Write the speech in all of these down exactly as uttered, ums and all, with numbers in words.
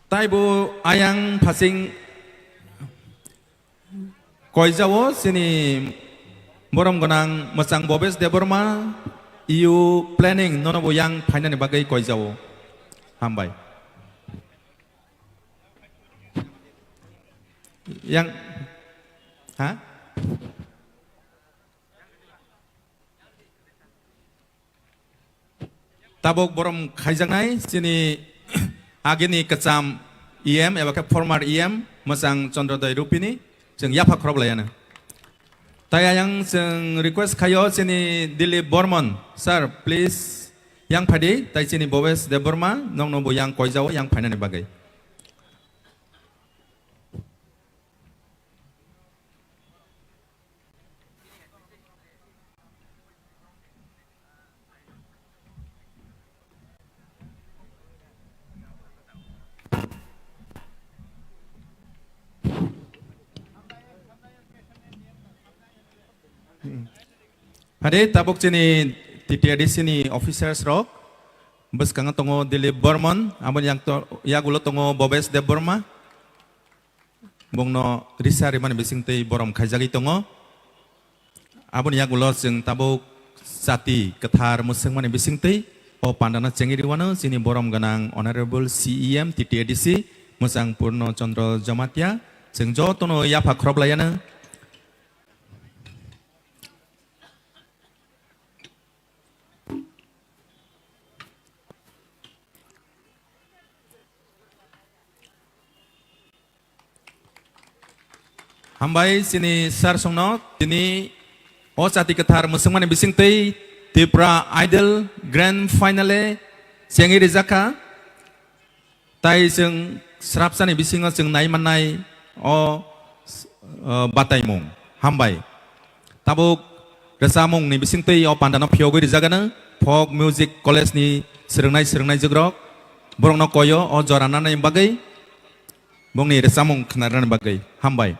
Taibo ayang phasing koijao chini borom gwnang mwchang Bobes Debbarma, E U planning nono bo yang phainani bagwi koijao. Hambai. Yang, ha? Tabuk borom khaijaknai chini agini kwcham E M eba khe former E M mwchang Chandrodoi Rupini chwng yapha khorob laiano. Tai ayang chwng request khaio chini Dilip Bormon, sir, please yang phadi, tai chini Bobes Debbarma nokno bo yang koijao yang phainani bagwi. Hade tabuk chini T T A D C ni officers rok bwskango tongo Dilip Bormon, aboni yak to-, yagulo tongo Bobes Debbarma. Bongno risa rimani bisingtwi borom khaijagwi tongo. Aboni yagulo chwng tabuk chati kwthar mwswngmani bisingtwi o pandano chengwi rwano chini borom gwnang Honorable C E M T T A D C mwchang Purno Chandra Jamatia. Chwng jotono yapha khorob laiano. Hambai chini sir songno tini o chati kwthar mwswngmani bisingtwi Tipra Idol Grand Finale chengwi rijakha. Tai chwng srapsani bisingo chwng nai mannai o, o, bataimung. Hambai. Tabuk rwchapmungni bisingtwi o pandano phiyogwi rijagano Folk Music College ni swrwngnai swrwngnai jugrok borokno koyo o jora nanani bagwi bongni rwchapmung khwnarnani bagwi. Hambai.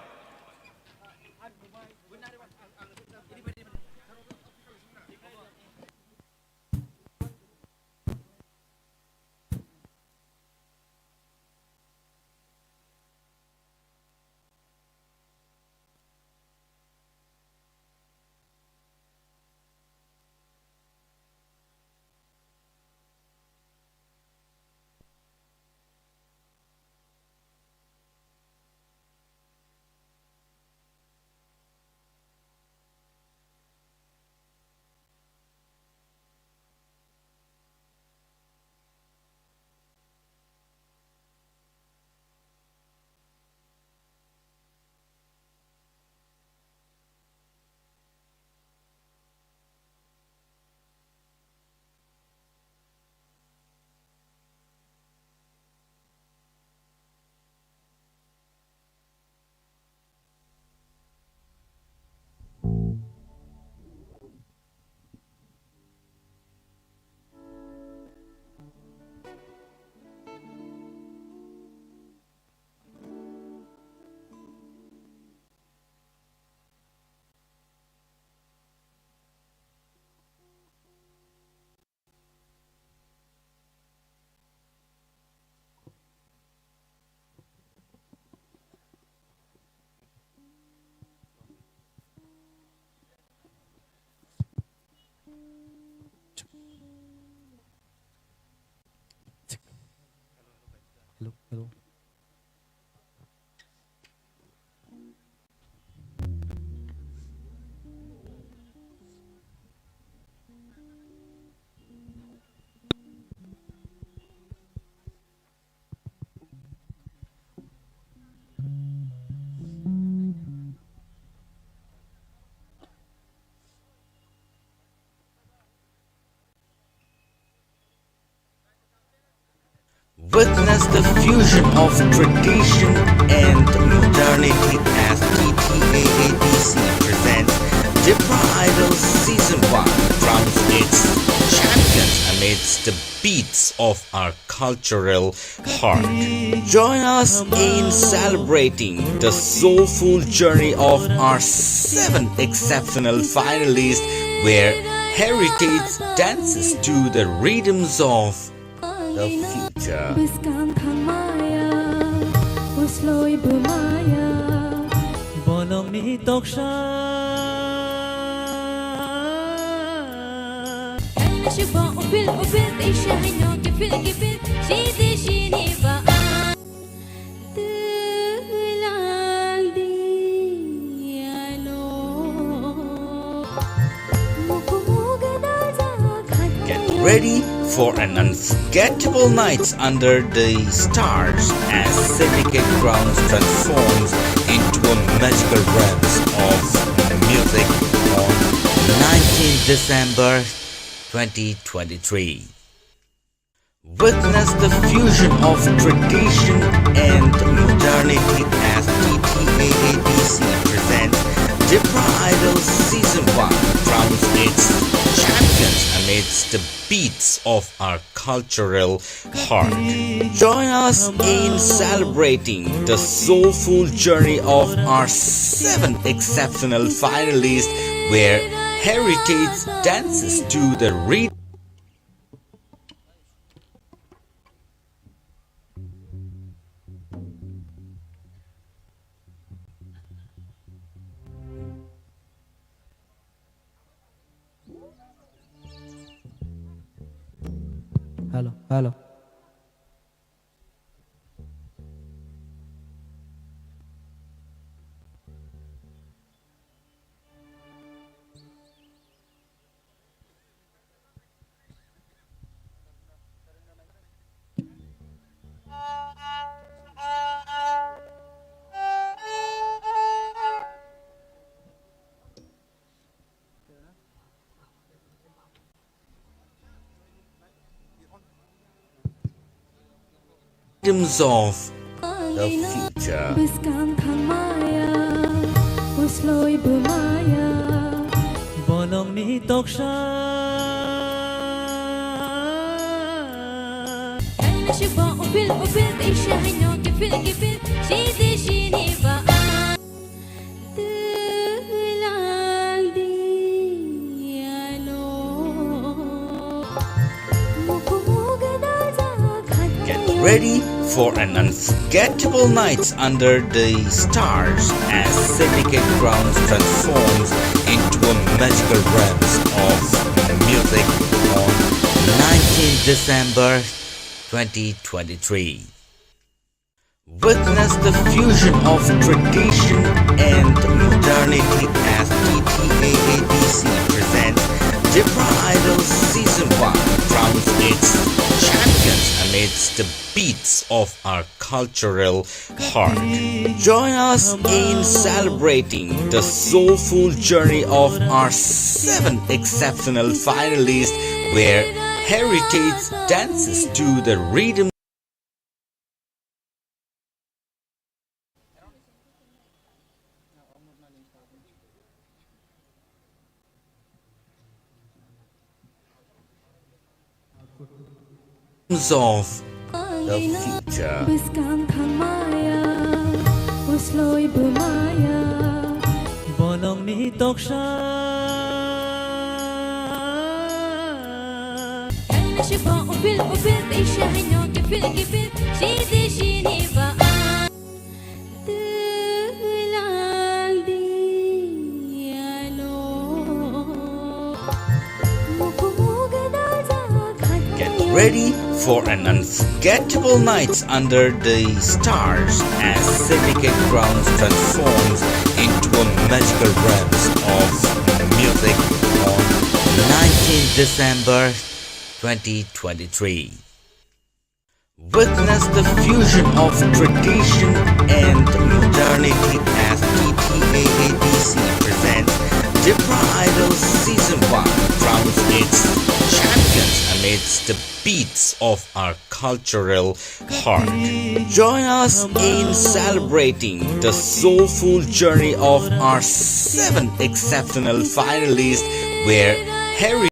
Hello, hello. Witness the fusion of tradition and modernity as T T A A D C presents Tipra Idol Season one, crowns its champions amidst the beats of our cultural heart. Join us in celebrating the soulful journey of our seven exceptional finalists, where heritage dances to the rhythms of The future. Bwskang thangmaya, usloi bwmaya. Bolongni toksa. Kaina shukbo upil upil, teisa haino kipil kipil, sidi sini ba. Get ready for an unforgettable night under the stars as Syndicate Grounds transforms into a magical realm of music on nineteenth December twenty twenty-three. Witness the fusion of tradition and modernity as T T A A D C presents Tipra Idol Season one crowns its champions amidst the beats of our cultural heart. Join us in celebrating the soulful journey of our seven exceptional finalists, where heritage dances to the rhythm. Hello, hello. Dreams of the future. Bwskang thangmaya, usloi bwmaya. Bolongni toksa. Kaina shukbo upil upil, teisa haino kipil kipil, sidi sini ba. Get ready for an unforgettable night under the stars as Syndicate Grounds transforms into a magical realm of music on nineteenth December twenty twenty-three. Witness the fusion of tradition and modernity as T T A A D C presents Tipra Idol Season one crowns its champions amidst the beats of our cultural heart. Join us in celebrating the soulful journey of our seven exceptional finalists, where heritage dances to the rhythm. Of the future. Bwskang thangmaya, usloi bwmaya. Bolongni toksa. Kaina shukbo upil upil, teisa haino kipil kipil, sidi sini ba. Get ready for an unforgettable night under the stars as Syndicate Grounds transforms into a magical realm of music on nineteenth December twenty twenty-three. Witness the fusion of tradition and modernity as T T A A D C presents Tipra Idol Season one crowns its champions amidst the beats of our cultural heart. Join us in celebrating the soulful journey of our seven exceptional finalists, where Harry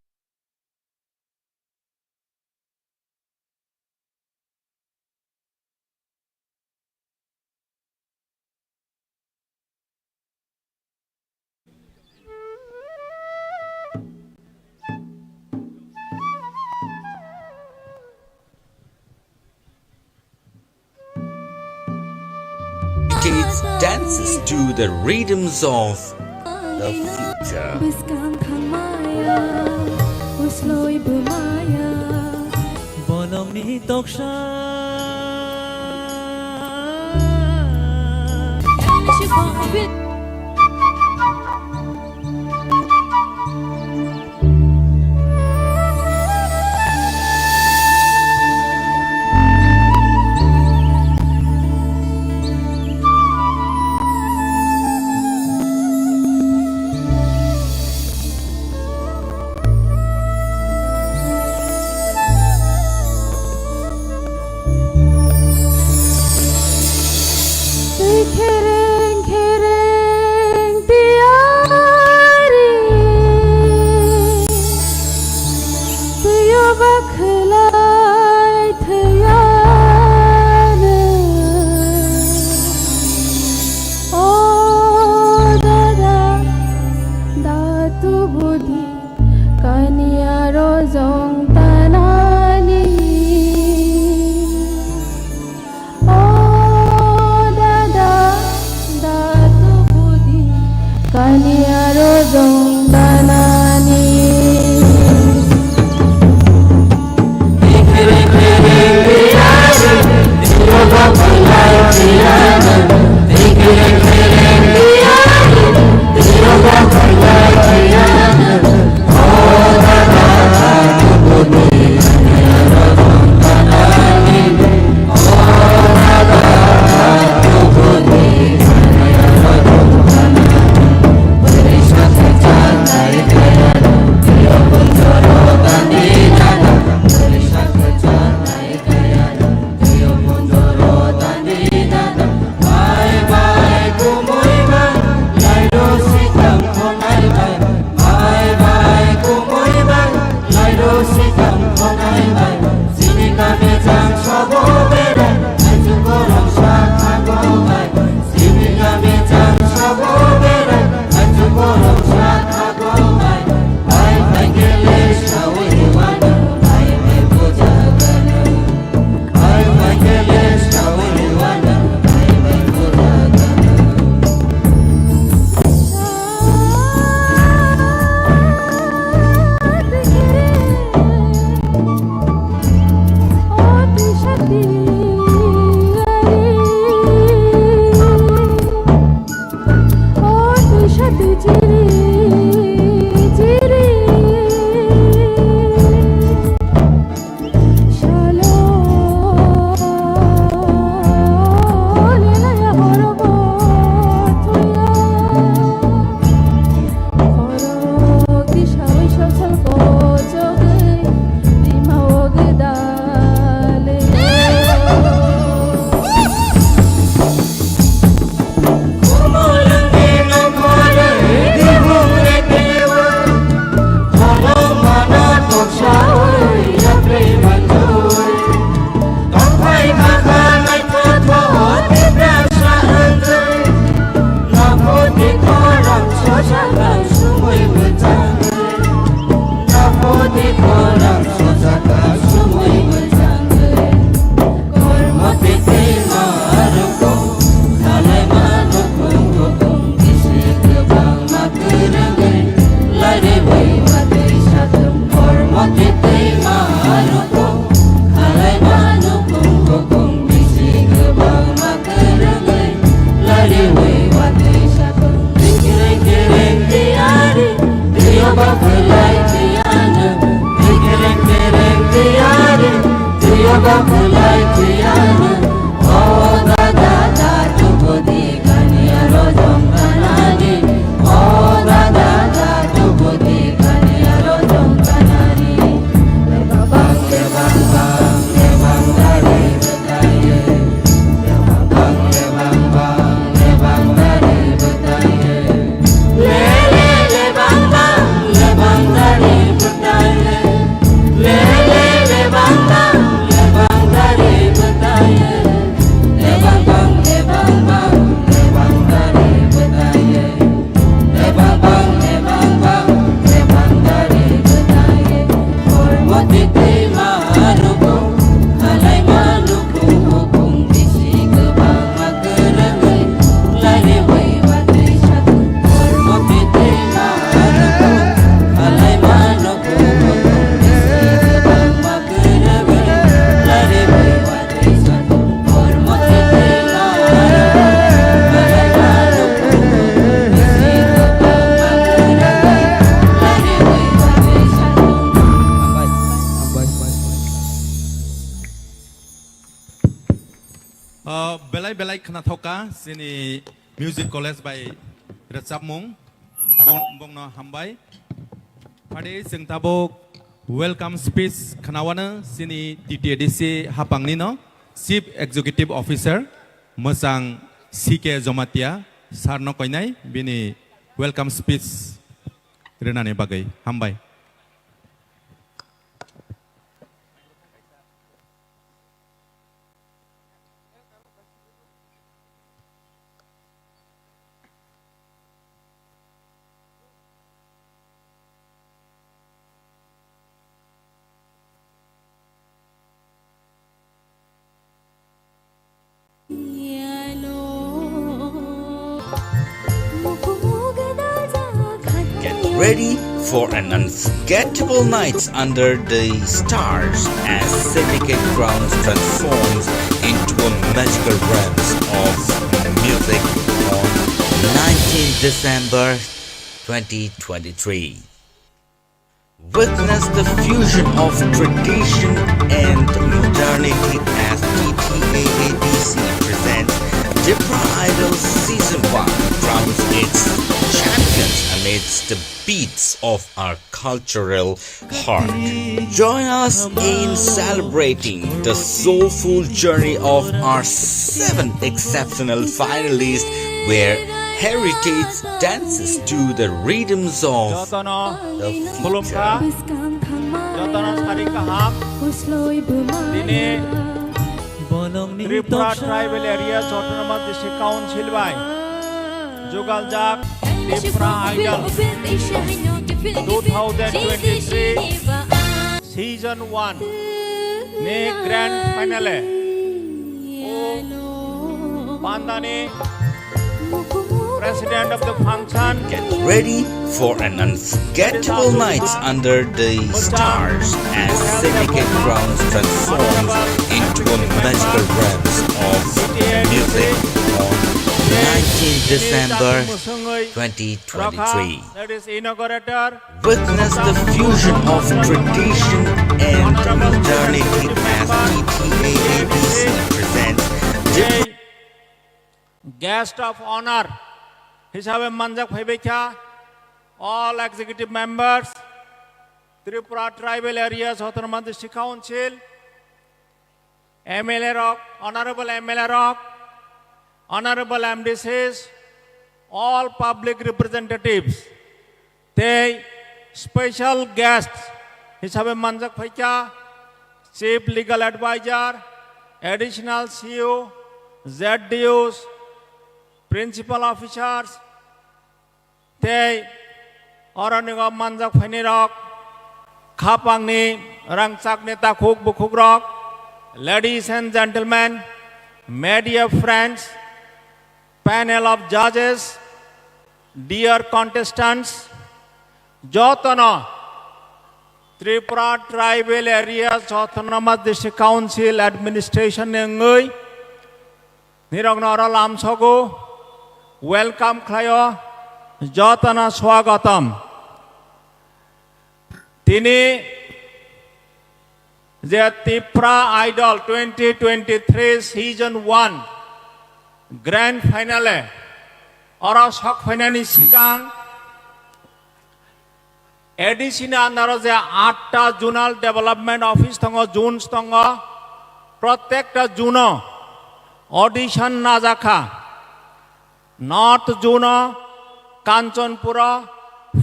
dances to the rhythms of the future. Bwskang thangmaya, usloi bwmaya. Bonomni toksa. Twi khereng khereng tiyari, twio bakhlai thwiyano. O dada, da tubudi. Kaniya rojong tanani. O dada, da tubudi. Kaniya rojong tanani. Belai belai khnathokha chini Music College bai rwchapmung, bong-, bongno hambai. Phadi chwng tabuk welcome speech khnawano chini T T A D C hapangni no Chief Executive Officer mwchang C K Jomatia sir no koinai bini welcome speech rwnani bagwi hambai. Get ready for an unforgettable night under the stars as Syndicate Grounds transforms into a magical realm of music on nineteenth December twenty twenty-three. Witness the fusion of tradition and modernity as T T A A D C presents Tipra Idol Season one, crowns its champions amidst the beats of our cultural heart. Join us in celebrating the soulful journey of our seven exceptional finalists, where heritage dances to the rhythms of jotono the khulumkha, future. Jotono sari kaham. Dini Tripura Tribal Areas Autonomous District Council bai jugaljak Tipra Idol two thousand twenty-three Season one ni grand finale o pandani President of the function. Get ready for an unforgettable night under the stars as Syndicate Grounds transforms into a magical realm of music on nineteenth December twenty twenty-three. That is inaugurator. Witness the fusion of tradition and modernity as T T A A D C presents Tipra. Guest of honor hisabe manjak phaibaikha all executive members, Tripura Tribal Areas Autonomous District Council, M L A rok, Honorable M L A rok, Honorable M D Cs, all public representatives, tei special guests hisabe manjak phaikha Chief Legal Advisor, Additional C E O, Z D Os, Principal Officers, tei oronigo manjak phainirok, khapangni rangchakni takhuk bukhukrok, ladies and gentlemen, media friends, panel of judges, dear contestants, jotono Tripura Tribal Areas Autonomous District Council Administration ni wngwi nirokno oro lamsogo, welcome khlaio, jotono swagatam. Tini je Tipra Idol twenty twenty-three season one grand finale oro sok phainani sikang A D C ni under o je atta zonal development office tongo, zones tongo, prottekta zone o audition najakha. North zone o Kanchanpur o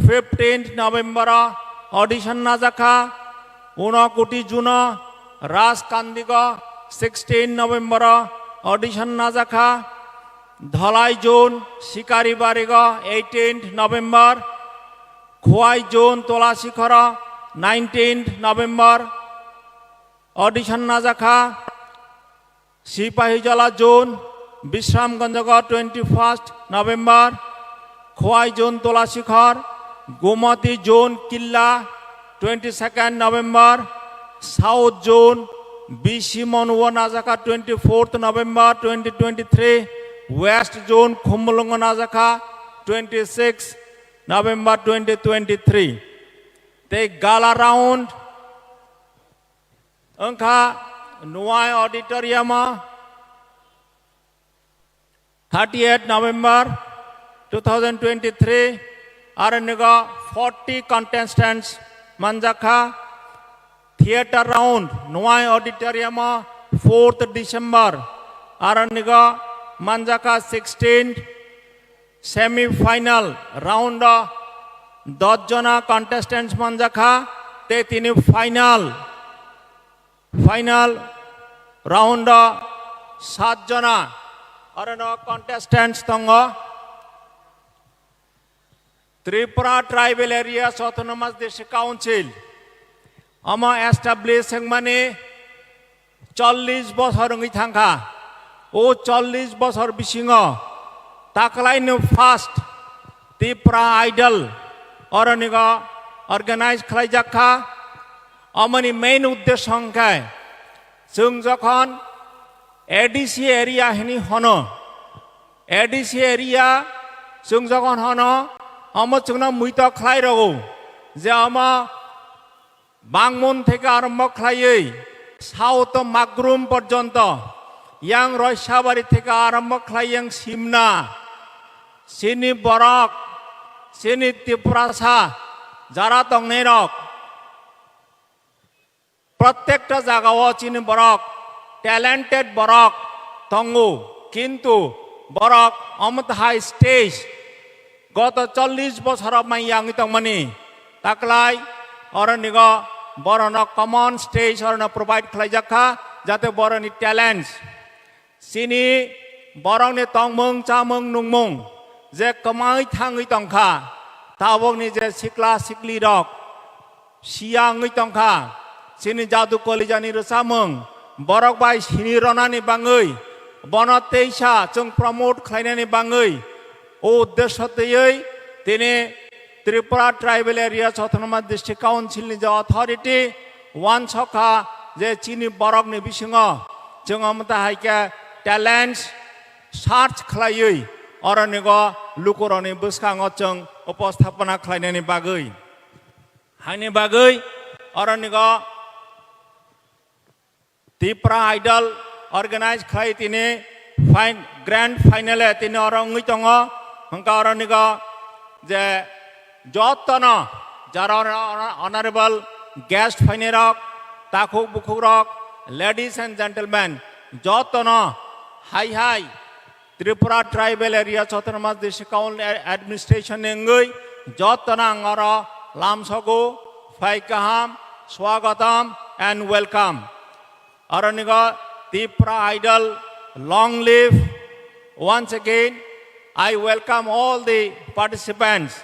fifteenth November o audition najakha, Unakoti zone o Rajkandigo sixteen November o audition najakha, Dhalai zone Sikaribarigo eighteenth November, Khowai zone Tulasikhoro nineteenth November audition najakha, Sipahijala zone Bisramganjago twenty-first November, Khowai zone Tulasikhor, Gomati zone Killa twenty-second November, South zone B C Monuo najakha twenty-fourth November twenty twenty-three, West zone Khumulwngo najakha twenty-sixth November twenty twenty-three. Tei gala round wngkha Nuai Auditorium o thirtieth November two thousand twenty-three, aro nigo forty contestants manjakha. Theatre round, Nwai Auditorium o fourth December, aro nigo manjakha sixteenth semi final round o dos jona contestants manjakha, te tini final, final round o sat jona aro no contestants tongo. Tripura Tribal Areas Autonomous District Council omo establish wngmani chollish bosor wngwi thangkha. O chollish bosor bisingo taklaino first Tripura Idol oronigo organize khlaijak kha. Omoni main uddesho hwnkhe chwng jokhon A D C area hini hono, A D C area chwng jokhon hono, omo chwngno muito khlai rwo je omo Bangmon theke arombo khlaiwi South Magrum porjonto, yang Roisabari theke arombo khlai yang Simna, chini borok, chini Tiprasa jara tongnairok, prottekta jagao chini borok, talented borok tongo, kintu borok omo hai stage goto chollish bosoro mai yangwi tongmani taklai oronigo borokno common stage orono provide khlaijak kha, jate borokni talents, chini borokni tongmung chamung nungmung je kwmawi thangwi tongkha, tabokni je sikla siklirok siya wngwi tongkha, chini jadu kolijani rwchapmung borok bai sini ronani bangwi, bono teisa chwng promote khlainani bangwi, o uddesho twiwi tini Tripura Tribal Areas Autonomous District Council ni je authority wansokha je chini borokni bisingo chwng omo ta hai khe talents search khlaiwi oronigo lukurokni bwskango chwng uposthapona khlainani bagwi. Haini bagwi oronigo Tipra Idol organize khlai tini fin-, grand final e tini oro wngwi tongo. Hwnkha oronigo je jotono jara honorable guest phainairok, takhuk bukhukrok, ladies and gentlemen, jotono hai hai Tripura Tribal Areas Autonomous District Council Administration ni wngwi jotono ang oro lamsogo, phai kaham, swagatam and welcome. Aronigo Tipra Idol, long live. Once again, I welcome all the participants.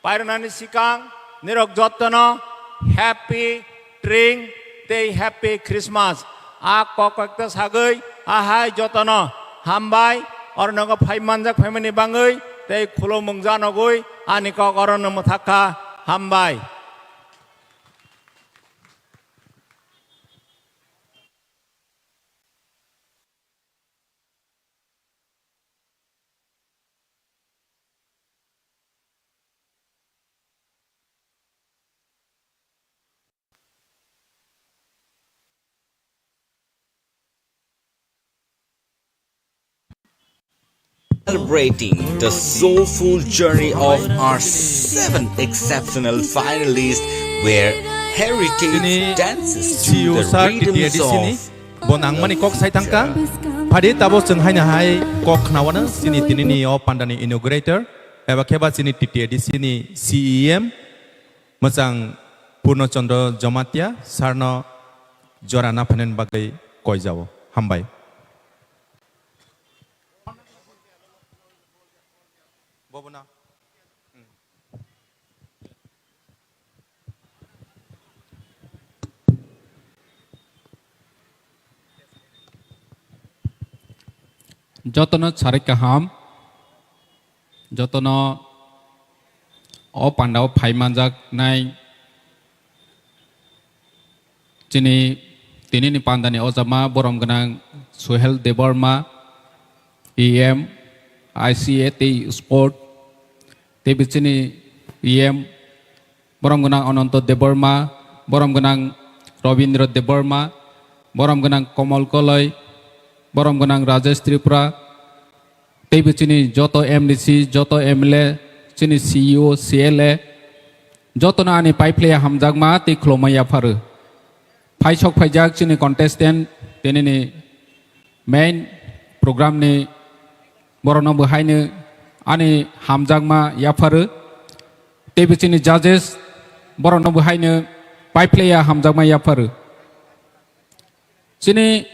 Pairwnani sikang nirok jotono happy Tring tei happy Christmas. A kok kok ta sagwi ahai jotono hambai, ornogo phai manjak phaimani bangwi tei khulumung janogwi ani kok orono mwthakha, hambai. Celebrating the soulful journey of our seven exceptional finalists, where heritage dances to the rhythms of bo nangmani kok sai tangka. Phadi tabo chwng haino hai kok khnawana chini tinini o pandani inaugurator eba kheba chini T T A D C ni C E M mwchang Purno Chandra Jamatia sarno jora naphainani bagwi koijao. Hambai. Jotono sarik kaham, jotono o pandao phai manjaknai chini tinini pandani ojama borom gwnang Suhel Debbarma, E M, I C A tei Sport, tei bichini E M, borom gwnang Ananto Debbarma, borom gwnang Robindra Debbarma, borom gwnang Komal Koloi, borom gwnang Rajesh Tripura, teibo chini joto M D C, joto M L A, chini C E O, C L A, jotono ani paiphlaiya hamjakma tei khulumma yapharu. Phaisok phaijak chini contestant, tinini main program ni borokno bo haino ani hamjakma yapharu. Teibo chini judges borokno bo haino paiphlaiya hamjakma yapharu. Chini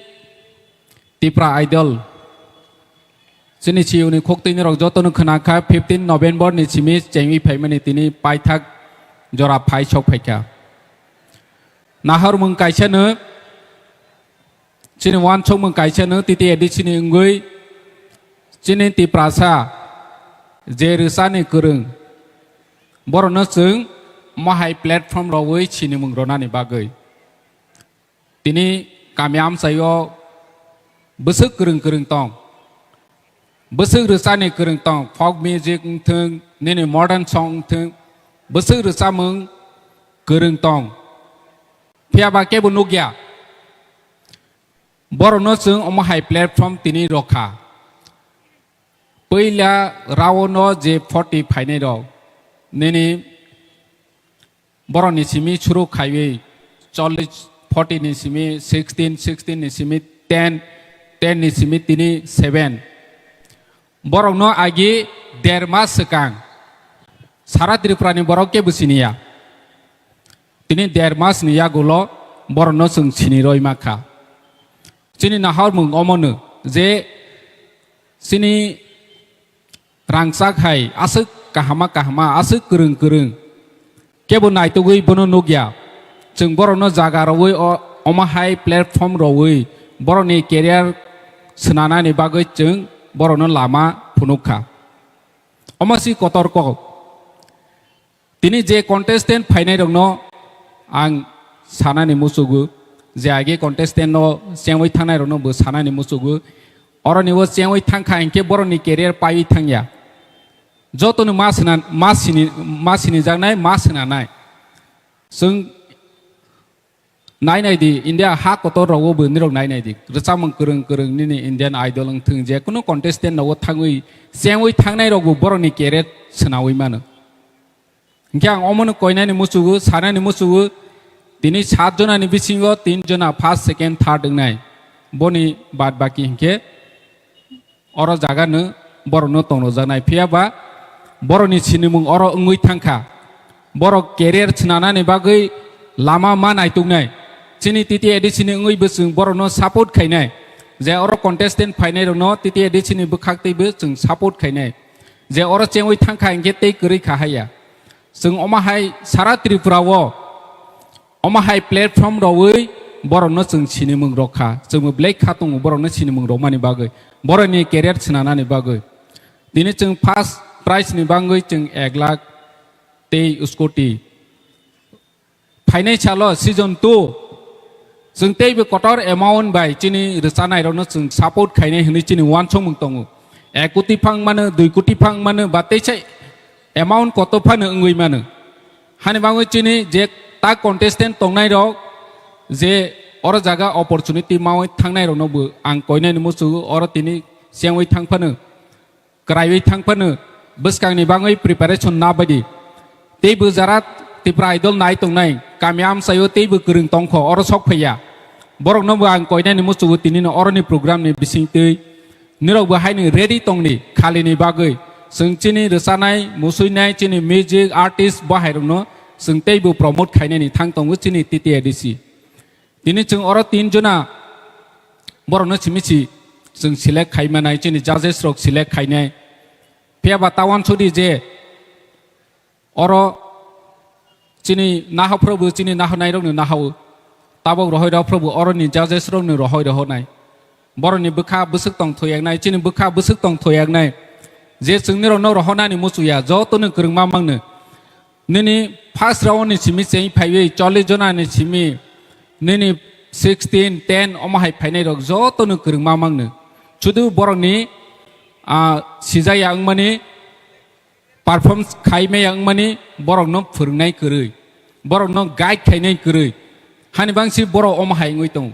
Tipra Idol, chini chiyuni khoktoini rok jotono khwnakha, fifteen November ni simi chengwi phaimani tini paithak jora phaisok phaikha. Nahormung kaisano, chini wansokmung kaisano, T T A D C ni wngwi chini Tiprasa je rwchani kwrwng, borokno chwng mohai platform rogwi sinimung ronani bagwi. Tini kami amchaio bwswk kwrwng kwrwng tong, bwswk rwchani kwrwng tong, folk music wngthwng, nini modern song wngthwng, bwswk rwchamung kwrwng tong. Phiya ba kebo nukya. Borokno chwng omo hai platform tini rokha. Puila round o je forty phainai rok, nini borokni simi suru khaiwi chollish, forty ni simi sixteen, sixteen ni simi ten, ten ni simi tini seven. Borokno agi der mas swkang sara Tripura ni borok kebo siniya. Tini der mas ni yagulo borokno chwng sini roi ma kha. Chini nahormung omono je chini rangchak hai aswk kahama kahama, aswk kwrwng kwrwng kebo naitugwi bono nukya. Chwng borokno jaga rogwi o-, omo hai platform rogwi borokni career swnanani bagwi chwng borokno lama phunuk kha. Omo si kotor kok. Tini je contestant phainai rokno ang sanani muchugo, je age contestant no chengwi thangnai rokno bo sanani muchugo. Oroni o chengwi thangkha hinkhe borokni career paiwi thangya. Jotono ma sina-, ma sini, ma sinijaknai, ma sinanai. Chwng nai nai di, India ha kotor rogo bo nirok nai nai di. Rwchapmung kwrwng kwrwng nini Indian Idol wng thwng, je kunu contestant nogo thangwi, chengwi thangnai rok bo borokni career swnawi mano. Hinkhe ang omono koinani muchugo, sanani muchugo, tini sat jonani bisingo tin jona first, second, third wngnai. Boni bad baki hinkhe oro jaga no borokno tongnojaknai. Phiya ba borokni sinimung oro wngwi thangkha. Borok career swnanani bagwi lama ma naituknai. Chini T T A D C ni wngwi bo chwng borokno support khainai. Je oro contestant phainai rokno T T A D C ni bwkhak teibo chwng support khainai. Je oro chengwi thangkha hinkhe tei kwrwi kha haya. Chwng omo hai sara Tripura o omo hai platform rogwi borokno chwng sinimung rok kha. Chwngbo belai kha tongo borokno sinimung rokmani bagwi, borokni career swnanani bagwi. Tini chwng first prize ni bagwi chwng ek lakh tei scooty. Phainai salo season two chwng teibo kotor amount bai chini rwchanai rokno chwng support khainai hwnwi chini wansukmung tongo. Ek koti phang mano, dui koti phang mano, ba teisa amount kotor phano wngwi mano. Hani bagwi chini je ta contestant tongnai rok je oro jaga opportunity maui thangnai rokno bo ang koinani muchugo, oro tini chengwi thang phano, kwraiwi thang phano, bwskangni bagwi preparation na baidi. Tei bo jara Tipra Idol nai tongnai, kami amchaio teibo kwrwng tongkho, oro sok phaiya. Borokno bo ang koinani muchugo tinino oroni program ni bisingtwi. Nirok bo haino ready tongdi khalini bagwi. Chwng chini rwchanai, musuinai, chini music artist bo hairokno chwng teibo promote khainani thang tongo chini T T A D C. Tini chwng oro tin jona borokno simi si chwng select khai manai, chini judges rok select khainai. Phiya ba ta wansukdi je oro chini nahophrobo chini nahornairokno nahao. Tabok rohoi rohophrokbo oroni judges rokno rohoi rohonai. Borokni bwkha bwswk tong thoyaknai, chini bwkha bwswk tong thoyaknai. Je chwng nirokno rohonani muchuya, jotono kwrwngma mangno. Nini first round ni simi cheng phaiwi chollish jona ni simi nini sixteen, ten omo hai phainai rok joto no kwrwngma mangno. Sudu borok ni, ah, sijaya wngmani, perform khai maya wngmani, borok no phwrwngnai kwrwi, borok no guide khainai kwrwi. Hani bangsi borok omo hai wngwi tongo.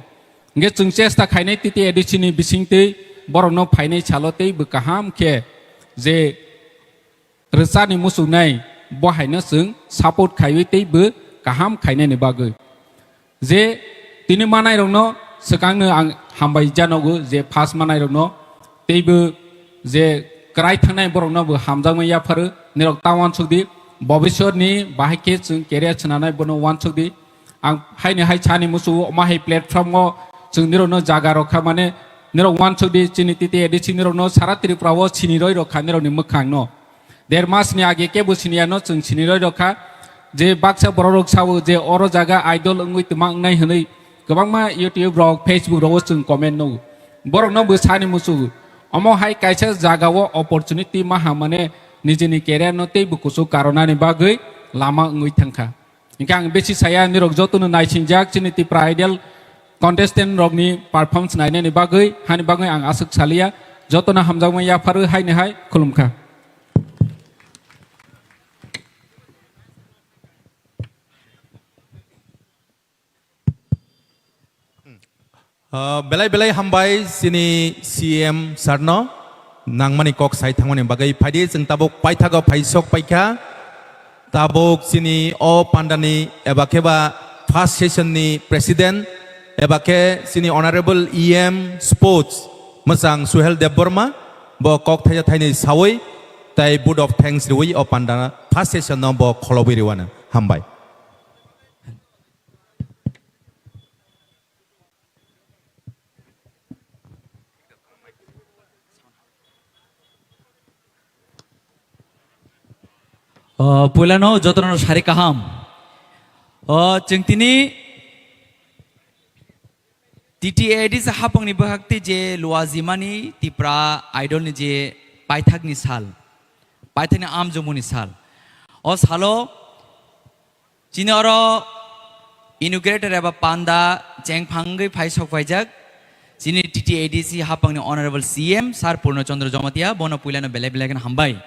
Hingke chwng chesta khainai T T A D C ni bisingtwi borokno phainai salo teibo kaham khe je rwchani muchungnai bo haino chwng support khaiwi teibo kaham khainani bagwi. Je tini manairokno swkangno ang hambai janogo je first manairokno teibo je kwrai thangnai borokno bo hamjakma yapharo nirok ta uansukdi bobiswrni bahai khe chwng career swnanai bono uansukdi. Ang haini hai sani muchungo omo hai platform o chwng nirokno jaga rokha mane nirok uansukdi chini T T A D C nirokno sara Tripura o sini roi rokha nirokni mwkhangno. Der mas ni age kebo siniya no chwng sini roi rokha je baksa borok rok sao je oro jaga idol wngwi twma wngnai hwnwi kwbangma YouTube rok Facebook rogo chwng comment nugo. Borok no bo sani muchungo omo hai kaisa jaga o opportunity maha mane nijini career no teibo kuchuk karonani bagwi lama wngwi thangkha. Hinkhe ang besi saya nirok jotono naisingjak chini Tipra Idol contestant rokni performance nainani bagwi, hani bagwi ang aswk saliya. Jotono hamjakma yapharo haini hai khulumkha. Ah, belai belai hambai chini C M sir no nangmani kok sai thangmani bagwi. Phaidi chwng tabuk paithago phai sok paikha. Tabuk chini o pandani eba khe ba first session ni president eba khe chini honorable E M sports mwchang Suhel Debbarma bo kok thaisa thainwi sawi tai vote of thanks riwi o panda first session no bo kholobwi riwano. Hambai. O, puilano jotono sari kaham. O, chwng tini T T A D C hapangni bwkhak tei je luajimani Tipra Idol ni je paithakni sal, paithakni amjomuni sal. O salo chini oro inaugurator eba panda chengphangwi phai sok phaijak chini T T A D C hapangni Honorable C M Sir Purno Chandra Jamatia, bono puilano belai belai kheno hambai.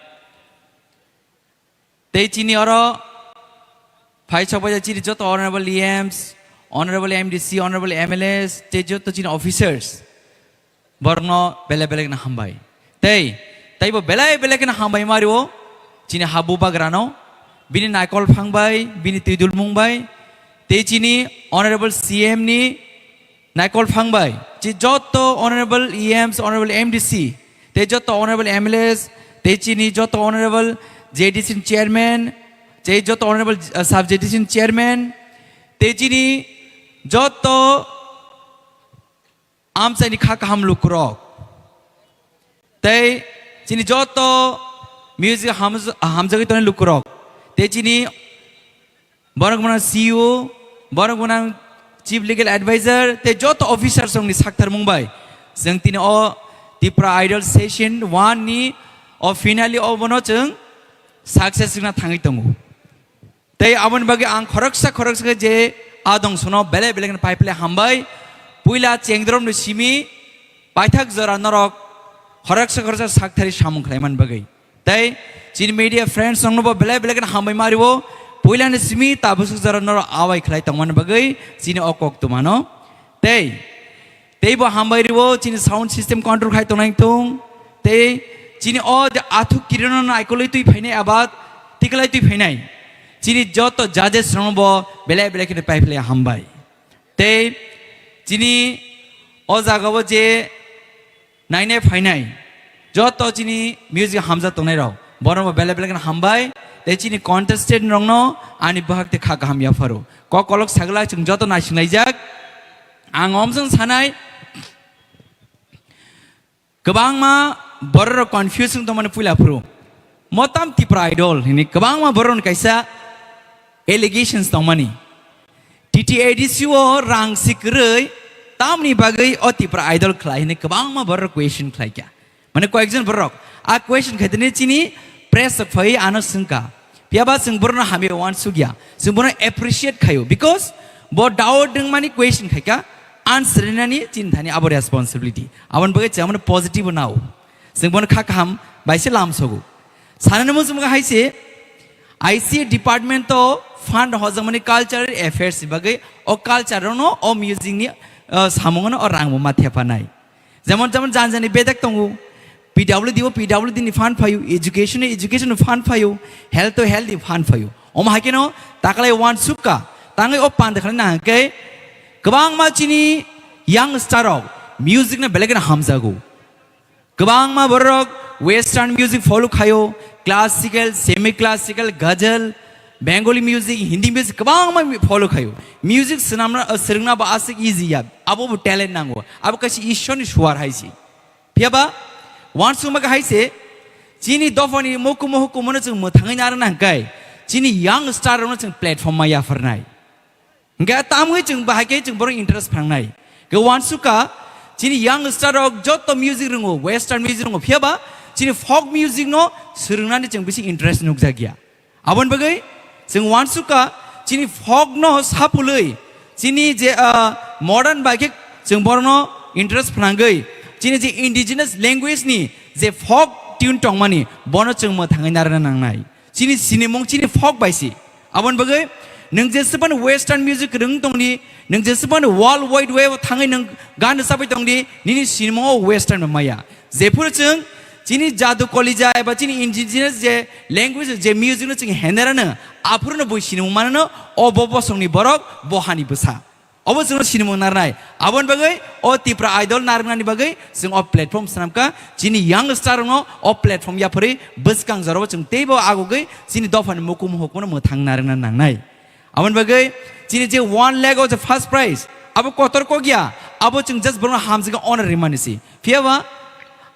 Tei chini oro phai sok phaijak chini joto Honorable E Ms, Honorable M D C, Honorable M L As, tei joto chini officers. Borokno belai belai kheno hambai. Tei, teibo belai belai kheno hambai mario, chini habu bagrano, bini naikol phang bai, bini twidulmung bai, tei chini Honorable C M ni naikol phang bai, chi joto Honorable E Ms, Honorable M D C, tei joto Honorable M L As, tei chini joto Honorable J D C ni chairman, tei joto Honorable, uh, Sub J D C ni chairman, tei chini joto amchaini kha kaham lukurok, tei chini joto music hamj-, hamjagwi tongnai lukurok, tei chini borok gwnang C E O, borok gwnang Chief Legal Advisor, tei joto officers rokni sakthar mung bai chwng tini o Tipra Idol Session one ni o finale o bono chwng success wngna thangwi tongo. Tei aboni bagwi ang khoroksa khoroksa khe je adong sono belai belai kheno pai phle hambai. Puila chengdromni simi paithak jora norok khoroksa khoroksa sakthari samung khlaimani bagwi. Tei chini media friends rokno bo belai belai kheno hambai mario. Puilani simi tabuk jora norok awai khlai tongmani bagwi chini o kok tumano. Tei Tei bo hambai rio chini sound system control khai tongnai thung. Tei chini o je athuk kirino naikolwi twi phainai abad tiklai twi phainai. Chini joto judges rokno bo belai belai kheno pai phlai hambai. Tei chini o jaga o je nainai phainai joto chini music hamjak tongnai rok borokno bo belai belai kheno hambai. Tei chini contestant rokno ani bwhak tei kha kaham yapharo. Kok kolok sagla chwng joto naisinglaijak. Ang omsong sanai, kwbangma bororok confuse wng tongmani puila phuru. Motam Tipra Idol hini kwbangma bororokni kaisa allegations tongmani. T T A D C o rang si kwrwi tamni bagwi o Tipra Idol khlai hini kwbangma bororok question khlaikha. Mane koyekjon borok a question khaitene chini press rok phai ano swngkha. Phiya ba chwng borokno hamya uansukya. Chwng borokno appreciate khaio because bo doubt wngmani question khaikha, answer rinani chini thani abo responsibility. Aboni bagwi chwng abono positive nao. Chwng bono kha kaham bai se lam sogo. Sanani muchung hai se I C A department o fund hojak mani cultural affairs ni bagwi o culture no o music ni, uh, samung no o rang bo ma thepa nai. Jemon, jemon jani jani bedek tongo. P W D o P W D ni fund phaio, education o education ni fund phaio, health o health ni fund phaio. Omo hai kheno takalai wansukha, tangwi o panda khlai nang khe kwbangma chini young star rok music no belai kheno hamjago. Kwbangma borok western music follow khaio, classical, semi classical, ghazal, Bengali music, Hindi music kwbangma mi-, follow khaio. Music swnamna, uh, swrwngna bo aswk easy ya, abo bo talent nango, abo kaisa Ishwarni suar hai se. Phiya ba wansukma khe hai se, chini dophani mukumu hukumu no chwng mwthangwi narwkna hwnkhe chini young star rokno chwng platform ma yapharnai. Hingke tamwi chwng bahai khe chwng borok interest phangnai. Khe wansukha, chini young star rok joto music ringo, western music ringo, phiya ba chini folk music no swrwngnani chwng bisi interest nukjakya. Aboni bagwi chwng wansukha, chini folk no sapulwi, chini je, ah, modern bai khe chwng borokno interest phnangwi, chini je indigenous language ni je folk tune tongmani, bono chwng mwthangwi narwkna nangnai. Chini sinimung chini folk bai si. Aboni bagwi nwng jeswk phano western music kwrwng tongdi, nwng jeswk phano world wide web o thangwi nwng gan rwchapwi tongdi, nini sinimungo western bai maya. Jephuru chwng chini jadu kolija eba chini indigenous je language je music no chwng henerano, aphuru no bui sinimung manano, o bo bosongni borok, bo hani bwsa. Obo chwngno sinimung narnai. Aboni bagwi o Tipra Idol narwknani bagwi chwng o platform swnamkha. Chini young star rokno o platform yapharwi bwskang jorao chwng teibo agugwi chini dophani mukumu hukumu mwthang narwkna nangnai. Aboni bagwi chini je one lakh o je first prize, abo kotor kok ya, abo chwng just borokno hamjagwi honor rimani si. Phiya ba,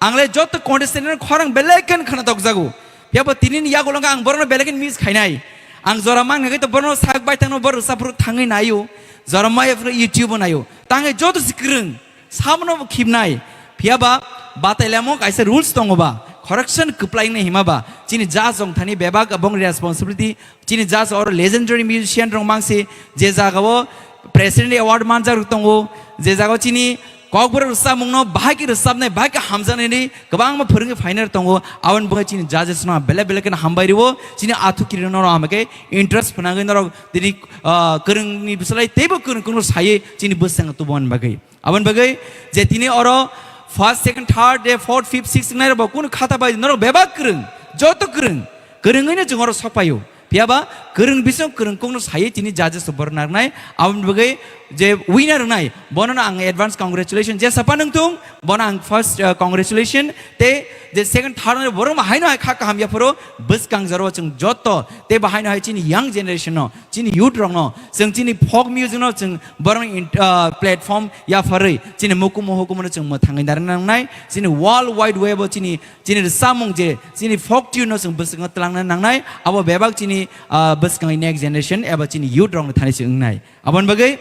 ang le joto contestant ni khorang belai khe khna tokjago. Phiya ba, tini ni yagulo ang borokno belai khe miss khainai. Ang jora mang nai to borokno sak bai tangno borok saphuru thangwi naio. Jora maya phuru YouTube o naio. Tangwi joto si kwrwng, samono bo khibnai. Phiya ba, batai lemo kaisa rules tongo ba. Correction kwplai nai hima ba. Chini judge rok thani bebak abong responsibility. Chini judge oro legendary musician rok mangsi. Je jaga o President Award manjak rok tongo. Je jaga o chini Kokborok rwchapmungno bahai khe rwchapnai, bahai khe hamjaknaini kwbangma phwrwngwi phainai tongo. Aboni bagwi chini judges no belai belai kheno hambai rwo. Chini athukirirok norok hambai khe interest phnangwi norok tini, ah, kwrwngni bwsalai teibo kwrwng kwrwngno saywi chini bwskango tubumani bagwi. Aboni bagwi je tini oro first, second, third, de fourth, fifth, sixth wngnairok bo kunu khata bai norok bebak kwrwng, joto kwrwng, kwrwngwino chwng oro sokpaio. Phiya ba kwrwng bising kwrwng kokno saywi tini judges rok borok narwknai. Aboni bagwi je winner wngnai, bono no ang advance congratulation. Jesa phano wngthung, bono ang first, uh, congratulation. Tei je second, third wngnai borok ma haino hai kha kaham yapharo bwskang jorao chwng joto tei bo haino hai chini young generation no, chini youth rok no, chwng chini folk music no chwng borok ni in-, uh, platform yapharwi chini mukumu hukumu no chwng mwthangwi narwkna nangnai. Chini world wide web o chini Chini rwchapmung je, chini folk tune no chwng bwskango twlangna nangnai, abo bebak chini, ah, bwskango next generation eba chini youth rokni thani se wngnai. Aboni bagwi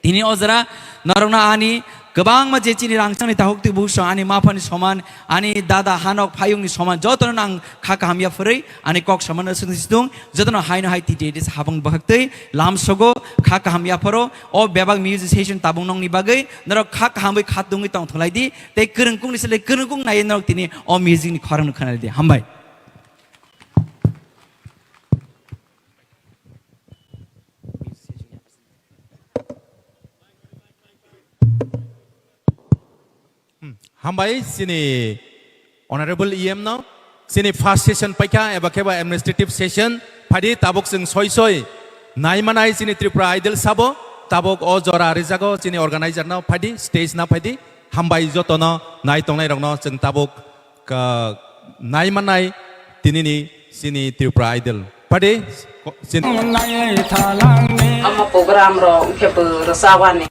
tini o jora norokno ani kwbangma je chini rangchakni takhuk twi buksong ani maphani soman, ani dada hanok phayungni soman jotono ang kha kaham yaphurwi ani kok soman swngsi tung jotono haino hai T T A D S habang bwkhaktwi lamsogo kha kaham yapharo o bebak music session tabung nongni bagwi norok kha kahamwi kha tungwi tongthwlai di. Tei kwrwngkukni sle kwrwngkuk nai norok tini o music ni khorang no khwnai di. Hambai. Hmm, hambai chini Honorable E M no, chini first session paikha eba khe ba administrative session, phaidi tabuk chwng soi soi nai manai chini Tripura Idol sabo, tabuk o jora rijago chini organizer no phaidi stage na phaidi. Hambai jotono nai tongnai rokno chwng tabuk ka nai manai tinini chini Tripura Idol. Phaidi ko-, chini Omo program rok wngkhe bo rwchapani.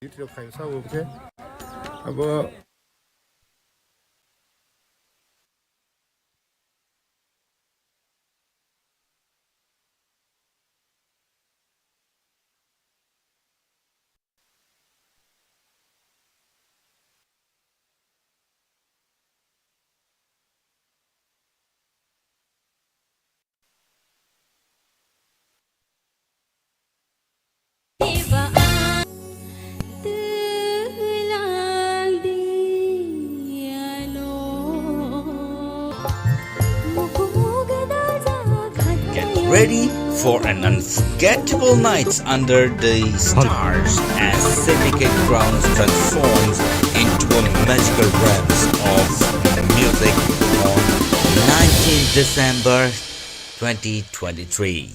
Youth rok khaisa bo khe abo. Ready for an unforgettable night under the stars as Syndicate Grounds transforms into a magical realms of music on nineteenth December twenty twenty-three.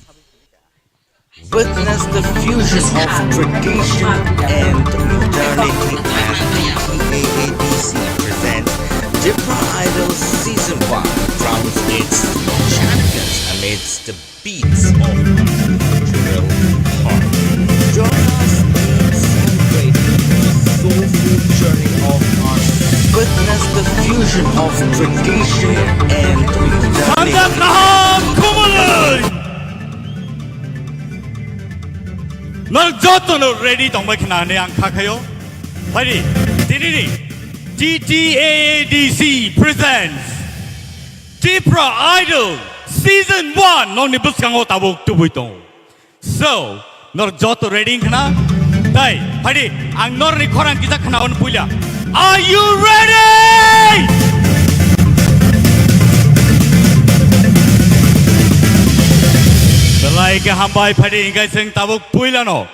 Witness the fusion of tradition and modernity as T T A A D C presents Tipra Idol Season one crowns its champions amidst the beats of cultural heart. Join us in celebrating the soulful journey of our. Witness the fusion of tradition and modernity. Norok jotono ready tongbai khna hinwi ang kha khaio. Phaidi, tinini T T A A D C presents Tipra Idol Season one nokni bwskango tabuk tubui tongo. So, norok joto ready wngkha na? Tai, phaidi, ang norokni khorang kisa khnaono puila. Are you ready? Belai khe hambai, phaidi, hinkhe chwng tabuk puilano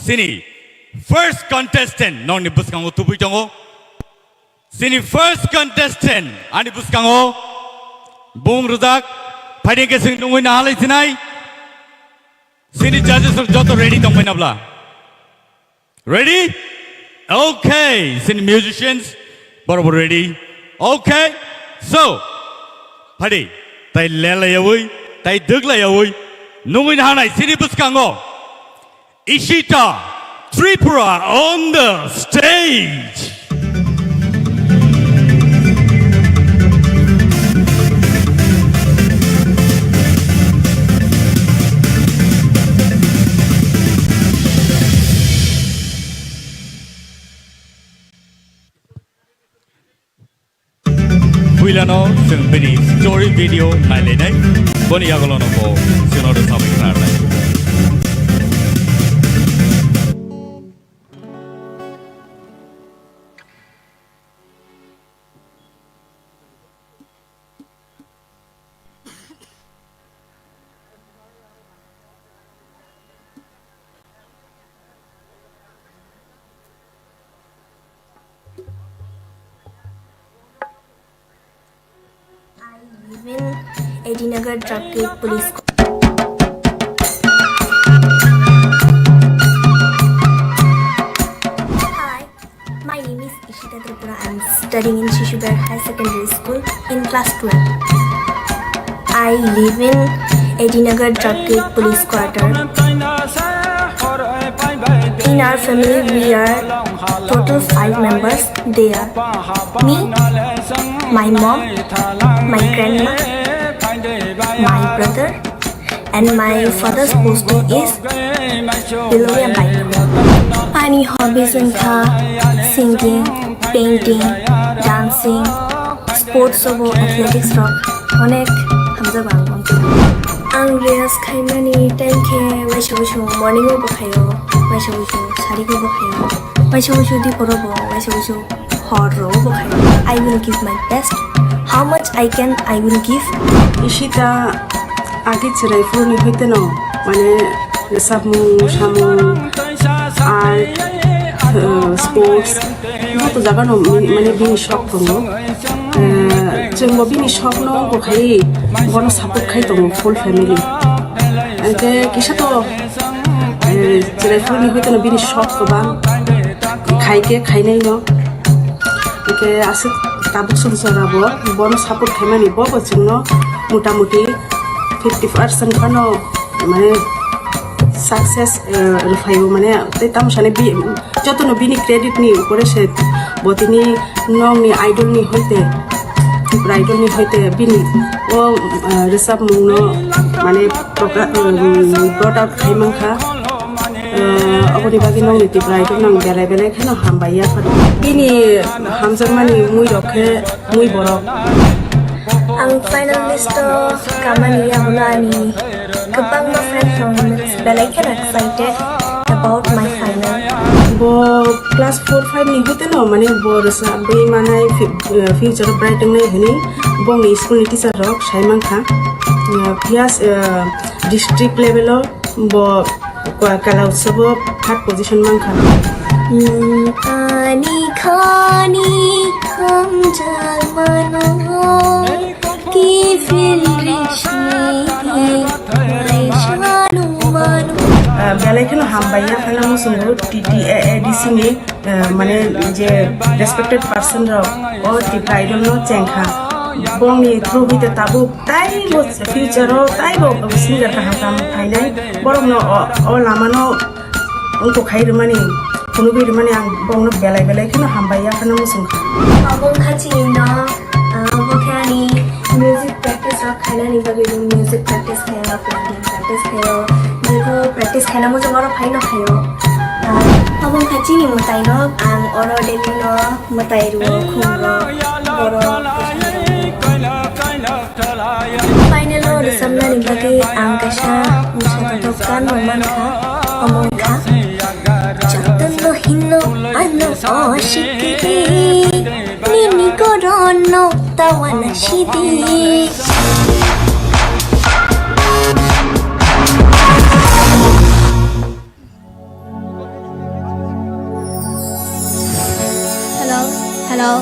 chini first contestant nokni bwskango tubui tongo. Chini first contestant ani bwskango bung rwjak, phaidi khe chwng nungwi nahalai sinai. Chini judges rok joto ready tongbai nabla? Ready? Okay, chini musicians borok bo ready. Okay, so, phaidi, tai lelayawi, tai dwglayawi, nungwi nahanai chini bwskango. Ishita, Tripura on the stage. Puilano chwng bini story video nailainai, boni yagulono bo chwngno rwchapwi khnarnai. I live in A D Nagar Traffic Police. Hi, my name is Ishita Tripura. I'm studying in Shishu Bihaar High Secondary School in class twelve. I live in A D Nagar Traffic Police Quarter. In our family, we are total five members. They are me, my mom, my grandma, my brother, and my father's posting is Bilonia Baitoli. Ani hobbies wngkha singing, painting, dancing, sports obo athletics rok onek hamjago ang wngkha. Ang riyaz khaimani time khe waisa waisa morning o bo khaio, waisa waisa sari o bo khaio, waisa waisa dipor o bo, waisa waisa hor rok bo khaio. I will give my best. How much I can, I will give. Ishita age chwrai phuru ni hoite no, mane, rwchapmung, samung, art, uh, sports, joto jaga no, mane, bini shok tongo. Uh, chwng bo bini shok no bo khai, bono support khai tongo full family. Hwnkhe kisa to, uh, chwrai phuru ni hoite no bini shok kwbang. Khai khe khainai no. Hwnkhe aswk tabuk song chora bo, bono support khaimani bo bo chwngno mota moti fifty percent phano mane success, eh, rwphaio mane tei tamo sani bi-, jotono bini credit ni upore se bo tini nokni idol ni hoite, Tripura Idol ni hoite bini o, eh, rwchapmung no mane progra-, um, brought out khai mankha. Eh, oboni bagwi nokni Tripura Idol nang belai belai kheno hambai ya phano. Bini hamjakmani mui rok khe mui borok. Ang final list o kamani yagulo ani kwbangma friend rok belai kheno excited about my final. Bo class four five ni hoite no, mane bo rwchapwi manai, fi-, eh, future bright wngnai hwnwi bongni school ni teacher rok sai mankha. Eh, phiya, eh, district level o bo Kala Utsav o third position mankha. Hmm, ani khani hamjak mano. Ki film rishni ki waisanu manu. Ah, belai kheno hambai ya khana muchungo T T A A D C ni, ah, mane je respected person rok o Tipra Idol no chengkha. Bongni through hite tabuk taibo future o taibo singer kaham kaham phainai. Borok no o, o lama no Wngkha khai rwmani, phunugwi rwmani ang bongno belai belai kheno hambai ya kheno muchungkha. Obo wngkha chini no, ah, obo khe ani music practice rok khainani bagwi, music practice khaio, piano practice khaio, jebo practice khaina muchung oro phaino khaio. Ah, obo wngkha chini mwtai no, ang oro daily no mwtai rwo, khum rwo, borok. Final o rwchapnani bagwi ang kaisa bwsa kotor gan rok mankha, omo wngkha, Jotono hino ano oshikiri, nini gorono tawana shidi. Hello, hello.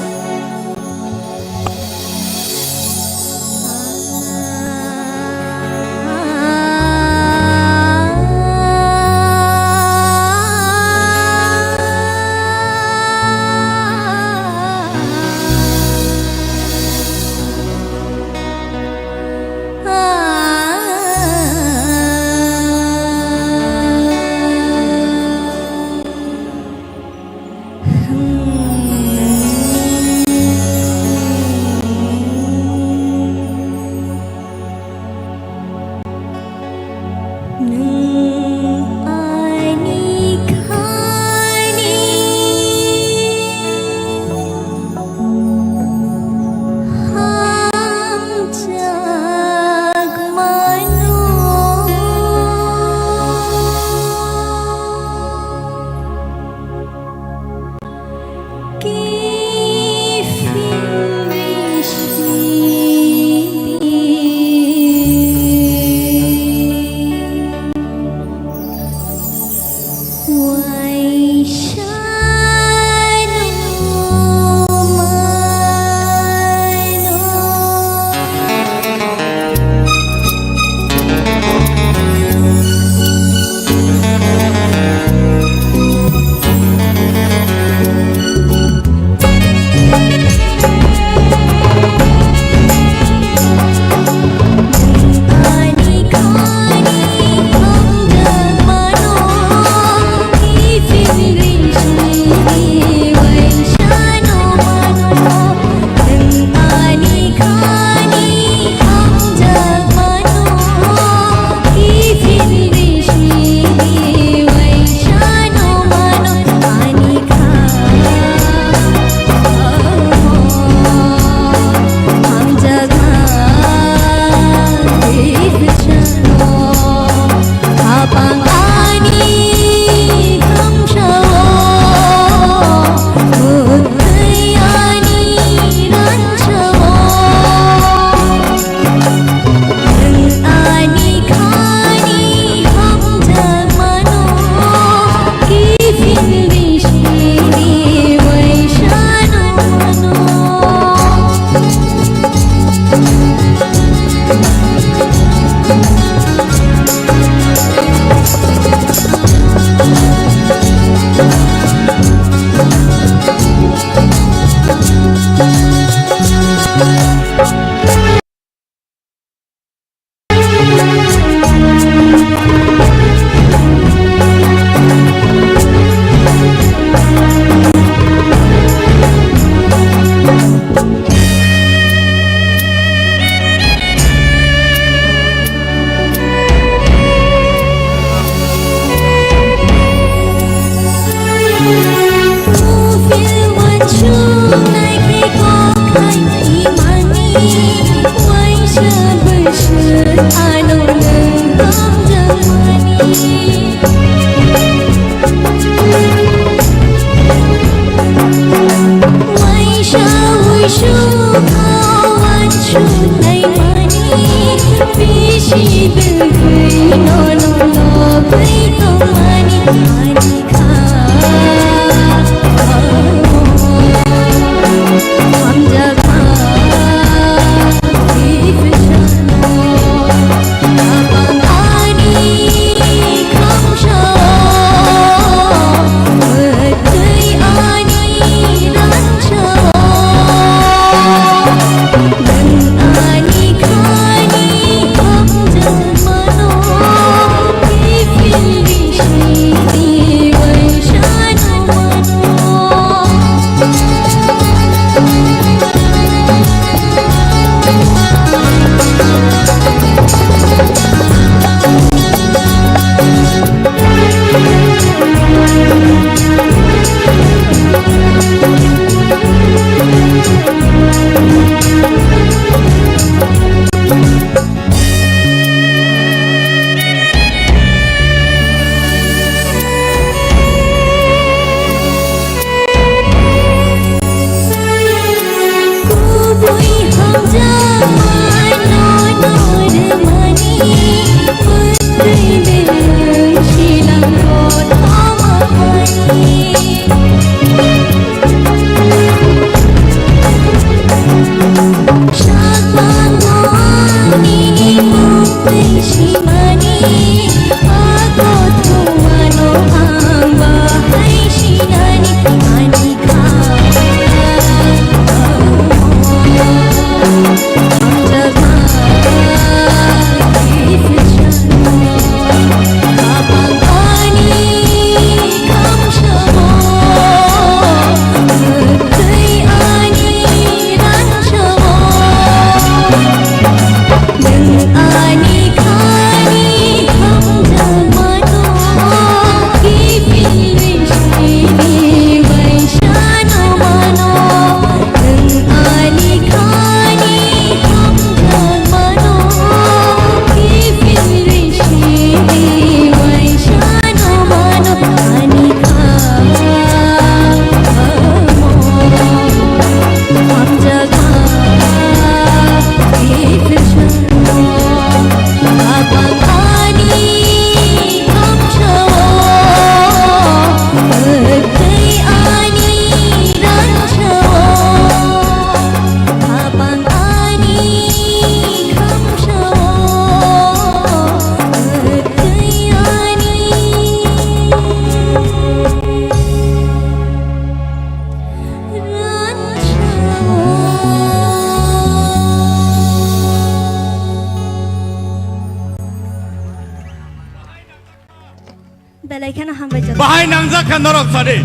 Belai kheno hambai joto. Bahai nangjak kha norok sadi.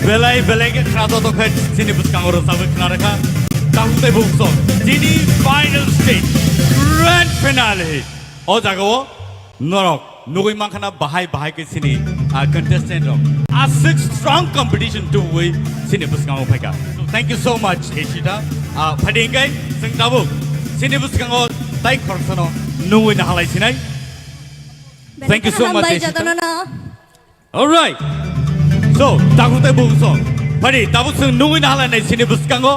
Belai belai khe khna joto khe chini bwskango rwchabwi khna rwkha. Tabuk tei bukso chini final stage, grand finale. O jagao norok nugwi mankha na bahai bahai khe chini, ah, contestant rok aswk strong competition tubui chini bwskango phaikha. So, thank you so much, Ishita. Ah, phaidi hwnkhe chwng tabuk chini bwskango tai khoroksano nugwi nahalai sinai. Thank you so much, hambai Ishita. Jotono no. All right. So, tabuk tei bukso. Phaidi tabuk chwng nugwi nahalai nai chini bwskango.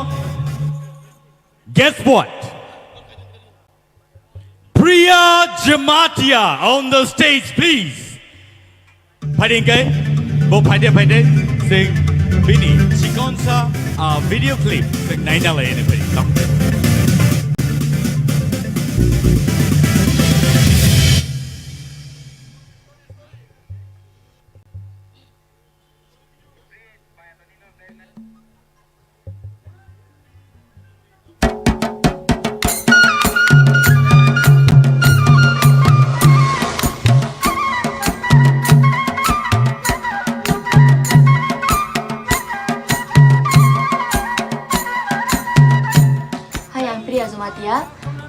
Guess what? Priya Jamatia on the stage, please. Phaidi hwnkhe, bo phaidi phaidi, chwng bini chikonsa, ah, video clip chwng naina lai ani phaidi. Hai, ang Priya Jamatia.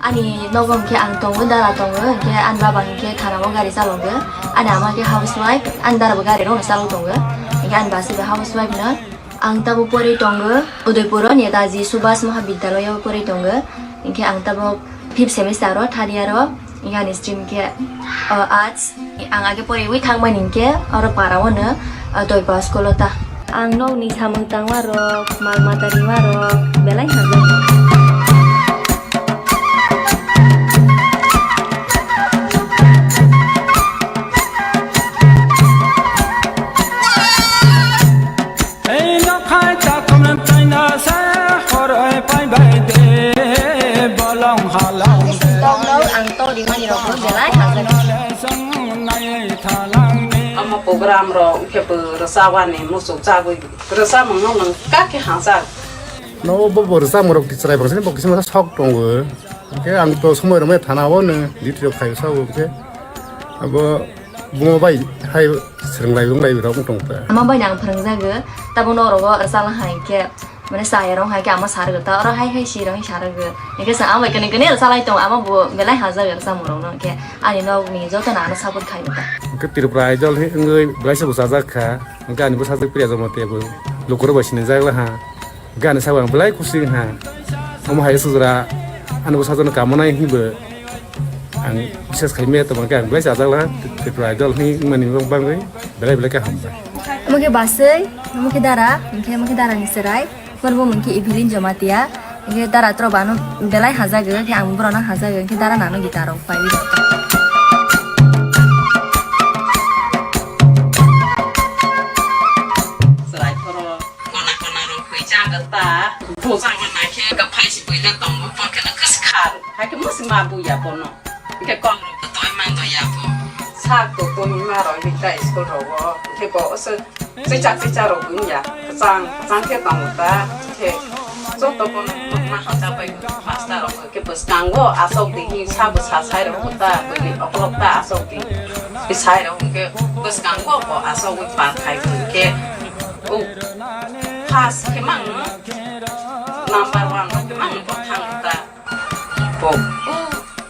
Ani nogo hwnkhe ang tongo, dara tongo, hwnkhe ani baba hwnkhe thanao gari chalogo. Ani ama khe housewife, ani dara bo gari rokno chalok tongo. Hwnkhe ani basi bo housewife no. Ang tabo pori tongo Udaipuro Netaji Subhas Mahabidyalaya o pori tongo. Hwnkhe ang tabo fifth semester o, third year o. Hwnkhe ani stream khe, o, arts. Ang age poriwi thangmani hwnkhe oro para o no, o, Doipa school o ta. Ang nokni samung tangma rok, mal mata rima rok belai hamjak. Ang to rimani rok belai hajak. Omo program rok khe bo rwchapani muchuk chagwi rwchapmung no nwng kha khe hajak. No bo bo rwchapmung rok chwrai bangsa ni bo kisa sok tongo. Hwnkhe ang to somoi rwmai thana o no duty rok khai sao hwnkhe abo bumo bai hai swrwng lai wng lai rok wng tong ta. Ama bai ang phwrwng jago, tabuk norok o rwchapna hai khe. Mane saya rong hai khe ama sargo ta, oro hai hai si rong sargo. Hingke sa ama kene kene salai tong, ama bo belai hajar samung rong no, hingke ani nok ni joto na ano support khai ta. Hingke Tripura Idol he wngwi belai se bwsajak kha. Hingke ani bwsajak Priya Jamatia bo lukurok bai sinijak la ha. Hingke ani sabo ang belai kusi ha. Omo hai sujra ani bwsajak no kamonai hinbo. Ang bises khai me tongma khe ang belai chajak la, Tripura Idol hwnwi wngmani bagwi belai belai khe hambai. Omo khe baswi, omo khe dara, hwnkhe omo khe dara ni chwrai, borok bo mung khe Evelyn Jamatia, hwnkhe dara tro bano belai hajak, hwnkhe ang borok no hajak, hwnkhe dara nang no guitar rok pai. Chwrai phoro kona kona rok hwijak ta, bujak na khe kwphai si buila tongo, pon khe no kwskhar, hai khe mwsima buya bono. Hingke kok rok bo toi man do ya bo. Sak to tongwi ma rok hingke school rogo. Hingke bo se chicha chicha rok wng ya. Kwchang kwchang khe tongo ta. Hingke joto bono ma hata bai master rok hingke bwskango asok di hi sa bwsa sai rok ta bwli okolog ta asok di. Sai rok hingke bwskango bo asok wi pa khai hingke o pass khe mang number one rok khe mang bo thang ta. Bo,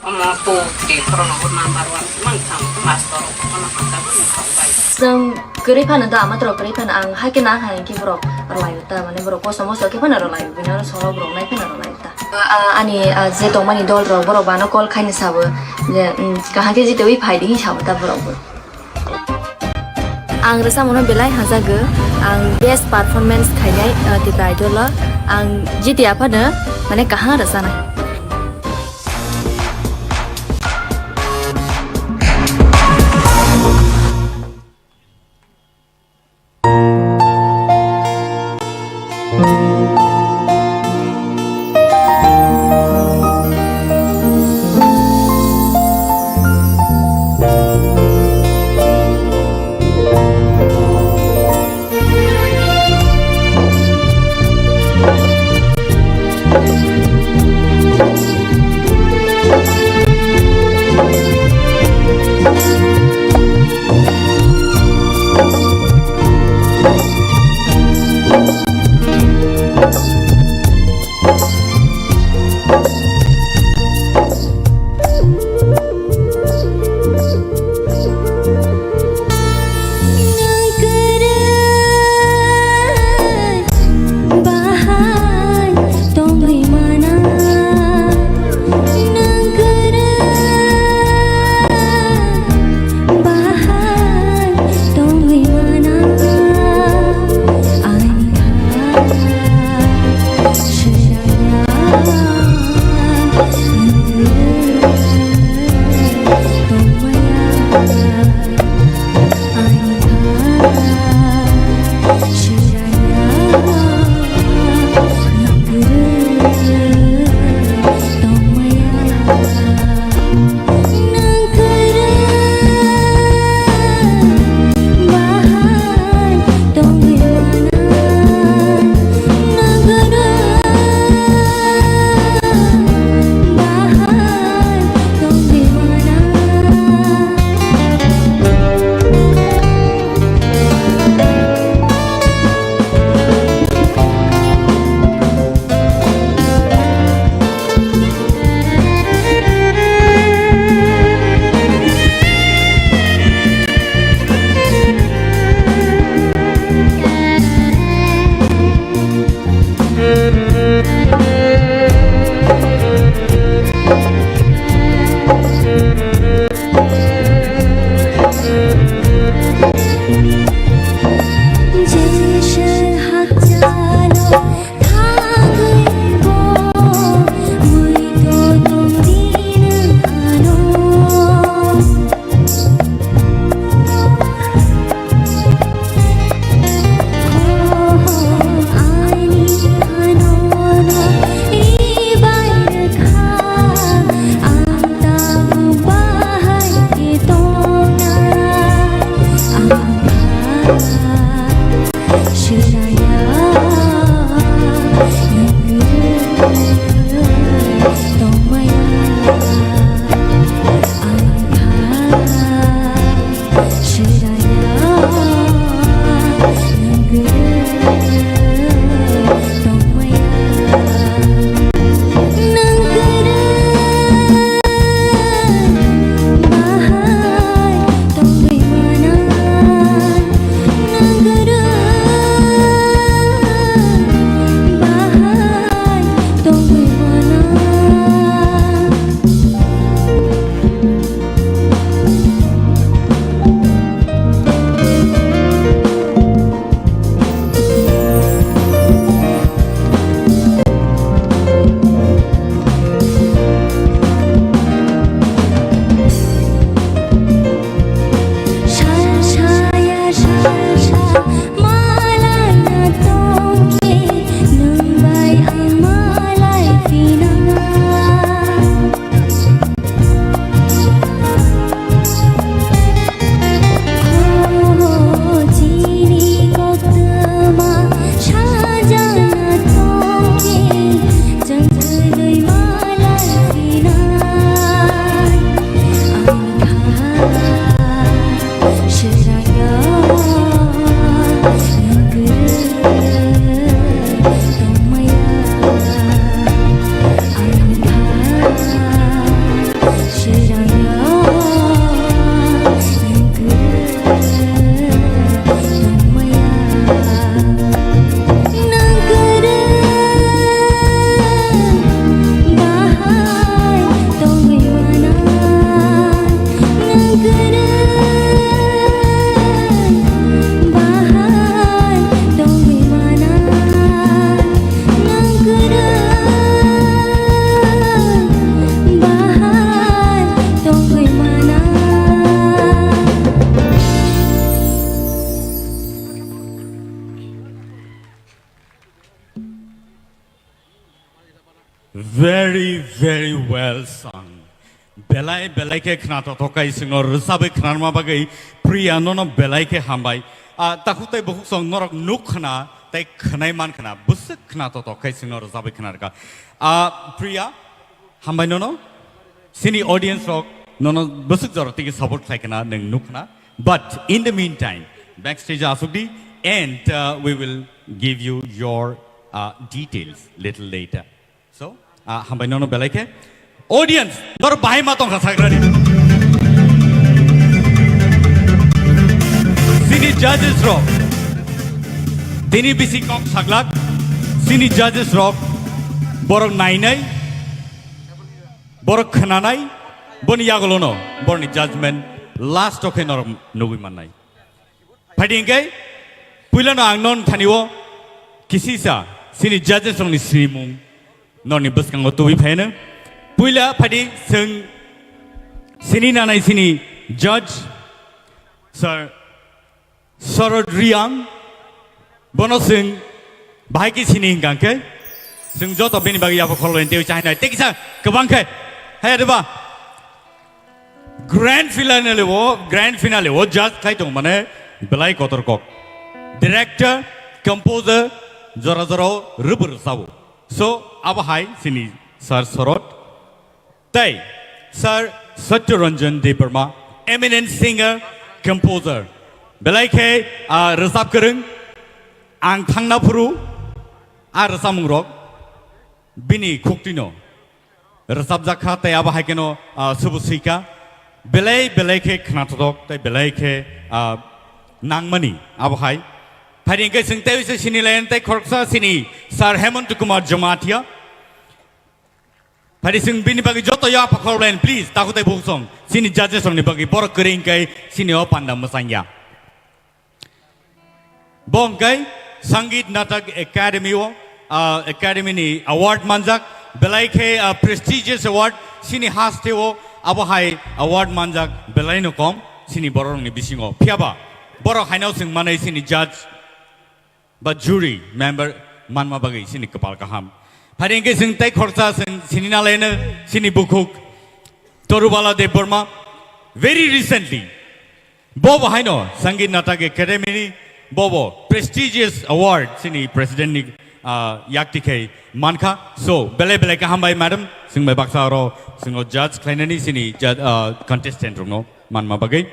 omo to, tei khoroknwi bo number one mang thang, master rok bono hamjakmani thang bai. Chwng kwrwi phano da, ama toro kwrwi phano ang hai khe na hai khe borok rwlai ta, mane borok kosom moso khe phano rwlai, bini oro sorok rok nai phano rwlai ta. Ah, ani, ah, je tongmani dol rok borok bano call khaini sabo je, um, kaham khe jitewi phai di hin sabo ta borok bo. Ang rwchapmungno belai hajago, ang best performance khainai, uh, Tipra Idol o. Ang jiti aphano mane kaham rwchanai. Well sung. Belai belai khe khna totok kai singno rwchabwi khnarma bagwi Priya nono belai khe hambai. Ah, takhuk tei bukhuk song norok nuk khna tei khwnai man khna bwswk khna totok kai singno rwchabwi khnarkha. Ah, Priya, hambai nono. Sini audience rok nono bwswk jora tigi support khlai khna nwng nuk khna. But in the meantime, backstage asuk di and, uh, we will give you your, uh, details little later. So, ah, hambai nono belai khe. Audience, nor bahai ma tongkha sagrani. Sini judges rok. Tini bisi kok saglak. Sini judges rok. Borok nainai. Borok khnanai. Boni yagolono. Borni judgment. Last o khe norok nugui mannai. Phaidi hingke, puilano ang non thani o kisisa sini judges rokni sinimung noni bwskango tubui phaino. Puila phaidi chwng sini nanai sini judge, Sir Sorod Riang, bono chwng bahai khe sini hingka hingke, chwng joto bini bagwi yapha khorloi tei chahinai tei kisa kwbang khe, haya deba? Grand finale o, grand finale o judge khai tong mane belai kotor kok. Director, composer, jora jora o rwbwrw sabo. So, abo hai sini Sir Sorot. Tei Sir Satya Ranjan Debbarma, eminent singer, composer. Belai khe, ah, rwchap kwrwng, ang thangna phuru, a rwchapmung rok, bini khuktino. Rwchapjak kha tei abo hai kheno, ah, subu swi kha. Belai belai khe khnathok tei belai khe, ah, nangmani abo hai. Phaidi hingke chwng tei se sini line tei khoroksa sini Sir Hemant Kumar Jamatia. Phaidi chwng bini bagwi joto yapha khoroklen, please, takhuk tei bukhuk song. Sini judges rokni bagwi borok kwrwi hingke sini o panda mwchangya. Bo hwnkhe Sangeet Natak Academy o, ah, Academy ni award manjak, belai khe, ah, prestigious award, sini haste o abo hai award manjak belai no kom, sini borok rokni bisingo. Phiyaba borok haino chwng manai sini judge ba jury member manma bagwi sini kwpal kaham. Phaidi hingke chwng tei khoroksa chwng sini nalaino sini bukhuk Torubala Debbarma. Very recently, Bo bo haino Sangeet Natak Academy ni bo bo prestigious award sini president ni, ah, yakti khai mankha. So, belai belai khe hambai madam, chwng bai baksa oro chwng o judge khlainani sini judge, ah, contestant rokno manma bagwi.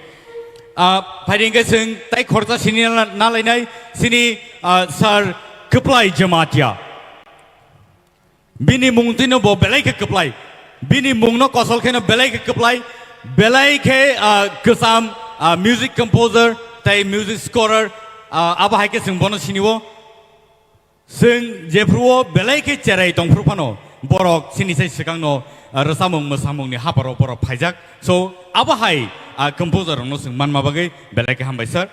Ah, phaidi hingke chwng tei khoroksa sini na-, nalainai sini, ah, Sir Kwplai Jamatia. Bini mung twino bo belai khe kwplai. Bini mungno kosol kheno belai khe kwplai. Belai khe, ah, kwcham, ah, music composer tei music scorer, ah, abo hai khe chwng bono sini o. Chwng jephru o belai khe cherai tongphru phano borok sini sai swkangno, ah, rwchapmung mwsamungni haparo borok phaijak. So, abo hai, ah, composer rokno chwng manma bagwi belai khe hambai sir.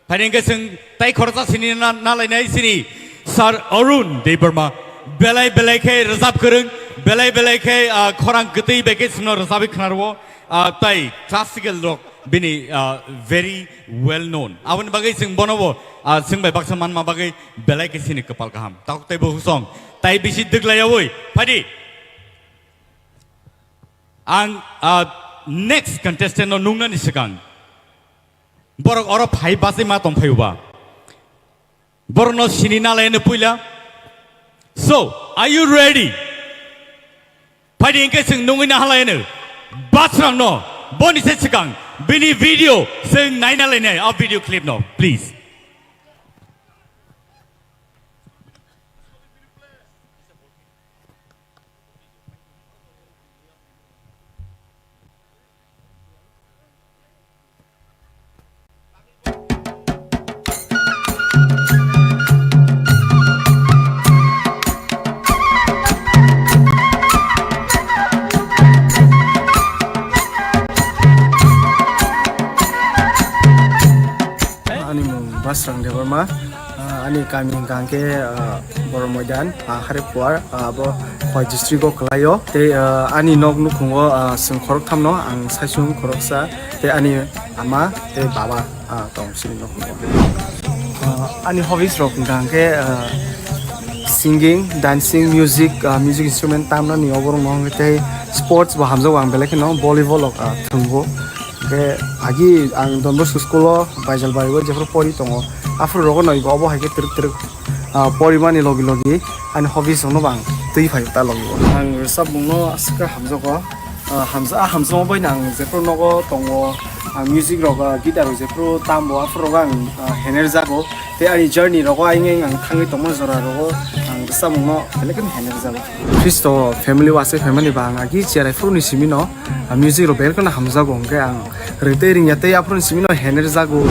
Phaidi hingke chwng tei khoroksa sini na-, nalainai sini Sir Arun Debbarma. Belai belai khe rwchap kwrwng, belai belai khe, ah, khorang kwtwi bai khe chwngno rwchapwi khnarwo, ah, tei classical rok bini, ah, very well known. Aboni bagwi chwng bono bo, ah, chwng bai baksa manma bagwi belai khe sini kwpal kaham. Tok tei bo husong, tei bisi dwglaiyawi. Phaidi. Ang, ah, next contestant no nungnani swkang. Borok oro phai bachai ma tong phai uba. Borokno sini nalaino puila. So, are you ready? Phaidi hingke chwng nungwi nahalaino. Basrangno boni se swkang bini video chwng naina lainai, a video clip no, please. Ani mung Basrang Debbarma. Ah, ani kami hwnkha hwnkhe, ah, Borok Moidan, ah, Hariphuar, ah, abo Khowai district o kwlaio. Tei, ah, ani nok nukhungo, ah, chwng khoroktham no, ang saichung khoroksa, tei ani ama tei baba, ah, tong chini nukhungo. Ah, ani hobbies rok hwnkha hwnkhe, ah, Singing, dancing, music, ah, music instrument tamnani oborok no hwnkhe tei sports bo hamjago ang belai kheno volleyball rok, ah, thwngbo. Hwnkhe agi ang Don Bosco school o Baijalbari o jephru pori tongo, aphuru rogo no ibo obo hai khe twrwk twrwk, ah, porimani logi logi ani hobbies rokno bo ang twi phaio ta logi o. Ang rwchapmung no aswk khe hamjago. Ah, hamsa-, ah, hamjakma bai no ang jephru nogo tongo, ah, music rok, ah, guitar rok jephru tambo, aphuru rogo ang, ah, hener jago. Tei ani journey rogo ayeng ayeng ang thangwi tongma jora rogo ang rwchapmung no belai kheno hener jago. Khristo family o aswk phaimani ba ang agi cherai phuru ni simi no, ah, music rok belai kheno hamjago, hwnkhe ang ring tei ringya tei aphuru ni simi no hener jago.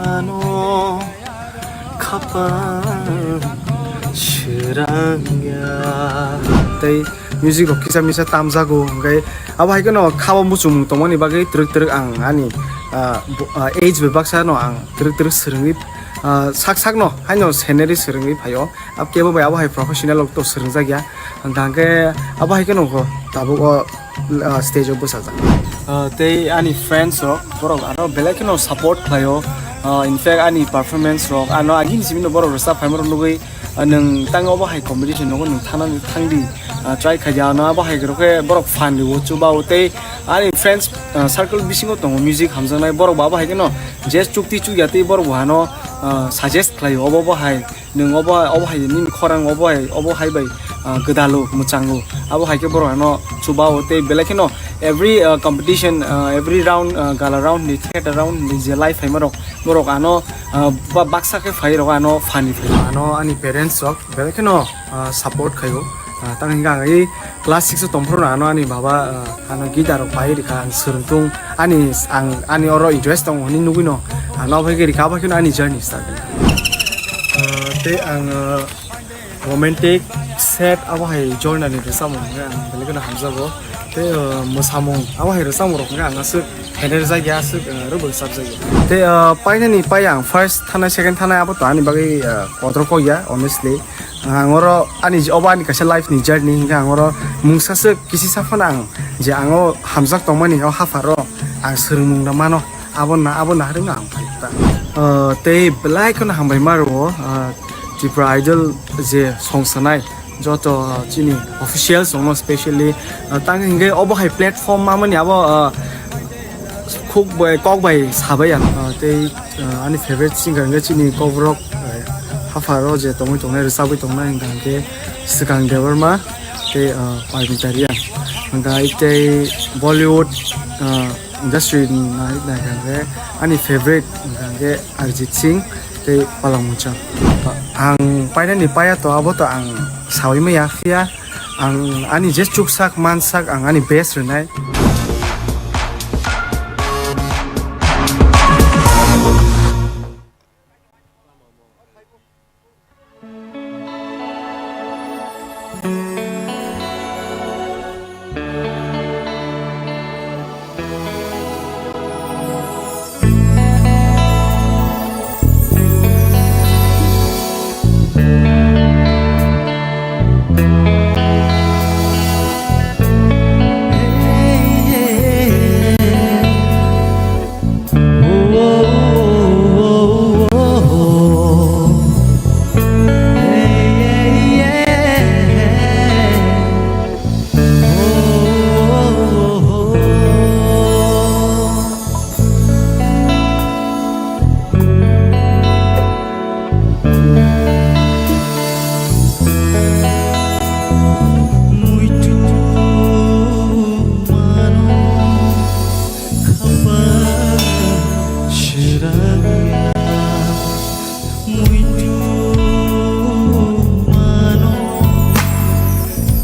Ano khapang srangya. Tei music rok kisa misa tamjago, hwnkhe abo hai kheno khabo muchungmung tongmani bagwi twrwk twrwk ang ani, ah, bo-, ah, age bai baksa no ang twrwk twrwk swrwngwi, ah, sak sak no haino scenery swrwngwi phaio. Abo kebo bai abo hai professional rok to swrwngjakya. Hwnkhe abo hai kheno kho tabuk o, ah, stage o bwsajak. Ah, tei ani friends rok, borok ano belai kheno support khlaio. Ah, in fact, ani performance rok, ano agini simi no borok rwchap phaima rok nugwi, ah, nwng tang obo hai competition nogo nwng thana thangdi, ah, try khaidi, ano abo hai rok khe borok fan rio, chuba o tei ani friends, ah, circle bisingo tongo music hamjaknai, borok bo abo hai kheno je chukti chukya tei borok bo ano, ah, suggest khlaio obo bo hai. Nwng obo, obo hai nini khorang obo hai, obo hai bai, ah, gwdalo, mwchango. Abo hai khe borok ano chuba o tei belai kheno every, ah, competition, ah, every round, ah, gala round ni, theater round ni je live phaima rok, borok ano, ah, ba-, baksa khe phai rok ano funny phai. Ano ani parents rok belai kheno, ah, support khaio. Ah, tamni hwnkhe ang ei class six o tongphuru no ano ani baba, ah, ano guitar rok pai rikha, ang swrwng tung, ani, ang, ani oro interest tongo hwnwi nugwi no, ano abo hai khe rikha, abo hai kheno ani journey start. Ah, tei ang, ah, romantic, sad abo hai genre ni rwchapmung hwnkhe ang belai kheno hamjago. Tei, ah, mwsamung abo hai rwchapmung rok hwnkhe ang aswk hener jakya, aswk, ah, rwbwk chapjakya. Tei, ah, painani pai ang first thanai, second thanai abo to ani bagwi, ah, kotor kok ya, honestly. Ang oro ani j-, obo ani kaisa life ni journey hingkhe ang oro mungsa swk kisisa phano ang je ang o hamjak tongmani o hapharo ang swrwngmung rw mano, abo na, abo naharino ang phai ta. Ah, tei belai kheno hambai ma rwo, ah, Tripura Idol je song sanai joto chini officials rokno specially, ah, tang hingkhe obo hai platform mamani abo, ah, khuk bai, kok bai sabai ang, ah, tei, ah, ani favorite singer hingkhe chini kokborok, ah, hapharo je tongwi tongnai, rwchabwi tongnai hingkha hingkhe Swkang Debbarma tei, ah, Parmita Reang. Hingkha tei Bollywood, ah, industry ni nai, naikha hingkhe ani favorite hingkha hingkhe Arijit Singh tei Palak Mangsan. Ang painani paiya to abo to ang saui maya, phiya ang ani je chuksak mansak ang ani best rwnai. Muitu mano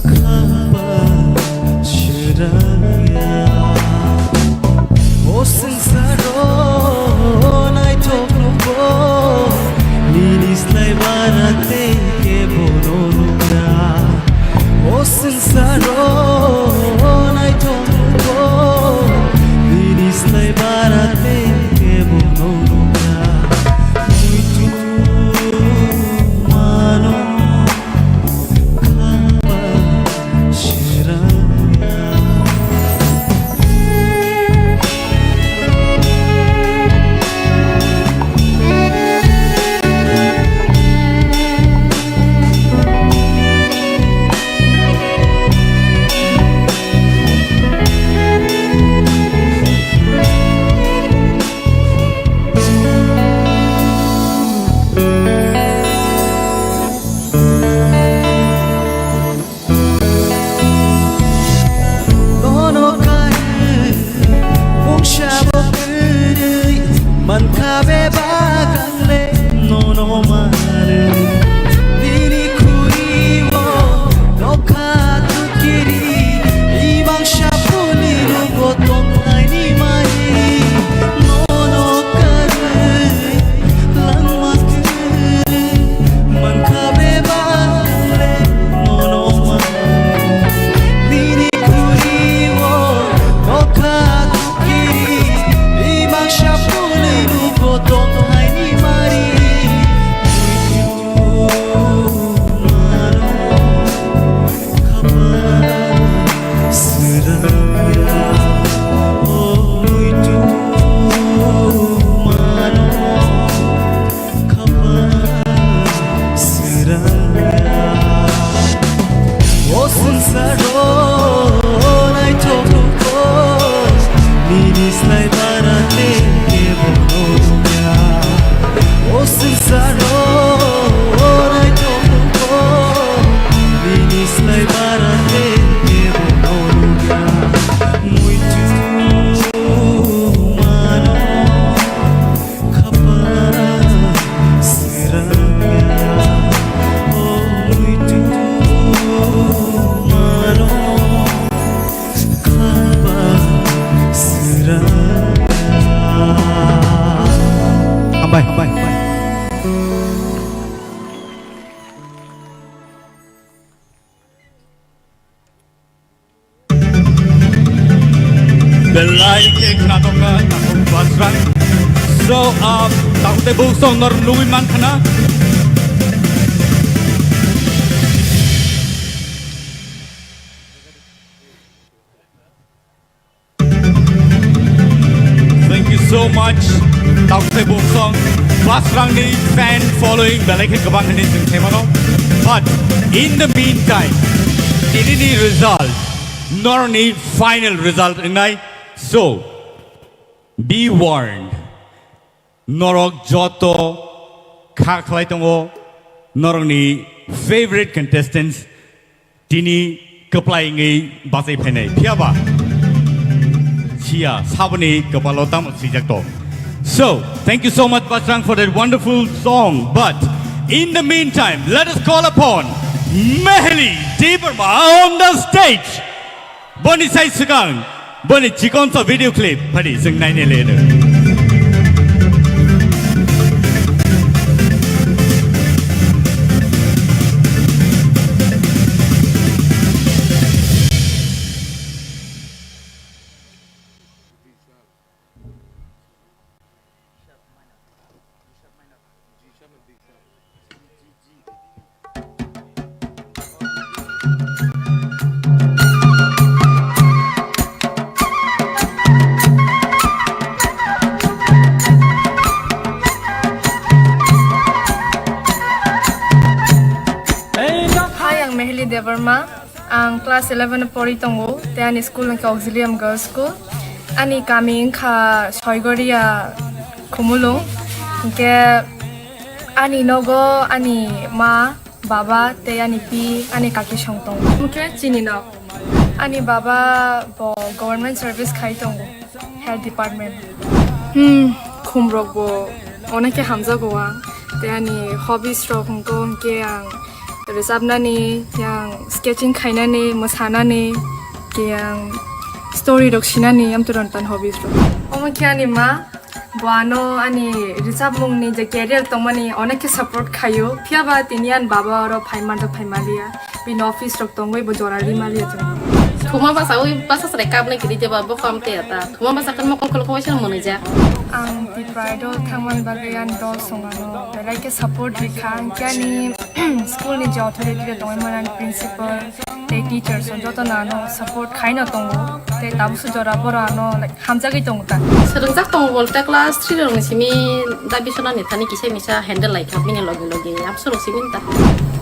khamba srangya. O swngcharo naithok nugo, nini slai bara tei kebono nukya. O swngcharo naithok nugo, nini slai bara tei kebono nukya. Muitu mano khamba srangya. Hambai, hambai. Belai khe khna tongkha takhuk Basrang. So, um, takhuk tei buk song nor nugui mankha na? Thank you so much. Takhuk tei buk song Basrangni fan following belai khe kwbang hinwi chwng khaimano. But in the meantime, tinini result, norokni final result wngnai. So, be warned. Norok joto kha khlai tongo, norokni favorite contestants tini kwplai wngwi bachai phainai. Phiyaba siya saboni kwpalo tamo swijak to. So, thank you so much, Basrang, for that wonderful song. But in the meantime, let us call upon Meheli Debbarma on the stage. Boni sai swkang, boni chikon sa video clip phari chwng naina le no. Hi, ang Meheli Debbarma. Ang class eleven o pori tongo, tei ani school wngkha Auxilium Girls School. Ani kami wngkha Soigoria Khumulwng. Hinkhe ani nogo ani ma, baba tei ani pi, ani kaki song tongo. Hinkhe chini nok. Ani baba bo government service khai tongo. Health department. Hmm, khumrok bo onek khe hamjago ang. Tei ani hobbies rok hwnkhe, hwnkhe ang rwchapnani, yang sketching khainani, mwsanani, yang story rok sinani, amtwrwng tan hobbies rok. Omo khe ani ma, bo ano ani rwchapmungni je career tongmani onek khe support khaio. Phiyaba tini ani baba oro phai manjak phai maliya. Bini office rok tongwi bo jora ri maliya chwng. Thuma basa ui basa sre kapnai kiri jeba bo kam te ata. Thuma basa kan mokol kol kowai sal mwnwi ja. Ang Tipra Idol thangmani bagwi ani dol songano belai khe support rikha. Hinkhe ani school ni je authority rok tongwi mani ani principal tei teachers rok jotono ano support khaino tongo. Tei tabukso jora borok ano, like, hamjagwi tongo ta. Swrwngjak tongo bolte class three rokni simi da bisonani thani kisa misa handle lai kha bini loge loge absorok simi ta.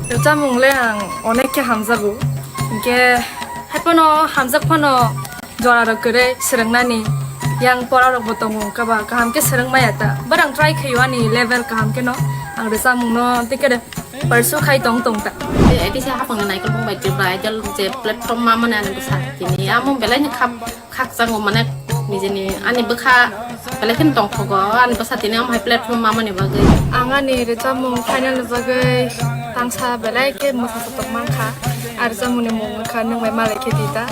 Rwchapmung le ang onek khe hamjago. Hinkhe haiphano hamjak phano jora rok kwrwi swrwngnani yang pora rok bo tongo, kaba kaham khe swrwng maya ta. But ang try khaio ani level kaham khe no ang rwchapmung no tei khe pursue khai tong tong ta. Tei A D C hapang ni naikolbung bai Tripura Idol je platform ma mani ani bwsa tini amo belai ni khap khakchangma mane nijeni ani bwkha belai kheno tongthogo, ani bwsa tini omo hai platform ma mani bagwi. Ang ani rwchapmung final ni bagwi tangsa belai khe mwsa sotok mankha. A rwchapmungni mung wngkha Nwng Bai Malai Khe Di Ta.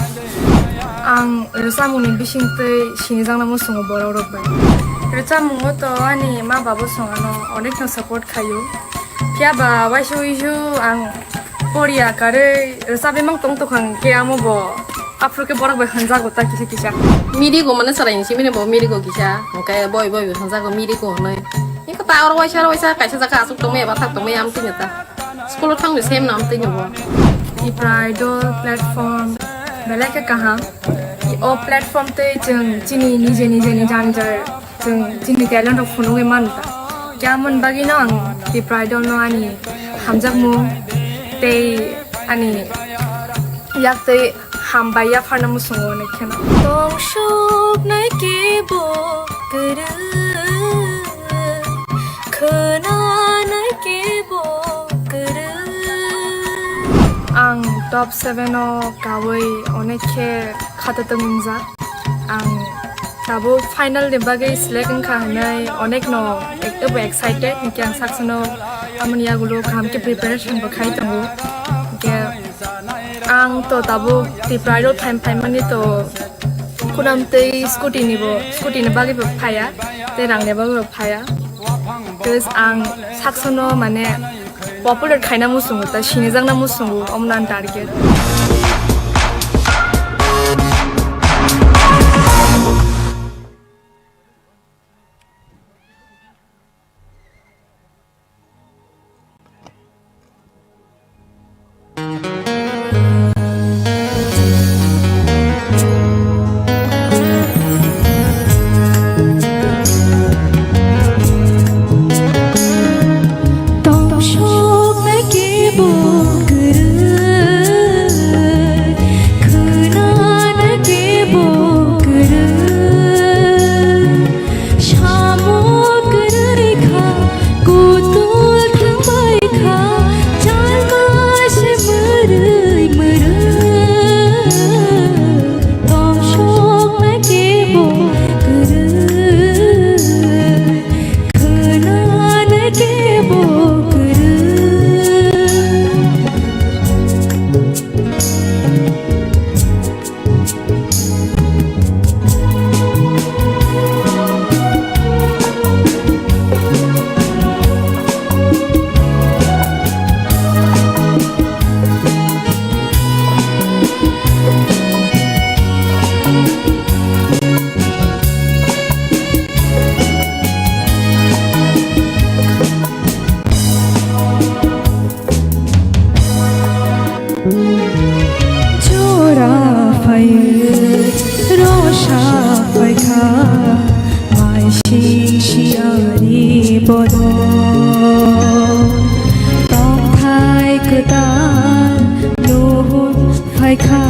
Ang rwchapmungni bisingtwi sinijakna muchungo borok rok bai. Rwchapmungo to ani ma babo song ano onek no support khaio. Phiya ba waisa uisu ang poriya karwi rwchapwi mang tong tongkha, hwnkhe amo bo aphuru khe borok bai hwnjago ta kisa kisa. Mirigo mane chwrai ni simi bo mirigo kisa, hwnkhe boi boi bo hwnjago mirigo hwnwi. Eko ta oro waisa oro waisa kaisa jaga aswk tongmaya bathak tongmaya amtwino ta. School o thangwi sem no amtwino bo. Tipra Idol platform belai khe kaham. O platform tei chwng chini nije nije ni jani jar chwng chini talent rok phunugwi manu ta. Kya mon bagwi no ang Tipra Idol no ani hamjakmung tei ani yak tei hambai yapharna muchungo hwnwi kheno. Tong soknai kebo kwrwi, khwnanai kebo kwrwi. Ang top seven o kawi onek khe khata tongmung jak. Ang tabuk final ni bagwi select wngkha hwnwi onek no ek-, ebo excited, hinkhe ang saksono amoni yagulo kaham khe preparation bo khai tongo. Hinkhe ang to tabuk Tipra Idol phaim phaimani to kunam tei scooty ni bo, scooty ni bagwi bo phaiya, tei rang ni bagwi bo phaiya. Because ang saksono mane popular khaina muchungo, ta sinijakna muchungo, omo no ang target. Tong soknai kebo kwrwi, khwnanai kebo kwrwi. Samung kwrwi kha, kutul thangbai kha, chalma se mwrwi mwrwi. Tong soknai kebo kwrwi, khwnanai kebo kwrwi. Jora phaiwi rosa phaikha, mai sing siyari bodol. Tongthai kwtal nuhun phaikha,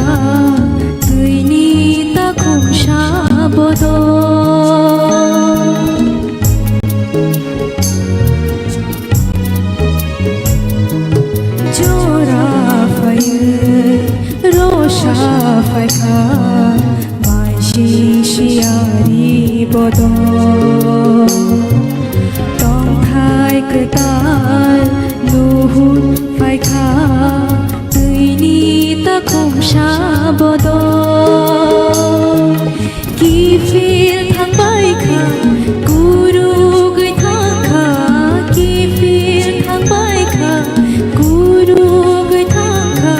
twini takhumsa bodol. Jora phaiwi rosa phaikha, mai sing siyari bodol. Tongthai kwtal nuhun phaikha, twini takhumsa bodol. Kiphil thangbai kha, kurugwi thangkha, kiphil thangbai kha, kurugwi thangkha,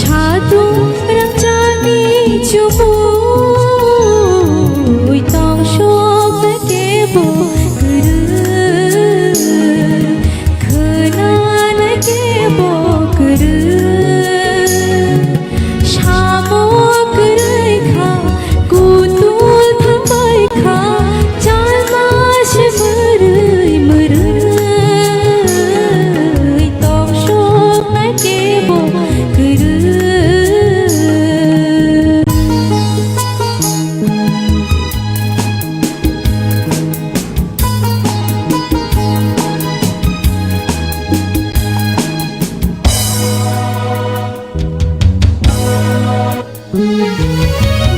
satung rangchakni chumui tong soknai kebo kwrwi, khwnanai kebo kwrwi. Samung kwrwi kha, kutul thangbai kha, chalma se mwrwi mwrwi, tong soknai kebo kwrwi.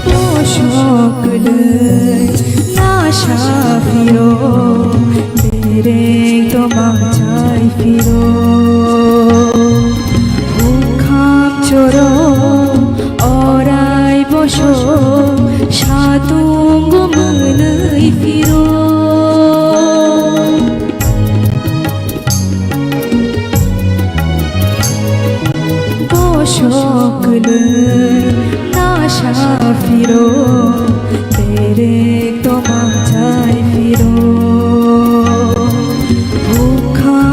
Bosok kwlwi nasa phiro, derek toma chai phiro. Bukham choro orai bosok satung mwnwi phiro. Bosok kwlwi nasa phiro, derek toma chai phiro. Bukham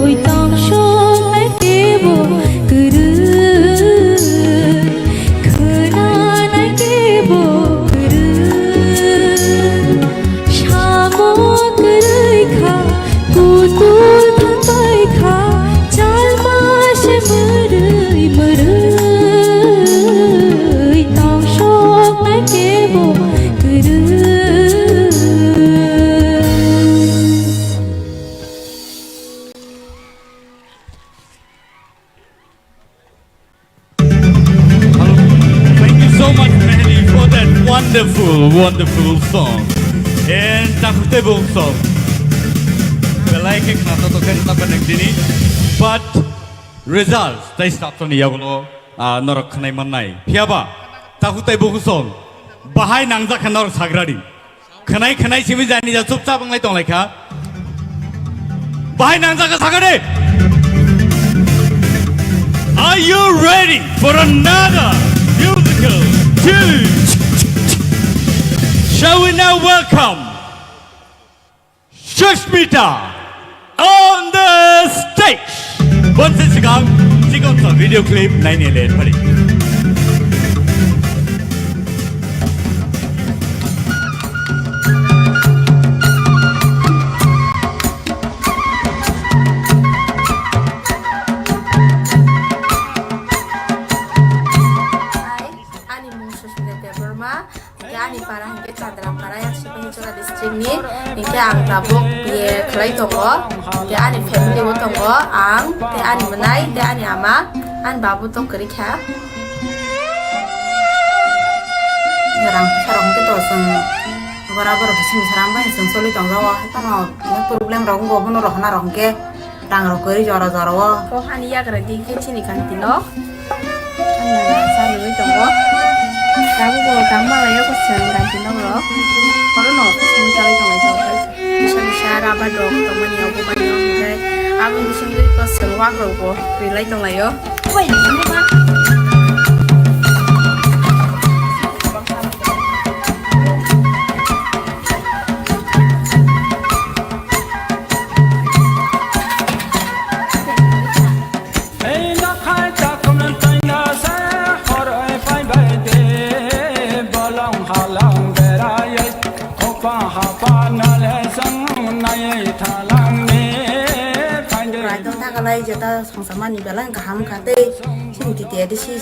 Ui tong song nai kebo kwrwi, khwna nai kebo kwrwi. Samo kwrwi kha, kutul thapai kha, chalma se mwrwi mwrwi, tong song nai kebo kwrwi. Thank you so much, Mehdi, for that wonderful, wonderful song. And Takhuk Teibo song. Belai khe khna to khe ta panang dini. But results, tai start to ni yagulo, ah, norok khnai mannai. Phiyaba, Takhuk Teibo song. Bahai nangjak kha norok sagradi. Khwnai khwnai simi jani ja chupchap wnglai tong lai kha. Bahai nangjak kha sakha de. Are you ready for another musical tune? Shall we now welcome Sushmita on the stage? Bonsi sikang sikon sa video clip naini le pari. Ani mung Susmita Debbarma, hingke ani para hingke Chandra para, yang Sipahichora district ni, hingke ang tabuk B A khlai tongo, hingke ani family o tongo, ang, tei ani mwnai, tei ani ama, ani babu tong kwrwi kha. Rang phaisa rok hingke to chwng bora borok bising bising rang bai chwng choli tong jago, hai phano problem rok wngkha, bono rohorna rok hingke. Rang rok kwrwi jora jora o. Kok ani yagra di khe chini kanti no. Ano sa nungwi tongo. Tabuk bo tangma lai o kwchwng kanti no rok. Oro no song chalai tonglai tongo. Bisa bisa rubber rok tongmani obo bai no hwnkhe. Aboni bisingtwi kwchwng wak rok bo rilai tonglai o. Bai ni ma. Ei nakhai takhumna tangna se horoi phaibai de bolong halang beraioi khopa hapa nale sang naioi thalang ni phaide. Raidon thakalai jeta songsamani belai kaham kha tei sini titi adisi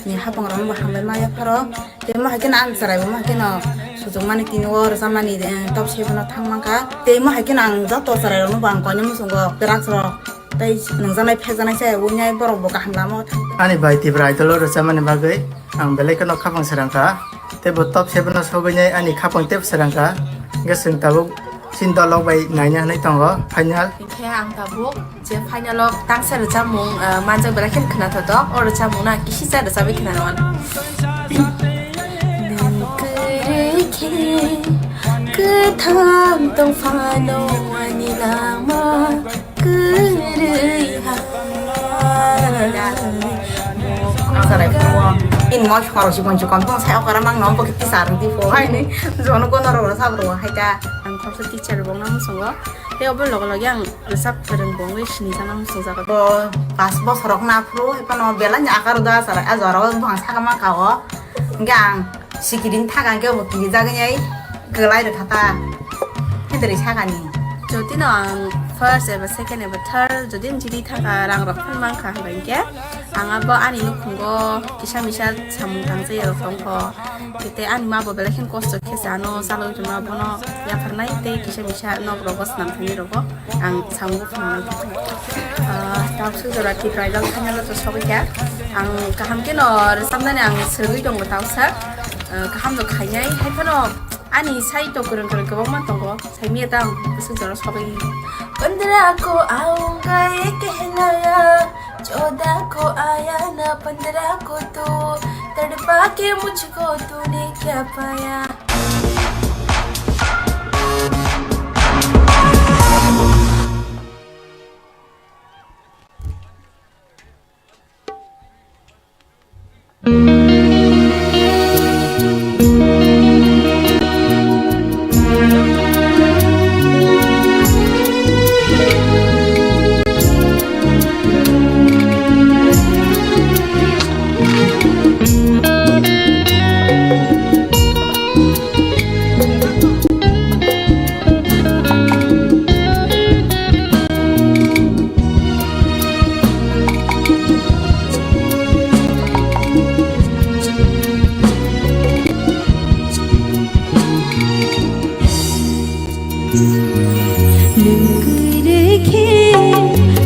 ni hapang rok bo hambai maya pharo. Tei mo hai kheno ang chwrai bo mo hai kheno sujukmani tini o rwchapmani, eh, top seven o thang mankha. Tei mo hai kheno ang joto chwrai rokno bo ang koinwi muchungo drugs rok tei nungjaknai phekjaknai se wngnai borok bo kaham lama o thang. Ani bai Tipra Idol o rwchapmani bagwi ang belai kheno khapang srang kha. Tei bo top seven o sogwi nai ani khapang tei srang kha. Hwnkhe chwng tabuk chini dolok bai naina hinwi tongo final. Hwnkhe ang tabuk je final o tangsa rwchapmung, ah, manjak belai kheno khna thotok. O rwchapmung no ang kisisa rwchapwi khna rw mano. Nwng kwrwi khe kwthang tong phano ani lama kwrwi ha. Ang sarai phunuo. In mo khorok si bonsi kon tong sai okara mang no bokhe tisar di pho hai ni. Jono kono ro sab ro hai ta. Ang khoroksa teacher bo wngna muchungo. Tei obo loge loge ang rwchap kwrwng bo wngwi sini sana muchungjago. Bo pas bosor rok na phuru hai phano belai ni akar da sarai a jora o buphang saka ma ka o. Hingke ang sikiri thaka hingke bo kiri jagwi nai kwlai rwkha ta. Hindri sakani. Jodi no ang first eba second eba third jodi jiri thaka rang rok phano mankha hingke ang abo ani nukhungo kisa misa samung tangsa ya rok tongkho. Tei ani ma bo belai kheno kosto khe se ano chalwi rwma bono yapharnai tei kisa misa nok rogo swnam thani rogo ang samung phunuknai. Ah, tabuk jora Tipra Idol final o to sogwi kha. Ang kaham kheno rwchapnani ang swrwngwi tongo tausa. Ah, kaham no khainai hai phano ani sai to kwrwng kwrwng kwbangma tongo. Saimya ta ang bwswk jora sogwi. Pandra ko aunga ye kehlaya, chauda ko aya na pandra ko tu, tadpa ke mujhko tune kya paya. Nwng kwrwi khe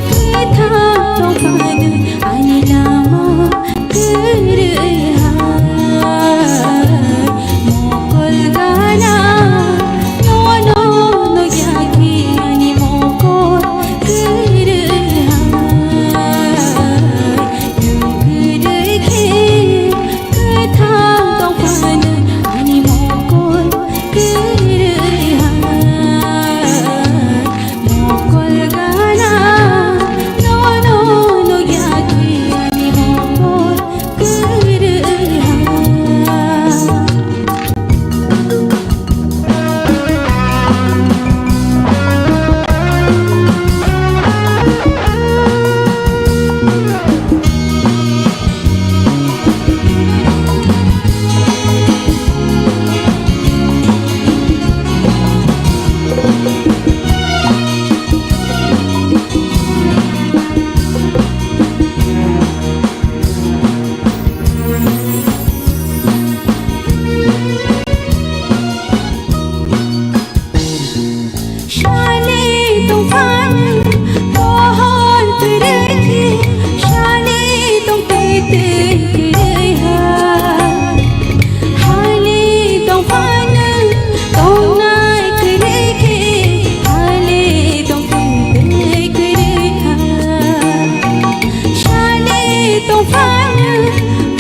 kwthang tongphano ani lama kwrwi ha. Mokol gana nono nukya khe ani mokol kwrwi ha. Nwng kwrwi khe kwthang tongphano ani mokol kwrwi ha. Mokol gana nono nukya khe ani mokol kwrwi ha. Sani tongphang pohor kwrwi khe, sani tongtwi twi kwrwi ha. Hani tongphang tongnai kwrwi khe, hani tongtwi twi kwrwi ha. Sani tongphang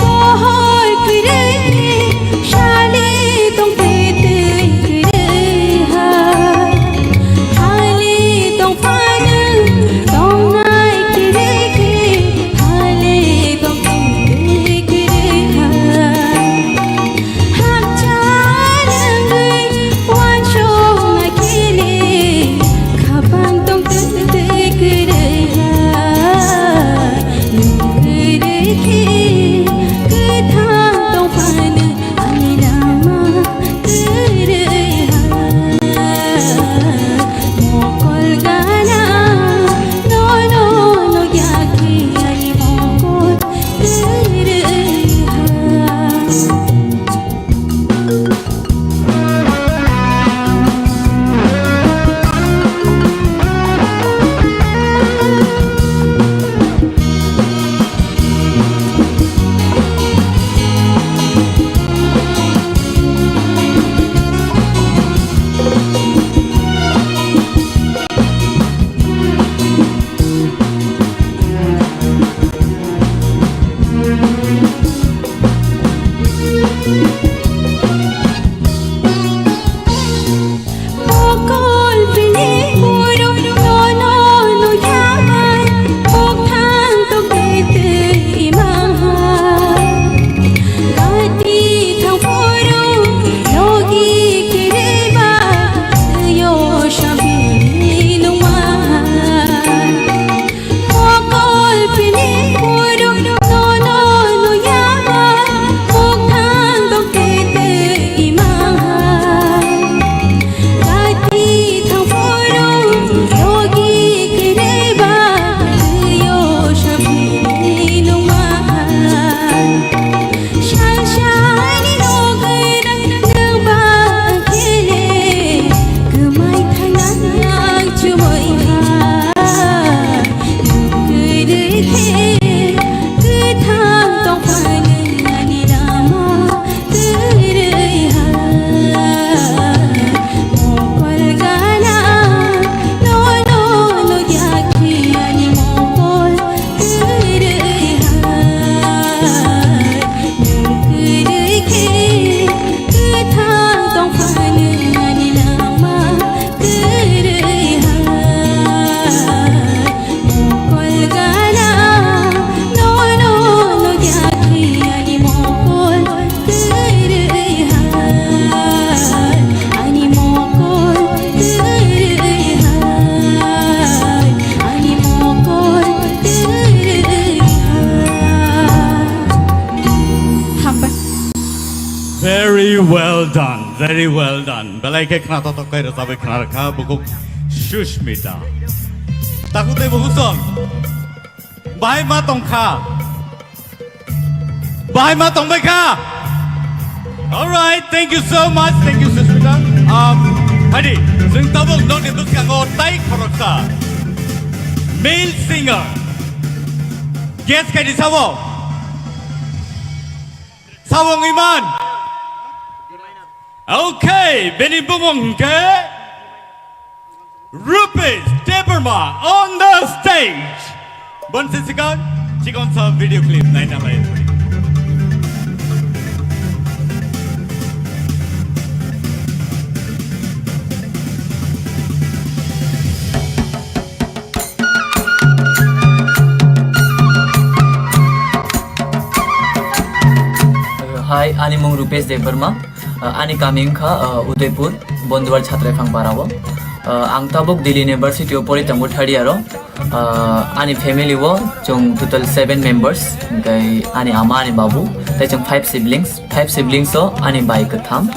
pohor kwrwi khe, sani tongtwi twi kwrwi ha. Hali tongphano tongnai kwrwi khe, hali tongtwi twi kwrwi ha. Hakcha nangwi uansukna khe le, khapang tongtwi twi kwrwi ha. Nwng kwrwi khe kwthang tongphano ani lama kwrwi ha. Mokol gana nono nukya khe ani mokol kwrwi ha. Mokol bini borok nono nukya hai, bokthang tongtwi twi ima hai. Kati thang phuru logi kwrwi ba, twiyo sabini nungma hai. Mokol bini borok nono nukya hai, bokthang tongtwi twi ima hai. Kati thang phuru logi kwrwi ba, twiyo sabini nungma hai. Sangsani nogwi nang ba khe le, kwmai thangna ang chumui ha. Nwng kwrwi khe kwthang tongphano ani lama kwrwi ha. Mokol gana nono nukya khe ani mokol kwrwi hai. Nwng kwrwi khe kwthang tongphano ani lama kwrwi hai. Mokol gana nono nukya khe ani mokol kwrwi hai, ani mokol kwrwi hai, ani mokol kwrwi hai. Hambai. Very well done, very well done. Belai khe khna totok kai rwchabwi khna rwkha bukhuk Sushmita. Takhuk tei bukhuk song. Bahai ma tongkha. Bahai ma tongbai kha. All right, thank you so much. Thank you, Sushmita. Um, Hadi, chwng tabuk nokni bwskango tai khoroksa male singer. Guess khaidi sabo? Sabo wngwi man? Okay, bini bumung hwnkhe Rupesh Debbarma on the stage. Bonsi sikang, chikon sa video clip naina lai. Hi, ani mung Rupesh Debbarma. Uh, ani kami wngkha, uh, Udaipur, Bonduwar Chhatraifang Parao. Uh, ang tabuk Delhi University o pori tongo third year o. Uh, ani family o chwng total seven members, hwnkhe ani ama, ani babu, tei chwng five siblings. Five siblings o ani bai kwtham,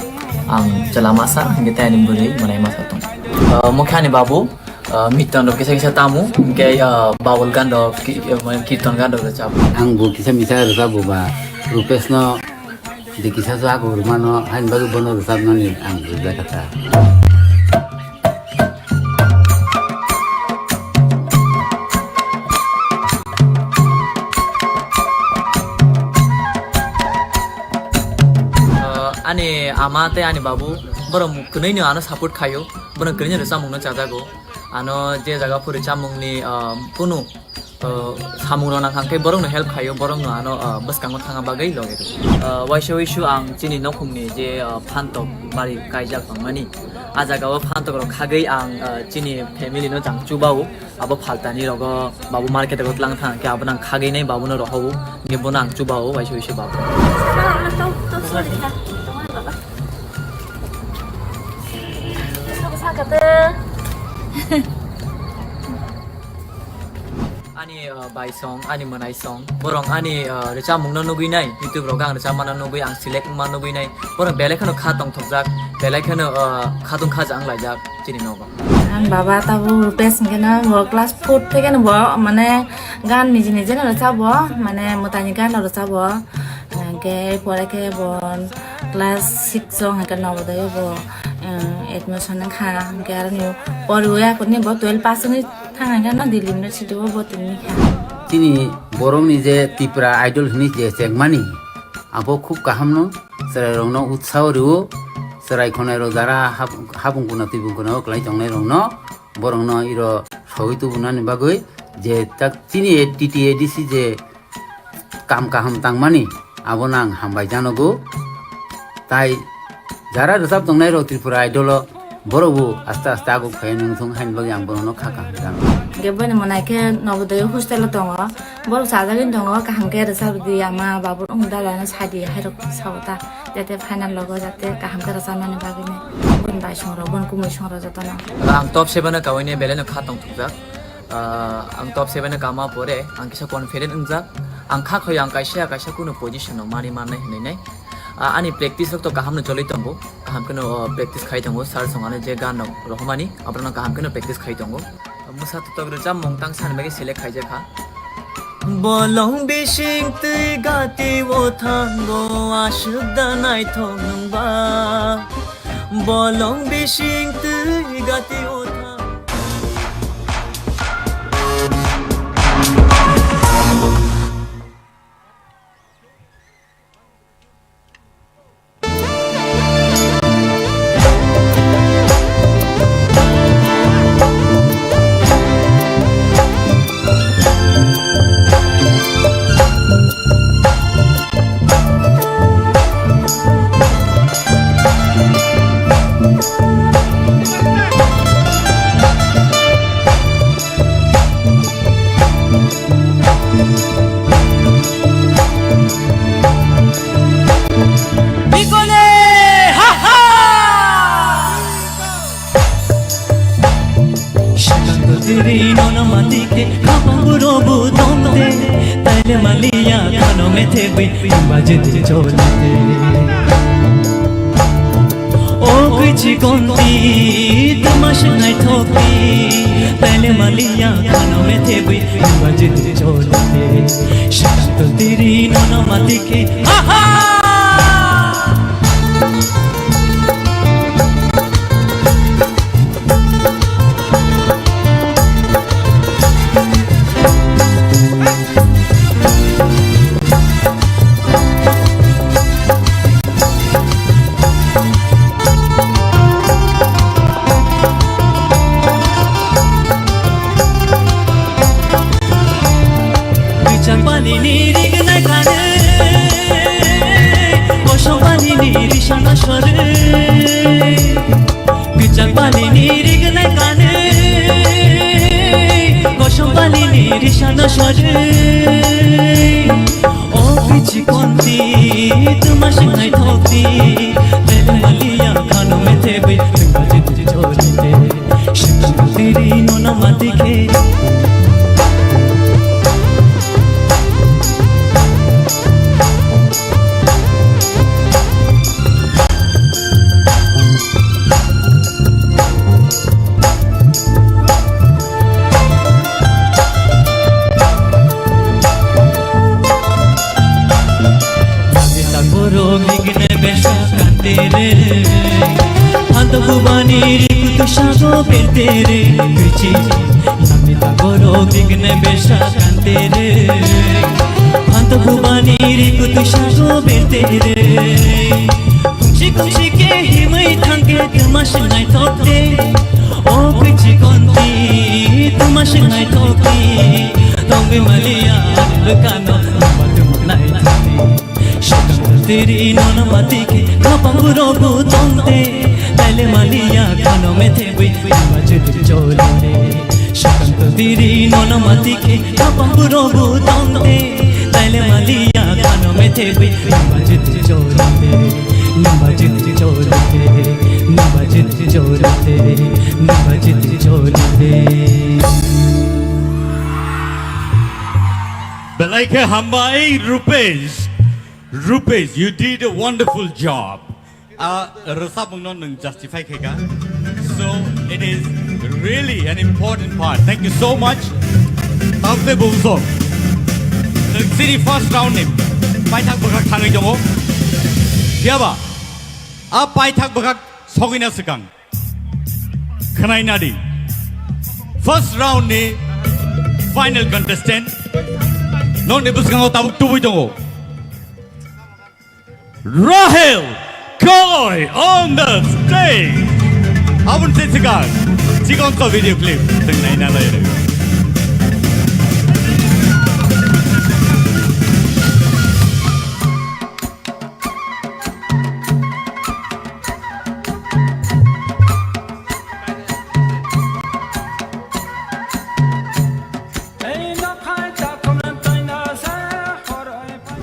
ang chwla masa, hwnkhe tei ani bwrwi mwnai masa tong. Uh, mokhe ani babu, uh, miton rok kisa kisa tamo, hwnkhe, uh, babul gan rok, ki-, uh, mane kirton gan rok rwchap. Ang bo kisa misa rwchap bo ba, Rupesh no Di kisa so ako rwmano, haini bagwi bono rwchapnani ang rwjak kha ta. Ah, ani ama tei ani babu borok kwnwi no ano support khaio, borok kwnwi no rwchapmung no chajago. Ano je jaga phuri chamungni, ah, kunu, ah, samung rok nang kha khe borok no help khaio, borok no ano, ah, bwskango thangna bagwi logi rw. Ah, waisa waisu ang chini nokhungni je, ah, phantok bari kaijak tongmani, ah jaga o phantok rok khagwi ang, ah, chini family no jang chubao, abo phaltani rogo babu market o tlang thang khe abo nang khagwi nai babu no rohao, hingke bono ang chubao waisa waisu babu. Ani, uh, bai song, ani mwnai song, borok ani, uh, rwchapmung no nugwi nai, YouTube rogo ang rwchapma no nugwi, ang select wngma nugwi nai, borok belai kheno kha tongthokjak, belai kheno, uh, khatung khaja wnglaijak chini nogo. Ang baba tabuk Rupesh hingke no bo class four theke no bo mane gan niji niji no rwchabo, mane mwtai ni gan no rwchabo, hingke pore khe bo class six o hingke Navodaya bo, eh, admission wngkha, hingke aroni poriwi aphuru ni bo twelve pass wngwi thang hingke no Delhi University o bo tongwi kha. Chini borok ni je Tipra Idol hinwi je chengmani, abo khub kaham no, chwrai rok no utsaho rwo, chwrai khonai rok jara hap-, hapung kuna tibung kuna o kwlai tongnai rok no, borok no iro sogwi tubunani bagwi je tak chini T T A D C je kam kaham tangmani, abono ang hambai janogo. Tai jara rwchap tongnai rok Tripura Idol o, borok bo aste aste aguk phai nung thung haini bagwi ang borok no kha kaham janogo. Hingke boni mwnai khe Navodaya hostel o tongo, borok chajagwi tongo, kaham khe rwchap di ama babu wng dada no sadi hai rok sao ta, jate final logo jate kaham khe rwchapnani bagwi nai boni bai song rok boni kumui song rok jotono. Ang top seven o kawini belai no kha tong thukjak. Ah, ang top seven o kama pore, ang kisa confident wngjak. Ang kha khoi ang kaisa kaisa kunu position no mani mannai hinwi nai. Ah, ani practice rok to kaham no choli tongo. Kaham kheno, oh, practice khai tongo. Sir song ano je gan rok rohormani, aborok no kaham kheno practice khai tongo. Mwsa totok rwchapmung tang sani bagwi select khaijak kha. Bolong bising twi gati o thango, aswk da naithok nwng ba. Bolong bising twi gati o thango. Bikole, ha, ha! Shikang to tiri nono matike, kapang robu tongte, taile maliya kano methe bui, baje de cholate. O kwichi konti, tama shnai thokti, taile maliya kano methe bui, baje de cholate. Shikang to tiri nono matike, ha ha! Ni rignai kane, kosom pani ni risana sore. Kichak pani ni rignai kane, kosom pani ni risana sore. O pichi konti, tuma sinai thokti, tele malia khano methe bai, tuma jiti chori te. Shakti tiri nono mati khe. Borok rignai besa kante re. Phanto bubani rikutu sago berte re. Bichi yami ta borok rignai besa kante re. Phanto bubani rikutu sago berte re. Kungsi kungsi ke himai thangke tuma sinai thokte. O bichi konti tuma sinai thokte. Tongbe malia lukano tuma tuma nai thokte. Shakang tiri nono mati khe khapang rogo tongte. Taile malia khano methe bui nima jiti chori te. Shakang tiri nono mati khe khapang rogo tongte. Taile malia khano methe bui nima jiti chori te. Nima jiti chori te. Nima jiti chori te. Nima jiti chori te. Belai khe hambai Rupesh. Rupesh, you did a wonderful job. Ah, rwchapmungno nwng justify khaika. So, it is really an important part. Thank you so much. Tamte bumsok. Nwng chini first round ni paithak bwkhak thangwi tongo. Phiyaba, a paithak bwkhak sogwina swkang. Khwnai nadi. First round ni final contestant. Nokni bwskango tabuk tubui tongo. Rahel Koloi on the stage. Abun se sikar. Chikon to video clip. Teng nai na lai.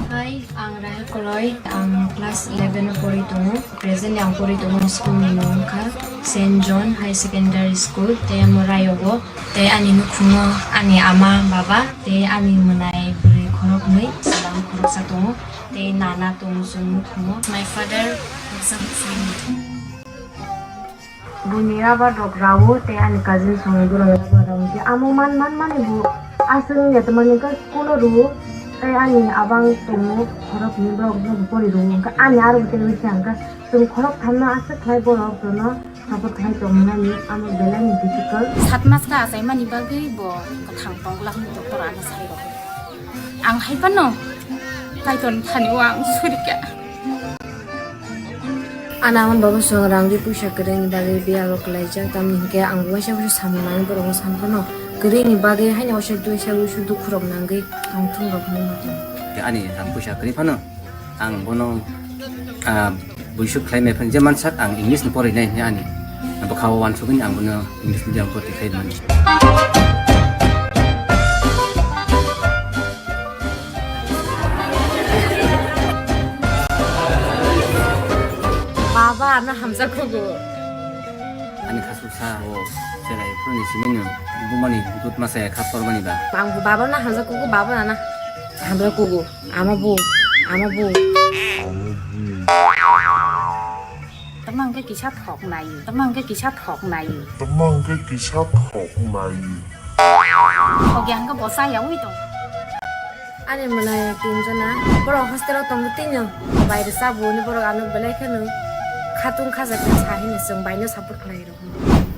Hai, ang Rahel Koloi, ang class eleven o pori tongo. Presently ang pori tongo school ni mung wngkha Saint John High Secondary School, tei amo Rayogo, tei ani nukhungo ani ama, baba, tei ani mwnai bwrwi khoroknwi, chwla khoroksa tongo, tei nana tongo chwng nukhungo. My father, Haksa Bwsai. Buini rubber rok rao tei ani cousin songni borok rubber rao hwnkhe amo man man mani bo aswk wngya tongmani hwnkhe school o rwo tei ani abang tongo khorok hwnwi borok no bo pori rwo hwnkhe ani aro bo tei wngkha hwnkhe chwng khorok thamno aswk khlai borok rwno support khlai tongmani amo belai ni difficult. Sat mas kha achaimani bagwi bo kwthang tongla hwnwi doctor ano sai rw. Ang hai phano Kaitor thani o ang suri kha. Ana ama baba song rang ri puisa kwrwini bagwi biya rok kwlaijak, tamni hinkhe ang waisa waisa samung nangwi borokno san phano kwrwini bagwi haino waisa duisa waisa dukhu rok nangwi tongthung rok hinwi ma tongo. Ani rang puisa kwrwi phano ang bono, ah, buisuk khlai maya phano je mansak ang English ni porinai hinwi ani bwkha o uansugwi ang bono English medium o bwrwi khlai mani. Baba, ano hamjakgo. Ani khasuksa o cherai phuruni simi no bumani dut masa kha tormani ba. Ang bo baba no hamjakgo, baba no hamjakgo. Ama bo, ama bo. Tama hwnkhe kisa thok nai, tama hwnkhe kisa thok nai. Tama hwnkhe kisa thok nai. Thok ya hwnkhe bo cha yaui tong. Ani mwnai tinjona, borok hostel o tongo tino, baire cha bo hwnwi borok ano belai kheno khatung khaja khe sa hino chwng baino support khlai rw.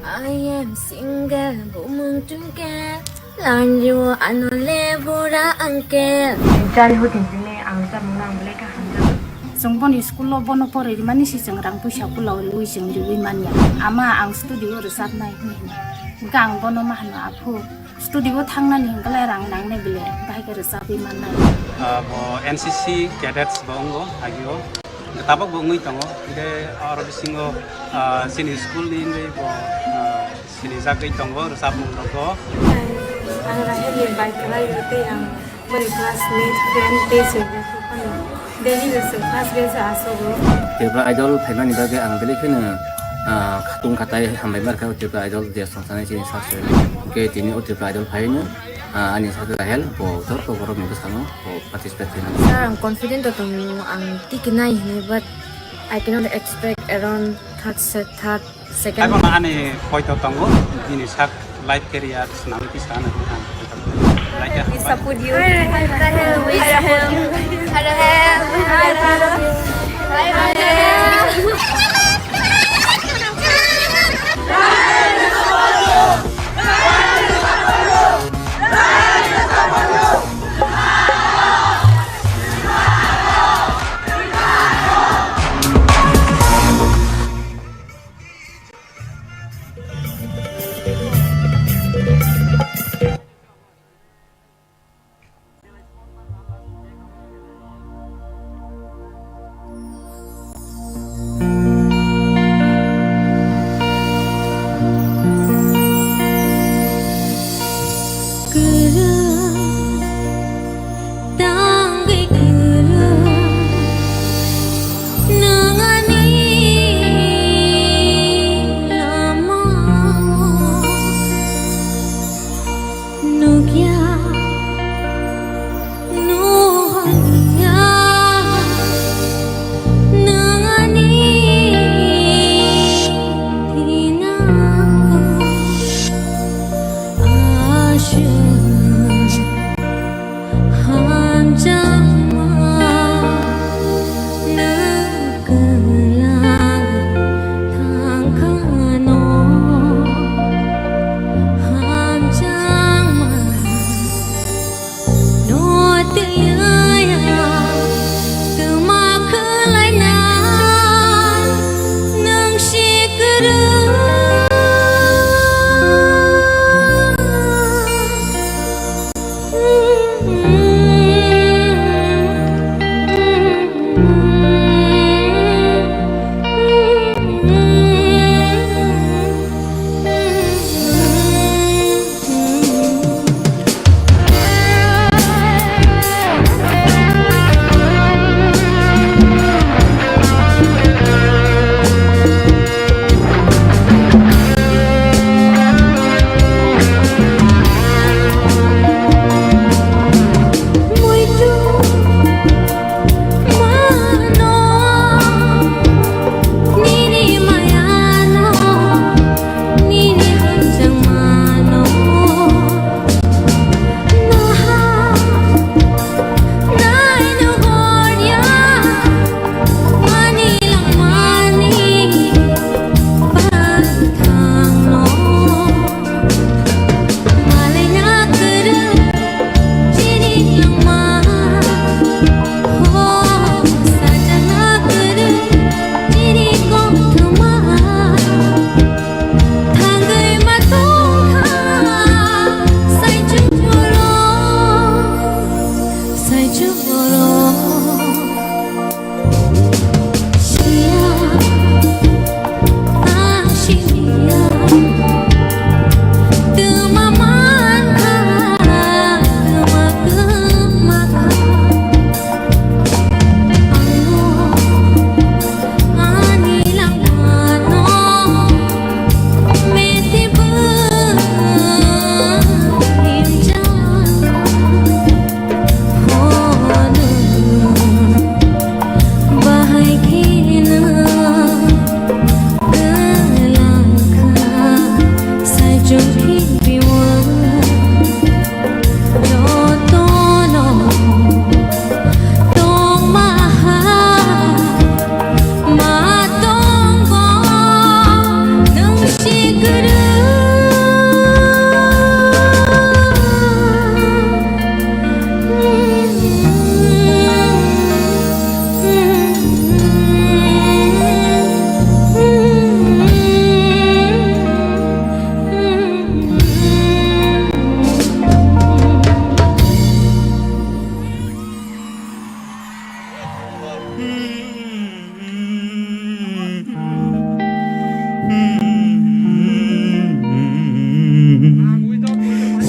I am single, bumung tungke, lanjio ano le bura angke. Childhood ni simi ang chamung no ang belai khe hamjago. Chwng boni school o bono porwi rwmani se chwng rang puisa pulo riui chwng riui manya. Ama ang studio o rwchapnai hwnwi hino. Hwnkhe ang bono ma hwno, "Aphu, Studio o thangnani hwnkhe lai rang nangnai bile, bahai khe rwchabwi mannai. Ah, bo N C C cadets bo wngo agio. Tabok bo wngwi tongo. Hwnkhe aro bisingo, ah, chini school ni wngwi bo, ah, sinijagwi tongo rwchapmung rogo. Ang Rahel ni bai kwlai tei ang boni classmate, friend tei chwngno phano daily no chwng first bench o asogo. Tripura Idol phaimani bagwi ang belai kheno, ah, khatung khatai hambai markha o Tripura Idol je songsanai chini sak se. Hwnkhe tini o Tripura Idol phaino, ah, ani sak Rahel bo joto borok ni bwskango bo participate khainai. Sir, ang confident o tongo, ang tiki nai hinwi, but I cannot expect around third se-, third, second. Abono ani poito tongo, bini sak life career swnamwi kisa ano hwnwi ang poito tongo. Right, yeah. We support you. Rahel, we support you. Rahel. Rahel.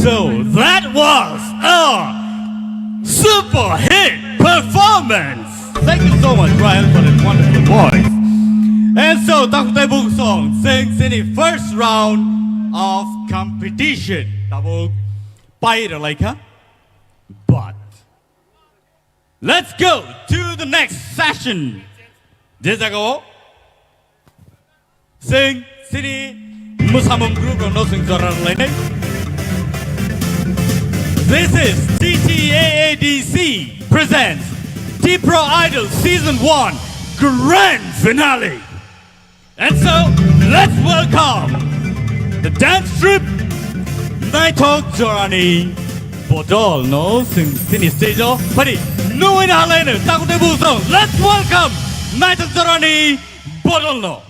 So that was a super hit performance. Thank you so much, Ryan, for that wonderful voice. And so, Takutai Bung song sings in the first round of competition. Tabuk pai ralaikha. But let's go to the next session. Je jagao Sing, sini, mwsamung group rokno sing jora rwlainai. This is T T A A D C presents Tipro Idol Season one Grand Finale. And so, let's welcome the dance troupe Naithok Jorani Bodol no sing sini stage o phari nungwi na halaino takute busong. Let's welcome Naithok Jorani Bodol no.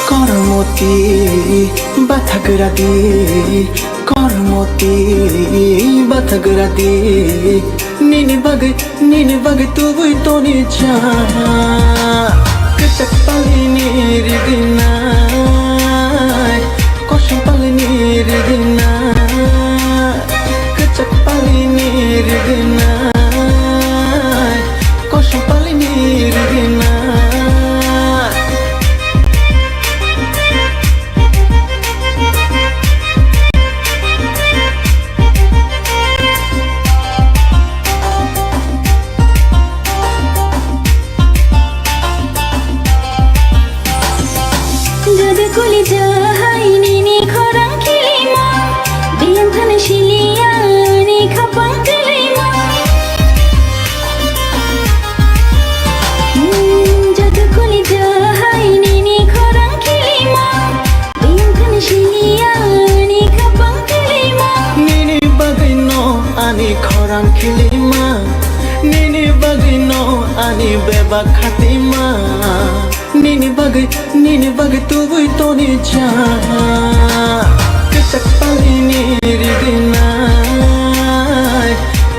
Kormoti bathagradi, kormoti bathagradi, nini bagwi, nini bagwi tubui toni cha. Kwchak palini rigwinai, kosom palini rigwinai. Kwchak palini rigwinai, kosom palini rigwinai. Jadu kuli jahai nini khorang khilima, biyang thani siliya ni khapang khilima. Hmm, jadu kuli jahai nini khorang khilima, biyang thani siliya ni khapang khilima. Nini bagwi no ani khorang khilima, nini bagwi no ani bebak khatima. Nini bagwi, nini bagwi tubui toni cha. Kwchak palini rigwinai,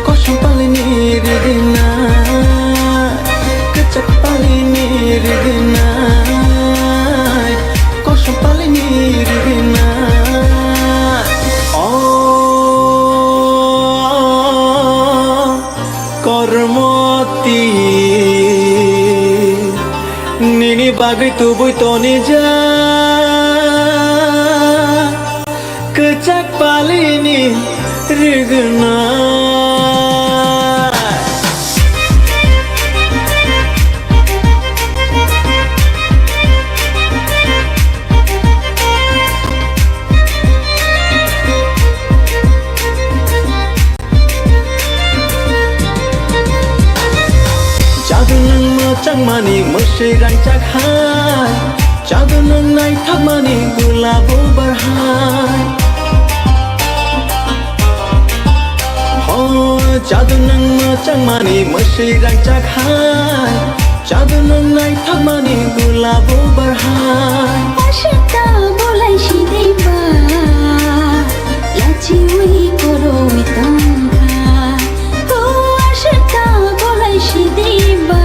kosom palini rigwinai. Kwchak palini rigwinai, kosom palini rigwinai. Oh. Agwi tubui toni ja kwchak palini rigna. Jadu nwng mwchangmani mwswi rangchak hai, jadu nwng naithokmani gulabo barhai. Ho, jadu nwng mwchangmani mwswi rangchak hai, jadu nwng naithokmani gulabo barhai. Ashita bolai sidimba, lachiwi koroi tongkha. Ho, ashita bolai sidimba,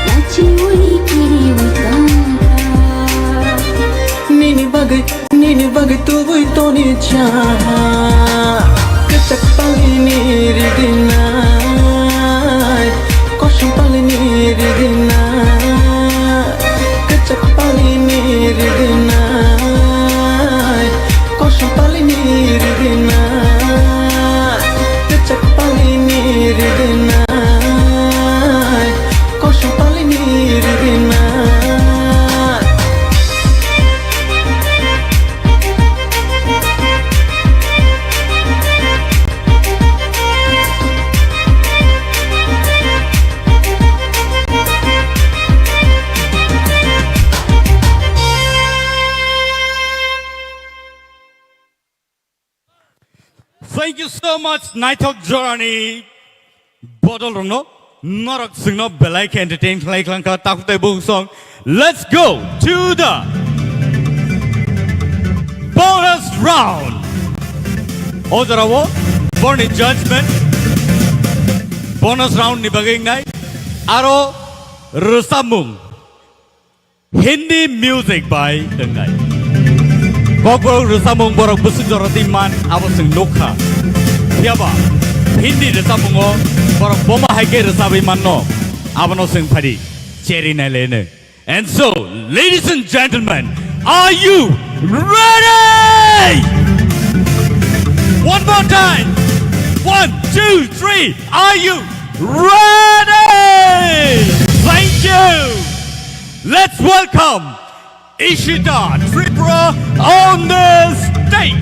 lachiwi kiriwi tongkha. Nini bagwi Nini bagwi tubui toni cha. Kwchak palini riginai, kosom palini riginai. Kwchak palini riginai, kosom palini riginai. Kwchak palini riginai, kosom palini riginai. Thank you so much, naithok jorani bodol rokno, norok chwngno belai khe entertain khlai khlang kha, takhuk tai bukhuk song. Let's go to the bonus round. O jorao borni judgment bonus round ni bagwi wngnai, aro rwchapmung. Hindi music bai wngnai. Kokborok rwchapmung borok bwswk jora twi man abo chwng nukha. Phiyaba Hindi rwchapmungo borok boma hai khe rwchabwi manno, abono chwng phadi cheri naileno. And so, ladies and gentlemen, are you ready? One more time. One, two, three. Are you ready? Thank you. Let's welcome Ishita Tripura on the stage.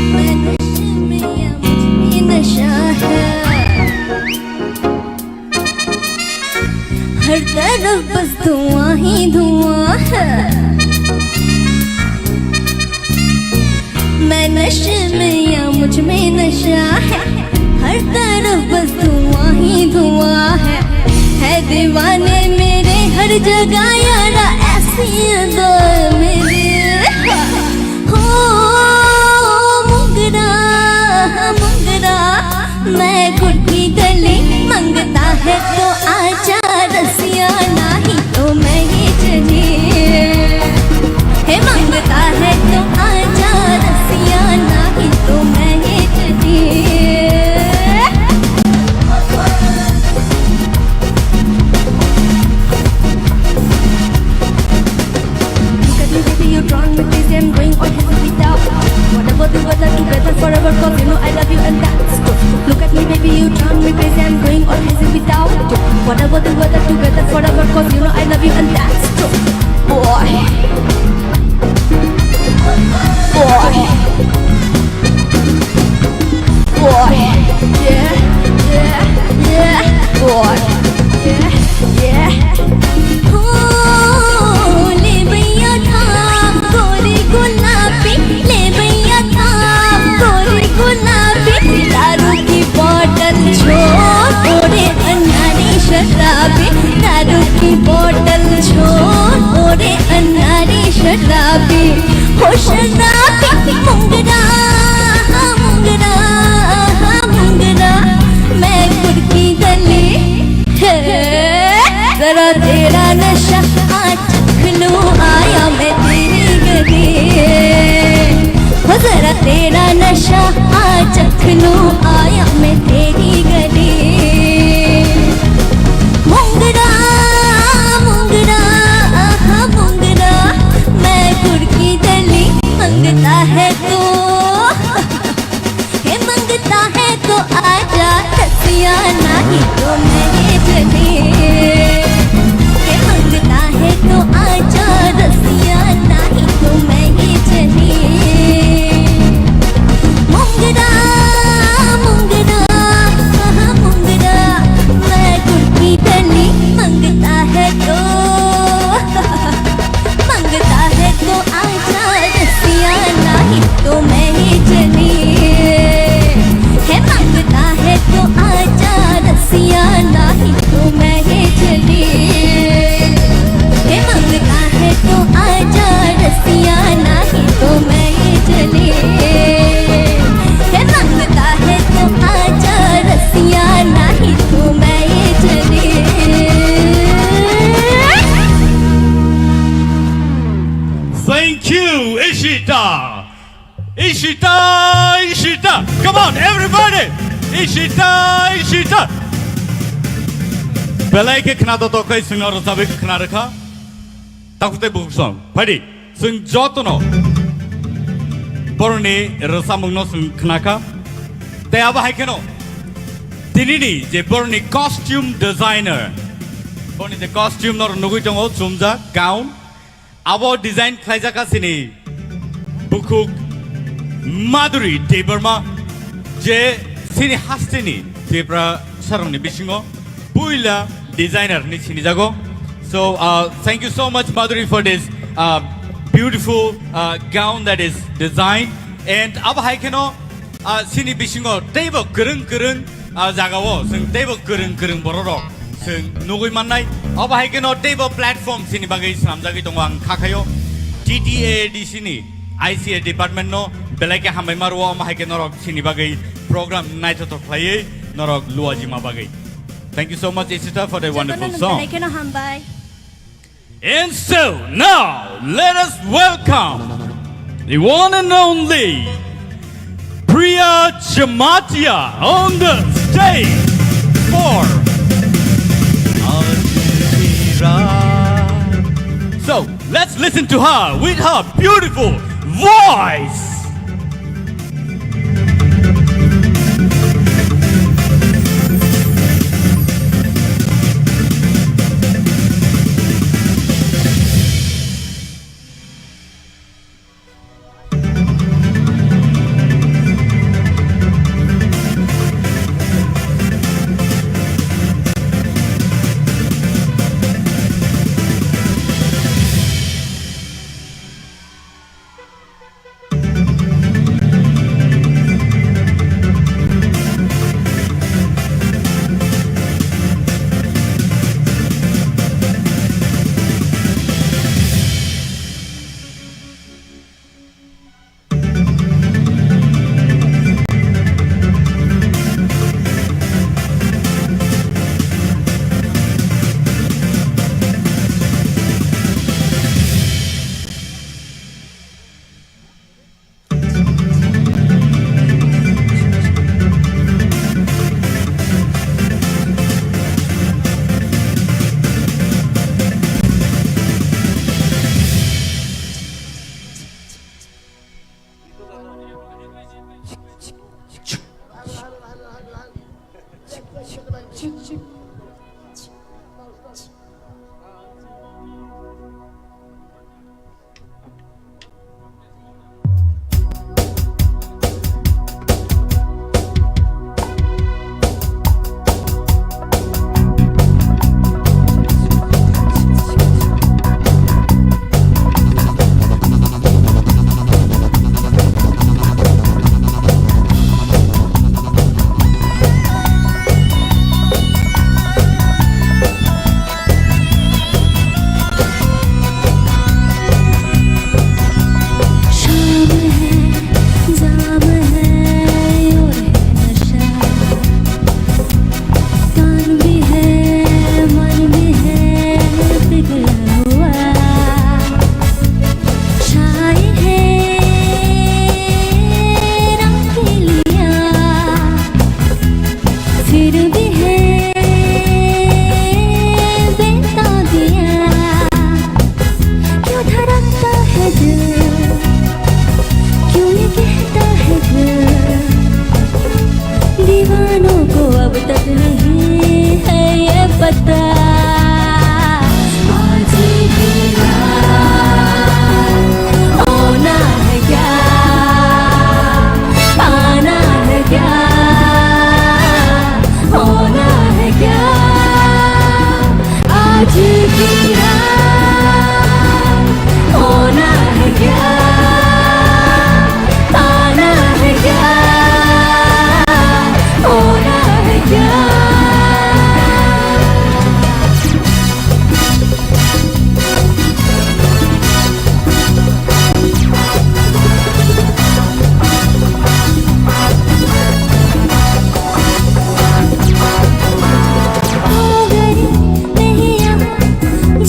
मैं नशे में या मुझ में नशा है। हर तरफ बस धुआं ही धुआं है। मैं नशे में या मुझ में नशा है, हर तरफ बस धुआं ही धुआं है। है दीवाने मेरे हर जगह यारा, ऐसी अदा मेरी। हो मुंगरा, मुंगरा, मैं गुट्टी गली मंगता है तो आजा रसिया, नहीं तो मैं ही चली। हे मंगता है तो आजा रसिया, Get together forever, 'cause you know I love you and that's true. Boy. Boy. Boy. Yeah, yeah, yeah. Boy. Yeah, yeah. Oh, le bhaiya tha, gori gulabi, le bhaiya tha, gori gulabi. दारू की बोतल छोड़, ओरे अन्नारी शराबी। दारू की बोतल छोड़, ओरे अन्नारी शराबी। हो शराबी मुंगरा, मुंगरा, मुंगरा, मैं कुर्की गली। हे, जरा तेरा नशा आज चख लूं, आया मैं तेरी गली। हो जरा तेरा नशा आज चख लूं, आया मैं तेरी गली। मुंगरा, मुंगरा, आहा मुंगरा, मैं कुर्की गली। मांगता है तू, हे मांगता है तो आजा रसिया, नहीं तो मैं ये चली। हे मांगता है तो आजा रसिया, नहीं तो मैं ये चली। मुंगरा, मुंगरा, आहा मुंगरा, मैं कुर्की गली। मांगता है तो, मांगता है तो आजा रसिया, नहीं तो मैं ही चली। हे मांगता है तो आजा रसिया, नहीं तो मैं ही चली। हे मांगता है तो आजा रसिया, नहीं तो मैं ही चली। हे मांगता है तो आजा रसिया, नहीं तो मैं ही चली। Thank you, Ishita. Ishita, Ishita. Come on, everybody. Ishita, Ishita. Belai khe khna to tokai singno rwchapwi khna rwkha. Takhuk tei bukhuk song. Phaidi. Chwng jotono boroni rwchapmungno chwng khnakha. Tei abo hai kheno tinini je boroni costume designer, boroni je costume no nugwi tongo, chumjak gown. Abo design khlaijakha chini bukhuk Madhuri Debbarma, je chini hasteni Tripura sarokni bisingo puila designer ni sinijago. So, uh, thank you so much, Madhuri, for this, uh, beautiful, uh, gown that is designed. And abo hai kheno, uh, chini bisingo teibo kwrwng kwrwng, uh, jagao chwng teibo kwrwng kwrwng bororok chwng nugwi mannai. Abo hai kheno teibo platform chini bagwi swnamjagwi tongo, ang kha khaio T T A A D C ni I C A department no belai khe hambai ma rwo, omo hai khe norok chini bagwi program naithothok khlaiwi norok luajima bagwi. Thank you so much, Ishita, for the wonderful song. Jotono belai kheno hambai. And so now let us welcome the one and only Priya Jamatia on the stage for Ajira. So let's listen to her with her beautiful voice.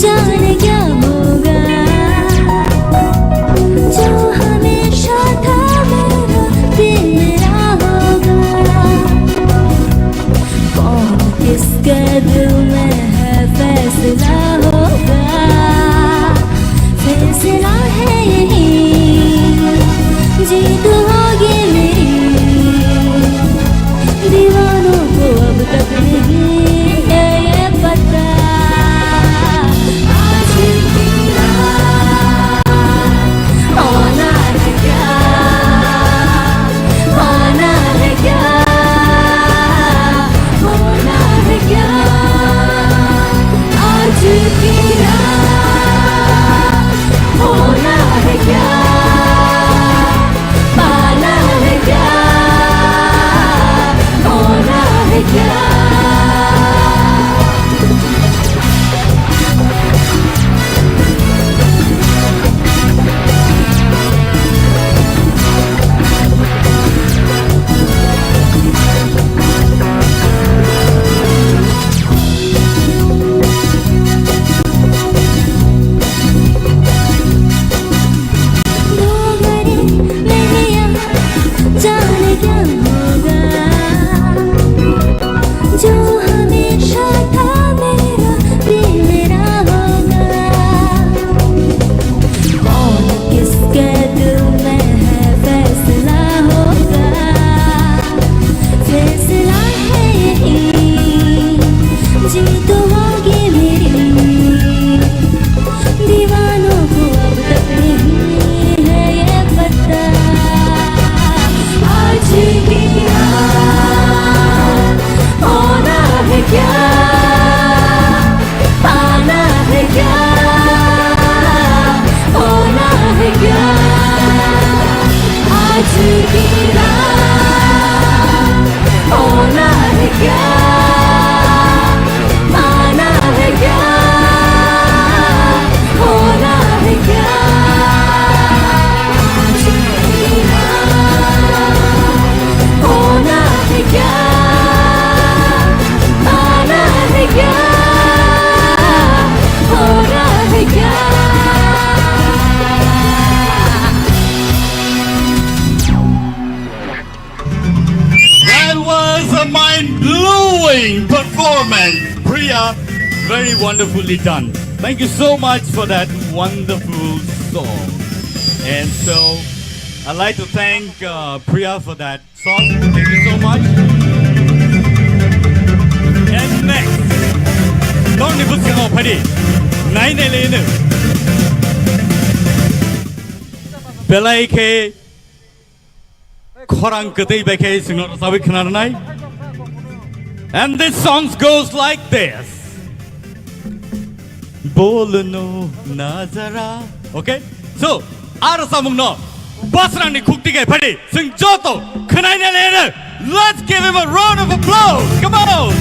जाने क्या होगा, जो हमेशा था मेरा दिल मेरा होगा। कौन किसके दिल में है, फैसला होगा, फैसला है यही। जीत होगी मेरी, दीवानों को अब तक नहीं है ये पता। आज की रात होना है क्या, पाना है क्या, होना है क्या? आज की रात होना है क्या, पाना है क्या, होना है क्या? दो घड़ी नहीं, जाने क्या होगा, जो हमेशा था मेरा, भी मेरा होगा। कौन किसके दिल में है, फैसला होगा, फैसला है यही। जीत होगी मेरी, दीवानों को अब तक नहीं है ये पता। आज की रात होना है क्या, पाना है क्या, होना है क्या? आज की रात होना है क्या, पाना है क्या, होना है क्या? आज की रात होना है क्या, पाना है क्या, होना है क्या? That was a mind-blowing performance, Priya. Very wonderfully done. Thank you so much for that wonderful song. And so, I'd like to thank uh, Priya for that song. Thank you so much. And next, Tony Buskango Padi. Nai nai le nu. Belai khe khorang kwtwi bai khe chwngno rwchabwi khna rwnai. And this song goes like this. Bolno nazara. Okay? So, a rwchapmungno Basrangni khukti khe phadi chwng joto khwnai nai le. Let's give him a round of applause. Come on.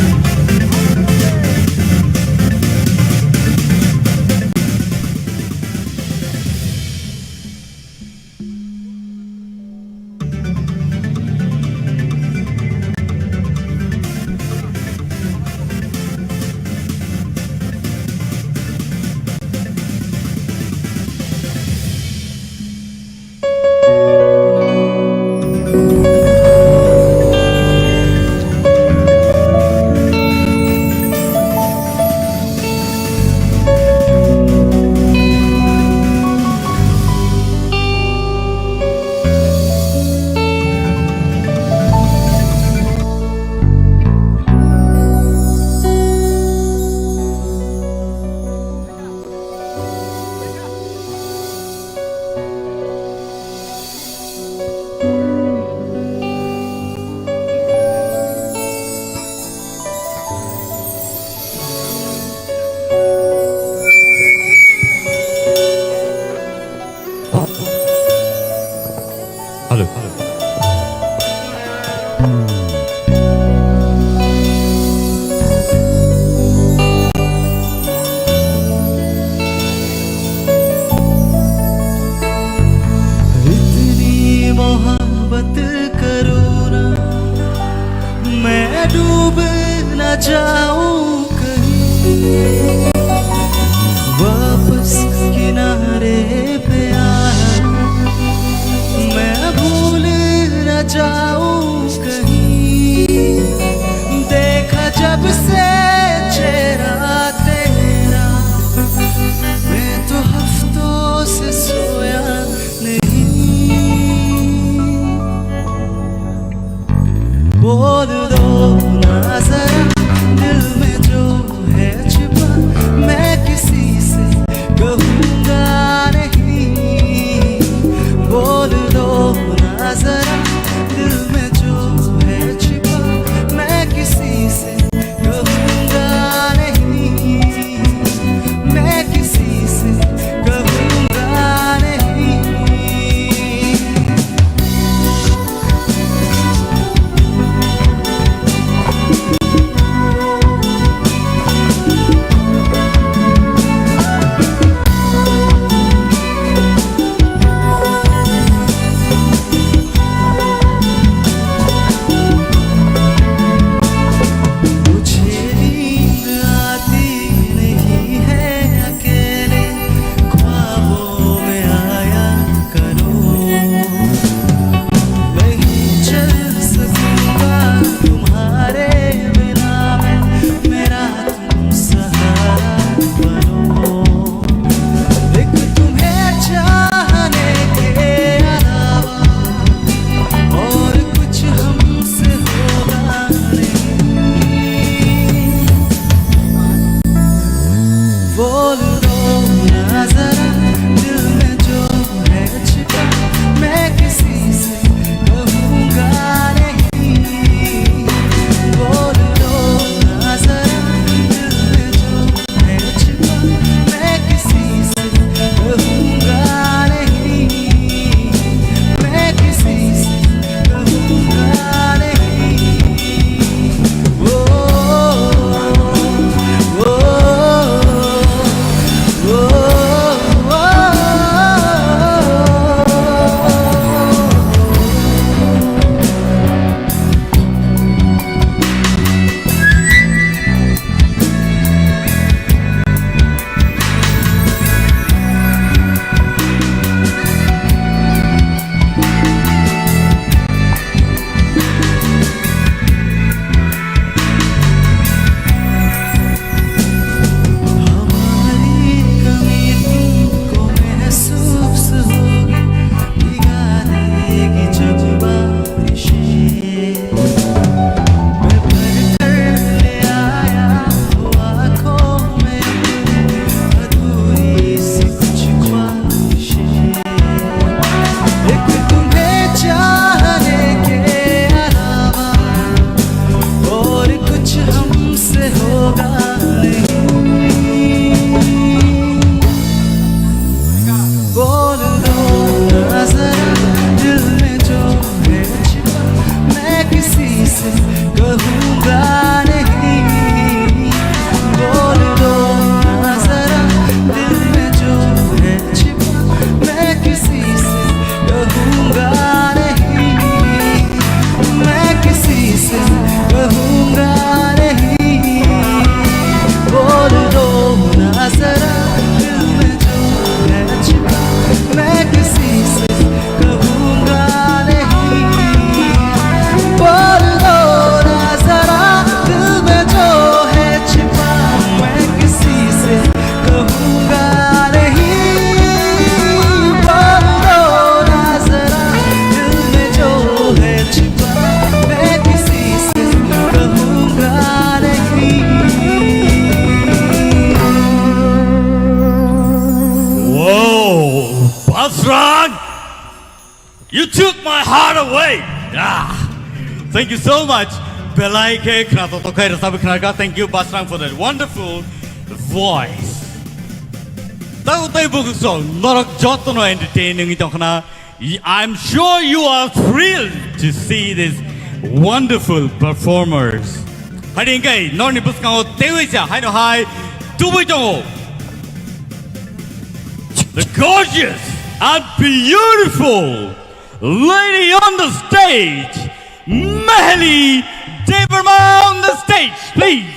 नजरा दिल में जो है छिपा, मैं किसी से कहूँगा नहीं। बोल दो ना जरा दिल में जो है छिपा, मैं किसी से कहूँगा नहीं, मैं किसी से कहूँगा नहीं। ओ, ओ, ओ, ओ। हमारी कमी तुमको महसूस होगी, भिगा देगी जब बारिशें। मैं भर कर ले आया हूँ आँखों में अधूरी सी कुछ ख्वाहिशें। एक तुम्हें चाहने के अलावा और कुछ हमसे होगा नहीं। बोल दो ना जरा दिल में जो है छिपा, मैं किसी से कहूँगा नहीं। बोल दो ना जरा दिल में जो है छिपा, मैं किसी से कहूँगा नहीं, मैं किसी से कहूँगा नहीं। बोल दो ना जरा दिल में जो है छिपा, मैं किसी से कहूँगा नहीं। बोल दो ना जरा दिल में जो है छिपा, मैं किसी से कहूँगा नहीं। बोल दो ना जरा दिल में जो है छिपा, मैं किसी से कहूँगा नहीं। Whoa, Basrang! You took my heart away. Ah, thank you so much. Belai khe khna to to khai rwchapwi khna kha. Thank you, Basrang, for that wonderful voice. Tau tai bukusong norok jotono entertain wngwi tongkhna. I'm sure you are thrilled to see these wonderful performers. Hai hingkai norni bwskango teiwi cha haino hai tubui tongo. The gorgeous and beautiful lady on the stage, Meheli Debbarma on the stage, please.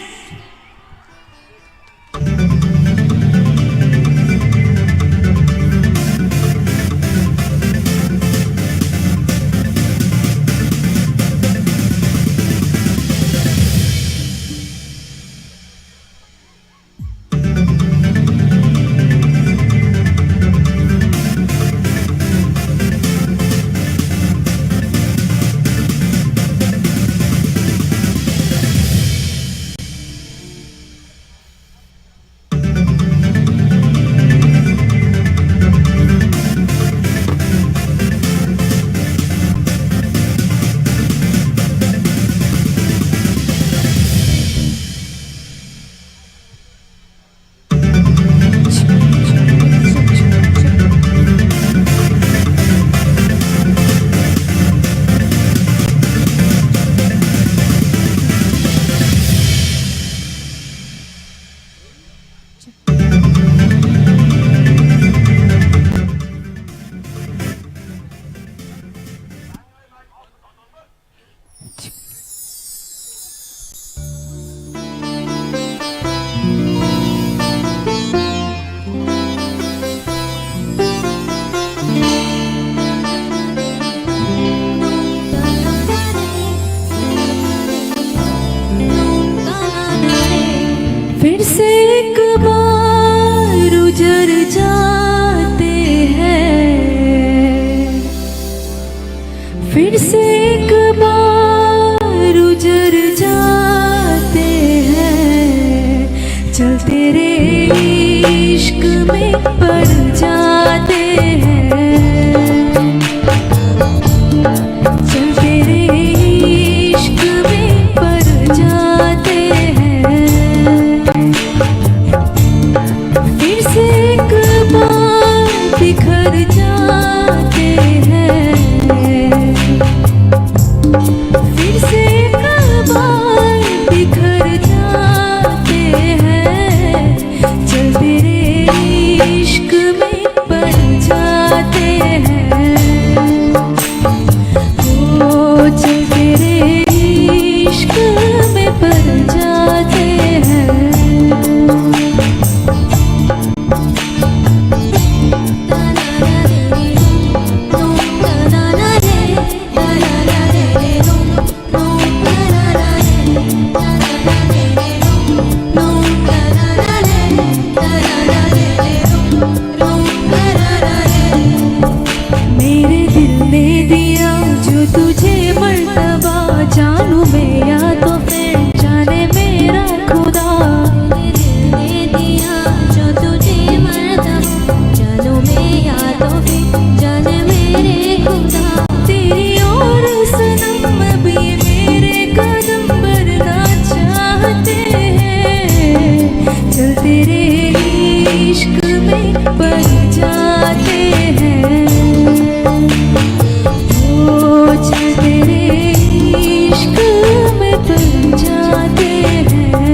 इश्क में पड़ जाते हैं, ओ चल तेरे इश्क में पड़ जाते हैं। मेरे दिल ने दिया जो तुझे मर्तबा, जानू मैं या तो फिर जाने मेरा खुदा। मेरे दिल ने दिया जो तुझे मर्तबा, जानू मैं या तो फिर जाने मेरे खुदा। तेरी और सनम अब ये मेरे कदम बढ़ना चाहते हैं। चल तेरे इश्क में पड़ जाते हैं, ओ चल तेरे इश्क में पड़ जाते हैं।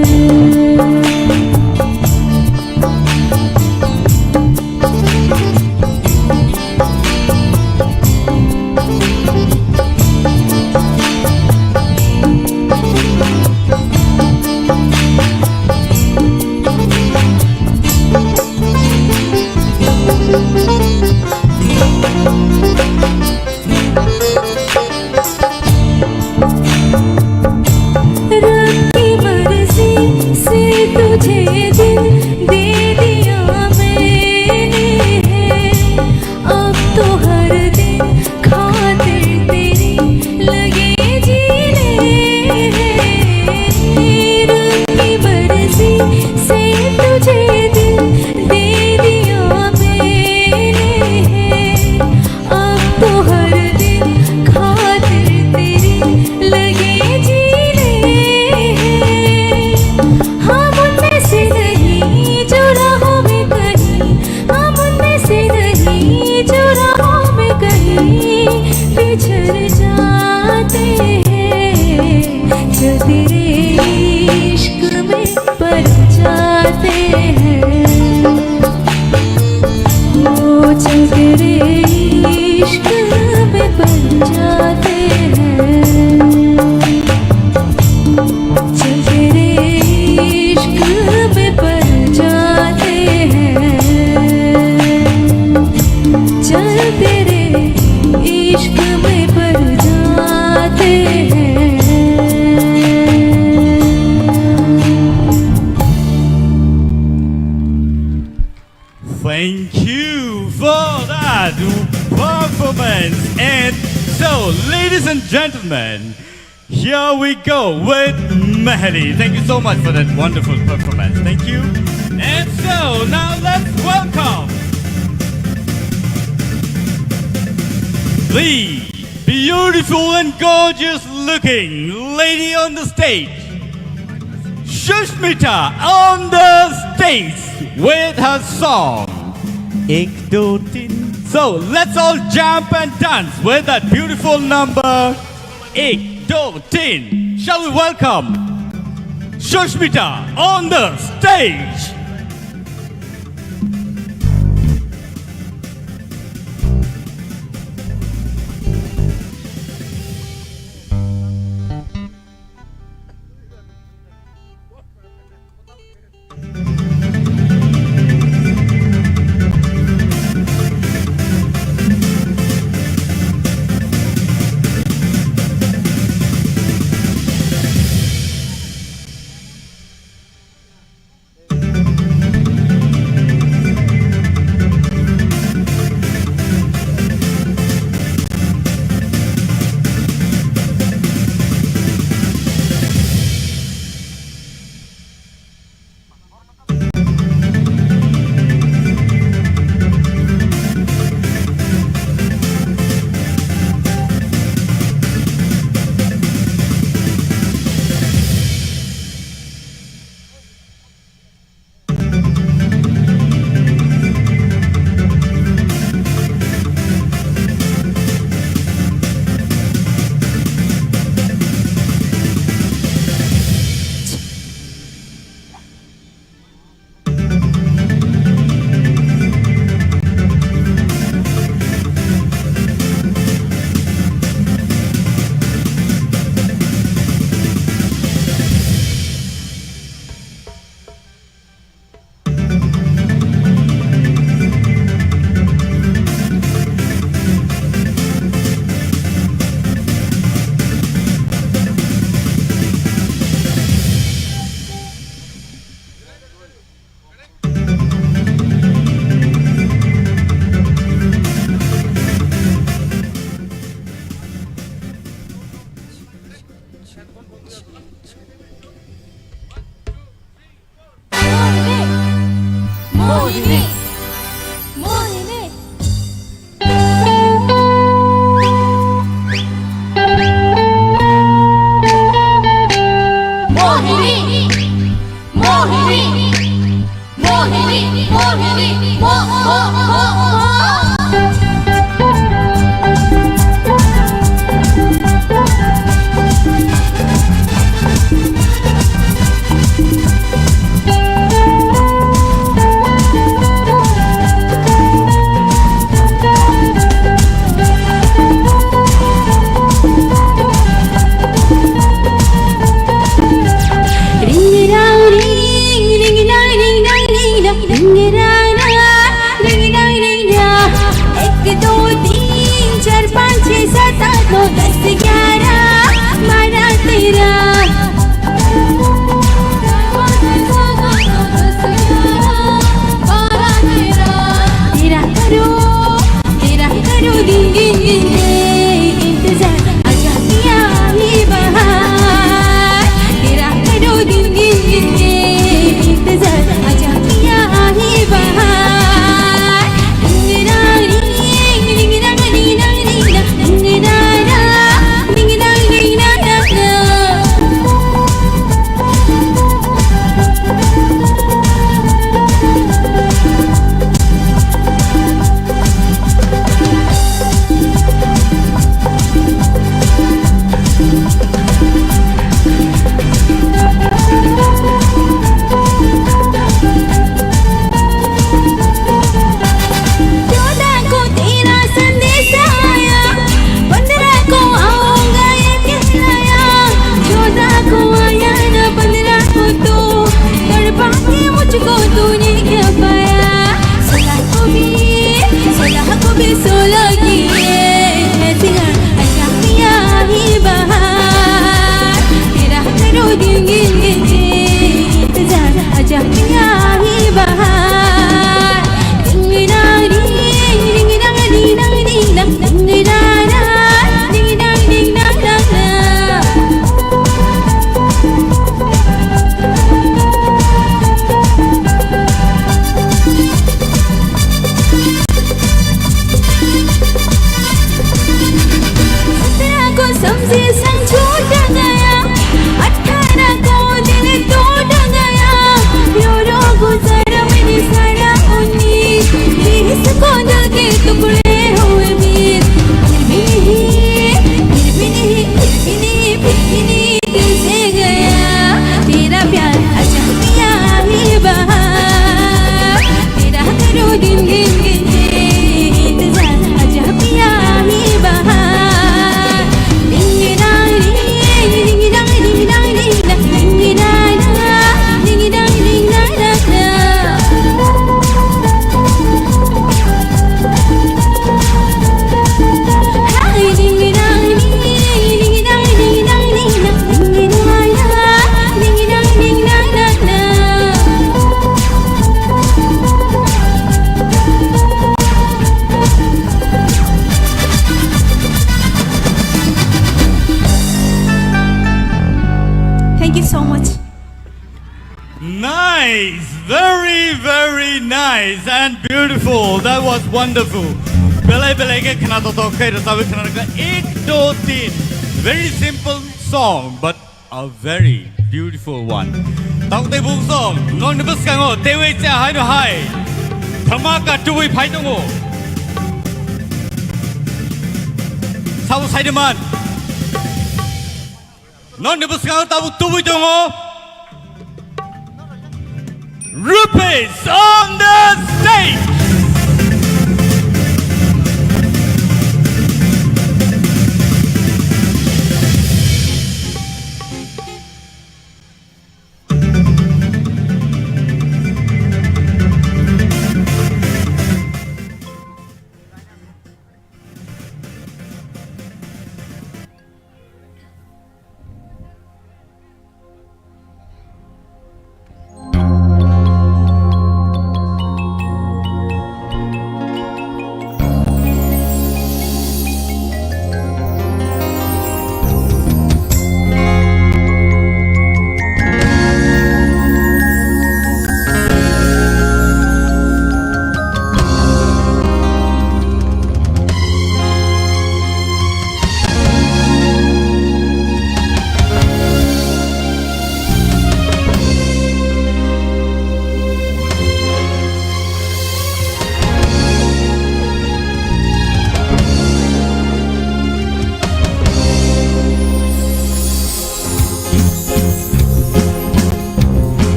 रब की मर्जी से तुझे दिल दे दिया मैंने, अब तो हर दिन खातिर तेरी लगे जीने। रब की मर्जी से तुझे दिल दे दिया मैंने, अब तो हर दिन खातिर तेरी लगे जीने। हम उनमें से नहीं जो राहों में कहीं, हम उनमें से नहीं जो राहों में कहीं बिछड़ जाते हैं। जो तेरे इश्क में पड़ जाते हैं, वो चल तेरे इश्क में पड़ जाते हैं, चल तेरे इश्क में पड़ जाते हैं, चल तेरे इश्क में पड़ जाते हैं। Thank you for that performance. And so, ladies and gentlemen, here we go with Mahali. Thank you so much for that wonderful performance. Thank you. And so, now let's welcome the beautiful and gorgeous looking lady on the stage, Sushmita on the stage with her song Ek Do Teen. So let's all jump and dance with that beautiful number Ek Do Teen. Shall we welcome Sushmita on the stage? Ring rang ring, ring rang ring rang ring rang, ring rang rang, ring rang ring rang. Ek do teen char panch chhe saat aath no das gyara bara tera. Tera karo, tera karo din din din din, intezar, aja piya hi bahar. Tera karo din din din din, intezar, aja piya hi bahar. Ding dang ding, ding dang ding dang ding dang, ding dang dang, ding dang ding dang dang dang. चौदह को तेरा संदेश आया, पन्द्रह को आऊंगा ये कहलाया। चौदह को आया ना पन्द्रह को तो, तड़पा के मुझको तूने क्या पाया? सोलह को भी, सोलह को भी सोलह की है, ऐसी है, ऐसा पिया ही बहार। तेरा करो दिन गिन गिन के इंतजार, आजा पिया ही बहार। Ding dang ding, ding dang ding dang ding dang, ding dang dang, ding dang ding dang dang dang. सत्रह को समझे संग छूट गया, अठारह को दिल टूट गया। रो रो गुजारा मैंने सारा उन्नीस, बीस को दिल के टुकड़े हुए बीस। फिर भी नहीं, फिर भी नहीं, फिर भी नहीं, फिर भी नहीं। तुझे गया तेरा प्यार, अजब पिया ही बहार। तेरा करो दिन गिन गिन के इंतजार, अजब पिया ही बहार। Ding dang ding, ding dang ding dang ding dang, ding dang dang, ding dang ding dang dang dang. Thank you so much. Nice, very, very nice and beautiful. That was wonderful. Belai belai khe khna totok khe rwchapwi khna rwkha ek do tin. Very simple song, but a very beautiful one. Tabuk tei bung song, nokni bwskango teiwi cha hai no hai. Dhamaka tubui phai tongo. Sabo sai de man. Nokni bwskango tabuk tubui tongo. Rupesh on the stage.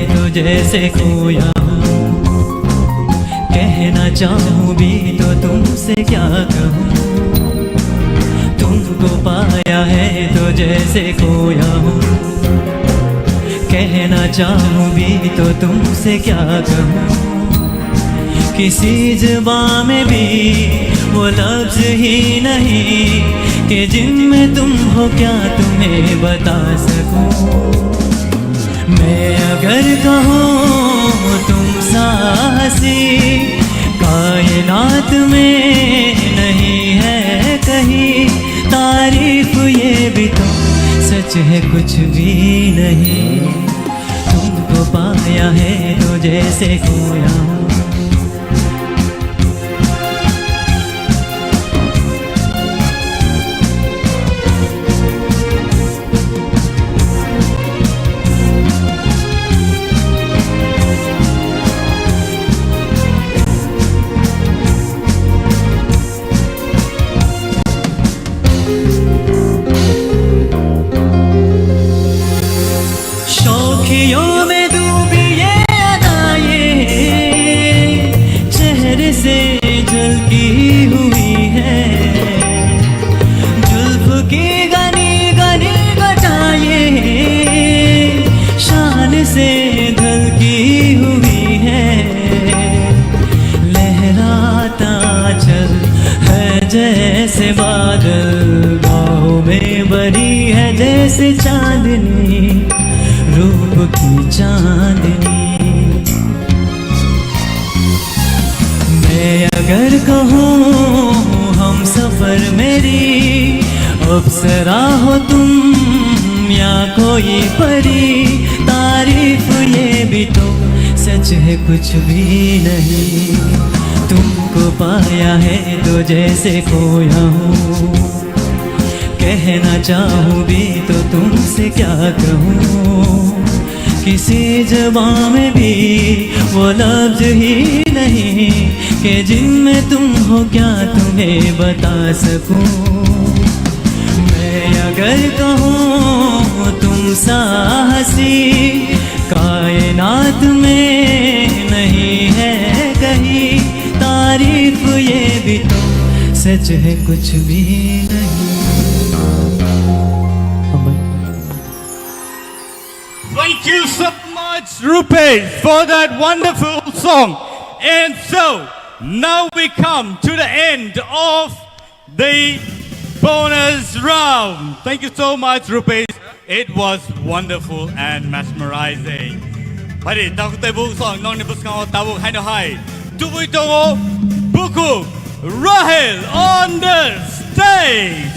तो जैसे खोया हूँ, कहना चाहूँ भी तो तुमसे क्या कहूँ। तुमको पाया है तो जैसे खोया हूँ, कहना चाहूँ भी तो तुमसे क्या कहूँ। किसी जुबां में भी वो लफ्ज ही नहीं कि जिनमें तुम हो क्या तुम्हें बता सकूँ। मैं अगर कहूँ तुम सा हंसी कायनात में नहीं है कहीं, तारीफ ये भी तो सच है कुछ भी नहीं। तुमको पाया है तो जैसे खोया हूँ। शौखियों में डूबी ये अदाएं चेहरे से झलकी हुई है। जुल्फ की घनी घनी घटाएं शान से ढलकी हुई है। लहराता चल है जैसे बादल, बाहों में भरी है जैसे चांदनी, रूप की चांदनी। मैं अगर कहूँ हम सफर मेरी, अप्सरा हो तुम या कोई परी, तारीफ ये भी तो सच है कुछ भी नहीं। तुमको पाया है तो जैसे खोया हूँ, कहना चाहूँ भी तो तुमसे क्या कहूँ। किसी जुबां में भी वो लफ्ज ही नहीं कि जिनमें तुम हो क्या तुम्हें बता सकूं। मैं अगर कहूँ तुम सा हंसी कायनात में नहीं है कहीं, तारीफ ये भी तो सच है कुछ भी नहीं। Thank you so much, Rupesh, for that wonderful song. And so, now we come to the end of the bonus round. Thank you so much, Rupesh. It was wonderful and mesmerizing. Bari, takhuk tei bukhuk song nokni bwskango tabuk haino hai tubui tongo bukhuk Rahel on the stage.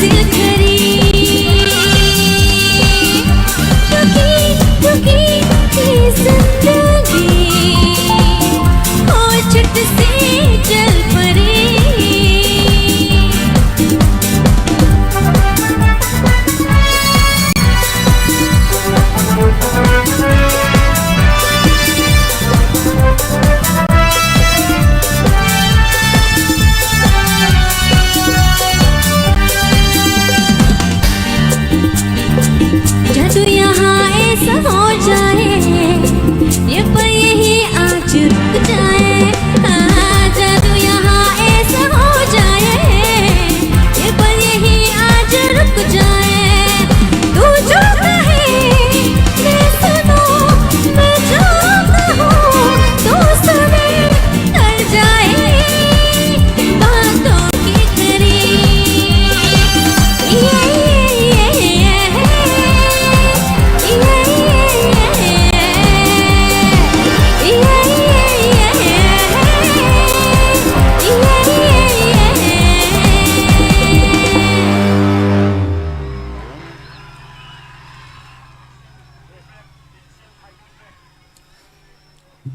दिल करी, रुकी, रुकी थी जिंदगी, ओ झट से चल पड़ी। जादू यहाँ ऐसा हो जाए, ये पल यहीं आज रुक जाए। हाँ, जादू यहाँ ऐसा हो जाए, ये पल यहीं आज रुक जाए। तू जो कहे मैं सुनूं, मैं जो कहूँ तू सुने, कर जाए बातों की घड़ी। ये, ये, ये, ये।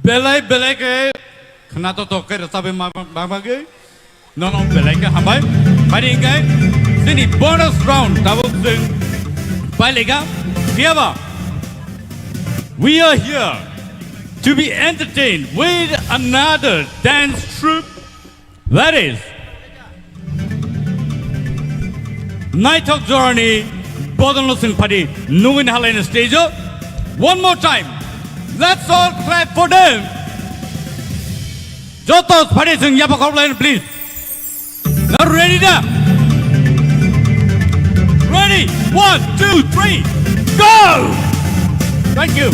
Belai belai khe khwnathok thok khe rwchabwi ma-, ma-, bagwi. Nono belai khe hambai. Bari hwnkhe chini bonus round tabuk chwng pailika. Phiyaba, we are here to be entertained with another dance troupe. That is, naithok jorani bodolno chwng phadi nugwi nahalaini stage-o. One more time, let's all clap for them. Joto phadi chwng yapha khorokhlaino, please. Now ready da? Ready? One, two, three, go! Thank you.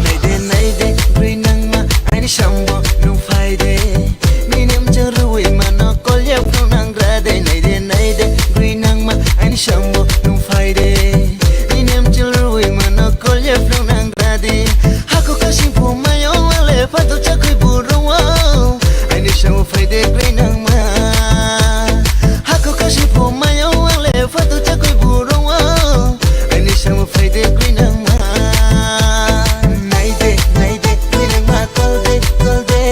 Naide, naide, bwrwi nangma, aini sambo nung phaide. Nini mchang rwi mano kolya phunang rade. Naide, naide, bwrwi nangma, aini sambo nung phaide. Nini mchang rwi mano kolya phunang rade. Hako kasing phumayo wale phato chakwi burung. Aini sambo phaide bwrwi nangma. Hako kasing phumayo wale phato chakwi burung. Aini sambo phaide kwinangma. Naide, naide, kwinangma, kolde, kolde.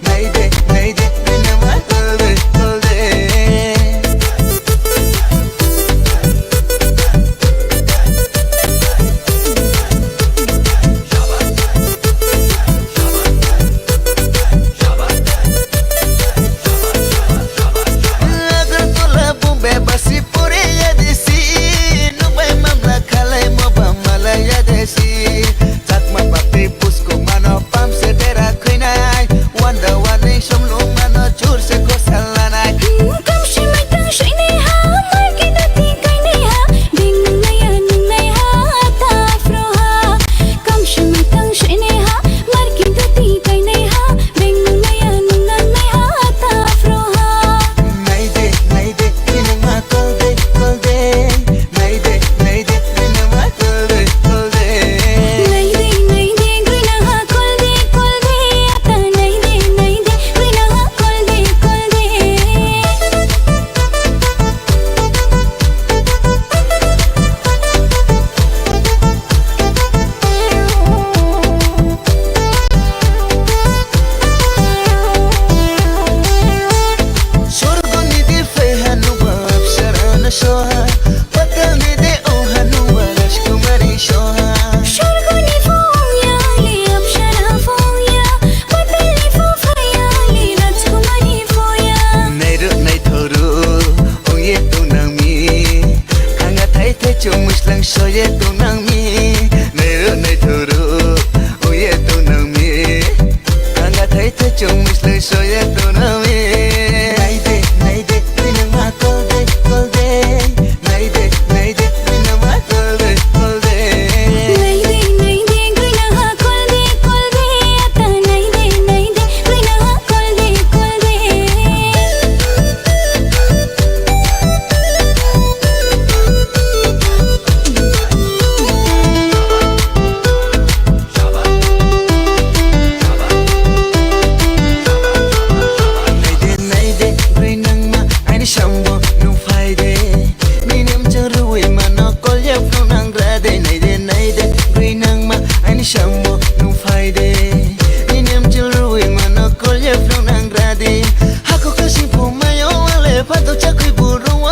Naide, naide, kwinangma, kolde, kolde. Chumui slang soye tongnang mi, nairo naithoro oye tongnang mi. Kanga thai thai chumui slang soye tongnang mi. Naide, naide, rina ma kolde, kolde. Naide, naide, rina ma kolde, kolde. Naide, naide, rina ma kolde, kolde. Ata naide, naide, rina ma kolde, kolde. Naide, naide, bwrwi nangma, aini sambo nung phaide. Nini amchang rwui mano, kolya phunang grade. Naide, naide, bwrwi nangma, aini sambo nung phaide. Nini amchang rwui mano, kolya phunang grade. Hako kasing phumayo, wale phato chakui burung.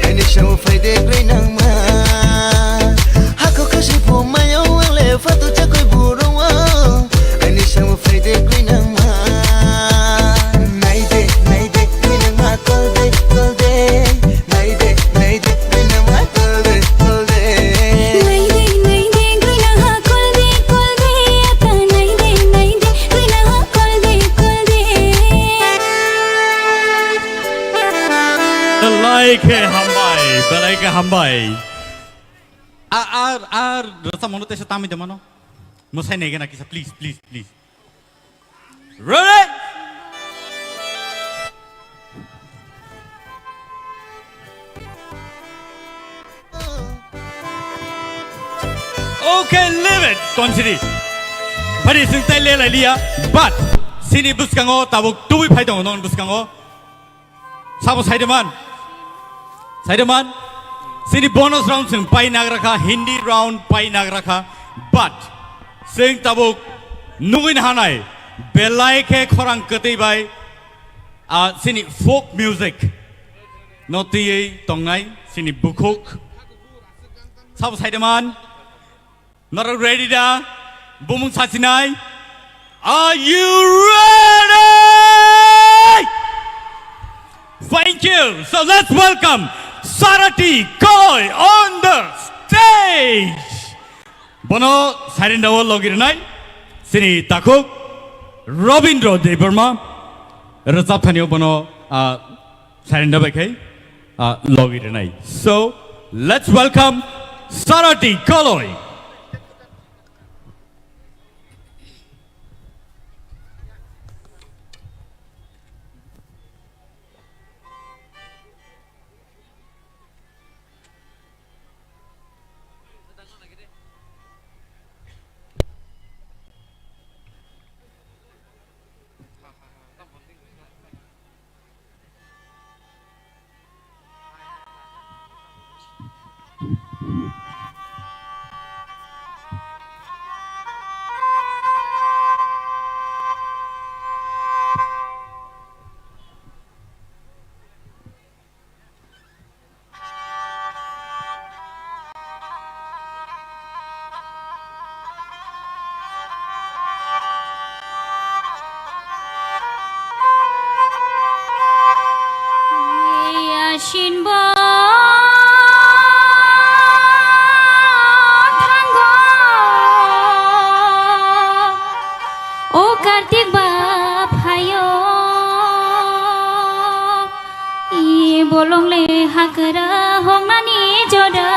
Aini sambo phaide, bwrwi nangma. Hako kasing phumayo, wale phato chakui burung. Aini sambo phaide, bwrwi nangma. Naide, naide, bwrwi nangma, kolde, kolde. Naide, naide, bwrwi nangma, kolde, kolde. Naide, naide, bwrwi nangma, kolde, kolde. Ata naide, naide, bwrwi nangma, kolde, kolde. Belai khe hambai, belai khe hambai. A, ar, ar, rasa mono tesa tami de mano. Mosai nege na kisa, please, please, please. Ready? Okay, leave it. Continue. Bari sing tai le lai liya, but sini buskango tabuk tubui phai tongo non buskango. Sabo saideman? Saideman? Sini bonus round sing pai nagrakha, Hindi round pai nagrakha, but sing tabuk nugui hanai belai khe khorang kwtwi bai, ah, sini folk music no twiwi tongnai sini bukhuk. Sabo saideman? Norok ready da? Bumung sachinai. Are you ready? Thank you. So let's welcome Sarati Koi on the stage. Bono sairinda o logi rinai. Sini takhuk Robindra Debbarma. Rwchap thani o bono, ah, Sairinda bai khai, ah, logi rinai. So, let's welcome Sarati Koloi. Asin bo thango, o Kartik ba phaio. I bolong le hakra hongnani jora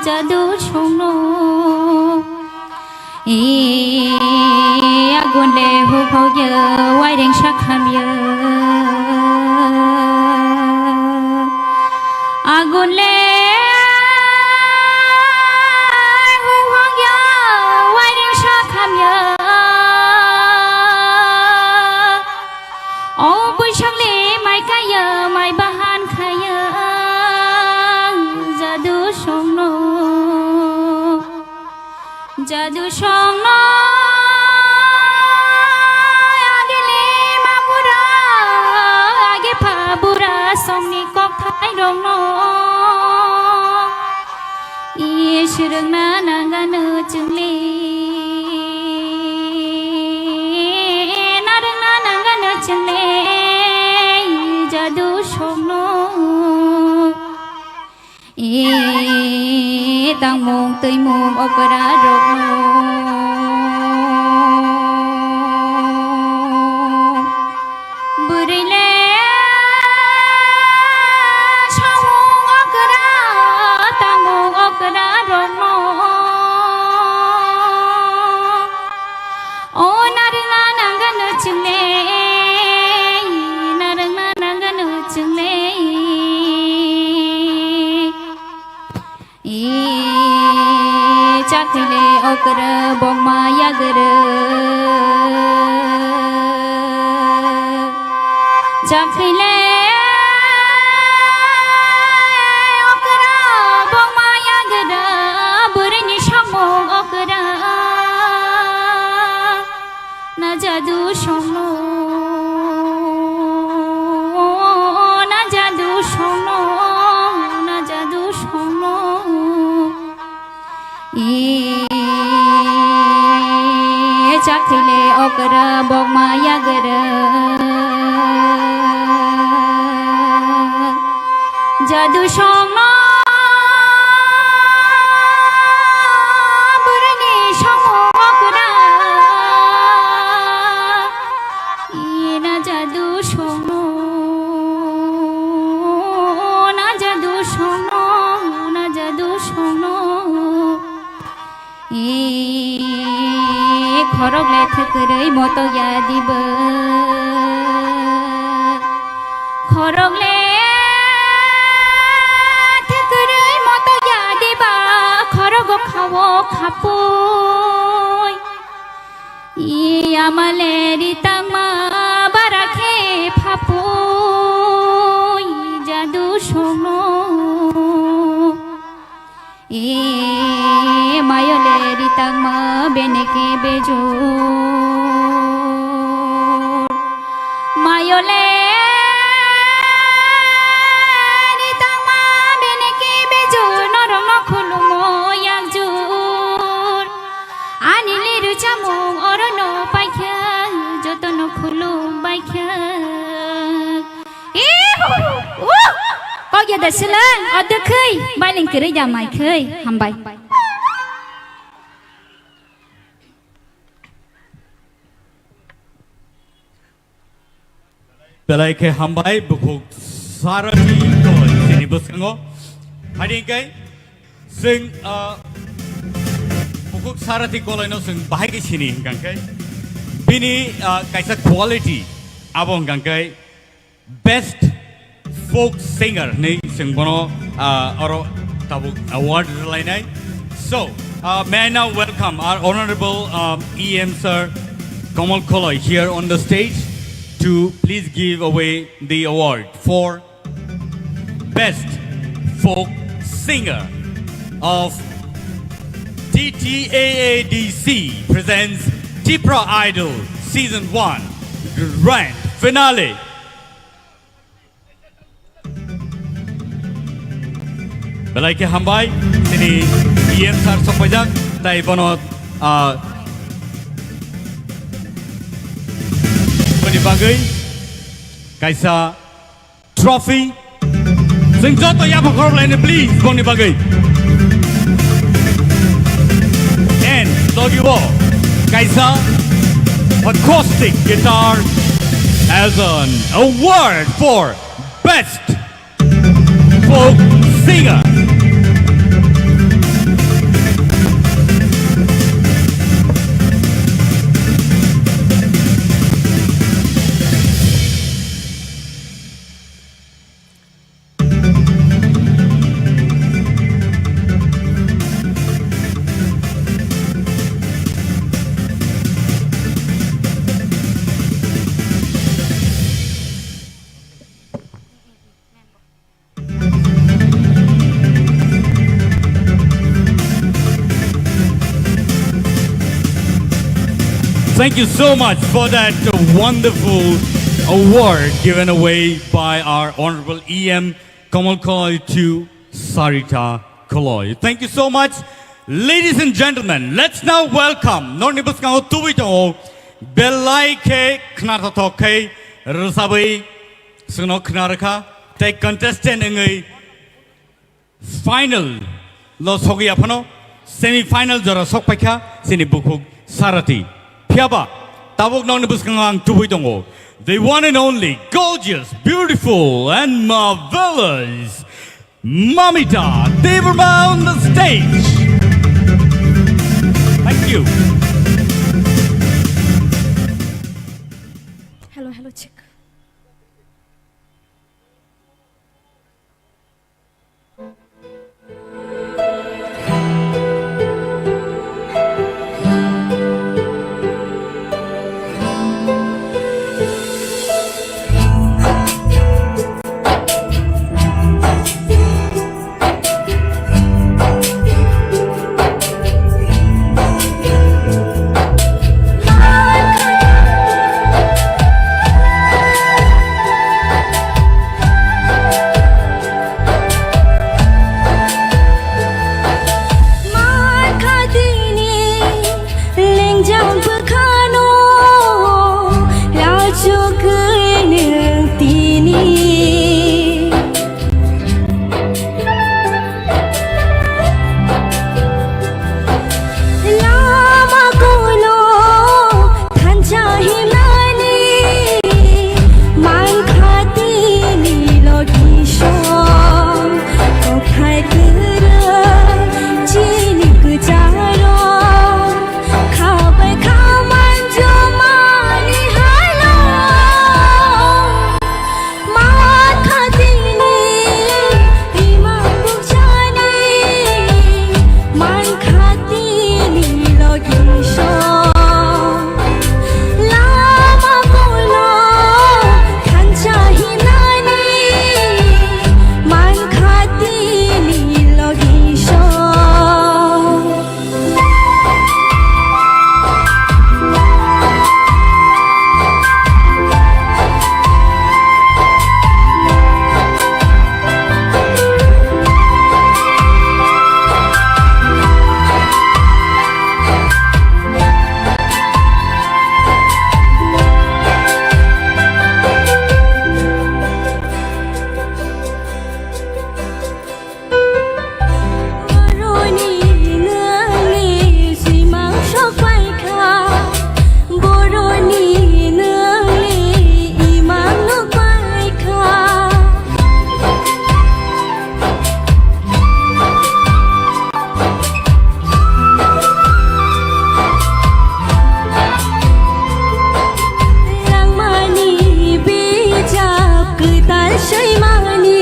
jadu songno. I agun le huphogya waireng sakhamya. Agun le huphogya waireng sakhamya. O Boisakni mai kaya, mai bahan khaya, jadu songno, jadu songno, agini ma bura, agi pha bura songni kokthai rokno. Is rwngna nangano chwngli, na rwngna nangano chwngli, jadu songno. E tangmung twimung okra rokno bwrwi le samung okra tangmung okra rokno o narwkna nangano chwngle narwkna nangano chwngle. E chakhwile okra bokma yagra. Chakhwile okra bokma yagra, bwrwini samung okra. Na jadu songno, na jadu songno, na jadu songno. E chakhwile okra bokma yagra. Jadu songno bwrwini samung okra. E na jadu songno, na jadu songno, na jadu songno. E khorok le thwkwrwi moto ya diba. Khorok le thwkwrwi moto ya diba. Khorok o khawo khapui. E ama le ri tangma bara khe phapui jadu songno. E mayo le ri tangma bene khe bejor. Mayo le ri tangma bene khe bejor. Norok no khulumo yakjor. Ani liru chamung oro no paikha, joto no khulum baikha. Ihu! Uh! Kok ya da silang, o dwkhwi, bailing kwrwi da mai khwi, hambai. Belai khe hambai, bukhuk Sarathi Koloi chini bwskango. Hari hingkai, chwng, ah, bukhuk Sarathi Koloino chwng bahai khe sini hingkang khe, bini, ah, kaisa quality, abo hingkang khe, Best Folk Singer hinwi chwng bono, ah, oro tabuk award rwlainai. So, uh, may I now welcome our honorable, um, E M sir Kamal Koloi here on the stage to please give away the award for Best Folk Singer of T T A A D C presents Tipra Idol Season one Grand Finale. Belai khe hambai, chini E M sir sokpaijak, tai bono, ah, boni bagwi kaisa trophy. Chwng joto yapha khorok laini, please, boni bagwi. And logi o kaisa acoustic guitar as an award for Best Folk Singer. Thank you so much for that wonderful award given away by our Honorable E M Kamal Koloi to Sarita Koloi. Thank you so much. Ladies and gentlemen, let's now welcome, norni bwskango tubui tongo, belai khe khnathothok khe rwchabwi chwngno khna rwkha, tei contestant wngwi Final lo sogwi aphano semi final jora sok paikha chini bukhuk Sarati. Phiyaba tabuk nokni bwskango ang tubui tongo. The one and only gorgeous, beautiful and marvelous Mamita Debbarma on the stage. Thank you. Hello, hello, check. Lengjang bwkhano rajugwi nwng tini. Lama kono thansa himnani mankha tini logi song. Kothai kwrwi chini kwcharo. Khabai khaman jomani halo. Mankha tini imang bukchani. Mankha tini logi so. Lama kono thansa himnani. Mankha tini logi so. Boroni nwngni simang sok paikha, boroni nwngni imang nuk paikha. Langmani bijap kwtal swi mani,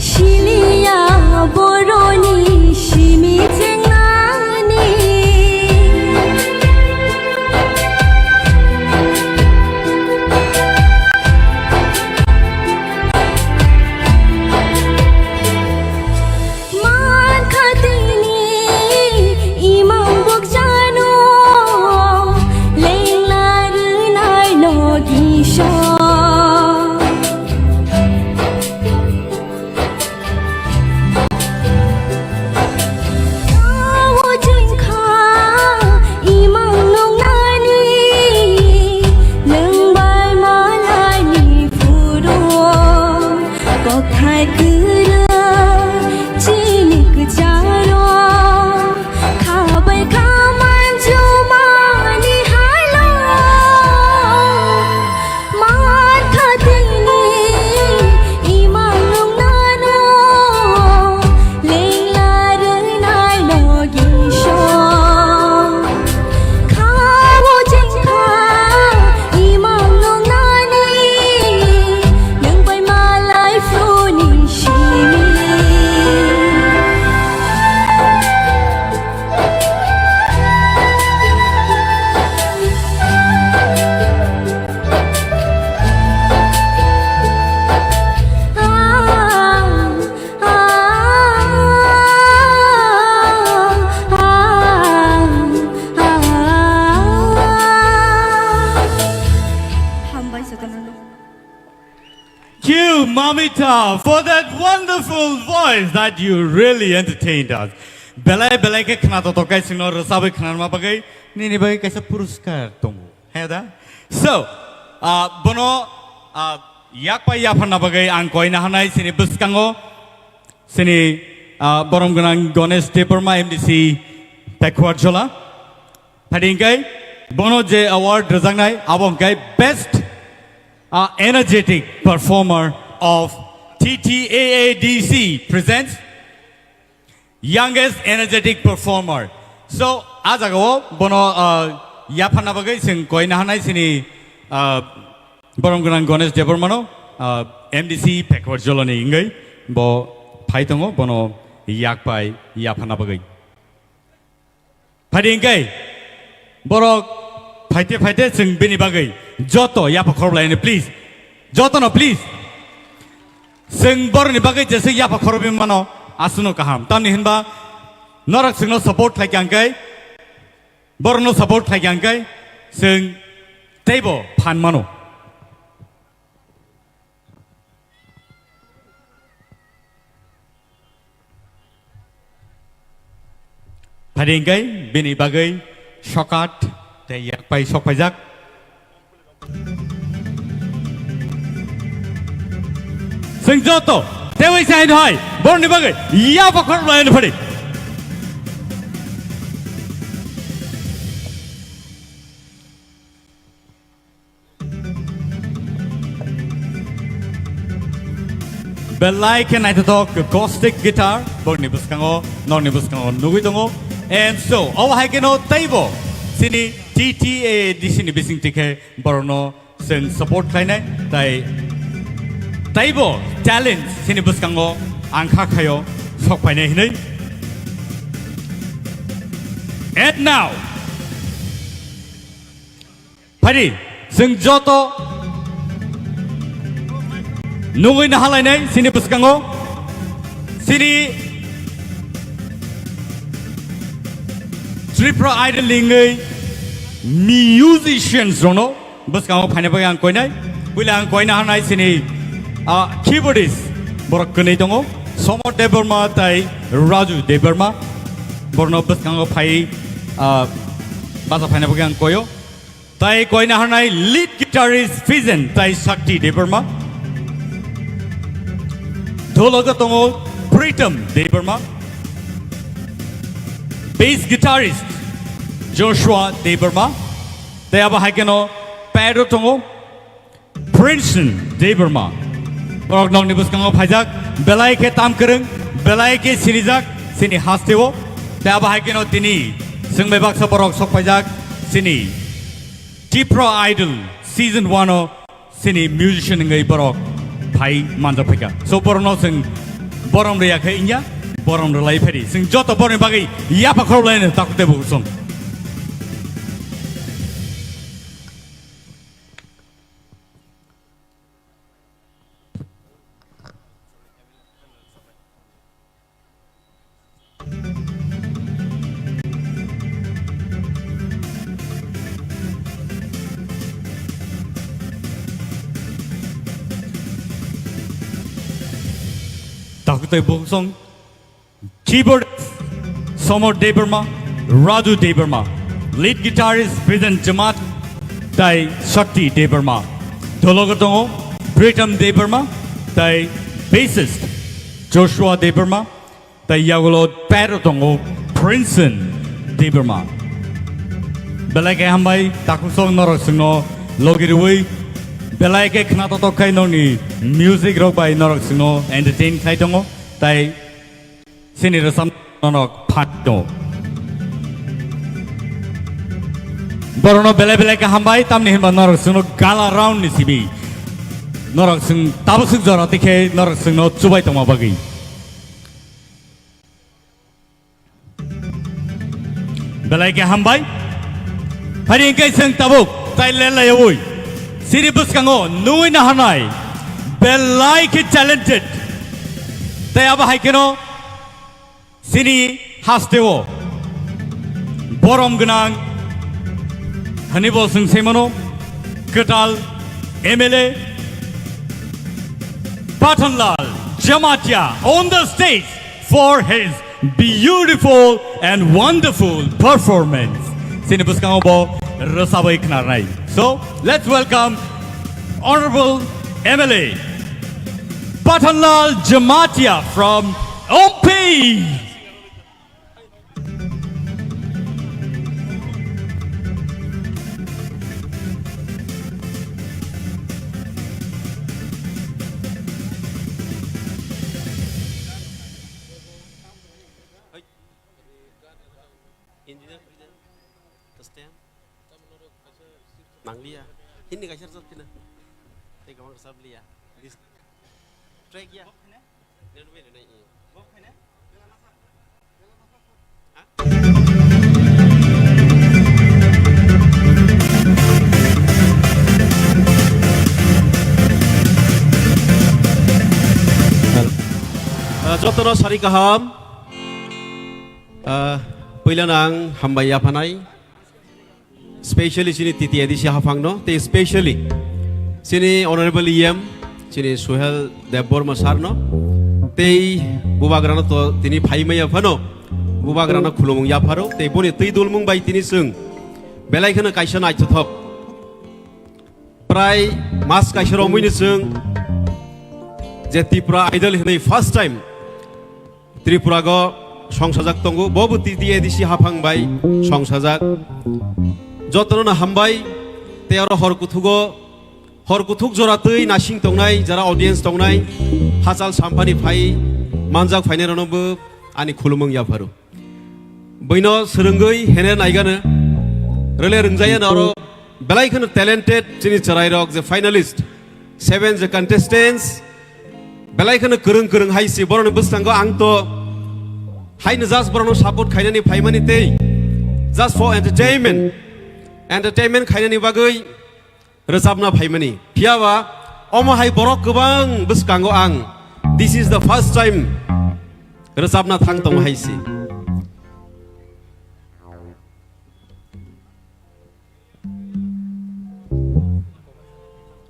siliya boroni simi chengnani. Mankha tini imang bukchano lengla rwnai logi so. Tao chwngkha imang nungnani nwng bai malaini phuru. Kokthai kwrwi chini kwcharo khabai khaman jumani halo. Mankha tini imang nungnano lengla rwnai logi so. Khao chengkha imang nungnani nwng bai malai phuruni simi. Hambai jotono. You, Mamita, for that wonderful voice that you really entertained us. Belai belai khe khna totok kai singno rwchabwi khnarma bagwi nini bagwi kaisa puruskar tongo. He da? So, ah, bono, ah, yak pai yapharna bagwi ang koina hanai chini bwskango Sini, ah, borom gwnang Ganesh Debbarma, M D C Pekhuarjhola. Phadi hingkai bono je award rwjaknai, abo hingkai Best, ah, Energetic Performer of T T A A D C presents Youngest Energetic Performer. So, a jagao bono, ah, yapharna bagwi chwng koina hanai sini, ah, borom gwnang Ganesh Debbarmano, ah, M D C Pekhuarjholani wngwi bo phai tongo, bono yak pai yapharna bagwi. Phadi hingkai borok phaite phaite chwng bini bagwi joto yapha khoroblaino, please. Jotono, please. Chwng borokni bagwi jesa yapha khorobwi mano, aswkno kaham. Tamni hinba norok chwngno support khlai kha hingkai, borokno support khlai kha hingkai chwng teibo phan mano. Phadi hingkai bini bagwi sokat tei yak pai sok paijak. Chwng joto tewi sai no hai borokni bagwi yapha khoroblaino phadi. Belai khe naithothok acoustic guitar borokni bwskango, norokni bwskango nugwi tongo. And so, obo hai kheno teibo chini T T A A D C ni bisingtwi khe borokno chwng support khlainai, tai teibo talent chini bwskango ang kha khaio sok phainai hinwi. And now, Phadi, chwng joto nugwi nahalainai chini bwskango, chini Tripura Idol ni wngwi musicians rokno bwskango phaina bagwi ang koinai. Puila ang koina hanai chini, ah, keyboardist borok kwnwi tongo, Somod Debbarma tai Raju Debbarma. Borokno bwskango phai, ah, bacha phaina bagwi ang koio. Tai koina hanai lead guitarist Fijen tai Shakti Debbarma. Dhologo tongo Pritam Debbarma. Bass guitarist Joshua Debbarma. Tai abo hai kheno pad o tongo Princeton Debbarma. Borok nokni bwskango phaijak, belai khe tam kwrwng, belai khe sinijak, chini hasteo. Tai abo hai kheno tini chwngbai baksa borok sok phaijak, chini Tipra Idol Season one o chini musician wngwi borok phai manjak phaikha. So, borokno chwng borom rwya khe wngya, borom rwlai phari. Chwng joto borokni bagwi yapha khorok laino takhuk tei bukhuk song. Takhuk tei bukhuk song. Keyboard, Somod Debbarma, Raju Debbarma. Lead guitarist, Bijan Jamatia, tai Shakti Debbarma. Dhologo tongo Pritam Debbarma, tai bassist, Joshua Debbarma, tai yagulo pad o tongo Princeton Debbarma. Belai khe hambai, takhuk song norok chwngno logi rwui, belai khe khna totok khai nokni music rok bai norok chwngno entertain khai tongo, tai Chini rwchapnok phan tongo. Borokno belai belai khe hambai, tamni hinba norok chwngno gala round ni simi. Norok chwng tabuk swk jora tikhe norok chwngno chubai tongma bagwi. Belai khe hambai. Phari hwnkhe chwng tabuk tai lelaiyaui chini bwskango nugwi naharnai belai khe talented. Tai abo hai kheno chini hasteo borom gwnang hwnwi bo chwng sai mano, kwtal M L A Pathanlal Jamatia on the stage for his beautiful and wonderful performance. Chini bwskango bo rwchabwi khnarnai. So, let's welcome Honorable M L A Pathanlal Jamatia from Ompi! Engineer, Christian? Nangliya. Hindi kaisa rwchap khina. Tei kwbang rwchap liya. This track ya. Nang bai rwnai, eh. Ha? Ah, jotono sari kaham. Ah, puilano ang hambai yaphanai. Specially chini T T A D C haphangno, tei specially chini Honorable E M, chini Suhel Debbarma sir no, tei bubagrano to tini phaimaya phano, bubagrano khulumung yapharo, tei boni twi dulmung bai tini chwng belai kheno kaisa naithothok. Prai mas kaisa romwini chwng je Tripura Idol hinwi first time Tripura go songsajak tongo, bo bo T T A D C haphang bai songsajak. Jotono no hambai, tei oro hor kuthugo, hor kuthuk jora twi nasing tongnai, jara audience tongnai, hachal samphani phai manjak phainai rokno bo ani khulumung yapharo. Buino swrwngwi hene naigano, rwle rwngjaya no oro belai kheno talented chini chwrairok je finalist, seven je contestants, belai kheno kwrwng kwrwng hai si borokni bwskango ang to haino just borokno support khainani phaimani tei just for entertainment, entertainment khainani bagwi rwchapna phaimani. Phiyaba omo hai borok kwbang bwskango ang this is the first time rwchapna thang tongo hai si.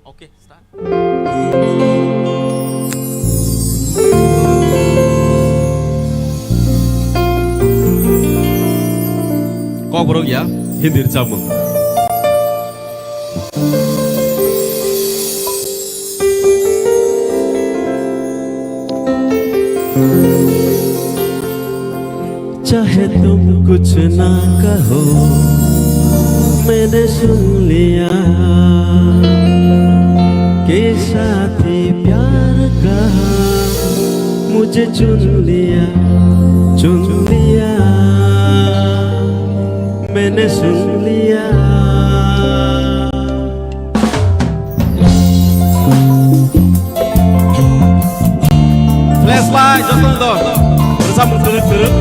Okay, start. Kokborok ya, Hindi rwchapmung. चाहे तुम कुछ ना कहो, मैंने सुन लिया कि साथी प्यार का मुझे चुन लिया, चुन लिया, मैंने सुन लिया। Flashlight, joto do. Rwchapmung twrwk twrwk.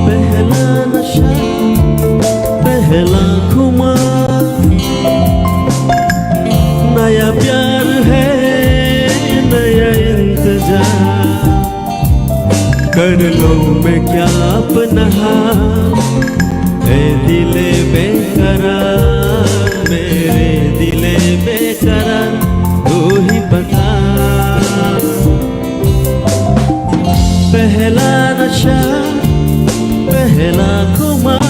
पहला नशा, पहला खुमार, नया प्यार है, नया इंतजार। कर लूं मैं क्या अपना हाथ, ए दिले बेकरार, मेरे दिले बेकरार, तू ही बता। पहला नशा, पहला खुमार।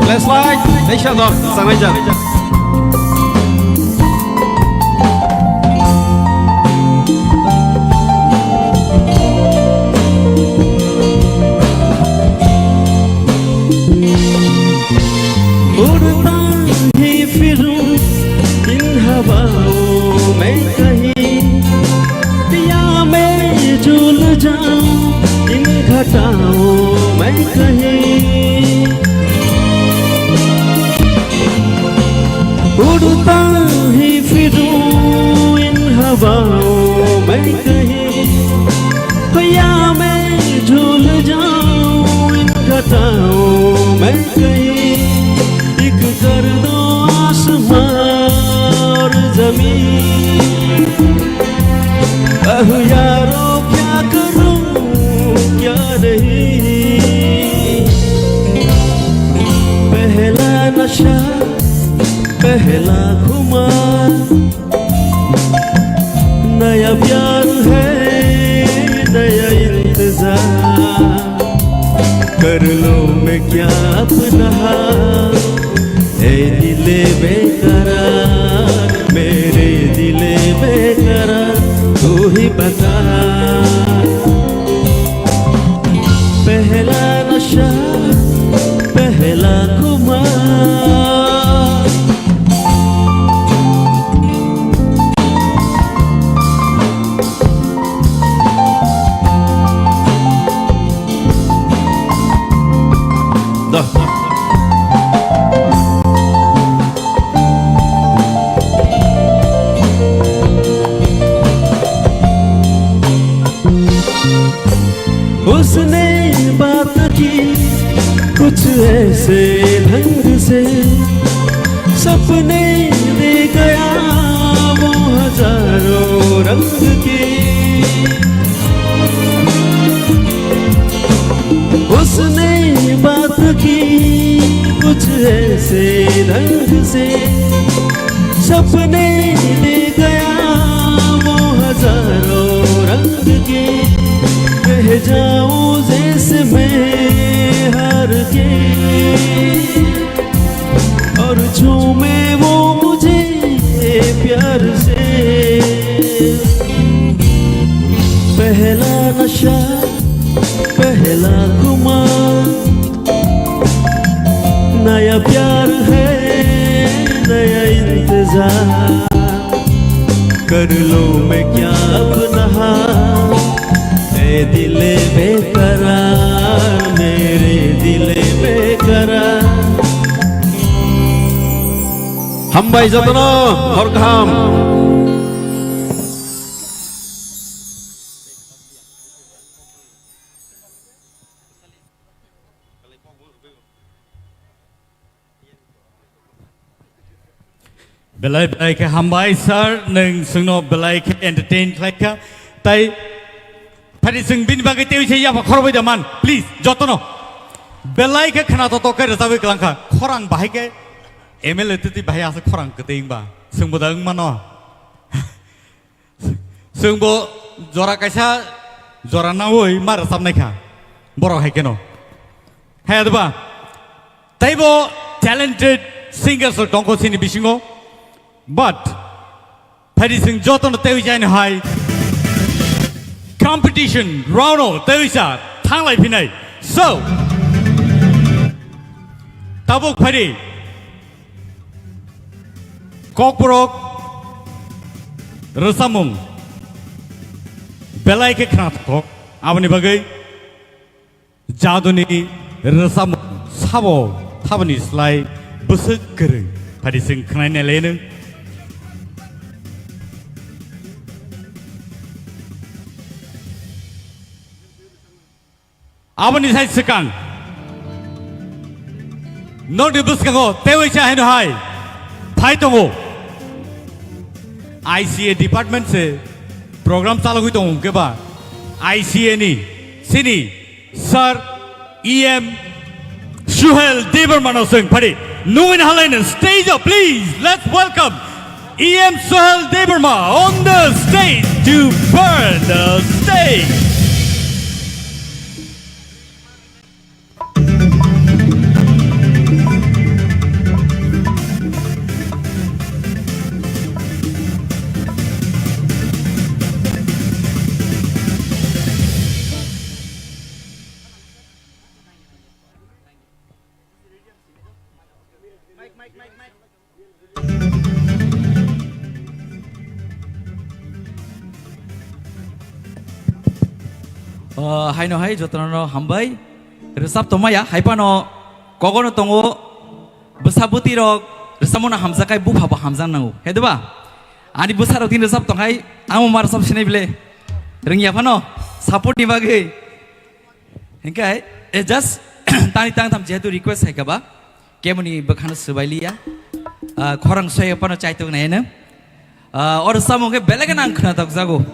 Flashlight, teisa dok, sanai jak. उड़ता ही फिरूं इन हवाओं में कहीं, या मैं झूल जाऊं इन घटाओं में कहीं। उड़ता ही फिरूं इन हवाओं में कहीं, या मैं झूल जाऊं इन घटाओं में कहीं। एक कर दो आसमां और जमीन। अह यारो क्या करूं, क्या नहीं। पहला नशा, पहला खुमार, नया प्यार है, नया इंतजार। कर लो मैं क्या अपना हाल, ए दिले बेकरार, मेरे दिले बेकरार, तू ही बता। पहला नशा, पहला खुमार। उसने बात की कुछ ऐसे ढंग से, सपने दे गया वो हजारों रंग के। उसने बात की कुछ ऐसे ढंग से, सपने दे गया वो हजारों रंग के। रह जाऊं जैसे मैं हार के, और झूमे वो मुझे प्यार से। पहला नशा, पहला खुमार, नया प्यार है, नया इंतजार। कर लो मैं क्या अपना हाल, ए दिले बेकरार, मेरे दिले बेकरार। Hambai jotono, hor kaham. Belai belai khe hambai sir, nwng chwngno belai khe entertain khlai kha. Tai phari chwng bini bagwi tei se yapha khorbai da man, please, jotono. Belai khe khna to to khe rwchapwi kwlang kha. Khorang bahai khe M L A twi twi bahai aswk khorang kwtwi wngba. Chwngbo da wng mano. Chwngbo jora kaisa jora naui ma rwchapnai kha borok hai kheno. Hai adba teibo talented singers rok tongkho chini bisingo, but phaidi chwng jotono teiwi jaino hai competition round o teiwi sa thanglai phinai. So tabuk phaidi Kokborok rwchapmung belai khe khnathok, aboni bagwi jaduni rwchapmung sabo thaboni slai bwswk kwrwng, phadi chwng khwnai nai lainw. Aboni sai swkang nokni bwskango teiwi cha haino hai phai tongo. I C A department se program chalogwi tongo hwnkhe ba I C A ni sini sir E M Suhel Debbarma no swng phadi nungwi halaino stage o, please, let's welcome E M Suhel Debbarma on the stage to burn the stage. O, haino hai jotono hambai. Rwchap tongmaya, hai phano kogono tongo, bwsa bwtwi rok rwchapmano hamjak khai bupha bo hamjak nango, he diba? Ani bwsa rok tini rwchap tong hai, tamo ma rwchap sinai bile. Rwngya phano, support ni bagwi. Hinkhe hai, eh, just tani tang tham jehetu request hai kha ba. Kemoni bwkhano swbai liya. Ah, khorang soya phano chaitok nai heno. Ah, oro samung khe belai kheno ang khna tokjago.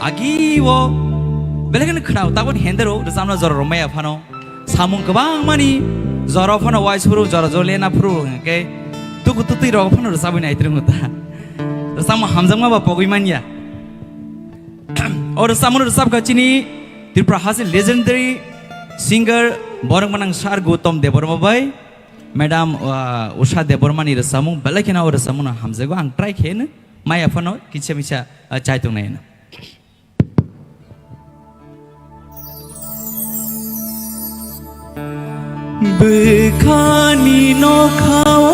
Agi o Belai kheno khwnao, tabuk hende rw rwchapna jora rw maya phano. Samung kwbangmani jora phano uaisukro, jora jora lena phuru rw hwnkhe tuku tutwi rok phano rwchabwi nai twrwngo ta. Rwchapma hamjakma ba pogwi manya. O rwchapmano rwchapkha chini Tripura hasteni legendary singer borok manang Sir Gautam Debbarma bai Madam, uh, Usha Debbarmani rwchapmung, belai kheno o rwchapmungno hamjago. Ang try khaino maya phano kisa misa, uh, chai tongnai hwnwi. Bwkhani nokhao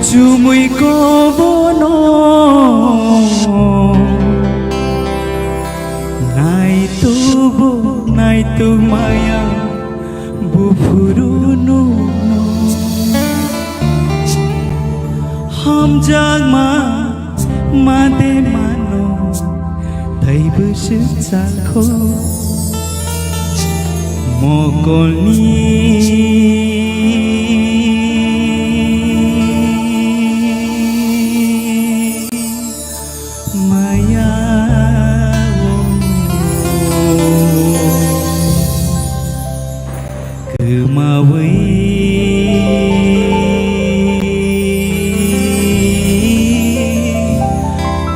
chumui kobono naitukbo naituk maya buphuru no hamjakma made mano tei bwswk chakho mokolni maya o kwmawi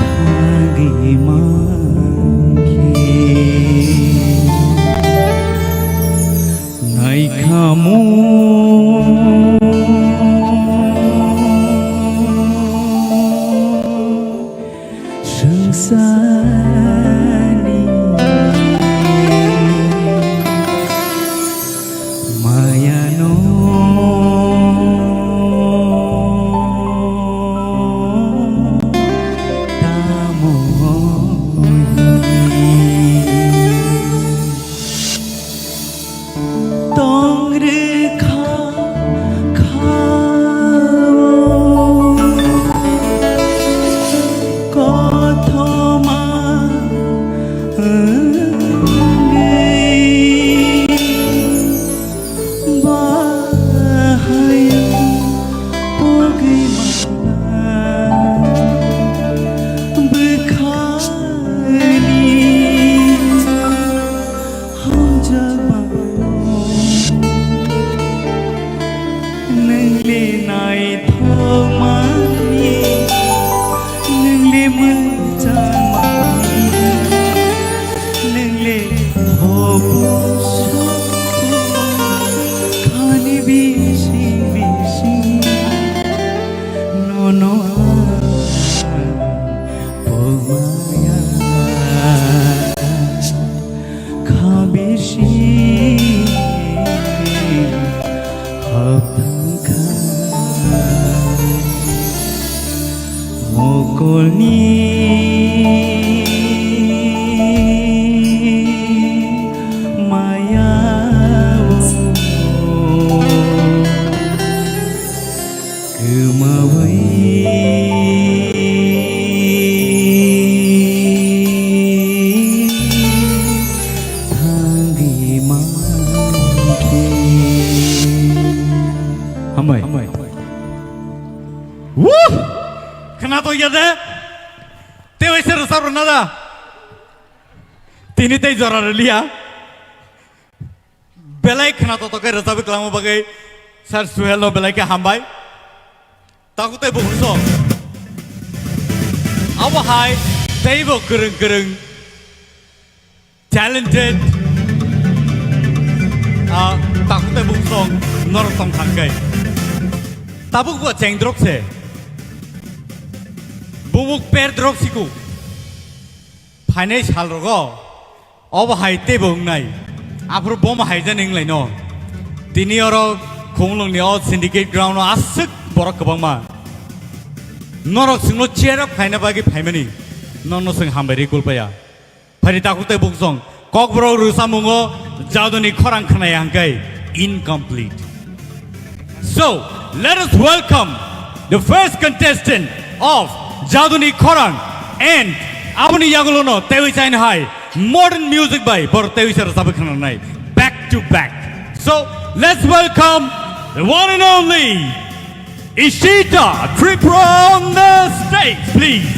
thangwi mankhe naikhamu swngcharni mayano tamo hwnwi tong rwkha khao kothoma wngwi bahai pogwi mala bwkhani hamjakma. Nwng le naithokmani, nwng le mwchangmani, nwng le hobo sokmani, khani bising bising nono ang pogmaya. Kha bisi hapthang kha mokolni maya o kwmawi thangwi mankhe. Hambai. Wuh! Khwnatok ya de? Tei waisa rwchap rwna da? Tini tei jora rwliya. Belai khwnatok tok khe rwchapwi kwlangma bagwi Sir Suhel no belai khe hambai. Takhuk tei bukhuk song. Abo hai teibo kwrwng kwrwng talented, ah, takhuk tei bukhuk song norok tong thang khe. Tabuk bo cheng drop se. Bumuk per drop siku. Phainai sal rogo. Obo hai teibo wngnai. Aphuru bomo hai jani wnglaino. Tini oro Khumulwngni o Syndicate Ground o aswk borok kwbangma. Norok chwngno cheer up khaina bagwi phaimani. Nono chwng hambai rwi kulpaya. Phaidi takhuk tei bukhuk song. Kokborok rwchapmungo Jaduni Khorang khwnaya hwnkhe incomplete. So, let us welcome the first contestant of Jaduni Khorang, and aboni yagulono teiwi chaina hai modern music bai borok teiwi se rwchapwi khwnanai back to back. So, let's welcome the one and only Ishita Tripura on the stage, please.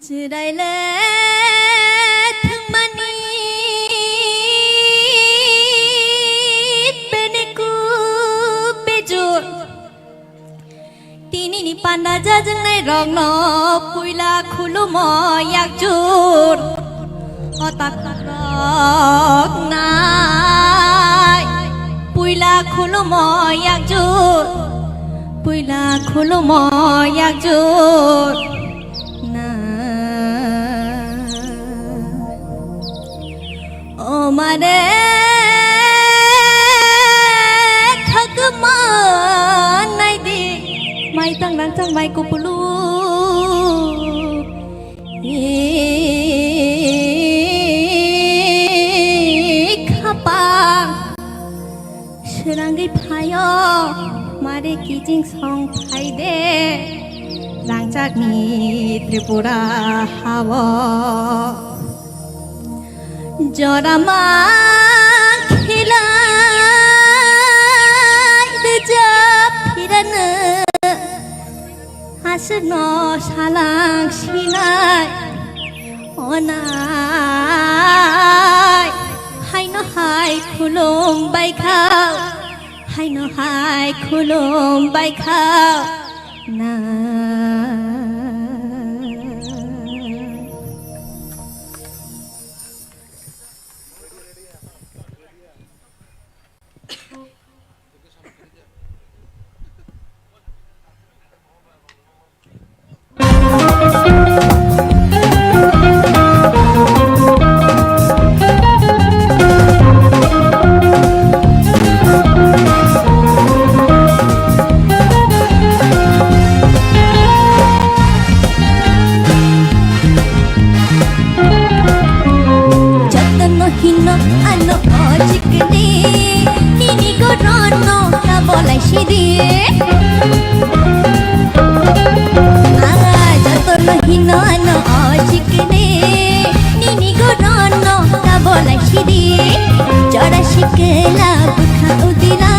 Chwraile thwngmani bini kuk bejur. Tinini panda jajwngnai rokno puila khulumo yakjur. O takhuk rok nai puila khulumo yakjur. Puila khulumo yakjur. Na. O mare khagma naidi, mai tang rang chang mai kupulu. I khapang. Srangwi phaio, mare kiching song phaide, rangchakni Tripura hao. Jora ma khilai rwjap phirano, aswkno salang sinai, onai, haino hai khulum bai kha. Haino hai khulum bai kha na. Jotono hino ano o chikni, nini gorono kabolai sidi. Aga jotono hino ano o chikni, nini gorono kabolai sidi. Jora sikla bwkha udila,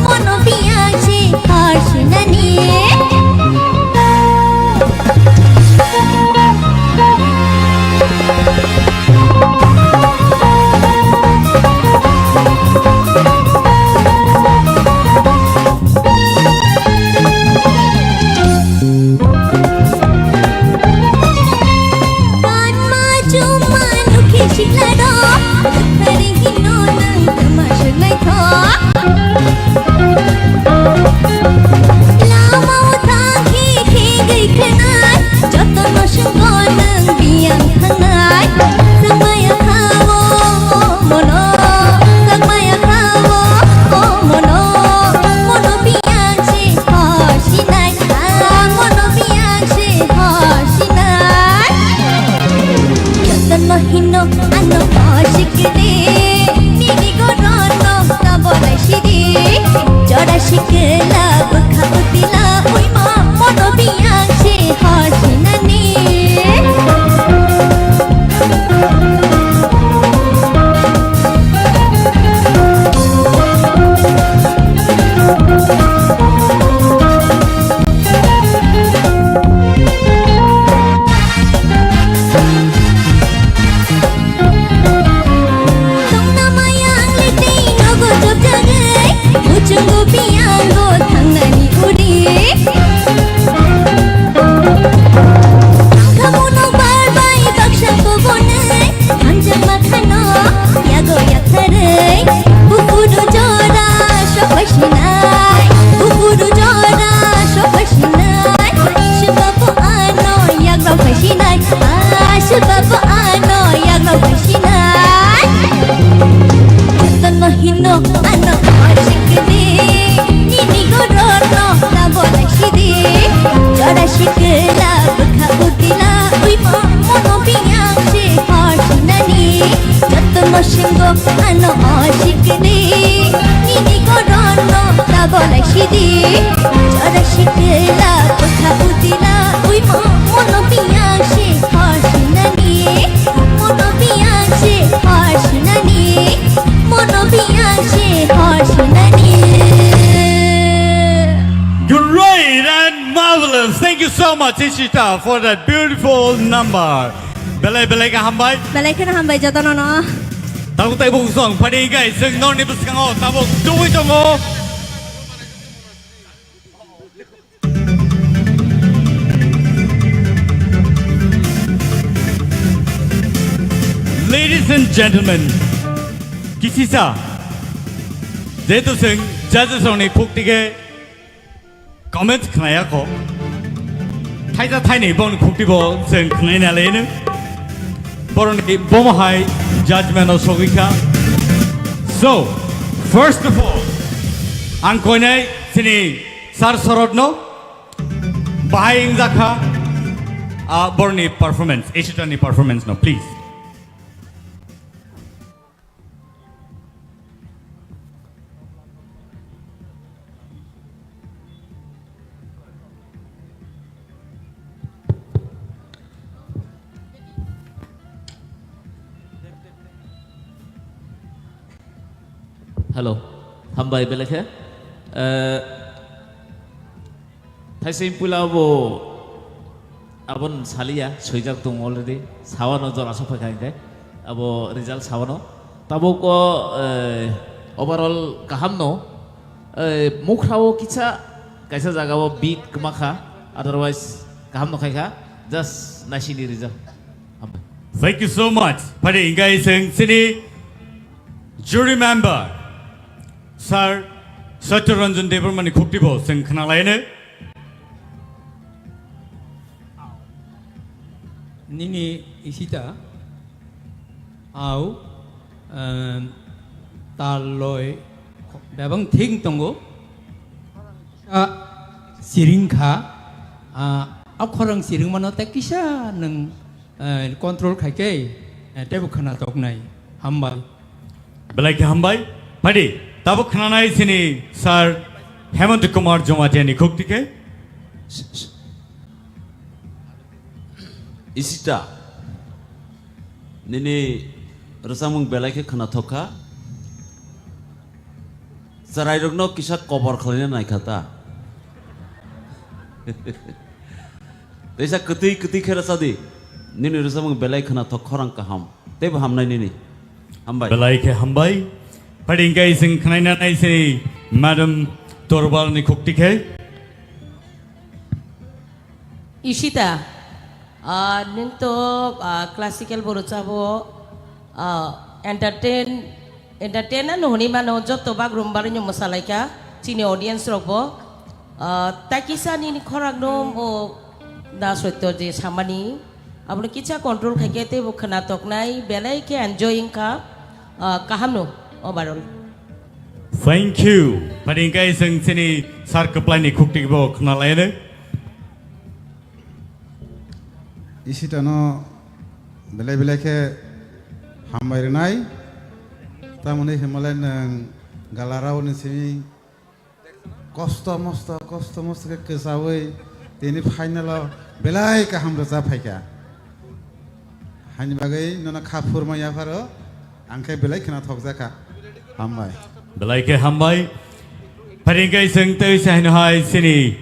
mono biyang se hor sinani. Kanma chuma nukhe siklaro, khari hino nang tama swnai tho. Lama o thangkhe khegwi khwnai, jotono swngo nang biyang thangnai. Swngmaya kha o mono, swngmaya kha o mono, mono biyang se hor sinai, ah, mono biyang se hor sinai. Jotono hino ano o sikni, nini gorono kabolai sidi. Jora sikla bwkha utila, uimo mono biyang se hor sinani. Tongna mayang le tei nogo chopjagwi, muchungo biyango thangnani uri. Angkhamuno bar bai baksa kobonai, hamjakma khano yago yaktharwi. Bupuru jora sopai sinai, bupuru jora sopai sinai. Swbabu ano yagrok phai sinai, ah, swbabu ano yagrok phai sinai. Jotono hino ano o sikni, nini gorono kabolai sidi. Jora sikla bwkha utila, uimo mono biyang se hor sinani. Jotono swngo ano o sikni, nini gorono kabolai sidi. Jora sikla bwkha utila, uimo mono biyang se hor sinani. Mono biyang se hor sinani. Mono biyang se hor sinani. Juroi ran. Marvelous. Thank you so much, Ishita, for that beautiful number. Belai belai khe hambai. Belai kheno hambai jotono no. Tabuk tei buk song phadi gai sing norni bwskango tabuk tubui tongo. Ladies and gentlemen, kisisa, jehetu sing judges rokni khuk tige comments khnaya kho. Thaisa thaini bongni khukti bo chwng khnaina leno. Boroni bomo hai judgment o sogwi kha. So, first of all, ang koinai chini Sir Sorot no bahai wngjakha, ah, boroni performance, Ishita ni performance no, please. Hello, hambai belai khe. Eh, Thaising puila bo abon saliya, swijak tong already. Sawano jora sok phaikha hingke. Abo result sawano. Tabuk o, eh, overall kaham no. Eh, mukhrao kisa, kaisa jaga o beat kwmakha. Otherwise, kaham no khaikha. Just naisini result. Hambai. Thank you so much. Phadi hingke iseng sini jury member, Sir Satya Ranjan Debbarma ni khukti bo seng khna laine. Nini Ishita, au, em, tal loi bebang thik tongo. A, siring kha, a, a khorang siring mano tei kisa nang, eh, control khai khe, eh, teibo khna tok nai. Hambai. Belai khe hambai. Phadi, tabuk khnanai sini Sir Hemant Kumar Jamatia ni khukti khe. Ishita, nini rwchapmung belai khe khwnathok kha. Chwrairokno kisa kobor khlaina naikha ta. Teisa kwtwi kwtwi khe rwchadi. Nini rwchapmung belai khwnathok, khorang kaham. Teibo hamnai nini. Hambai. Belai khe hambai. Phadi hingke iseng khnaina nai sini Madam Torbal ni khukti khe. Ishita, ah, nwng to, ah, classical bo rwchabo, ah, entertain, entertain ano hwnwi mano, joto bagrumba rwino mwsalaikha, chini audience rokbo. Ah, takisa nini khorang no o da soito je samani, abono kisa control khaikhe teibo khwna toknai, belai khe enjoy wngkha, ah, kaham no overall. Thank you. Phadi hingke iseng sini Sir Kwplai ni khukti bo khna laine. Ishitano belai belai khe hambai rwnai. Tamoni himale nwng galarao ni simi kosto mosto, kosto mosto khe kwchaui tini final o belai kaham rwchap phaikha. Haini bagwi nono kha phurma yapharo, ang khe belai khwnathokjakha. Hambai. Belai khe hambai. Phadi hingke iseng tei se haino hai sini,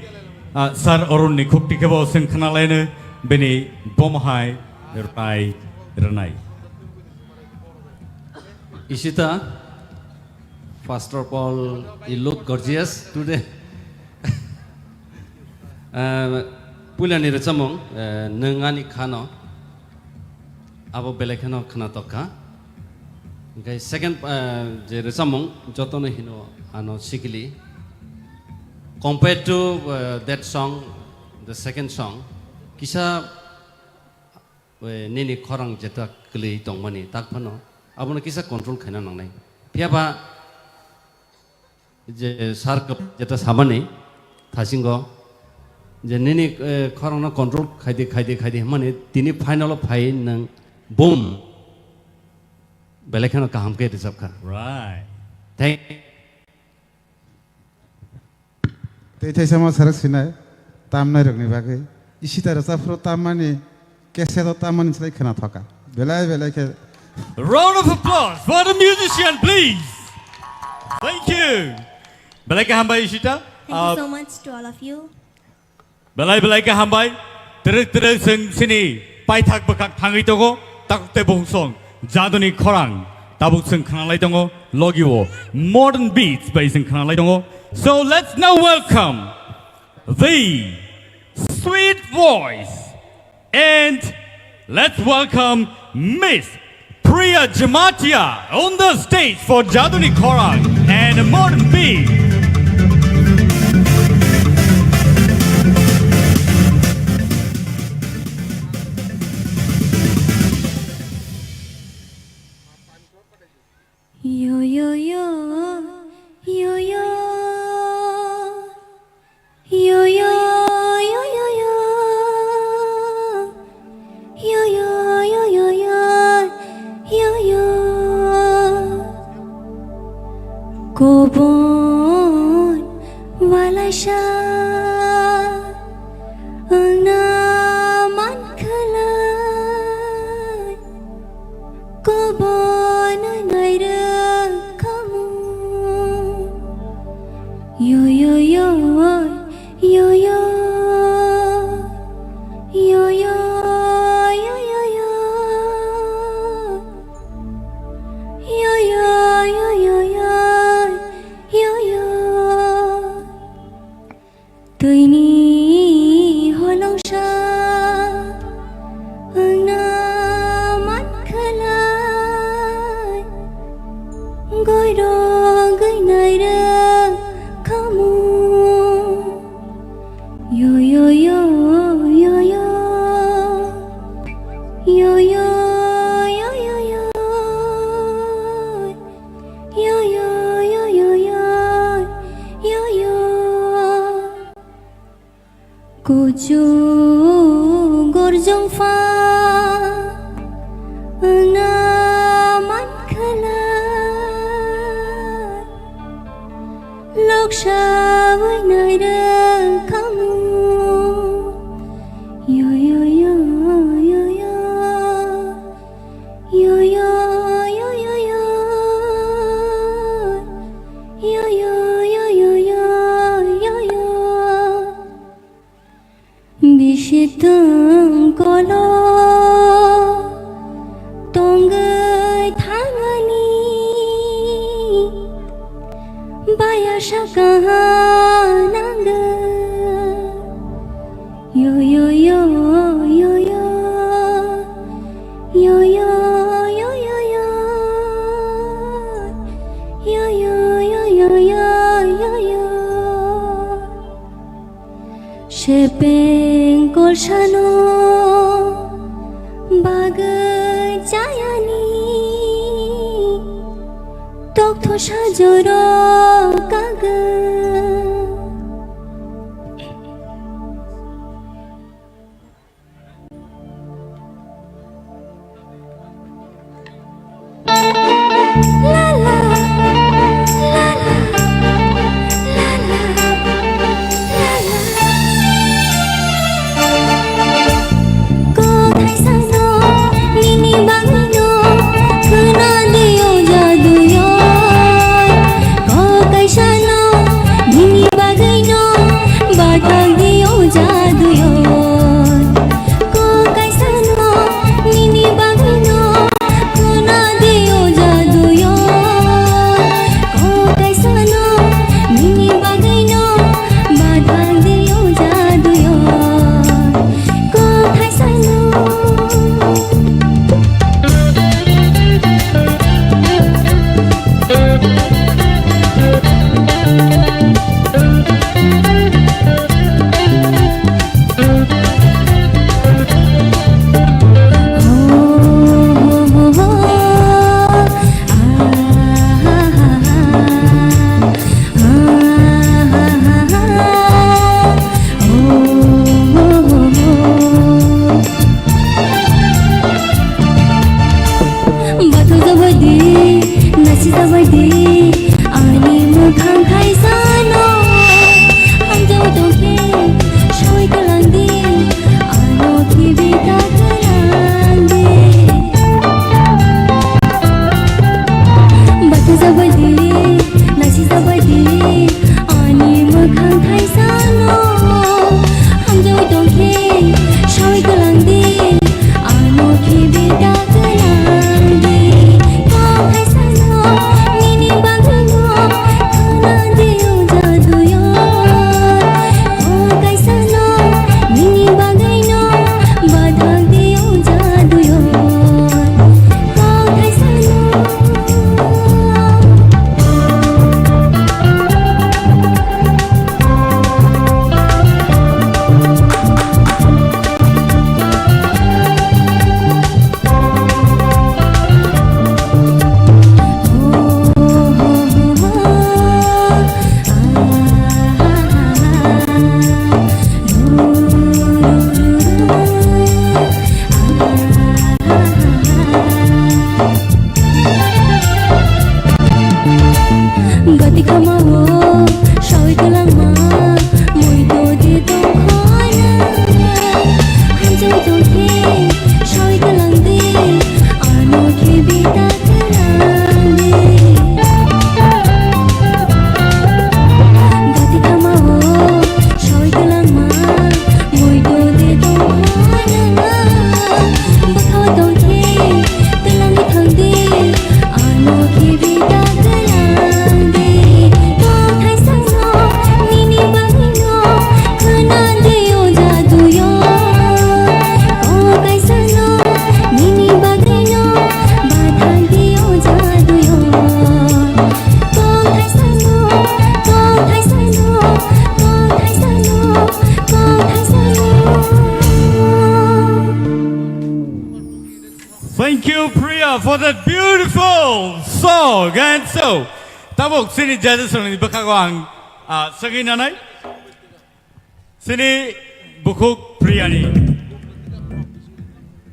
ah, Sir Arun ni khukti khe bo seng khna laino bini bomo hai rwnai rwnai. Ishita, first of all, you look gorgeous today. Eh, puilani rwchapmung, eh, nwng ani khano, abo belai kheno khwnatok kha. Hingke second, eh, je rwchapmung, jotono hino ano sikili. Compared to, eh, that song, the second song, kisa, eh, nini khorang jeta kwlwi tongmani, tak phano abono kisa control khaina nangnai. Phiya ba, je sir kwp-, jeta samani thasingo je nini, eh, khorangno control khaidi, khaidi, khaidi hwnmani tini final o phai nwng boom belai kheno kaham khe rwchapkha. Right. Thank. Tei thaisa ma sarok sinai tamnai rokni bagwi. Ishita rwchapphuru tammani cassette o tammani slai khwna thoka. Belai belai khe. Round of applause for the musician, please. Thank you. Belai khe hambai Ishita. Thank you, uh, so much to all of you. Belai belai khe hambai, twrwk twrwk chwng chini paithak bwkhak thangwi tongo, takhuk tei bukhuk song jaduni khorang tabuk chwng khnalai tongo, logi o modern beats bai chwng khnalai tongo. So let's now welcome the sweet voice and let's welcome Miss Priya Jamatia on the stage for Jaduni Khorang and Modern Beat. Yo, yo, yo, yo, yo. Yo, yo, yo, yo, yo. Yo, yo, yo, yo, yo. Yo, yo. Kobon walaisa wngna mankhalai. Kobon nairwkhamu. Yo, yo, yo, yo, yo. Yo, yo, yo, yo, yo. Yo, yo, yo, yo, yo. Yo, yo. Twini holongsa wngna mankhalai, goirogwi nairwkhamu. Yo, yo, yo, yo, yo. Yo, yo, yo, yo, yo. Yo, yo, yo, yo, yo. Yo, yo. Kuchuk gorjong pha wngna mankhalai, loksa bai nairwkhamu. Yo, yo, yo, yo, yo. Yo, yo, yo, yo, yo. Yo, yo, yo, yo, yo, yo, yo. Bisi tongkolo tongwi thangani baya saka nangwi. Yo, yo, yo, yo, yo. Yo, yo, yo, yo, yo. Yo, yo, yo, yo, yo, yo, yo. Sepeng kolsano bagwi chayani, tokthosha joro kagwi. Ganso, tabuk chini judges rokni bwkhago ang, ah, swngwi nanai. Chini bukhuk Priyani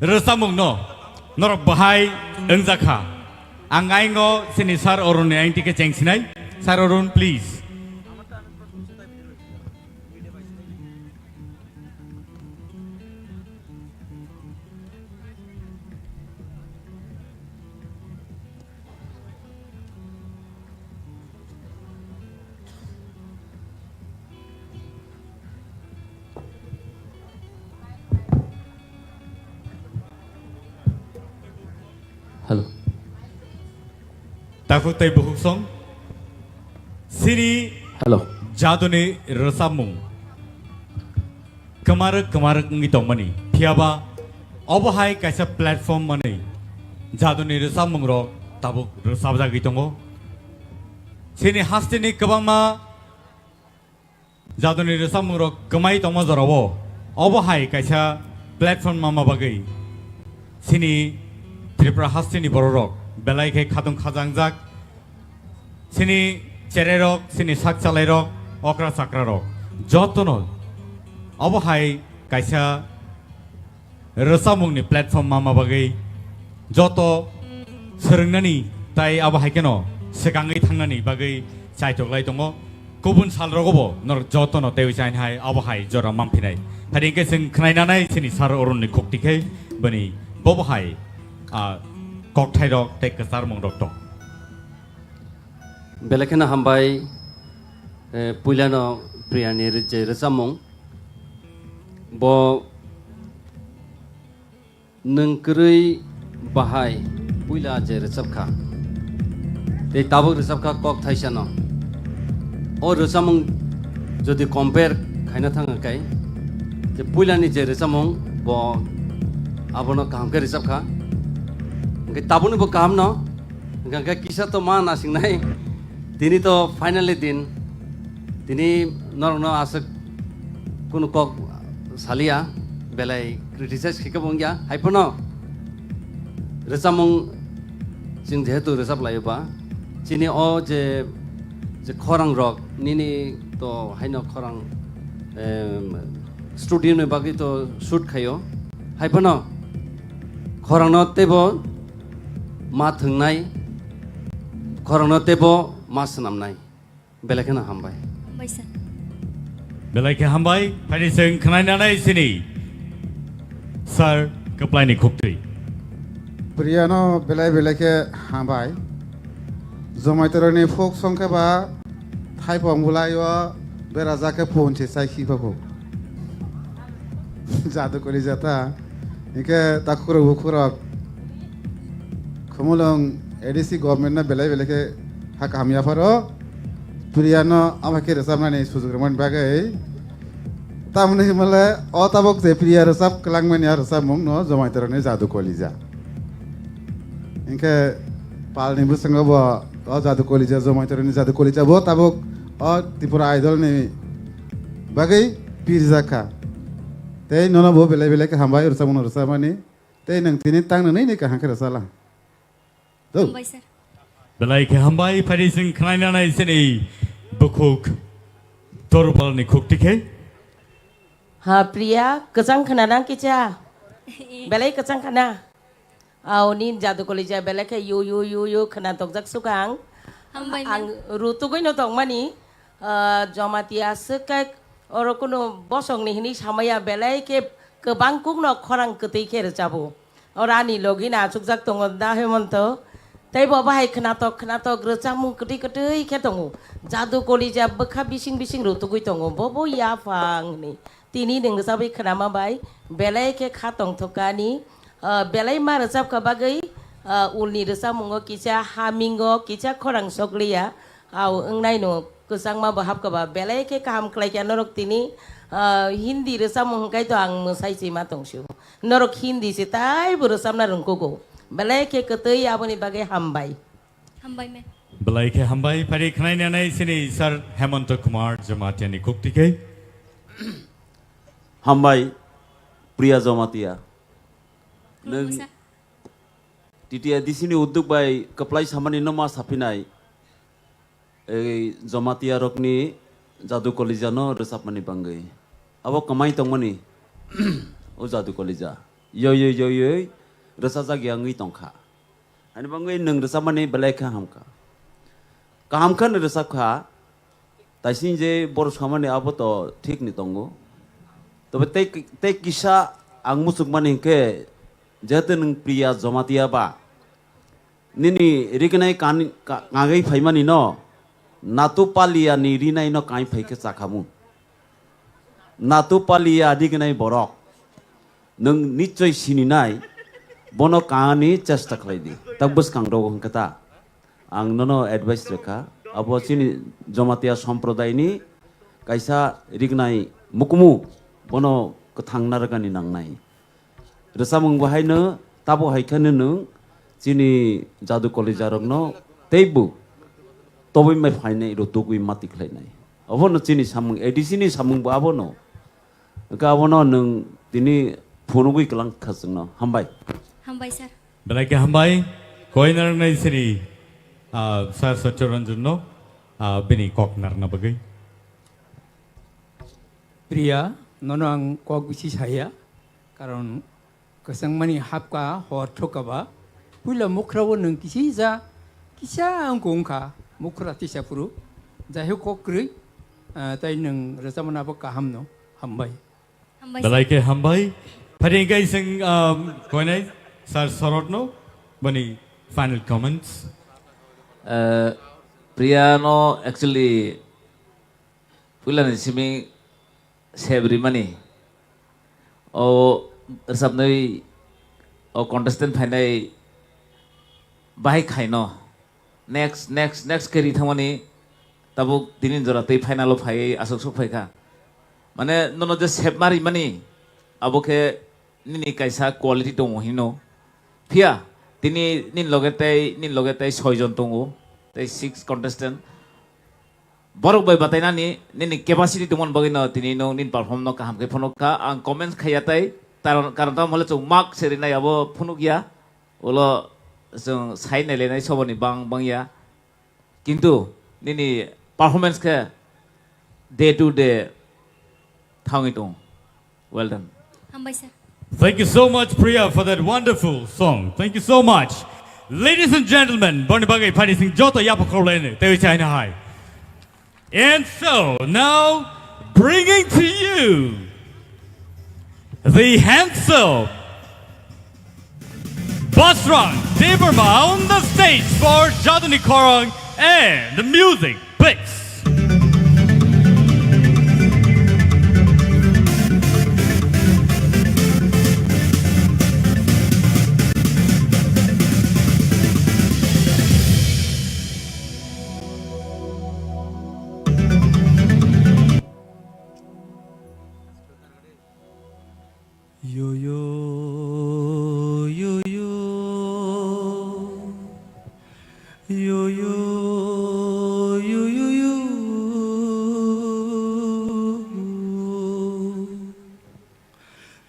rwchapmungno norok bahai wngjakha. Ang aingo chini Sir Arunni aingtike chengsinai. Sir Arun, please. Hello. Takhuk tei bukhuk song. Chini Hello. Jaduni rwchapmung. Kwmarwk kwmarwk wngwi tongmani. Phiyaba obo hai kaisa platform manwi jaduni rwchapmungrok tabuk rwchapjagwi tongo. Chini hasteni kwbangma jaduni rwchapmungrok kwmai tongma jorao obo hai kaisa platform manma bagwi chini Tripura hasteni bororok belai khe khatung khajangjak. Chini chererok, chini sak chalairok, okra chakrarok, jotono obo hai kaisa rwchapmungni platform manma bagwi joto swrwngnani tai abo hai kheno swkangwi thangnani bagwi chaitok lai tongo. Kubun salrogobo norok jotono teiwi chaini hai abo hai jora manphinai. Phari hwnkhe chwng khwnai nanai chini Sir Arunni khukti khe bini bobo hai, ah, kokthairok tei kwcharmungrok tong. Belai kheno hambai, eh, puilano Priyani ri-, je rwchapmung. Bo nwng kwrwi bahai puila je rwchapkha. Tei tabuk rwchapkha kok thaisano. O rwchapmung jodi compare khaina thangkha kai, je puilani je rwchapmung bo abono kaham khe rwchapkha. Hwnkhe tabukni bo kahamno. Hwnkhe kisa to ma nasingnai. Tini to finally din. Tini norokno aswk kunu kok salia, belai criticize khe khe bo wngya. Haiphano rwchapmung chwng jehetu rwchap laio ba, chini o je, je khorang rok nini to haino khorang, em, studio ni bagwi to shoot khaio. Haiphano khorangno teibo ma thwngnai, khorokno teibo ma swnamnai. Belai kheno hambai. Hambai sir. Belai khe hambai, phari chwng khwnai nanai chini Sir Kwplaini khuktwi. Priyano belai belai khe hambai. Jomaitorokni folk song khe ba thaipong bwlaio berajak khe phone se chai khipa kho. Jadu kori jata. Hingke takhurok bukhurok Khumulwng A D C government no belai belai khe ha kaham yapharo. Priyano ama khe rwchapnani sujuk rwmani bagwi. Tamoni himale o tabuk je Priya rwchap kwlangmani a rwchapmung no Jomaitorokni Jadu Kolija. Hingke palni bwskango bo o Jadu Kolija, Jomaitorokni Jadu Kolija bo tabuk o Tripura Idol ni bagwi pirjak kha. Tei nono bo belai belai khe hambai rwchapmung no rwchapmani. Tei nwng tini tang nwnwi ni kaham khe rwchala. Dou. Hambai sir. Belai khe hambai, phari chwng khwnai nanai chini bukhuk Torupalni khukti khe. Ha, Priya, kwchang khna nang kicha? Belai kwchang khna. Aw, nin Jadu Kolija belai khe yu, yu, yu, yu khna tokjak sukang. Hambai, ma'am. Ang rutugwi no tongmani, ah, Jamatia swk khe oro kunu bosongni hinwi samaya belai khe kwbang kukno khorang kwtwi khe rwchabo. Oro ani logi no achukjak tongo da Hemonto. Tei bo bahai khnatok khnatok rwchapmung kwtwi kwtwi khe tongo. Jadu Kolija bwkha bising bising rutugwi tongo. Bo bo yaphang hinwi. Tini nwng rwchabwi khnama bai belai khe kha tongthokani, ah, belai ma rwchapkha bagwi, ah, ulni rwchapmungo kisa hamingo kisa khorang sokliya, au wngnaino kwchangma bo hapkha ba belai khe kaham khlaikha norok tini, ah, Hindi rwchapmung hwnkhe to ang mwsai se ma tongsio. Norok Hindi se taibo rwchapna rwngkugo. Belai khe kwtwi aboni bagwi hambai. Hambai me. Belai khe hambai, phari khwnai nanai chini Sir Hemonto Kumar Jamatia ni khukti khe. Hambai, Priya Jamatia. Nwng, Khulumsa. T T A D C ni udduk bai kwplai samani no ma saphinai, ei Jamatia rokni Jadu Kolija no rwchapmani bangwi. Abo kwmai tongmani, o Jadu Kolija. Yoi, yoi, yoi, yoi, rwchajak ya wngwi tongkha. Ani bangwi nwng rwchapmani belai khe hamkha. Kaham khe no rwchapkha, taising je borok samani abo to thik ni tongo. Tobe tei, tei kisa ang muchukmani hinkhe, jehetu nwng Priya Jamatia ba, nini rignai kan-, ka-, kangwi phaimani no, Natu Palia ni rinai no kain phai khe chakhamu. Natu Palia rignai borok. Nwng nichoi sininai, bono kaani chesta khlai di. Tak bwskang rogo hwnkhe ta. Ang nono advice rwkha, abo chini Jamatia somprodai ni kaisa rignai mukumu, bono kwthang narwkani nangnai. Rwchapmung bo haino tabo hai kheno nwng chini Jadu Kolija rokno teibo tobwi mai phainai rw tugwi mati khlainai. Obono chini samung, A D C ni samung bo abono. Hwnkhe abono nwng tini phunugwi kwlang kha chwngno. Hambai. Hambai, sir. Belai khe hambai. Koinarnai siri, ah, Sir Satya Ranjan no, ah, bini kok narna bagwi. Priya, nono ang kok bisi saya, karon kwchangmani hapka hor thokaba, puila mukhra o nwng kisi ja, kisa wngkha wngkha, mukhra tisa phuru, jai ho kok kwrwi, ah, tai nwng rwchapmani abo kaham no, hambai. Hambai, sir. Belai khe hambai. Phari hwnkhe ising, um, koinai Sir Sorot no, bani final comments. Eh, Priya no actually puilani simi sep rimani. O rwchapnwi o contestant phainai bahai khaino. Next, next, next khe ri thangmani tabuk tini jora tei final o phaiwi aswk sok phaikha. Mane nono je sep ma rimani abo khe nini kaisa quality tongo hino. Phiya tini nini loge tei, nini loge tei soi jon tongo, tei six contestant. Borok bai batainani nini capacity tongmani bagwi no tini no nini perform no kaham khe phunuk kha. Ang comments khaiya tai, karon, karon tamo hole chwng mark se rinai abo phunuk ya. Ulo chwng sai nai lenai soboni bang bang ya. Kintu nini performance khe day to day thangwi tong. Well done. Hambai, sir. Thank you so much, Priya, for that wonderful song. Thank you so much. Ladies and gentlemen, boni bagwi phani sing joto yapha khorlaini, tewi chaina hai. And so, now, bringing to you the handsome Basrang Debbarma on the stage for Jaduni Khorang and the music, please. Yo, yo, yo, yo. Yo, yo, yo, yo, yo.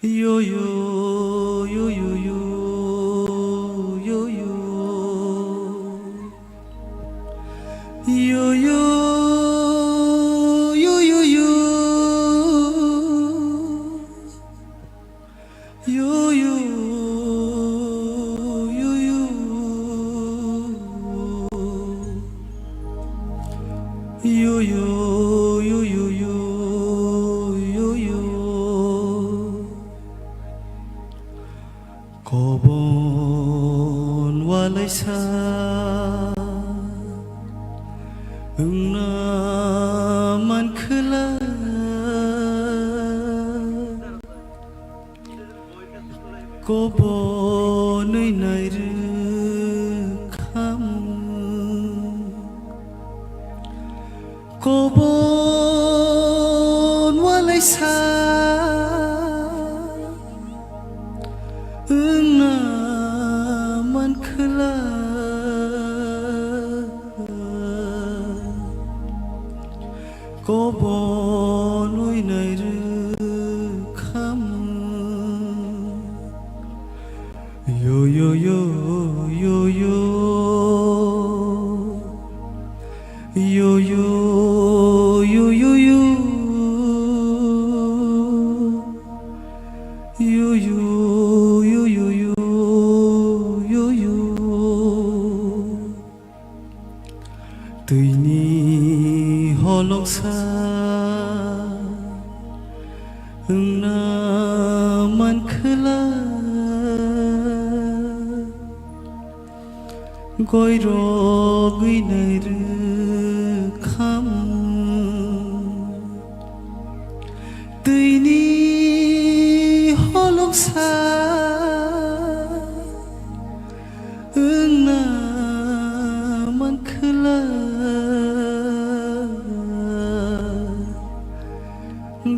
Yo, yo, yo, yo, yo, yo, yo. Yo, yo, yo, yo, yo. Yo, yo, yo, yo. Yo, yo, yo, yo, yo, yo, yo. Kobon walaisa wngna mankhwla. Kobonwi nairwkhamu. Kobon walaisa wngna mankhwla. Kobonwi nairwkhamu. Yo, yo, yo, Yu, yu, yu, yu. Yu, yu, yu, yu, yu, yu, yu. Twini holongsa wngna mankhwla, goirogwi nai rwkham. Twini holongsa wngna mankhwla,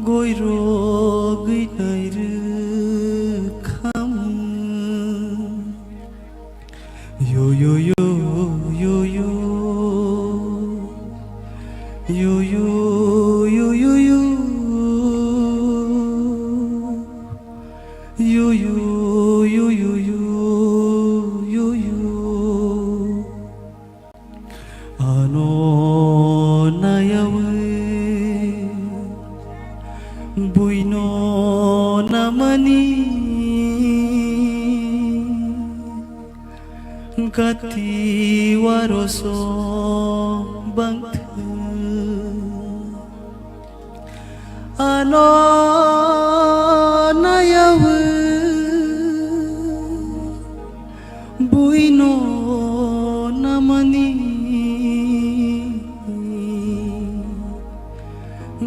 goirogwi nai rwkham. Yo, yo, yo, yo, yo. Yo, yo, yo, yo, yo. Yo, yo, yo, yo, yo, yo, yo. Ano nayawi buino namani. Gati waroso bangthwng. Ano nayawi buino namani.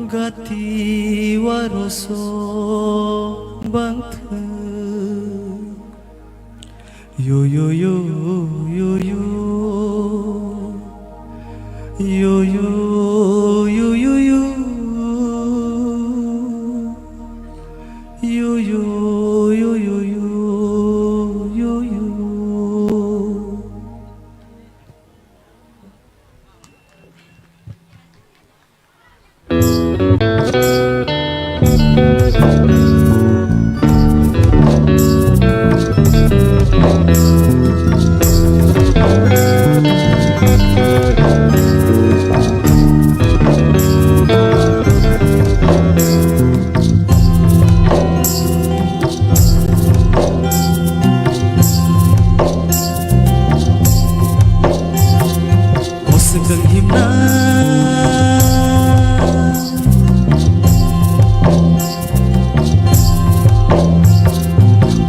Gati waroso bangthwng. Yo, yo, yo, yo, yo. Yo, yo, yo, yo, yo. Yo, yo, yo, yo, yo, yo, yo. O swkang himna.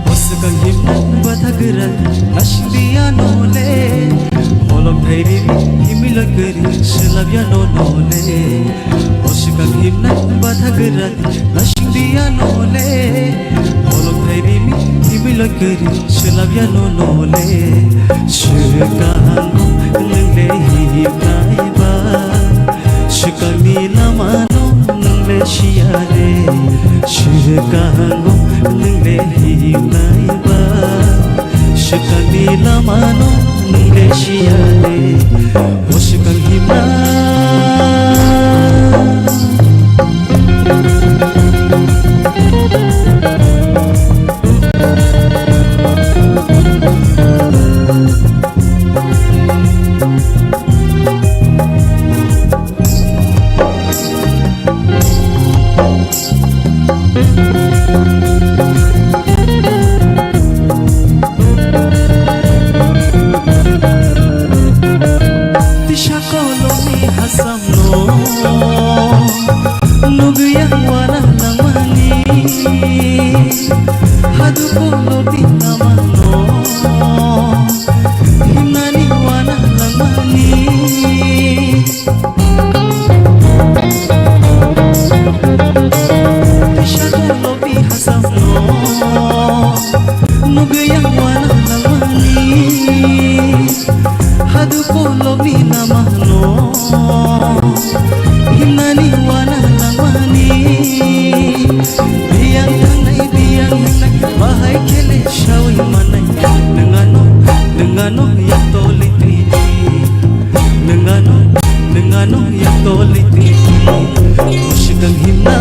O swkang himna batha gwra nasing di ano le. Holong thai ri himwi loi kwrwi swlap ya no no le. O swkang himna batha gwra nasing di ano le. Holong thai ri himwi loi kwrwi swlap ya no no le. Swkang nwng le himnai ba. Swkangni lamano nwng le siya de. Swkango nwng le himnai ba. Swkangni lamano nwng le siya de. O swkang himna. Tisa kolomni hasamno nugwi ang wana nangmani. Hadu kolomni namano himnani wana nangmani. Tisa kolomni hasamno nugwi ang wana nangmani. Hadu kolomni namano himnani wana nangmani. Biyang thangnai, biyang hingnai, bahai khele sawi manai. Nwng ano, nwng ano yak toli twi twi. Nwng ano, nwng ano yak toli twi twi. O swkang himna.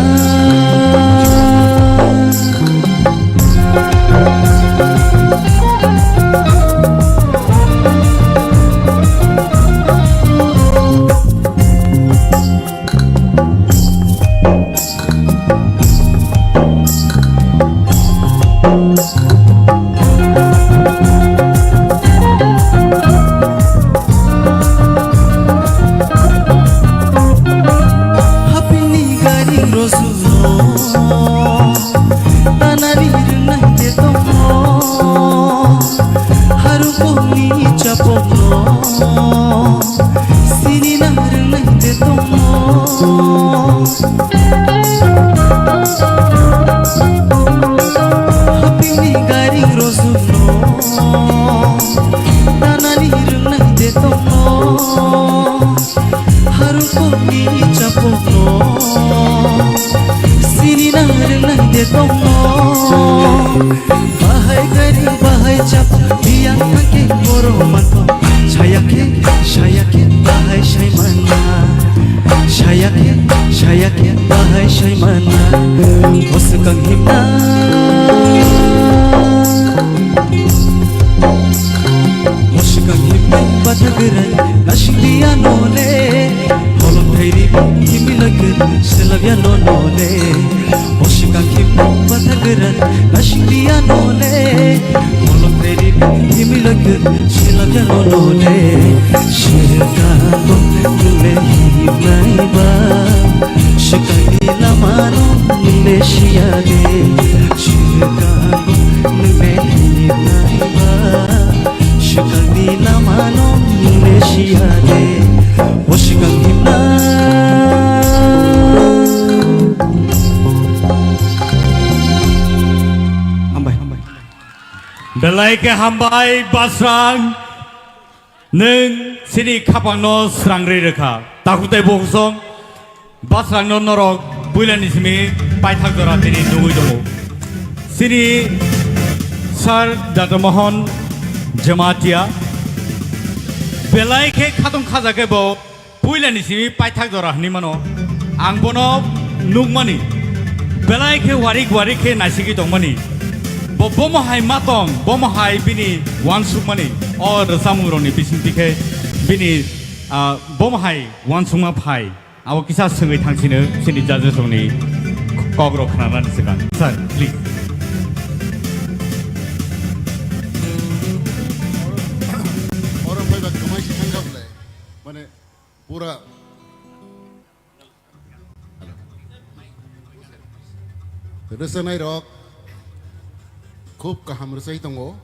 Hapini gari rosukno, tanani rwnai de tongno, harukoni chapokno, sinina rwnai de tongno. Bahai gari, bahai chap, biyang thangke borok manto. Sayake, sayake, bahai saimana. Sayake, sayake, bahai saimana. Boswkang himna. Boswkang himna, batha grai, nasik diya nole. Holok thairi, himilake, selabya no nole. Oshikang himno batha gera, nasing dia nole. Molok redi himilake, silabya no nole. Shirka bo nule himnai ba, shikang ni lama no nule shiyade. Shirka bo nule himnai ba, shikang ni lama no nule shiyade. Oshikang himna. Hambai. Belai khe hambai, Basrang. Nwng chini khapangno srangri rwkha. Takhuk tei bukhusong Basrangno norok puilani simi paithak jora tini nugwi tongo. Chini Sir Dr. Mohan Jamatia belai khe khatong khaja khe bo puilani simi paithak jora hwnwi mano. Ang bono nukmani, belai khe warik warik khe naisigwi tongmani. Bo bomo hai ma tong, bomo hai bini uansukmani. O rwchapmungrokni bisingtwi khe bini, ah, bomo hai uansukma phai. Abo kisa swngwi thangsino chini judges rokni kokrok khnanani swkang. Sir, please. Oro phaiba kwmai se thangkha bwle. Mane pura rwchapnai rok khub kaham rwchai tongo.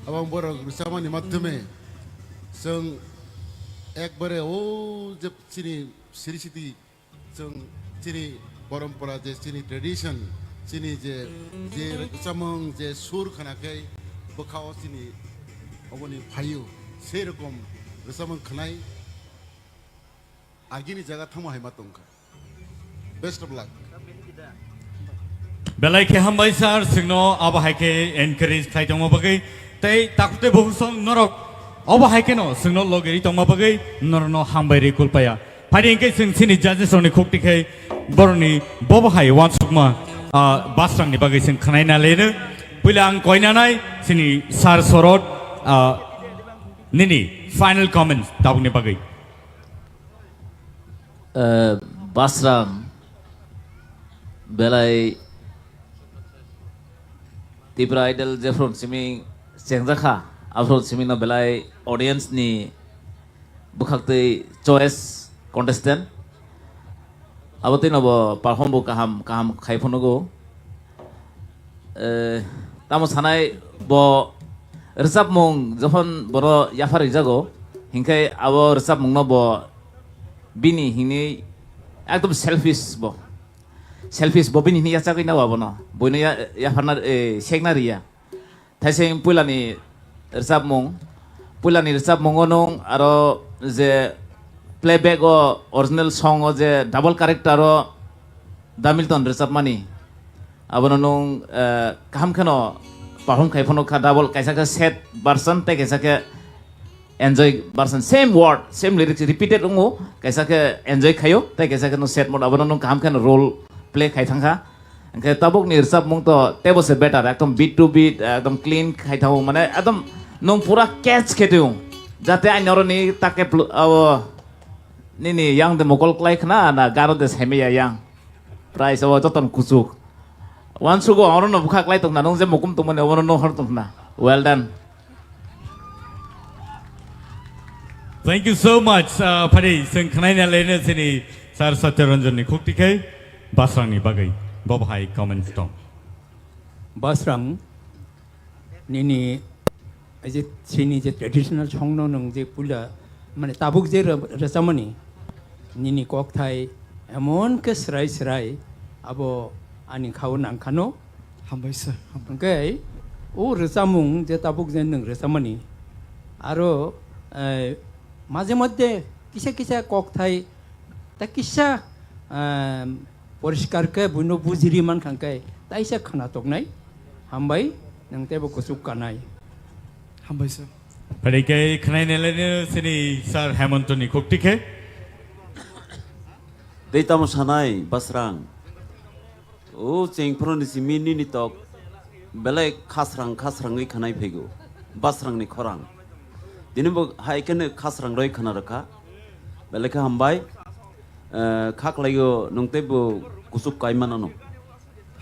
Abo borok rwchapmani madhyome chwng ekbare o je chini siri siti chwng chini porompora je chini tradition, chini je, je rwchapmung je sur khna khe bwkha o chini oboni phaio, sei rokom rwchapmung khnai agini jaga thangma hai ma tongkha. Best of luck. Belai khe hambai sir, chwngno abo hai khe encourage khlai tongma bagwi tei takhuk tei bukhusong norok obo hai kheno chwngno logeri tongma bagwi norokno hambai rwi kulpaya. Phaidi hwnkhe chwng chini judges rokni khukti khai borokni bobo hai uansukma, ah, Basrangni bagwi chwng khwnai na leno. Puila ang koi nanai chini Sir Sorot, ah, nini final comments tabukni bagwi. Eh, Basrang belai Tipra Idol jephru simi chengjakha, aphru simi no belai audience ni bwkhaktwi choice contestant. Abo twi no bo perform bo kaham kaham khai phunugo. Eh, tamo sanai bo rwchapmung jokhon boro yaphar ringjago, hinkhe abo rwchapmung no bo bini hinwi ekdom selfish bo. Selfish bo bini hinwi yachagwi nao abono. Boino ya-, yapharna, eh, sekna riya. Thaising puilani rwchapmung, puilani rwchapmungo nwng aro je playback o original song o je double character o Da Milton rwchapmani, abono nwng, eh, kaham kheno perform khai phano kha double, kaisa khe set version tei kaisa khe enjoy version, same word, same lyrics repeated wngo, kaisa khe enjoy khaio tei kaisa khe nwng set mode, abono nwng kaham kheno role play khai thangkha. Hwnkhe tabukni rwchapmung to teibo se better, ekdom beat to beat, ekdom clean khai thango, mane ekdom nwng pura catch khe tong. Jate ani oroni take plu-, abo nini yang de mokol klai khna na garo de saimaya yang. Price abo joton kuchuk. Wansugo orono bwkha klai tongna, nwng je mukum tongmani obono nwng hor tongna. Well done. Thank you so much. Uh, phari, chwng khnaina lene chini Sir Satya Ranjan ni khukti khai Basrang ni bagwi. Bo bahai comments tong. Basrang, nini, ai je, chini je traditional song no nwng je puila, mane tabuk je re-, rwchapmani, nini kokthai emon khe srai srai abo ani khao nangkhano. Hambai sir, hambai. Hwnkhe o rwchapmung je tabuk je nwng rwchapmani, aro, eh, maje moddhe kisa kisa kokthai ta kisa, eh, poriskar khe buino bujiri mankha khe taisa khna toknai. Hambai, nwng teibo kuchuk kanai. Hambai sir. Phaidi khe khwnai nai laino chini sir Hemontoni khukti khe. Tei tamo sanai Basrang. O chengphuru ni simi nini tok belai khasrang khasrangwi khwnai phaigo. Basrang ni khorang. Tini bo hai kheno khasrang roi khna rwkha. Belai khe hambai. Eh, kha khlaio nwng teibo kuchuk kai manano.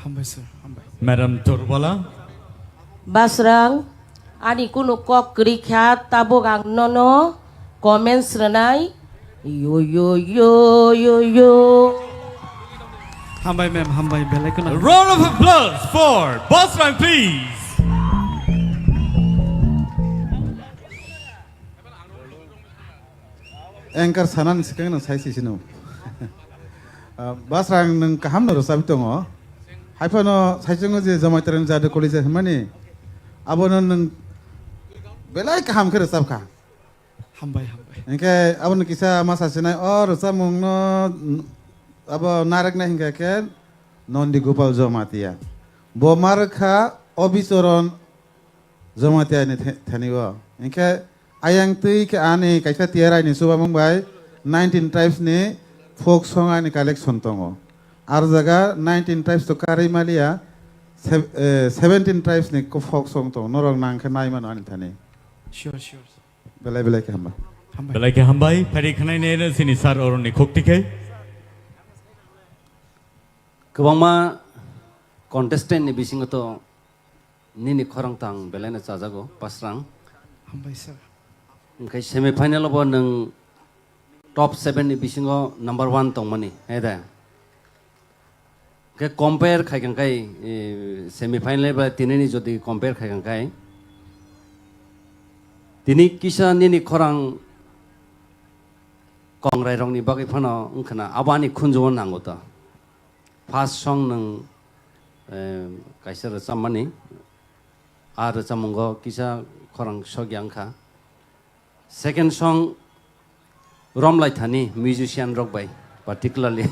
Hambai sir, hambai. Madam Durbala. Basrang, ani kunu kok kwrwi kha, tabuk ang nono comments rwnai. Yo, yo, yo, yo, yo. Hambai ma'am, hambai, belai kheno. A round of applause for Basrang, please. Anchor sanani swkang nwng sai sisino. Ah, Basrang nwng kaham no rwchapwi tongo. Haiphano saichungo je Jamaitani Jadu College hwnmani, abono nwng belai kaham khe rwchapkha. Hambai, hambai. Hinkhe abono kisa ma sasinai, o rwchapmungno abo narwknai hinkhe khe Nondi Gopal Jamatia. Bo ma rwkha Obichoron Jamatia ni the-, thani o. Hinkhe ayang twi khe ani kaisa T R I ni chubamung bai nineteen tribes ni folk song ani collection tongo. Ar jaga nineteen tribes to karwi maliya, sev-, eh, seventeen tribes ni ko folk song tongo. Norok nang khe nai mano ani thani. Sure, sure. Belai belai khe hambai. Hambai. Belai khe hambai. Phaidi khwnai nai no chini sir Arun ni khukti khe. Kwbangma contestant ni bisingo to nini khorang tang belai no chajago, Basrang. Hambai sir. Hwnkhe semi final o bo nwng top seven ni bisingo number one tongmani, hai da? Hwnkhe compare khai kang khai, eh, semi final ba tini ni jodi compare khai kang khai, tini kisa nini khorang kongrai rok ni bagwi phano wngkhana abo ani khunju o nango to. First song nwng, eh, kaisa rwchapmani, a rwchapmungo kisa khorang sokya wngkha. Second song romlai thani musician rok bai particularly.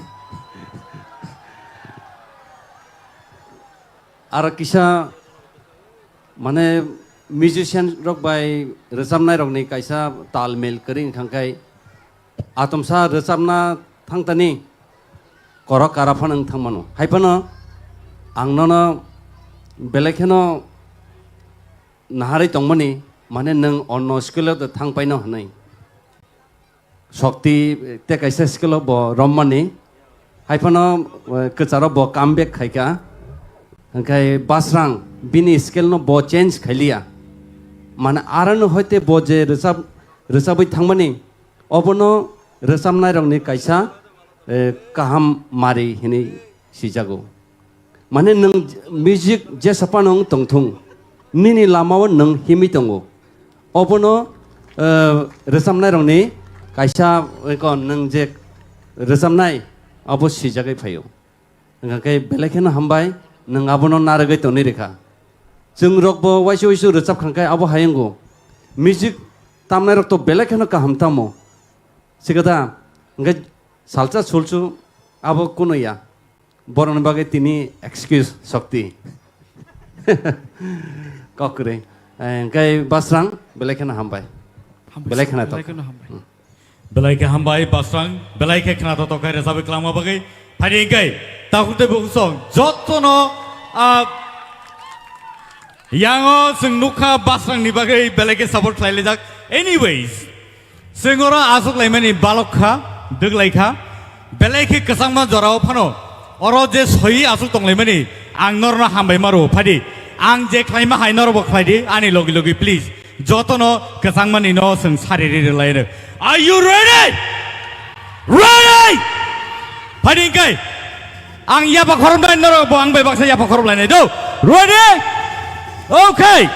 Aro kisa mane musician rok bai rwchapnai rokni kaisa tal mel kwrwi wngkha khe Atomsa rwchapna thangtani korok kara phano wng thangmano. Hai phano ang nono belai kheno naharwi tongmani, mane nwng onno skill o thang paino hwnwi. Shokti tei kaisa skill o bo rommani. Hai phano, eh, kwcharo bo come back khaikha. Hwnkhe Basrang bini skill no bo change khailiya. Mane arano hoite bo je rwchap, rwchabwi thangmani, obono rwchapnairokni kaisa, eh, kaham mari hinwi sijago. Mane nwng music jesa phano wng tongthung, nini lamao nwng himwi tongo. Obono, eh, rwchapnairokni kaisa, eko nwng je rwchapnai, abo sijagwi phaio. Hwnkha khe belai kheno hambai, nwng abono narwgwi tonwi rwkha. Chwng rokbo waisa waisa rwchap kha khe abo hai wngo. Music tamnai rok to belai kheno kaham tamo. Sikha da? Hwnkhe salsa sulsu abo kuno ya. Borokni bagwi tini excuse Shokti. Kok kwrwi. Eh, hwnkhe Basrang, belai kheno hambai. Hambai, belai kheno belai tok. Kheno hambai. Hmm. Belai khe hambai Basrang, belai khe khna totok khe rwchapwi kwlangma bagwi. Phaidi hwnkhe takhuk tei bukhuk song jotono, ah, yango chwng nukha Basrangni bagwi belai khe support khlailaijak. Anyways, chwng oro achuk laimani balok kha, dwglai kha. Belai khe kwchangma jorao phano oro je soiwi achuk tonglaimani ang norokno hambai ma rwo. Phaidi ang je khlaima hai norokbo khlaidi ani logi logi please. Jotono kwchangmani no chwng sari ri rwlai rw. Are you ready? Ready? Phaidi hwnkhe ang yapha khorobnai norok bo ang bai baksa yapha khorob lainai do. Ready? Okay.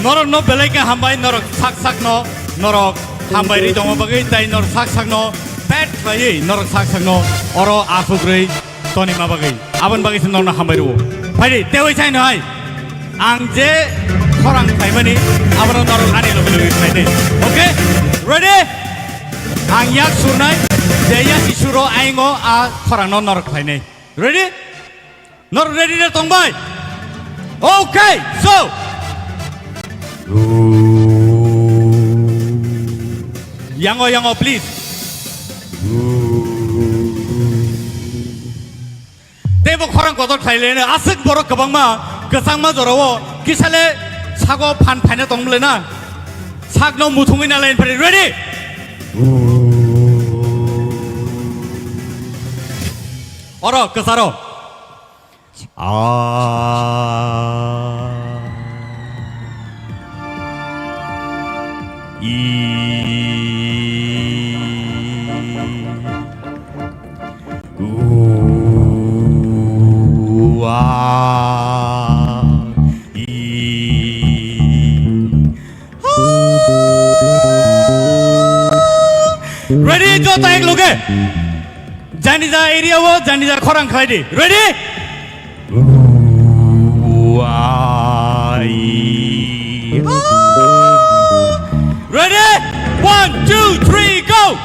Norokno belai khe hambai, norok sak sakno norok hambai ri tongma bagwi, tai norok sak sakno pet khlaiwi norok sak sakno oro asugwi tonima bagwi, aboni bagwi se norokno hambai rwo. Phaidi, tei waisa hino hai ang je khorang khlaimani, abono norok ani loge loge khlainai. Okay? Ready? Ang yak surnai, je yak si suro, aingo a khorangno norok khlainai. Ready? Norok ready de tongbai? Okay, so. Yango, yango, please. Teibo khorang kotor khlai leno, aswk borok kwbangma kwchangma jorao kisale sago phan phaina tong le na. Sakno muthungwi na line phari, ready? Oro kwcharo. Ah. I. U. A. I. Ready, jota ek loge. Janija area o, janija khorang khlai di. Ready? Ready? One, two, three, go!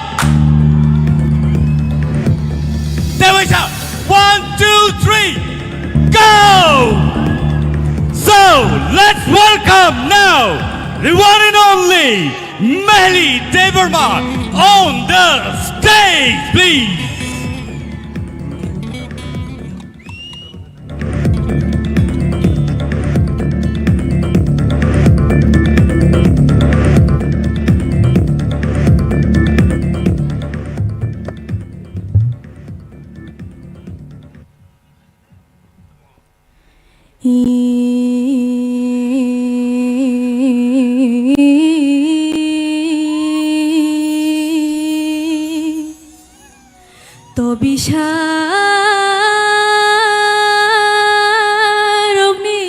Tei waisa, one, two, three, go! So, let's welcome now the one and only Mehli Debbarma on the stage, please. Tobisa rokni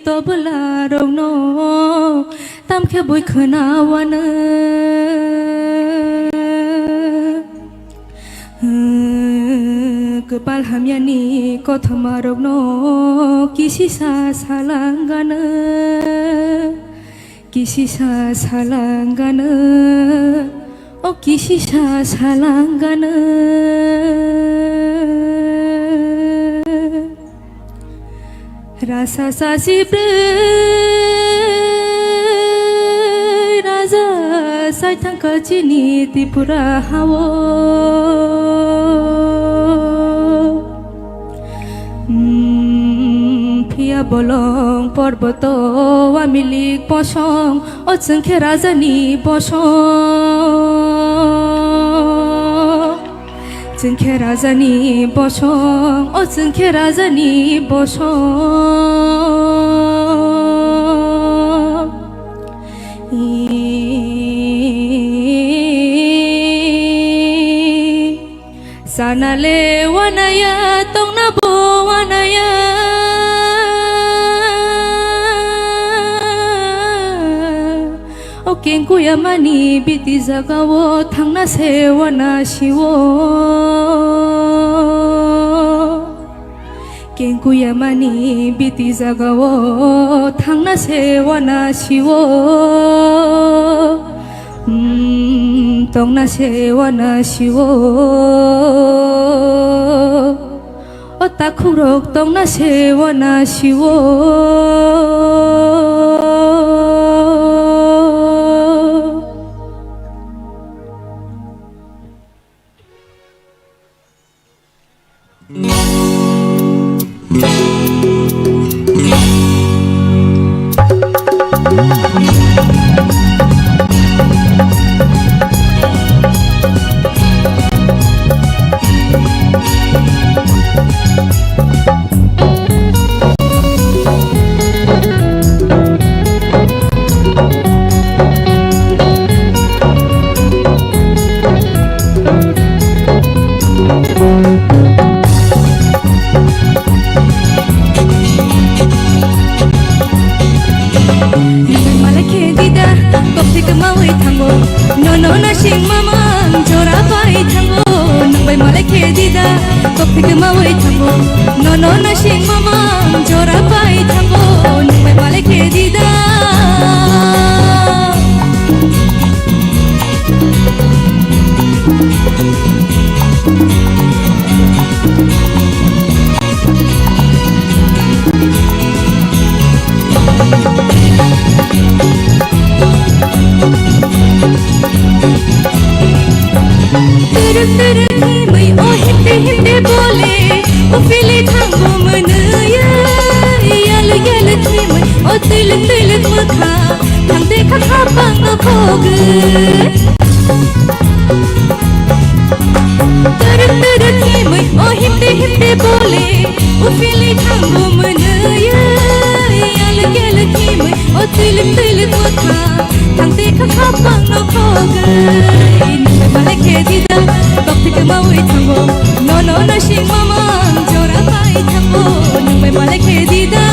tobla rokno tamkhe bui khwnawano. Kwpal hamyani kothoma rokno kisisa salangano, kisisa salangano, o kisisa salangano. Rasa sasi brwi raja saithang kachini Tripura hao. Hmm, phiya bolong porboto wamilik bosong, o chwngkhe rajani bosong. Chwngkhe rajani bosong, o chwngkhe rajani bosong. Sana le wanaya, tongna bo wanaya. O kengkuya mani biti jaga o thangna se wana siwo. Kengkuya mani biti jaga o thangna se wana siwo. Hmm, tongna se wana siwo. O takhukrok tongna se wana siwo. Nungbai malai khe dida, kok thik mawi thango. Nono nasing mamang jora pai thango. Nungbai malai khe dida, kok thik mawi thango. Nono nasing mamang jora pai thango. Nungbai malai khe dida. Turu turu himwi o himte himte bole, o fili thango mwnwi, yalwk yalwk himwi o twilwk twilwk mwkha, thangte kha khapang no khogwi. Turu turu himwi o himte himte bole, o fili thango mwnwi, yalwk yalwk himwi o twilwk twilwk mwkha, thangte kha khapang no khogwi. Nungbai malai khe dida, kok thik mawi thango. Nono nasing mamang jora pai thango. Nungbai malai khe dida.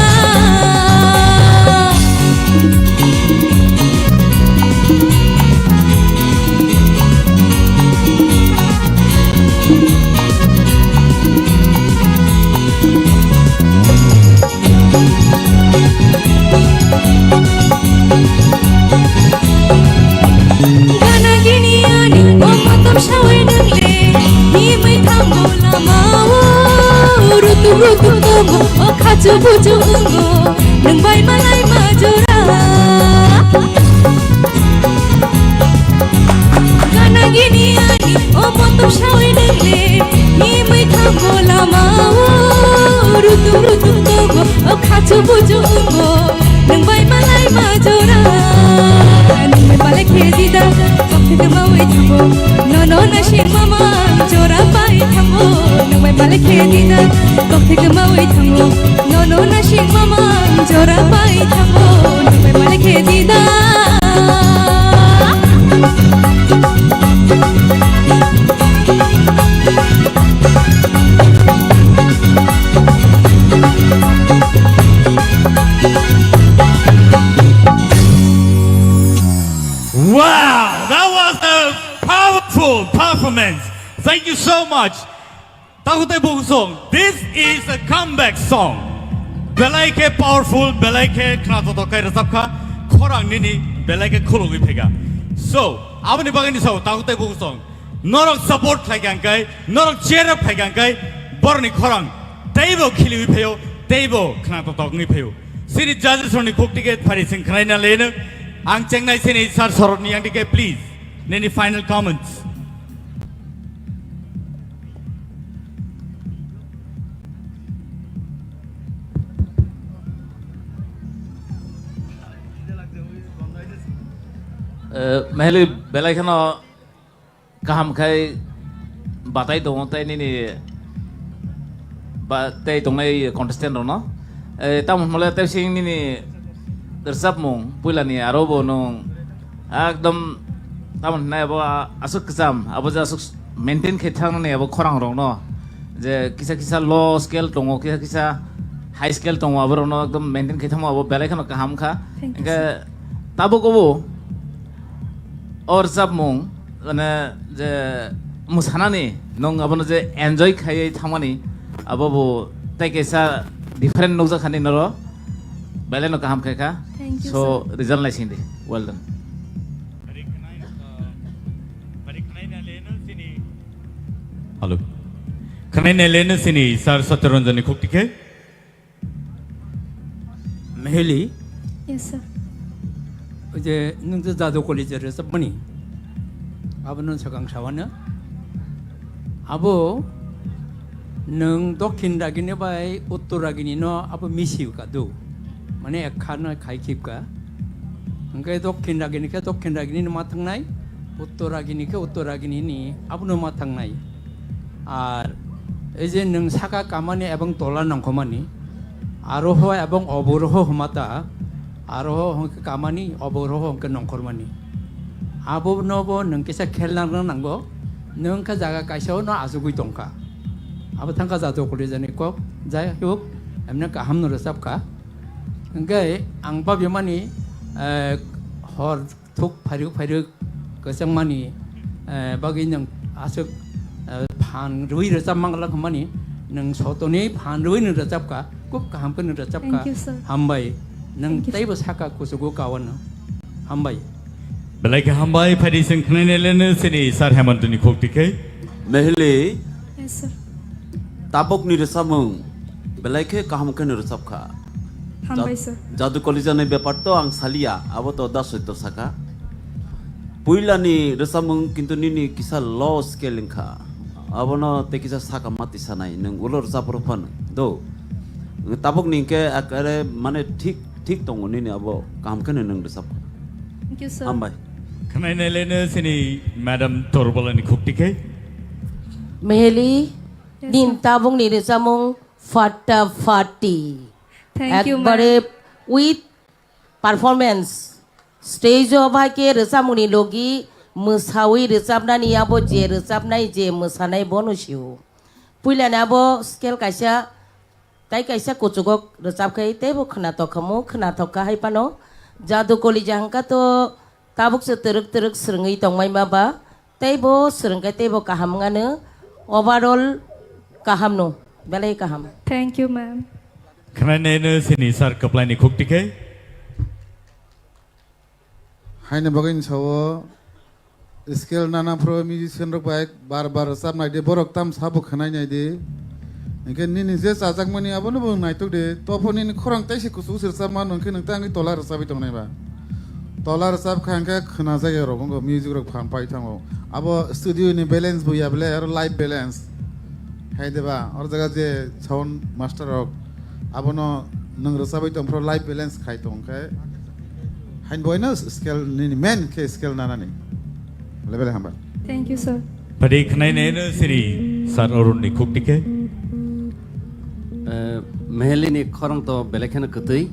Gana gini ani o motom sawi nungle, himwi thango lama o, rutuk rutuk tongo o khachu buchu wngo, nungbai malai ma jora. Gana gini ani o motom sawi nungle, himwi thango lama o, rutuk rutuk tongo o khachu buchu wngo, nungbai malai ma jora. Nungbai malai khe dida, kok thik mawi thango. Nono nasing mamang jora pai thango. Nungbai malai khe dida, kok thik mawi thango. Nono nasing mamang jora pai thango. Nungbai malai khe dida. Wow, that was a powerful performance. Thank you so much. Takhuk tei bukhuk song, this is a comeback song. Belai khe powerful, belai khe khna joto khe rwchap kha, khorang nini belai khe khulugwi phaikha. So, aboni bagwi ni sao takhuk tei bukhuk song, norok support khlai kha hwnkhe, norok cheer up khlai kha hwnkhe, borokni khorang teibo khiliwi phaio, teibo khna joto wngwi phaio. Sini judges rokni khuk ticket phari sing khnaina leno, ang chengnai sini sir Sorotni yang ticket, please, nini final comments. Eh, Mehli belai kheno kaham khai batai tongo tei nini ba tei tongnai contestant rokno. Eh, tamo hwnmale tei sing nini rwchapmung puilani aro bo nwng ekdom tamo hwnai abo aswk kwcham, abo je aswk maintain khe thangmani abo khorang rokno, je kisa kisa low scale tongo, kisa kisa high scale tongo, abo rokno ekdom maintain khe thangma abo belai kheno kaham kha. Thank you, hwnkhe sir. Tabuk obo o rwchapmung, mane, je mwsanani nwng abono je enjoy khaiwi thangmani, abo bo tei kaisa different nukjak kha nini oro, belai no kaham khai kha. Thank you, so, sir. Result naising di. Well done. Hello. Khnaina leno sini Sir Satya Ranjan ni khuk tikhe. Meheli. Yes, sir. Oje nwng je Jadukoli je rwchapmani, abono swkang sawano. Abo nwng Dokhin Ragini bai Uttor Ragini no abo misi kha do. Mane ek kha no khai khip kha. Hwnkhe Dokhin Ragini khe Dokhin Ragini no ma thangnai, Uttor Ragini khe Uttor Ragini ni abono ma thangnai. Ar ei je nwng saka kamani ebong tola nongkhormani, aroho ebong oboroho hwmata, aroho hwnkhe kamani, oboroho hwnkhe nongkhormani. Abono bo nwng kisa khel nang nango, nwng khe jaga kaisa-o no achugwi tongkha. Abo thangkha Jadukoli jani kok, jai hok, emne kaham no rwchapkha. Hwnkhe ang babimani, eh, hor thuk phairwk phairwk kwchangmani, eh, bagwi nwng aswk, eh, phan rwui rwchap mangla hwnmani, nwng sotoni phan rwui nwng rwchapkha, khub kaham khe nwng rwchapkha. Thank you, sir. Hambai. Nwng Thank you, sir. Teibo saka kuchugo kawano. Hambai. Belai khe hambai, phaidi chwng khnainai leno chini Sir Hemantoni khuk tikhe. Mehli. Yes, sir. Tabukni rwchapmung belai khe kaham khe no rwchapkha. Hambai, Ja-, sir. Jadu Kolijanai bepar to ang salia, abo to da soito saka. Puilani rwchapmung kintu nini kisa low scale wngkha. Abono tei kisa saka mati sanai, nwng ulo rwchap rw phano. Do. Tabukni hwnkhe ekare mane thik, thik tongo nini abo kaham khe no nwng rwchapkha. Thank you, sir. Hambai. Khnainai leno chini Madam Torbolani khuk tikhe. Meheli, Yes, din sir. Tabukni rwchapmung fatta fatti. Thank you, ma'am. Ekbare with performance. Stage o bai khe rwchapmungni logi mwsawi rwchapnani abo je rwchapnai je mwsanai bono sio. Puilani abo scale kaisa Tai kaisa kuchugo rwchap khai teibo khwnatok khamu, khwnatok kha hai phano. Jadu Kolija hwnkha to tabuk se twrwk twrwk swrwngwi tongmai ma ba, teibo swrwng khai teibo kaham wngano, overall kaham no, belai kaham. Thank you, ma'am. Khwnainai no sini sir kwplaini khuk tikhe. Haini bagwi ni sao scale nana phuru musician rok bai bar bar rwchap nai di, borok tam sabo khwnai nai di. Hinkhe nini je chajakmani abono bo naitok di, tophor nini khorang taisi kuchuk se rwchap mano, hinkhe nwng tei angwi tola rwchapwi tongnai ba. Tola rwchap kha hinkhe khwna jagwi rok wngkho, music rok phan pai thango. Abo studio ni balance bo ya bele, aro live balance. Hai de ba, oro jaga je sound master rok abono nwng rwchapwi tong phuru live balance khai tong khe. Hain boino scale nini main khe scale nanani. Level hamba. Thank you, sir. Padi khnainai no siri sir Arun ni khuk tikhe. Eh, Meheli ni khorang to belai kheno kwtwi.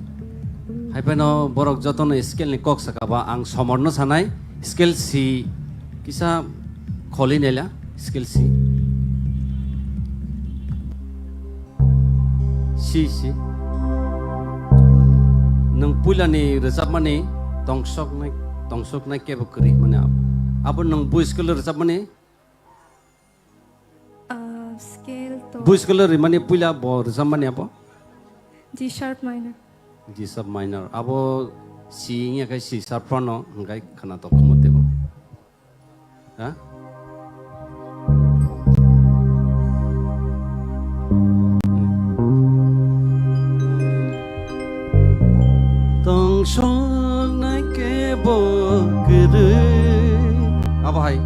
Hai phano borok jotono scale ni kok saka ba ang somor no sanai. Scale si kisa kholi nela scale si. Si, si. Nwng puilani rwchapmani tongsoknai, tongsoknai kebo kwrwi mani abo. Abo nwng bu scale rwchapmani? Ah, scale to Bu scale rimani puila bo rwchapmani abo? G sharp minor. G sharp minor. Abo si wngya khe C sharp phano hwnkhe khwnatok khumo teibo. Ha? Tongsoknai kebo kwrwi. Abo hai.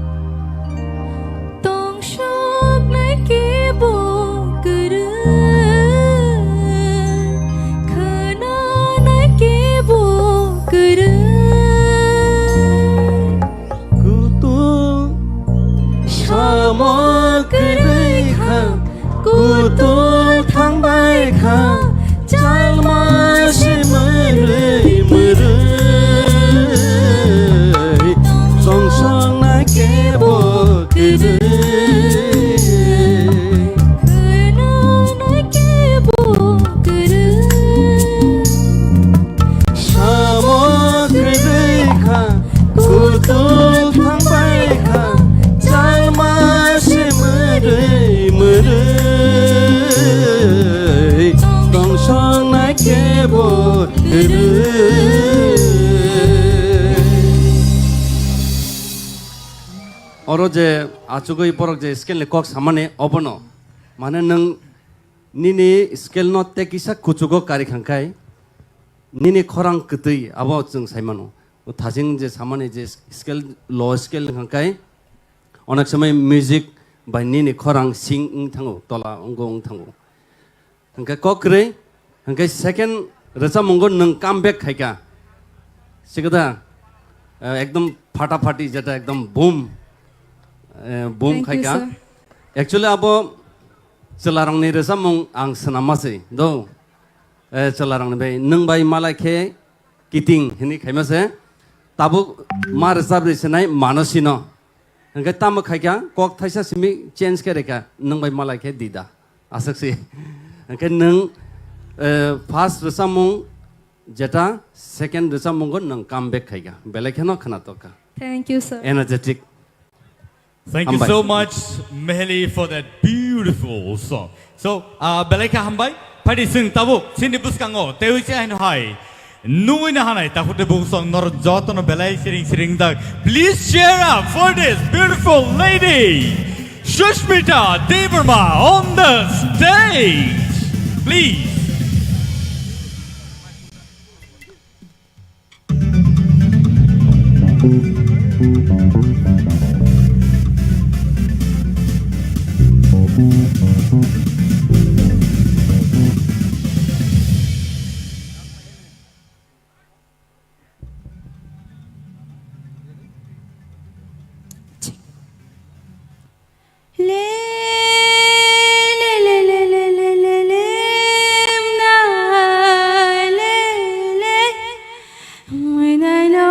Tongsoknai kebo kwrwi. Khwnanai kebo kwrwi. Kutung samo kwrwi kha, kutung thangbai kha, chalma se mwrwi mwrwi, songsong na kebo kwrwi. Khwnanai kebo kwrwi. Samo kwrwi kha, kutung thangbai kha, chalma se mwrwi mwrwi, tongsong na kebo kwrwi. Oro je achugwi borok je scale ni kok samani obono, mane nwng nini scale no tei kisa kuchugo kari khangkhai, nini khorang kwtwi abo chwng sai mano. O thajing je samani je scale, low scale wngkha khe, onek somoi music bai nini khorang sing wng thango, tola wngwi wng thango. Hwnkhe kok kwrwi, hwnkhe second rwchapmungo nwng come back khaikha. Sikada, eh, ekdom phata phati jeta ekdom boom, eh, boom Thank you, khaikha. Sir. Actually abo chwlarokni rwchapmung ang swnamma se do. Eh, chwlarokni bai, nwng bai malai khe kiting hwnwi khaima se, tabuk ma rwchapri sinai mano sino. Hwnkhe tamo khaikha, kok thaisa simi change khe rwkha, nwng bai malai khe dida. Aswk si. Hwnkhe nwng, eh, first rwchapmung Jeta second rwchapmungo nwng come back khaikha, belai kheno khwnatok kha. Thank you, sir. Energetic. Thank you Hambai. So much, Meheli, for that beautiful song. So, uh, belai kha hambai. Phaidi chwng tabuk chini bwskango teiwi se haino hai nungwi na hanai takhuk tei bukhuk song norok jotono belai siring siring dak. Please cheer up for this beautiful lady, Sushmita Debbarma, on the stage, please. Le, le, le, mna, le, le, mwnai no,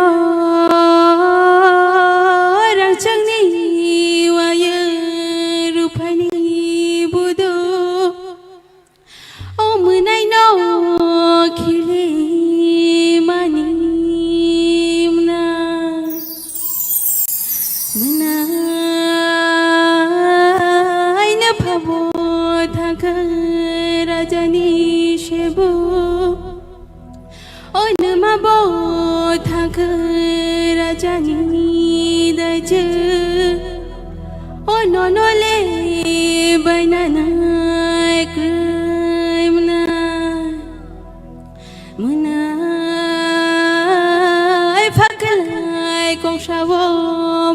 rangchakni waya, ruphaini budo. O mwnai no khilimani mwnai. Mwnai no phabo thangkha rajani sebo. O nwma bo thangkha rajani daijwk. O nono le bainanai kwrwi mwnai. Mwnai phakalai kongsao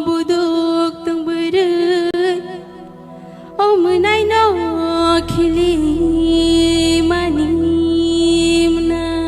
buduk tong bwrwi. O mwnai no khilimani mwnai.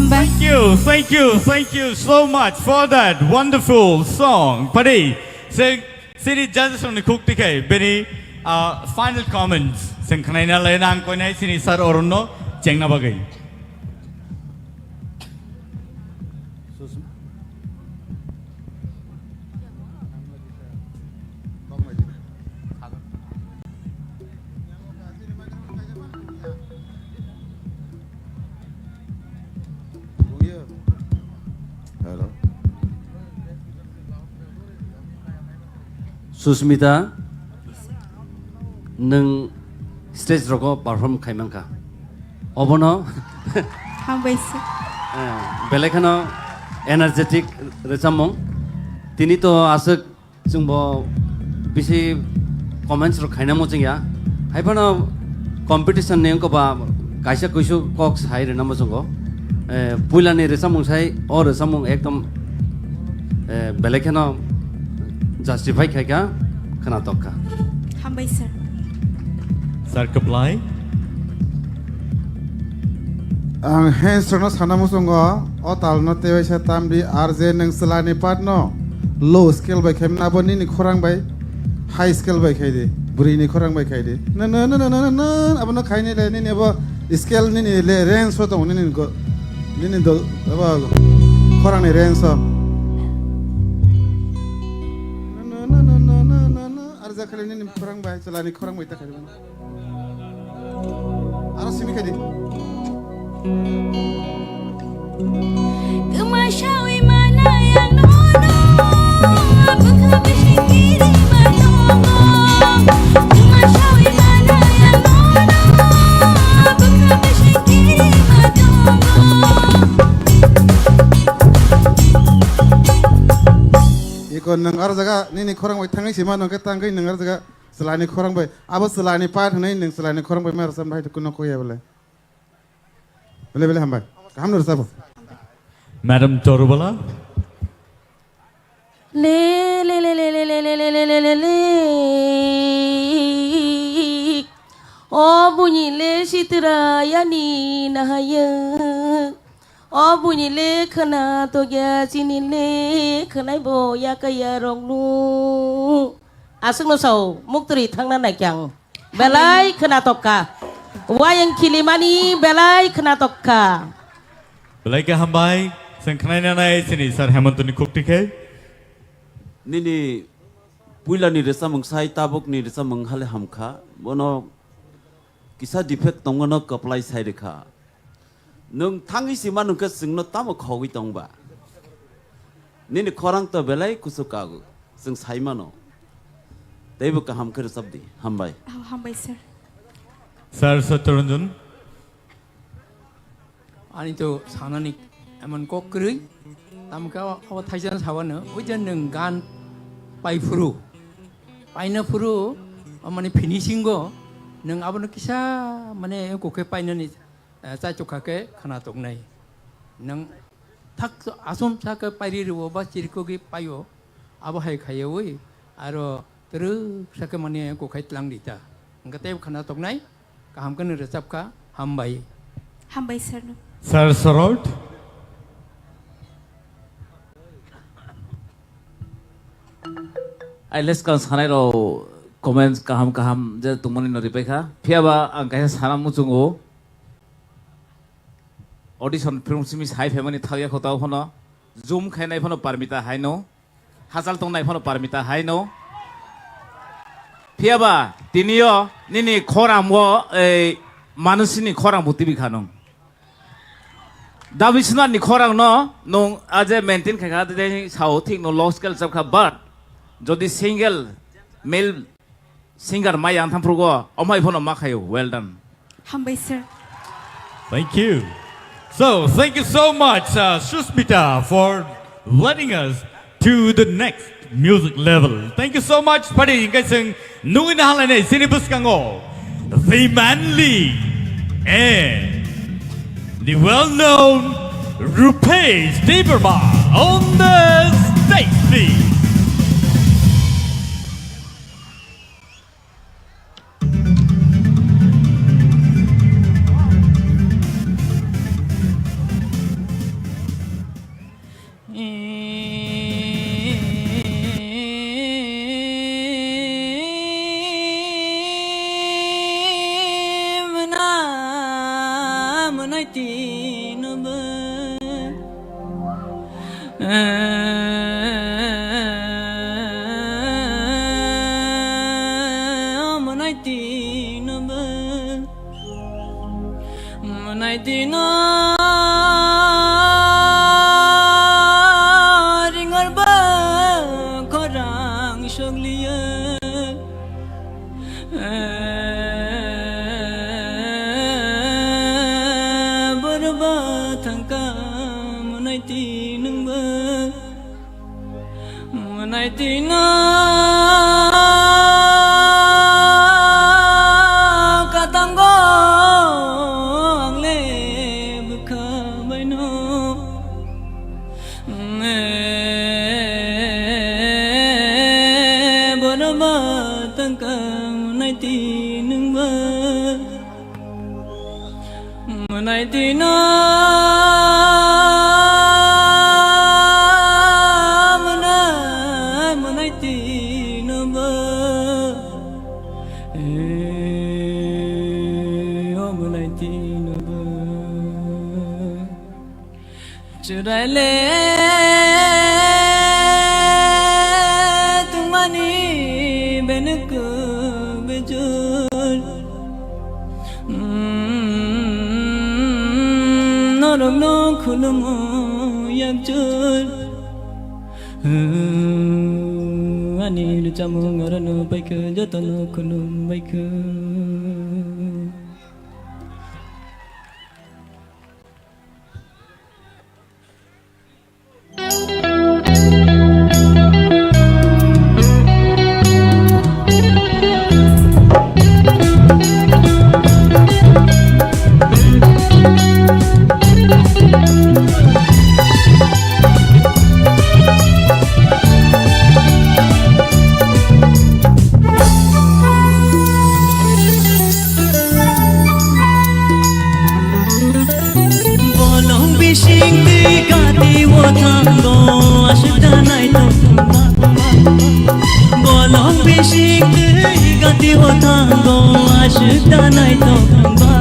Thank you, thank you, thank you so much for that wonderful song. Padi, se, sini judges rokni khuk tikhai, bini, ah, final comments. Seng khnaina lai nang koinai sini sir Arun no chengna bagwi. Hello. Susmita, nwng stage rogo perform khai mankha. Obono Hambai sir. Eh, belai kheno energetic rwchapmung. Tini to aswk chwngbo bisi comments rok khaina muchungya. Haiphano competition ni wngkha ba kaisa kuisu kok sai rwna muchungo. Eh, puilani rwchapmung sai, o rwchapmung ekdom, eh, belai kheno justify khaikha, khwnatok kha. Hambai sir. Sir Kwplai. Ang hands rokno sana muchungo, o talno tewaisa tamdi, R J nwng chwlani part no low scale bai khaimani, abo nini khorang bai high scale bai khai di, bwrwini khorang bai khai di. Na, na, na, abono khaini le, nini abo scale nini le range o tongo, nini go, nini do, abo khorangni range o. Na, na, na, R J khali nini khorang bai, chwlani khorang bai ta khai di. Aro simi khaidi. Kwma sawi manai ang nono, bwkha bising kiri ma tongo. Kwma sawi manai ang nono, bwkha bising kiri ma tongo. Iko nwng aro jaga nini khorang bai thangwi sima nokhe tangwi nwng aro jaga. Chwlani khorang bai, abo chwlani part hwnwi nwng chwlani khorang bai ma rwchapna hai kuno kok ya bole. Bele bele hambai. Kaham no rwchabo. Madam Torubala. Le, le, le. O buini le sitra yani nahaya. O buini le khwna tokya chini le khwnai bo yakaya roknu. Aswkno sao, muktwrwi thangna naikhe ang. Belai khwnatok kha. Wayang khilimani belai khwnatok kha. Belai khe hambai, chwng khwnaina nai chini Sir Hemontoni khukti khe. Nini puilani rwchapmung sai tabukni rwchapmung hale hamkha. Bono kisa defect tongmano kwplai sai rwkha. Nwng thangwi sima nwngkhe chwngno tamo khogwi tongba? Nini khorang to belai kuchuk kago, chwng sai mano. Teibo kaham khe rwchap di. Hambai. Oh, hambai, sir. Sir Satyaranjan. Ani to sanani emon kok kwrwi, tamkhe abo, abo thaisa sabano, oi je nwng gan pai phuru, paina phuru, o mane finishing o nwng abono kisa mane kokhe painani eh, chaichukha khe khwnatok nai. Nwng thak asum sa khe pairi rwo ba chirikogwi paio, abo hai khaiwi aro twrwk sa khe mane kokhai tlang rita. Hwnkhe tei khwnatok nai, kaham khe nw rwchap kha, hambai. Hambai sir no. Sir Sorot. Ai leskang sanai rok comments kaham kaham je tongmani no ripai kha. Phiya ba ang kaisa sana muchungo. Audition film simi sai phaimani thakya kho tao phano. Zoom khainai phano Parmita haino. Hachal tongnai phano Parmita haino. Phiya ba tiniyo nini khorang o ei manusini khorang bo tibi kha nung. Dabi Swnarni khorang no nung aje maintain khai kha de sao thik no low scale chap kha, but jodi single male singer mai yang thamprugo omhai phano ma khayo. Well done. Hambai sir. Thank you. So, thank you so much, uh, Susmita, for letting us to the next music level. Thank you so much, padi hingkai seng nungwi na halai nei sini bwskango the manly and the well-known Rupesh Debbarma on the stage, please. Mwnai tino ringor ba khorang sogliya. Borba thangka mwnai tinungba. Mwnai tino katango ang le bwkha baino. Borba thangka mwnai tinungba. Mwnai tino mwnai, mwnai tino ba. Eh, o mwnai tino ba. Chwraile tungmani benukku bejor. Mm, norokno khulumo yakjor. Mm, ani rwchapmung orono baikha, jotono khulum baikha. Bolong bising twi gati o thango aswk da naithok ba. Bolong bising twi gati o thango aswk da naithok ba.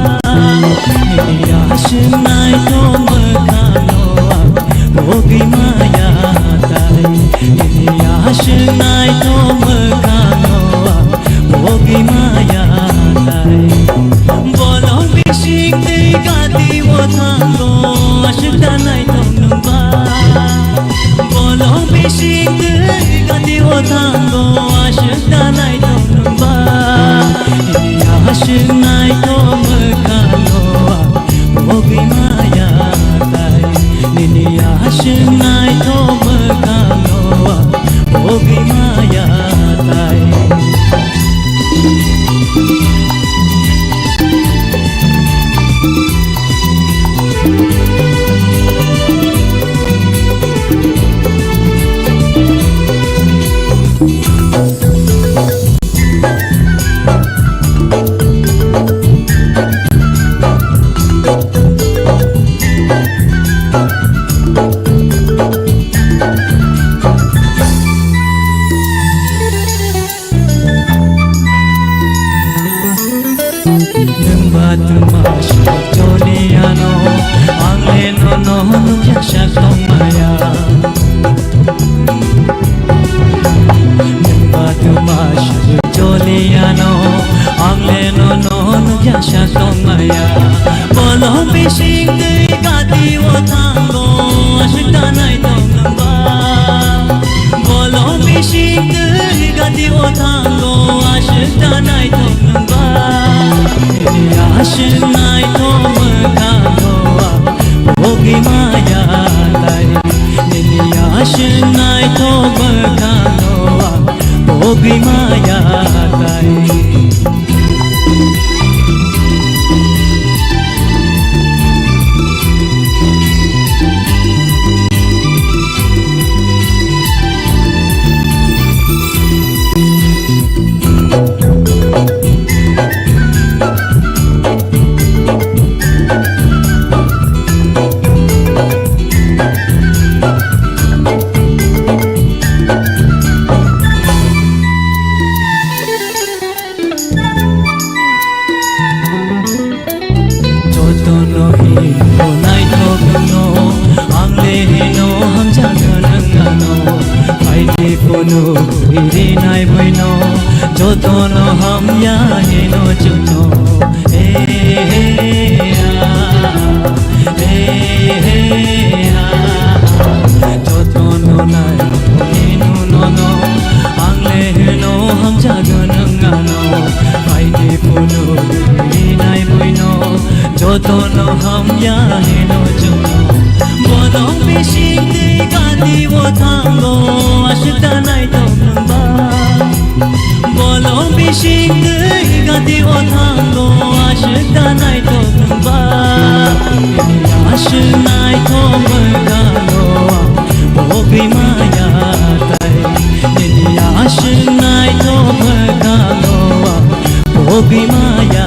Aswk naithok mwkhano bogwi maya tai. Aswk naithok mwkhano bogwi maya tai. Bolong bising twi gati o thango aswk da naithok nungba. Bolong bising twi gati o thango aswk da naithok nungba. Aswk naithok mwkhano bogwi maya tai. Nini aswk naithok mwkhano bogwi maya tai. O thango aswk da naithok nwng ba. Nini aswk naithok mwkhango ang pogwi maya tai. Nini aswk naithok mwkhango ang pogwi maya tai. Jotono hino naithok no, ang le hino hamjakha nang ano. Phaidi phunu iri nai buino, jotono hamya hino chwngno. He, he, ah, he, he, ah. Jotono nai hino nono, ang le hino hamjakha nang ano. Phaidi phunu iri nai buino, jotono hamya hino chwngno. Bolong bising twi gati o thango, aswk da naithok nwng ba. Bolong bising twi gati o thango, aswk da naithok nwng ba. Aswk naithok mwkhango, pogwi maya tai. Nini aswk naithok mwkhango, pogwi maya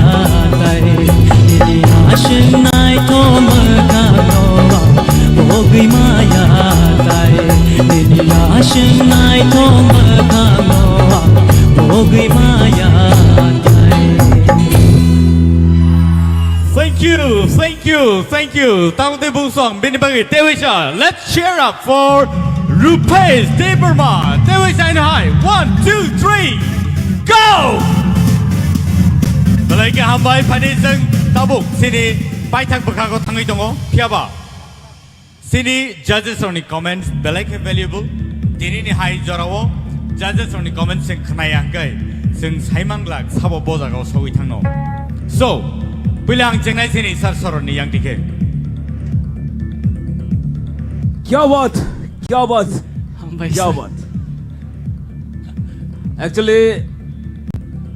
tai. Nini aswk naithok mwkhango, pogwi maya tai. Nini aswk naithok mwkhango, pogwi maya tai. Thank you, thank you, thank you. Tamo tei bungsong bini bagwi tewaisa. Let's cheer up for Rupesh Debbarma. Tewaisa in high. One, two, three, go! Belai khe hambai, phani chwng tabuk chini paithak bwkhago thangwi tongo. Phiyaba chini judges rokni comments belai khe valuable. Tinini hai jorao judges rokni comments chwng khnai ya hwnkhe chwng saimang glak sabo bo jagao sogwi thangno. So, puila ang chengnai chini sir soroni yang dikhe. Kya baat? Kya baat? Hambai kya sir. Baat? Actually,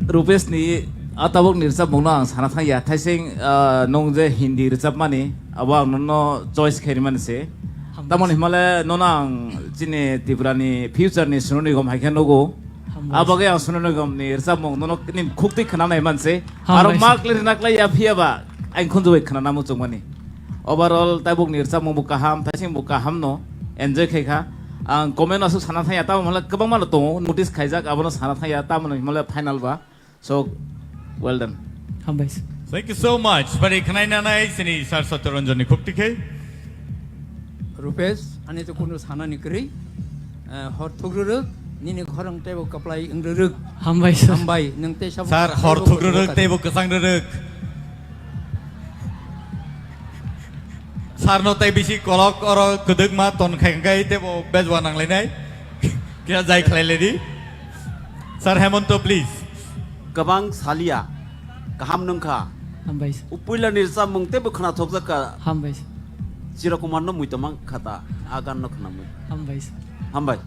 Rupesh ni a tabuk ni rwchapmung no ang sana thang ya. Thaising, ah, nung je Hindi rwchapmani, abo ang nono choice khaimani se. Hambai sir. Tamoni himale nono ang chini Tripura ni future ni sununi gom hai khe nugo. Hambai sir. Abo bagwi ang sununi gom ni rwchapmung nono nini khuk twi khna nai man se. Hambai sir. Aro mark le rwna klai ya phiya ba ang khunju bai khna namu chukmani. Overall, tabuk ni rwchapmung bo kaham, thaising bo kaham no enjoy khai kha. Ang comment aswk sana thang ya, tamo hwnle kwbangma no tongo, notice khaijak, abono sana thang ya, tamo hwnle final ba. So, well done. Hambai sir. Thank you so much. Bari khnai nanai chini Sir Satyaranjan ni khuk tikhe. Rupesh, ani to kunu sana ni kwrwi. Eh, hor thukrwrwk, nini khorang teibo kwplai wngrwrwk. Hambai sir. Hambai, nwng tei sabo. Sir, hor thukrwrwk teibo kwchang rwrwk. Sir no tei bisi kolok oro kwdwkma ton khai khai teibo bejwa nanglainai. Kisa jai khlai lai di. Sir Hemonto, please. Kwbang salia, kaham nwngkha. Hambai sir. Upuila ni rwchapmung teibo khwnathokjak kha. Hambai sir. Chirokumar no muitomang khata, a gan no khwnamwi. Hambai sir. Hambai.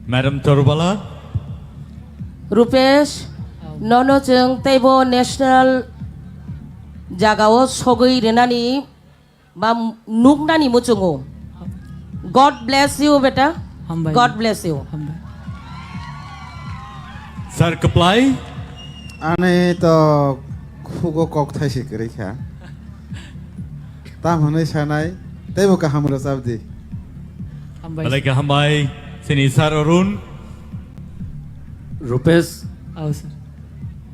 Madam Torubala. Rupesh, oh, nono chwng teibo national jagao sogwi rwnani ba nuknani muchungo. God bless you, beta. Hambai. God bless you. Hambai. Sir kwplai. Ani to khugo kok thaisi kwrwi kha. Tam hwnwi sanai, teibo kaham rwchap di. Hambai. Belai khe hambai, chini Sir Arun. Rupesh, oh, sir.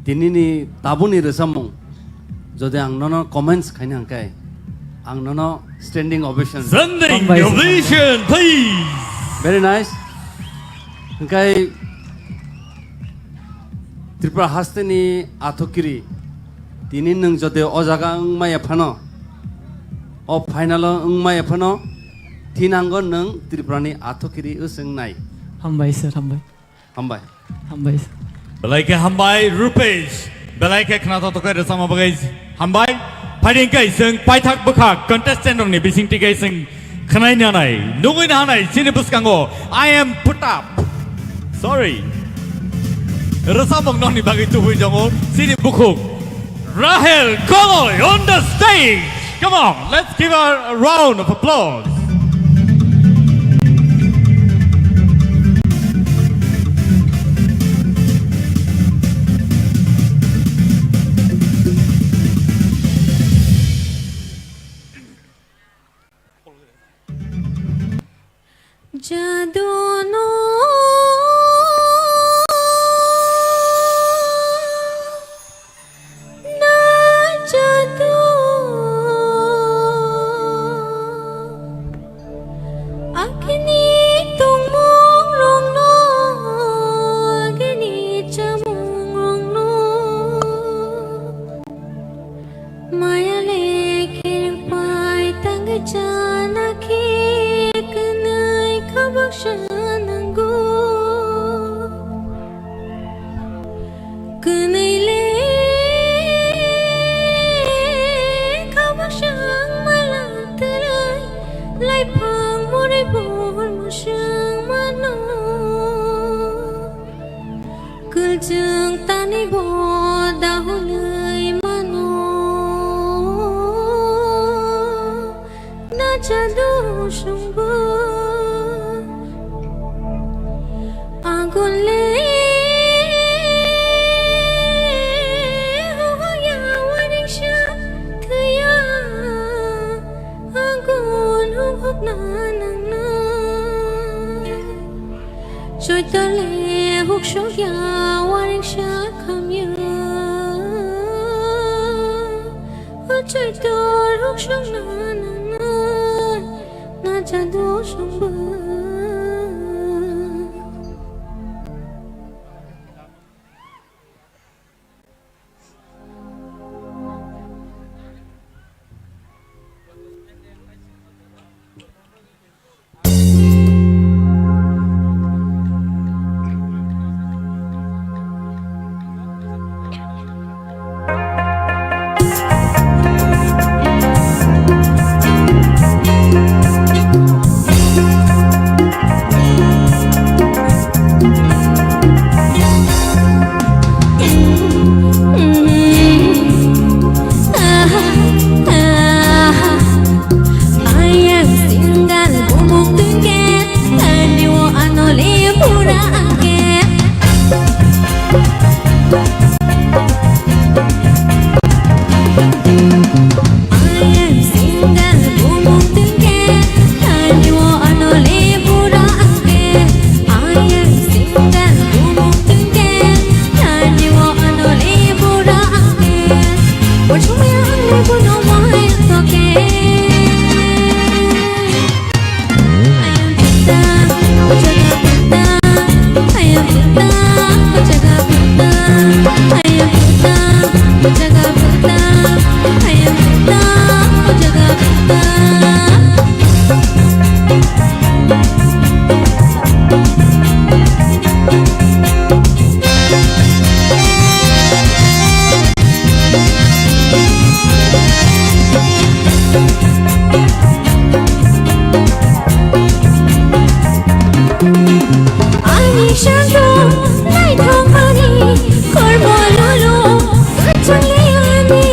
Tinini tabukni rwchapmung, jodi ang nono comments khaina hwnkhe, ang nono standing ovation. Standing hambai, sir. Ovation, please. Very nice. Hwnkhe Tripura hasteni athukiri, tini nwng jodi o jaga wngmaya phano, o final o wngmaya phano, thinango nwng Tripurani athukiri wswngnai. Hambai sir, hambai. Hambai. Hambai. Belai khe hambai, Rupesh. Belai khe khna toktokai rwchapma bagwi hambai. Phaidi hwnkhe chwng paithak bwkha contestant rokni bisingtwi khe chwng khwnai nanai, nugwi nahanai, chini bwskango I am put up. Sorry. Rwchapmung nokni bagwi tubui tongo, chini bukhuk. Rahel Koloi on the stage. Come on, let's give her a round of applause. Jadu no na jadu. Agini tongmung rokno, agini chamung rokno. Maya le khereng pai tangwi chana khe kwnwi khabak sa nango. Kwnwi le khabak sa wngma lang twlai, laiphang muri bor mwswng mano. Kwlchwng tani bo dahulwi mano, na jadu songbo. Agun le hoya waringsa thwiya, agun huk huk na nangna. Choitole huksok ya waring sa khamya. O choitor huksok na nangna, na jadu songba. Ayang single bumung tungke, tani o anole pura angke. Ayang single bumung tungke, tani o anole pura angke. Ayang single bumung tungke, tani o anole pura angke. Ursumaya ang le bono mohai toke. Ani sangko naithokmani kormo lolo kwchangni ani.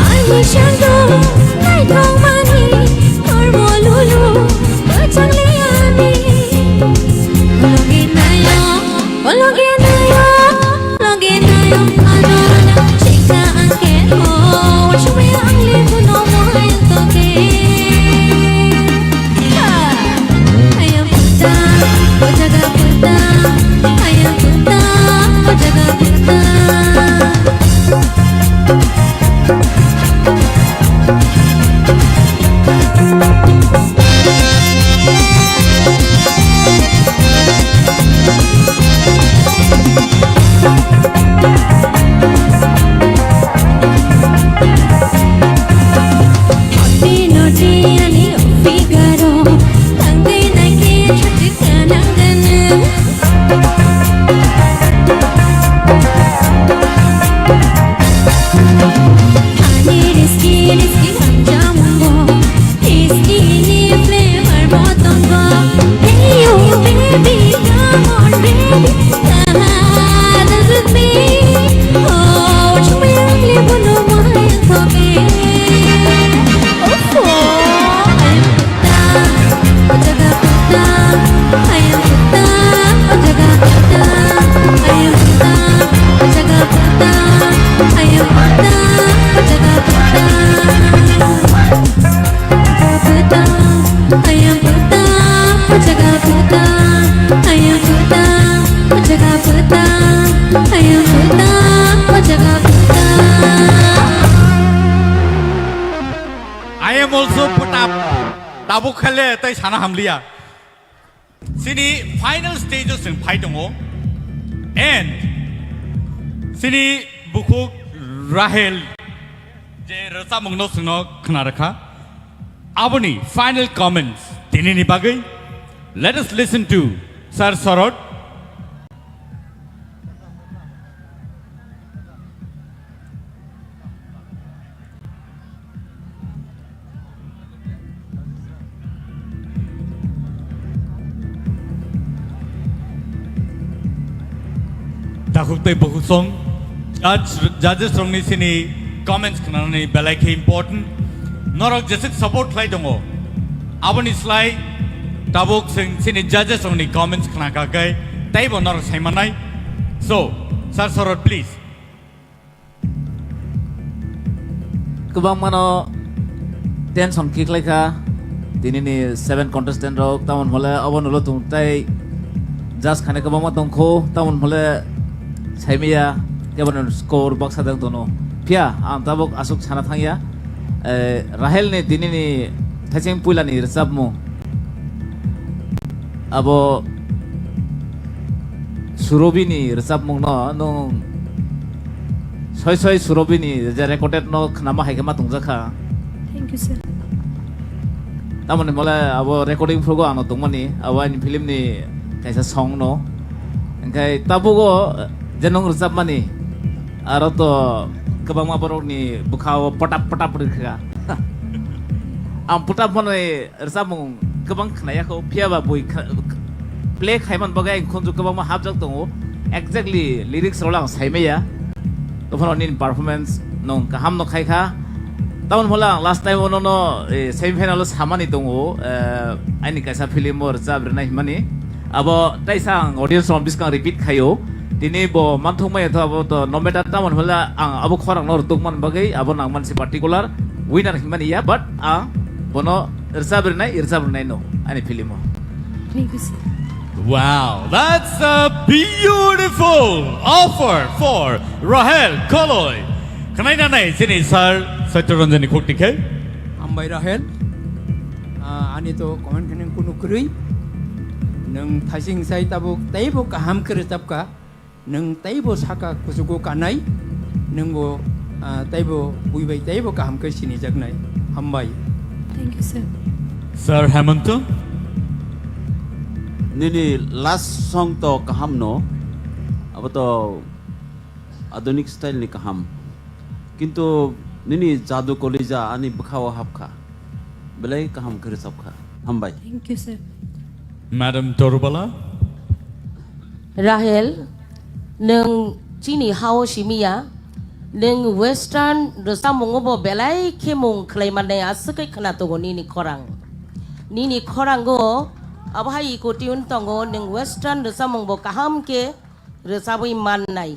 Ani sangko naithokmani kormo lolo kwchangni ani. Logi nayo, logi nayo. Logi nayo ano ano chika angke ho, ursumaya ang le bono mohai toke. Ha! Ayam puta, o jaga puta, ayam puta, o jaga puta. Noti noti ani am also put up. Tabuk khale tai sana hamliya. Sini final stage o chwng phai tongo. And sini bukhuk Rahel je rwchapmungno chwngno khna rwkha. Aboni final comments tinini bagwi. Let us listen to Sir Sorot. Takhuk tei bukhuk song, judge, judges rokni sini comments khnanani belai khe important. Norok jesuk support khlai tongo, aboni slai tabuk chwng sini judges rokni comments khna kha khe teibo norok sai manai. So, Sir Sorot, please. Kwbangmano tension kiklai kha tinini seven contestant rok, tamon hole obo nulo tung tai judge khane kwbangma tongkho, tamon hole saimaya kebono score baksa dang tono. Phiya ang tabuk aswk sana thangya, eh, Rahel ni tinini thaiching puila ni rwchapmung. Abo Surobi ni rwchapmung no nwng soi soi Surobi ni je recorded no khnama hai khe ma tongjakha. Thank you, sir. Tamoni mole abo recording phugo ano tongmani, abo ani film ni kaisa song no. Engkai tabugo je nwng rwchapmani, aro to kwbangma borok ni bwkha o potap potap rwkha. Ang potap mano rwchapmung kwbang khnaya kho, phiya ba bui kha-, play khaiman bagwi ang khunju kwbangma hapjak tongo. Exactly lyrics rok ang saimaya. Tophano nini performance nung kaham no khai kha. Tamon hole ang last time ono no, eh, semi final o samani tongo, eh, aini kaisa film o rwchap rwnai himani. Abo taisa ang audience rok biskang repeat khaio. Tini bo manthok maya tho abo to no matter tamon hole ang abo khorang no rwtuk man bagwi abo nang mansi particular winner himani ya, but ang bono rwchap rwnai, rwchap rwnai no ani film o. Thank you, sir. Wow, that's a beautiful offer for Rahel Koloi. Khwnai nanai chini sir Satya Ranjan ni khuk tikhe. Hambai Rahel. Ah, ani to comment khe nung kunu kwrwi. Nung thaising sai tabuk teibo kaham khe rwchapkha. Nung teibo saka kuchugo kanai. Nungbo, ah, teibo bui bai teibo kaham khe sinijaknai. Hambai. Thank you, sir. Sir Hemanta? Nini last song to kaham no. Abo to adunik style ni kaham. Kintu nini jadu kolija ani bwkhao hapkha. Belai kaham khe rwchapkha. Hambai. Thank you, sir. Madam Torubala? Rahel, nwng chini hao simiya, nwng western rwchapmungo bo belai khe mung khlai mannai aswk khe khwna tongo nini khorang. Nini khorango abo hai iko tune tongo, nwng western rwchapmung bo kaham khe rwchabwi mannai.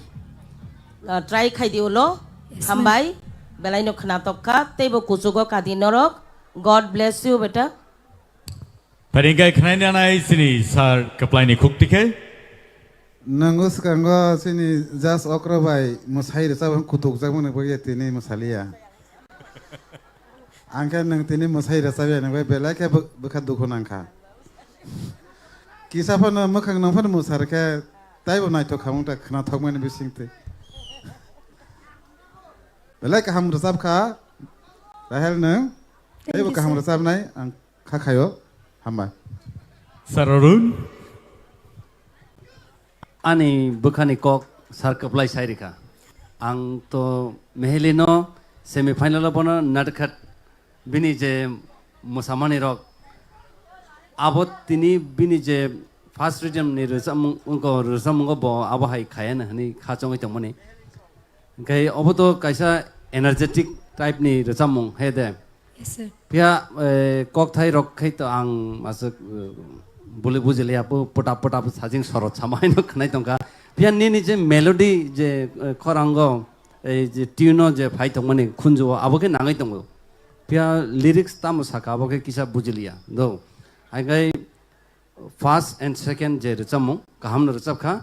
Ah, try khai di ulo. Yes, ma'am. Hambai, belai no khwnatok kha, teibo kuchugo kadi norok. God bless you, beta. Pharingkai khwnai nanai chini sir kwplai ni khuk tikhe. Nwngo swkango chini judge okra bai mwsai rwchap kutuk jak mani bagwi tini mwsaliya. Ang khe nwng tini mwsai rwchapya hinwi belai khe bw-, bwkha dukhu nang kha. Kisa phano mwkhang nang phano mwsar khe taibo naithok kha wng ta khwnathok mani bising twi. Belai kaham rwchap kha Rahel nwng. Thank you, sir. Taibo kaham rwchapnai ang kha khaio. Hambai. Sir Arun. Ani bwkhani kok sir kwplai sai rikha. Ang to Mehelino semi final o bono natkhat bini je mwsamani rok abo tini bini je first region ni rwchapmung wngkha, rwchapmungo bo abo hai khayana hwnwi kha chongwi tongmani. Hwnkhe obo to kaisa energetic type ni rwchapmung he de. Yes, sir. Phiya, eh, kokthai rok khai to ang aswk, eh, buli bujiliya, pu-, puta puta sajing sorot sama haino khwnai tongkha. Phiya nini je melody je, eh, khorango, eh, je tune o je phai tongmani khunju o, abo khe nangwi tongo. Phiya lyrics tamo saka, abo khe kisa bujiliya. Do. Hai khai first and second je rwchapmung, kaham no rwchap kha.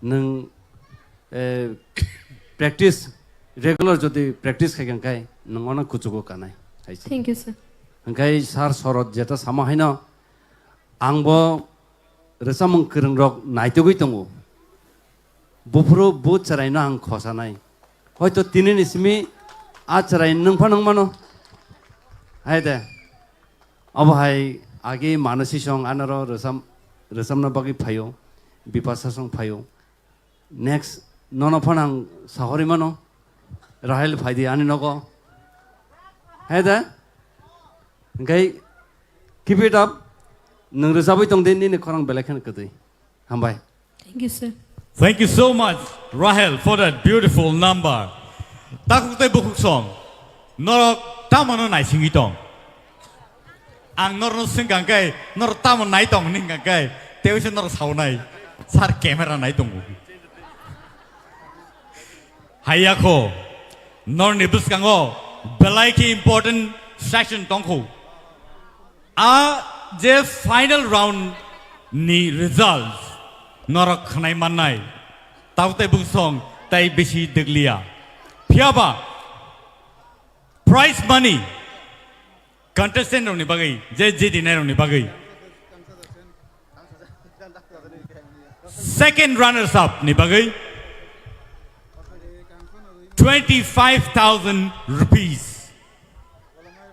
Nwng, eh, practice, regular jodi practice khai kha khai, nwng ono kuchugo kanai, hai se. Thank you, sir. Hwnkhe sir Sorot jeta sama haino, ang bo rwchapmung kwrwngrok naitugwi tongo. Buphuru bo chwraino ang khosanai. Hoito tinini simi a chwrai nwng phano wng mano. Hai de. Obo hai agi Manasi song anoro rwchap-, rwchapna bagwi phaio. Bipasa song phaio. Next, nono phano ang sahorwi mano. Rahel phaidi ani nogo. Hai de. Hwnkhe keep it up. Nwng rwchapwi tong di, nini khorang belai kheno kwtwi. Hambai. Thank you, sir. Thank you so much, Rahel, for that beautiful number. Takhuk tei bukhuk song, norok tamano naisingwi tong? Ang norno swngkha khe, norok tamo nai tong hwnwi hwnkha khe, tei se norok saunai, sir camera nai tongo. Haiya kho, norni bwskango belai khe important session tongkho. A je final round ni results norok khwnai mannai, tabuk tei buksong tei bisi dwgliya. Phiyaba prize money contestant rokni bagwi, je jidinai rokni bagwi, second runners up ni bagwi twenty five thousand rupees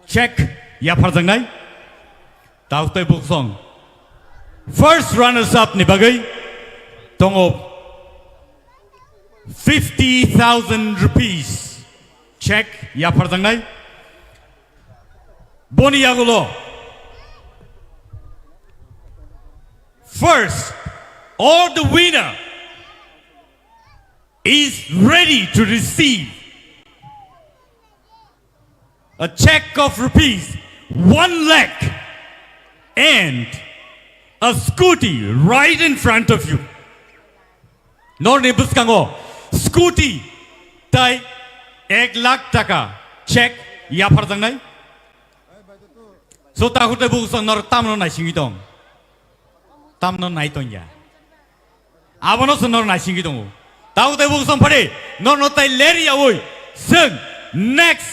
check yapharjaknai. Tao tei buksong first runners up ni bagwi tongo fifty thousand rupees check yapharjaknai. Boni yagulo first or the winner is ready to receive a check of rupees one lakh and a scooty right in front of you. Norni bwskango scooty tai ek lakh taka check yapharjaknai. So, ta hute buksong nor tamno naisingwi tong? Tamno nai tongya. Abono se nor naisingwi tongo. Tao tei buksong phari norno tai leri yawi seng next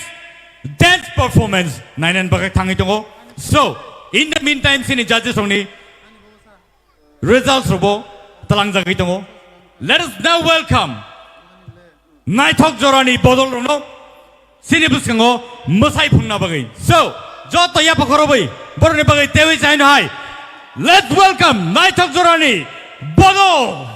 dance performance nainani bagwi thangwi tongo. So, in the meantime, sini judges rokni results rokbo talangjagwi tongo. Let us now welcome naithok jorani bodol rokno sini bwskango mwsai phunna bagwi. So, joto yapha khorobwi borokni bagwi tewi chaino hai. Let's welcome naithok jorani bodol.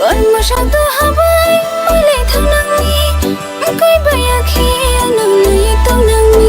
Kormo sado habai malai thangnangni, mkoi baya khe anang nai tongnangni.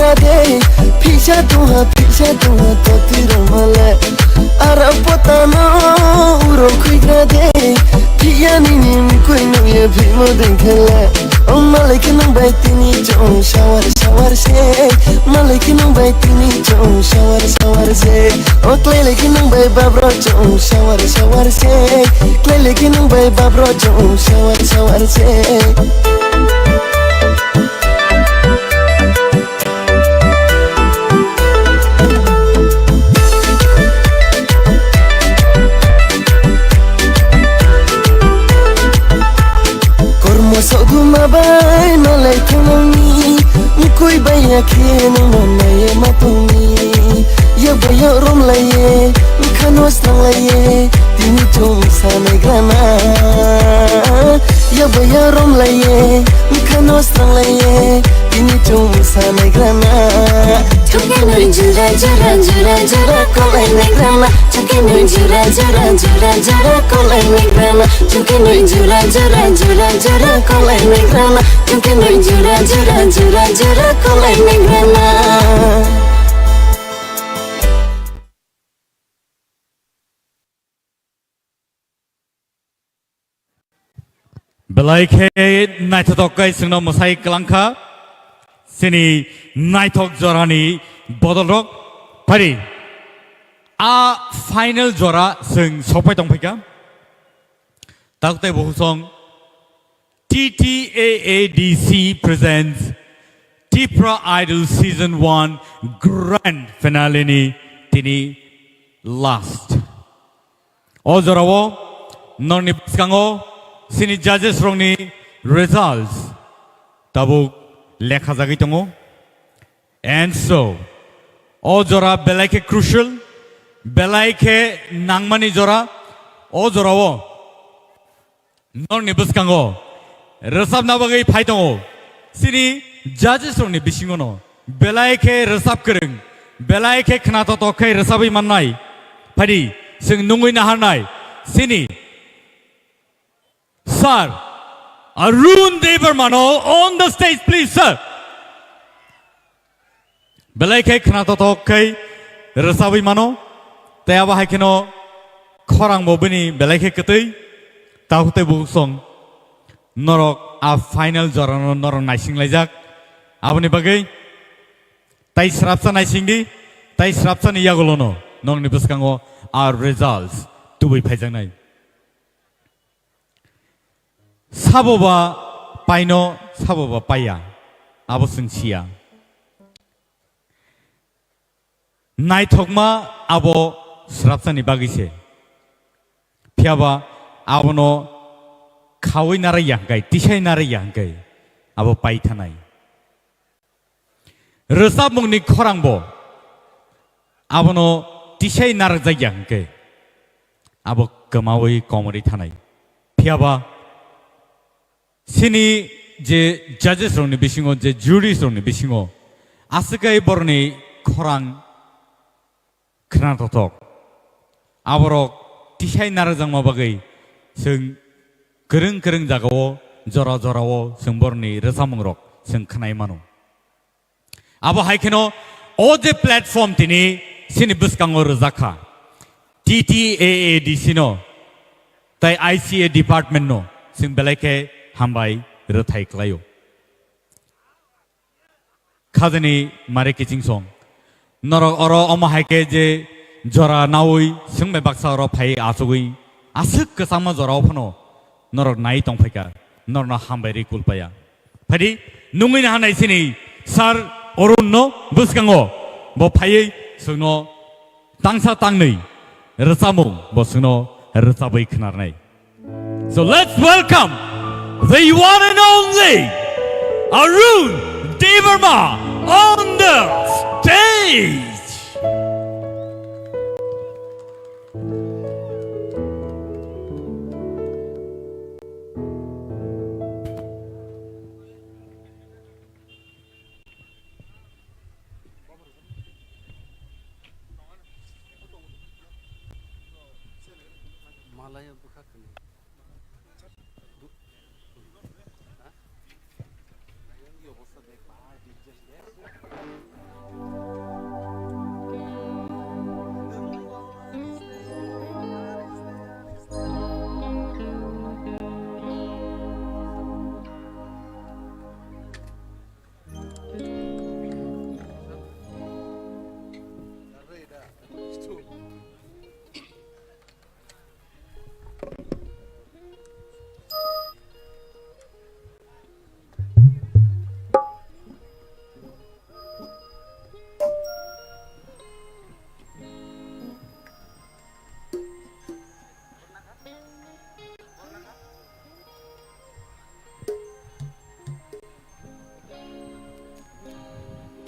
De, phisa tongha, phisa tongha, toti rwmale. Ara potano uro khuigra de, phiya nini mkui nungye phimo dengkhele. O malai khe nung bai tini chong sawar sawar se, malai khe nung bai tini chong sawar sawar se. O klai lai khe nung bai babro chong sawar sawar se, klai lai khe nung bai babro chong sawar sawar se. Kormo soduma bai malai thangni, mkui bai yakhe nangno naiye matungni. Yak bai yak rom laiye, mkhano srang laiye, tini chum sanai grana. Yak bai yak rom laiye, mkhano srang laiye, tini chum sanai grana. Chungke noi jura jura jura jura kolai nai grana. Chungke noi jura jura jura jura kolai nai grana. Chungke noi jura jura jura jura kolai nai grana. Chungke noi jura jura jura jura kolai nai grana. Belai khe naithotok khe chwngno mwsai kwlangkha. Chini naithok jorani bodolrok phari. A final jora chwng sokpai tongphaikha. Takte buhusong T T A A D C presents Tipra Idol Season one Grand Finale ni tini last. O jorao norni bwskango chini judges rokni results tabuk lekhajagwi tongo. And so, o jora belai khe crucial, belai khe nangmani jora, o jorao norni bwskango rwchapna bagwi phai tongo. Chini judges rokni bisingono belai khe rwchap kwrwng, belai khe khnathok khe rwchabwi mannai. Phaidi, chwng nungwi naharnai. Chini Sir Arun Debbarma no on the stage, please, sir. Belai khe khnathok khe rwchabwi mano, tei abo hai kheno khorang bo bini belai khe kwtwi, takhuk tei bukhuk song norok a final jorano norok naising laijak. Aboni bagwi tai srapsa naising di, tai srapsa ni yagulono nokni bwskango a results tubui phaijaknai. Sabo ba paino, sabo ba paiya, abo chwng siya. Naithokma abo srapsani bagwi se. Phiyaba abono khaui narwkya hwnkhe, tisai narwkya hwnkhe abo pai thanai. Rwchapmungni khorangbo abono tisai narwkjakya hwnkhe abo kwmaui komorwi thanai. Phiyaba chini je judges rokni bisingo, je juries rokni bisingo aswk kai borokni khorang khnathokthok. Aborok tisai narwkjakma bagwi chwng kwrwng kwrwng jagao, jora jorao chwng borokni rwchapmungrok chwng khnai mano. Abo hai kheno o je platform tini chini bwskango rwjak kha, T T A A D C no tei I C A department no chwng belai khe hambai rwthai khlaio. Khajani Mari Kichingsong. Norok oro omo hai khe je jora naui swngbai baksa oro phai achugwi aswk kwchangma jorao phano norok nai tongphaikha, norokno hambai rwi kulpaya. Phaidi, nungwi naharnai chini Sir Arun no bwskango, bo phaiwi chwngno tangsa tangnwi rwchapmung bo chwngno rwchabwi khnarnai. So let's welcome the one and only Arun Debbarma on the stage. Malaya bwkha kwlwi. Du-, ha? Yang i obostha de, bahai bijjas de.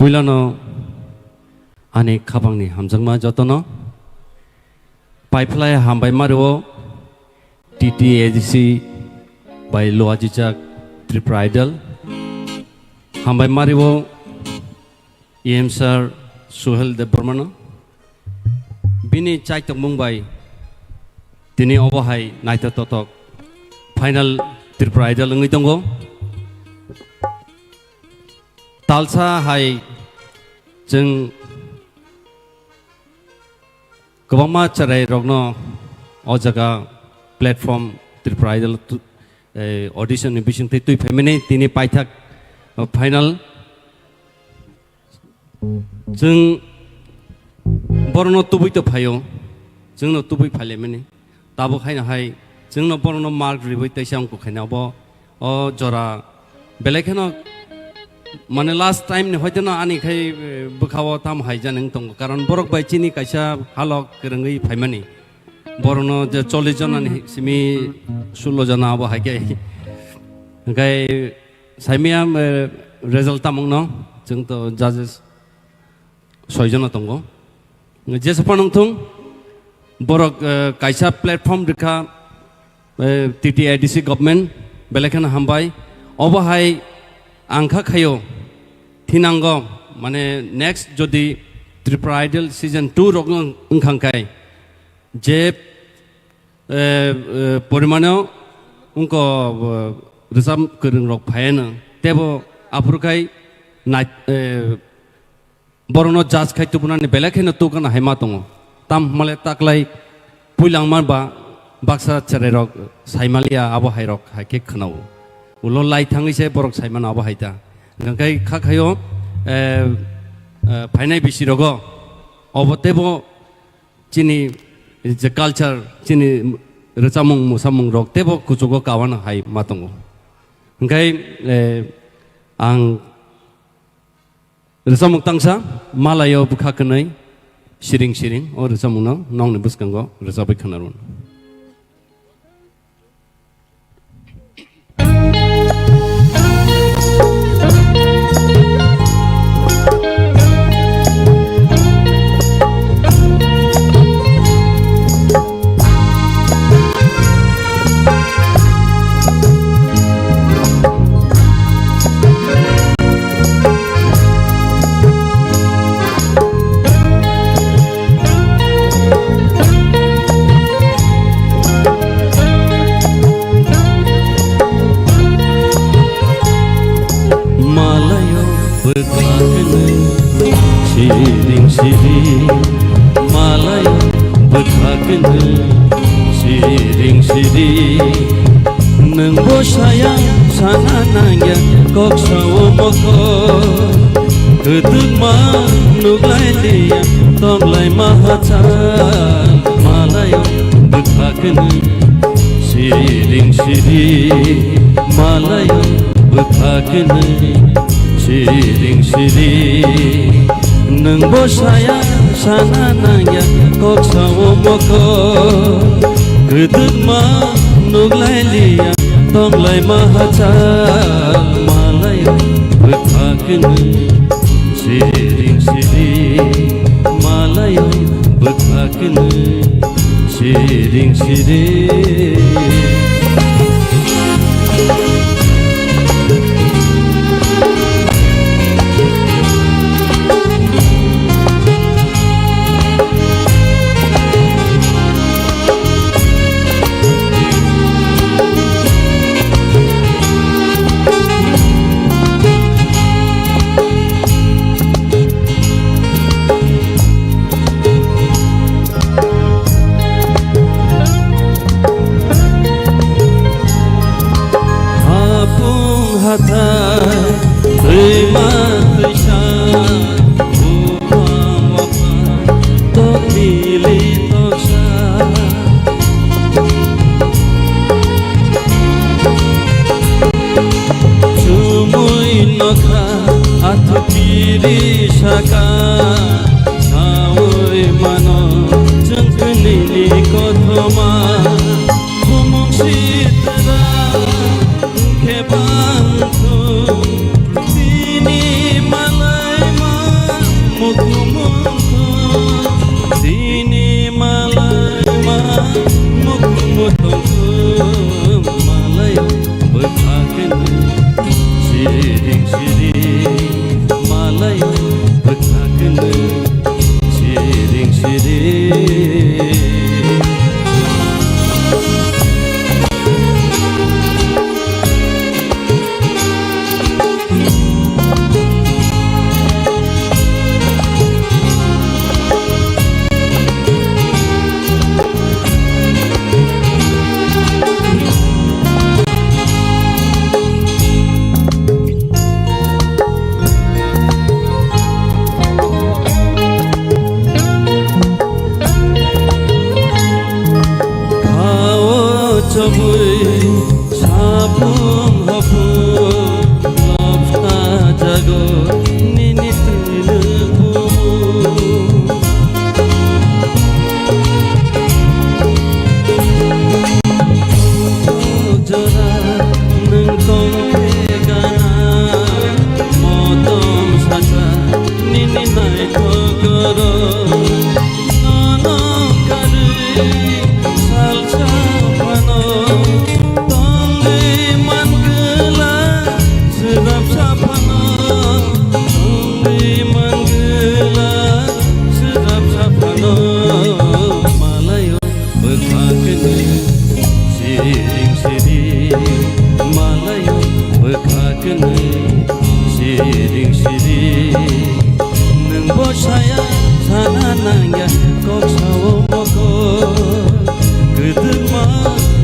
Puilano ani khapangni hamjakma jotono paiphlai hambai mario T T A D C bai luajijak Tripura Idol. Hambai mario E M sir Suhel Debbarmano. Bini chaitokmung bai tini obo hai naithotok final Tripura Idol wngwi tongo. Talsa hai chwng kwbangma chwrairokno o jaga platform Tripura Idol tu-, eh, audition ni bisingtwi twi phaimani tini paithak, eh, final. Chwng borokno tubui to phaio, chwngno tubui phailaimani. Tabuk haino hai chwngno borokno mark riwi teisa wngkuk khaina obo o jora belai kheno mane last time ni hoiteno ani khai, eh, bwkhao tamo hai jani wng tongo, karon borok bai chini kaisa halok kwrwngwi phaimani. Borokno je chollish jona ni simi sullo jona abo hai khe. Hwnkhe saimaya, eh, result tamungno chwng to judges soi jona tongo. Jesa phano wngthung, borok, eh, kaisa platform rikha, eh, T T A D C government, belai kheno hambai. Obo hai ang kha khaio, thinango, mane next jodi Tripura Idol season two rok wng-, wngkhang khai, je, eh, eh, porimano wngko, eh, rwchap kwrwng rok phaiano, tebo aphuru khai nai-, eh, borokno judge khai tubunani belai kheno tukana hai ma tongo. Tam hwnmale taklai puilangma ba baksa chwrairok saimaliya abo hairok hai khe khwnao. Ulo lai thangwi se borok saimano abo hai ta. Hwnkhe kha khaio, eh, eh, phainai bisirogo obo tebo chini je culture, chini rwchapmung mwsamung rok tebo kuchugo kawana hai ma tongo. Hwnkhe, eh, ang rwchapmung tangsa, Malaio bwkha kwnwi, siring siring, o rwchapmungno nokni bwskango rwchapwi khwnarwno. Malaio bwkha kwnwi siring siring, malaio bwkha kwnwi siring siring. Nwngbo saya sana nangya kok sao mokol, kwdwkma nuklai liya tonglai ma hachal. Malaio bwkha kwnwi siring siring, malaio bwkha kwnwi siring siring. Nwngbo saya sana nangya kok sao mokol, kwdwkma nuklai liya tonglai ma hachal. Malaio bwkha kwnwi siring siring, malaio bwkha kwnwi siring siring. Hapung hathai, twima twisa, buphang waphang, tok bili toksa. Chumui nokha, athuki ri saka, saui mano, chwng kwnwi ni kothoma. Bumung sitra, wngkhe bangthung, tini malai ma Sapung hapung lobsa jago nini twilu. Jora nwng tongkhe gana, motom sasa nini naithok oro. Nono karwi salsa phano tongwi mangwla, swrapsa phano tongwi mangwla, swrapsa phano malayo bwkha kwnwi siring siring, malayo bwkha kwnwi siring siring. Nwng bo saya sana nangya kok sao mokol, kwdwkma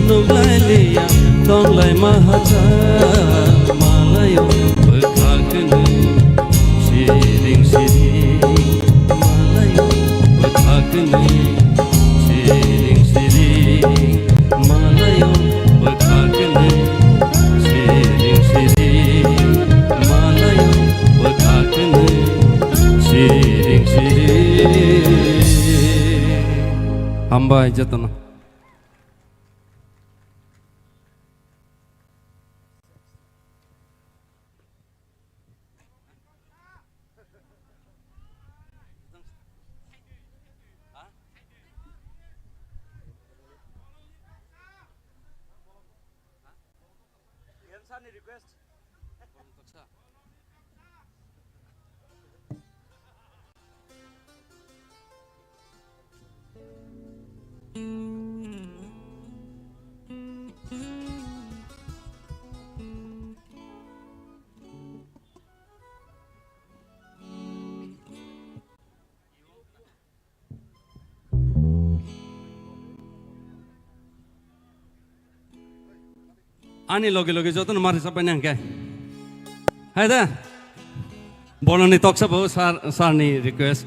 nuklai liya tonglai ma hacha, malayo bwkha kwnwi siring siring, malayo bwkha kwnwi siring siring, malayo bwkha kwnwi siring siring, malayo bwkha kwnwi siring siring. Hambai jotono. Ani loge loge jotono ma rwchap pai nang khe. Hai da. Bolongni toksa bo sir, sir ni request.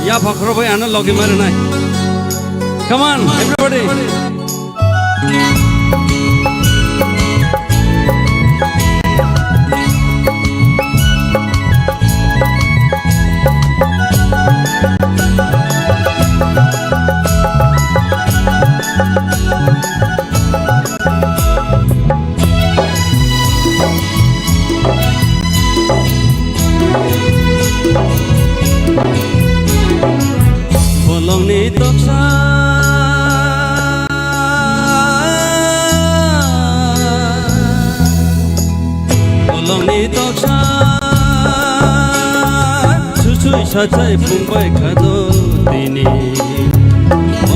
Ya phakhro bai ano logi mari nai. Come on, everybody. Bolongni toksa, bolongni toksa, susui sachai phungbai khado tini.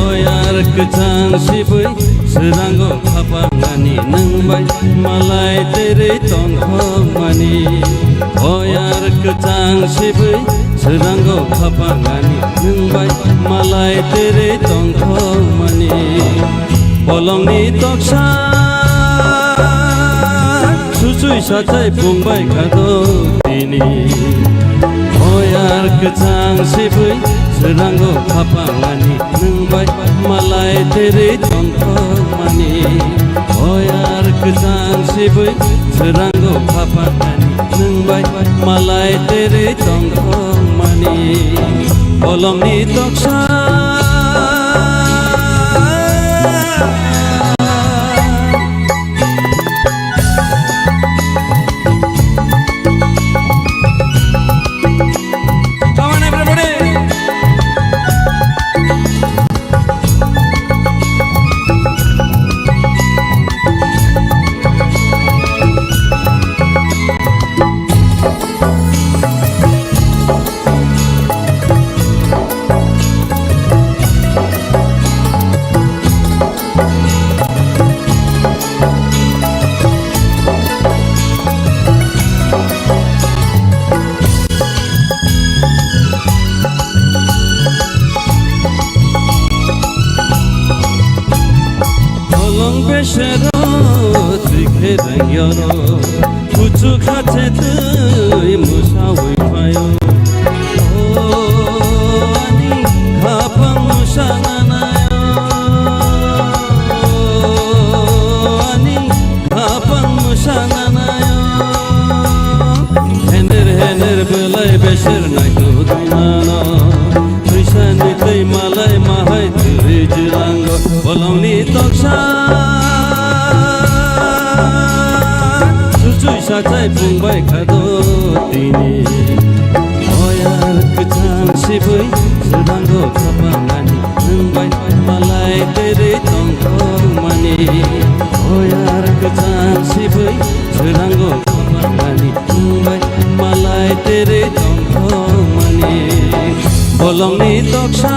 Oyar kwchang sibui swrango khapangani nwng bai malai terei tongthokmani. Oyar kwchang sibui swrango khapangani nwng bai malai terei tongthokmani. Bolongni toksa susui sachai phungbai khado tini. Oyar kwchang sibui swrango khapangani nwng bai malai terei tongthokmani. Oyar kwchang sibui swrango khapangani nwng bai malai terei tongthokmani. Bolongni toksa. Come on, everybody. Rengyo, kuchu khache twi musawi phayo. O ani khapang musa nanayo. O ani khapang musa nanayo. Hener hener belai besir naitu tongmano. Twisani twi malai mahai twi jilango bolongni toksa. Chuchui sachai phungbai khado tini. Oyar kwchang sibui jilango khapangani nwngbai malai terei tongthokmani. Oyar kwchang sibui jilango khapangani nwngbai malai terei tongthokmani. Bolongni toksa.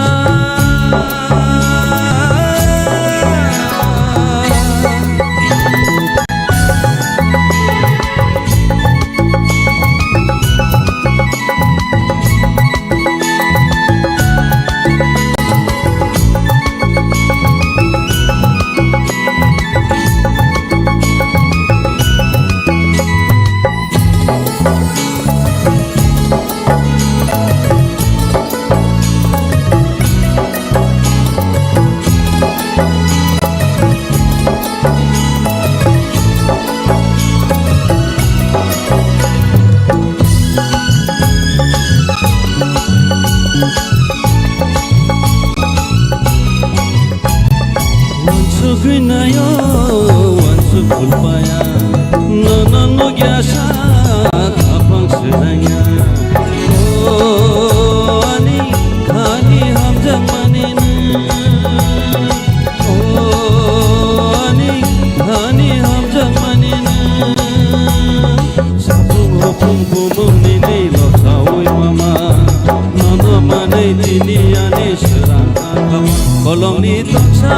Wansugwi nayo, wansuk phulpaya, nono nukya sa, khapang swnangya. O ani, ani hamjakmani nwng. O ani, ani hamjakmani nwng. Sapung hopung bumung nini losawi mama. Nono manwi tini ani srang. Bolongni toksa,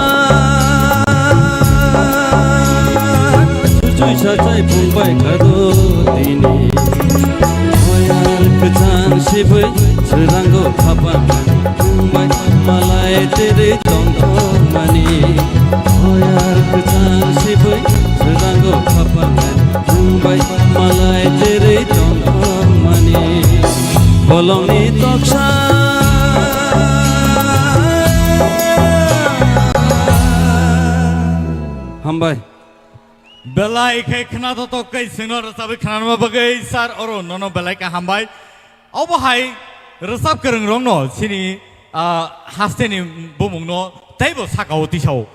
chuchui sachai phungbai khado tini. Oyar kwchang sibui srango khapang phungbai malai terei tongthokmani. Oyar kwchang sibui srango khapang phungbai malai terei tongthokmani. Bolongni toksa. Hambai. Belai khe khna totok khe sengno rwchabwi khnanama bagwi sir oro nono belai khe hambai. Obo hai rwchap kwrwng rokno chini, ah, hasteni bumungno teibo sakao tisao.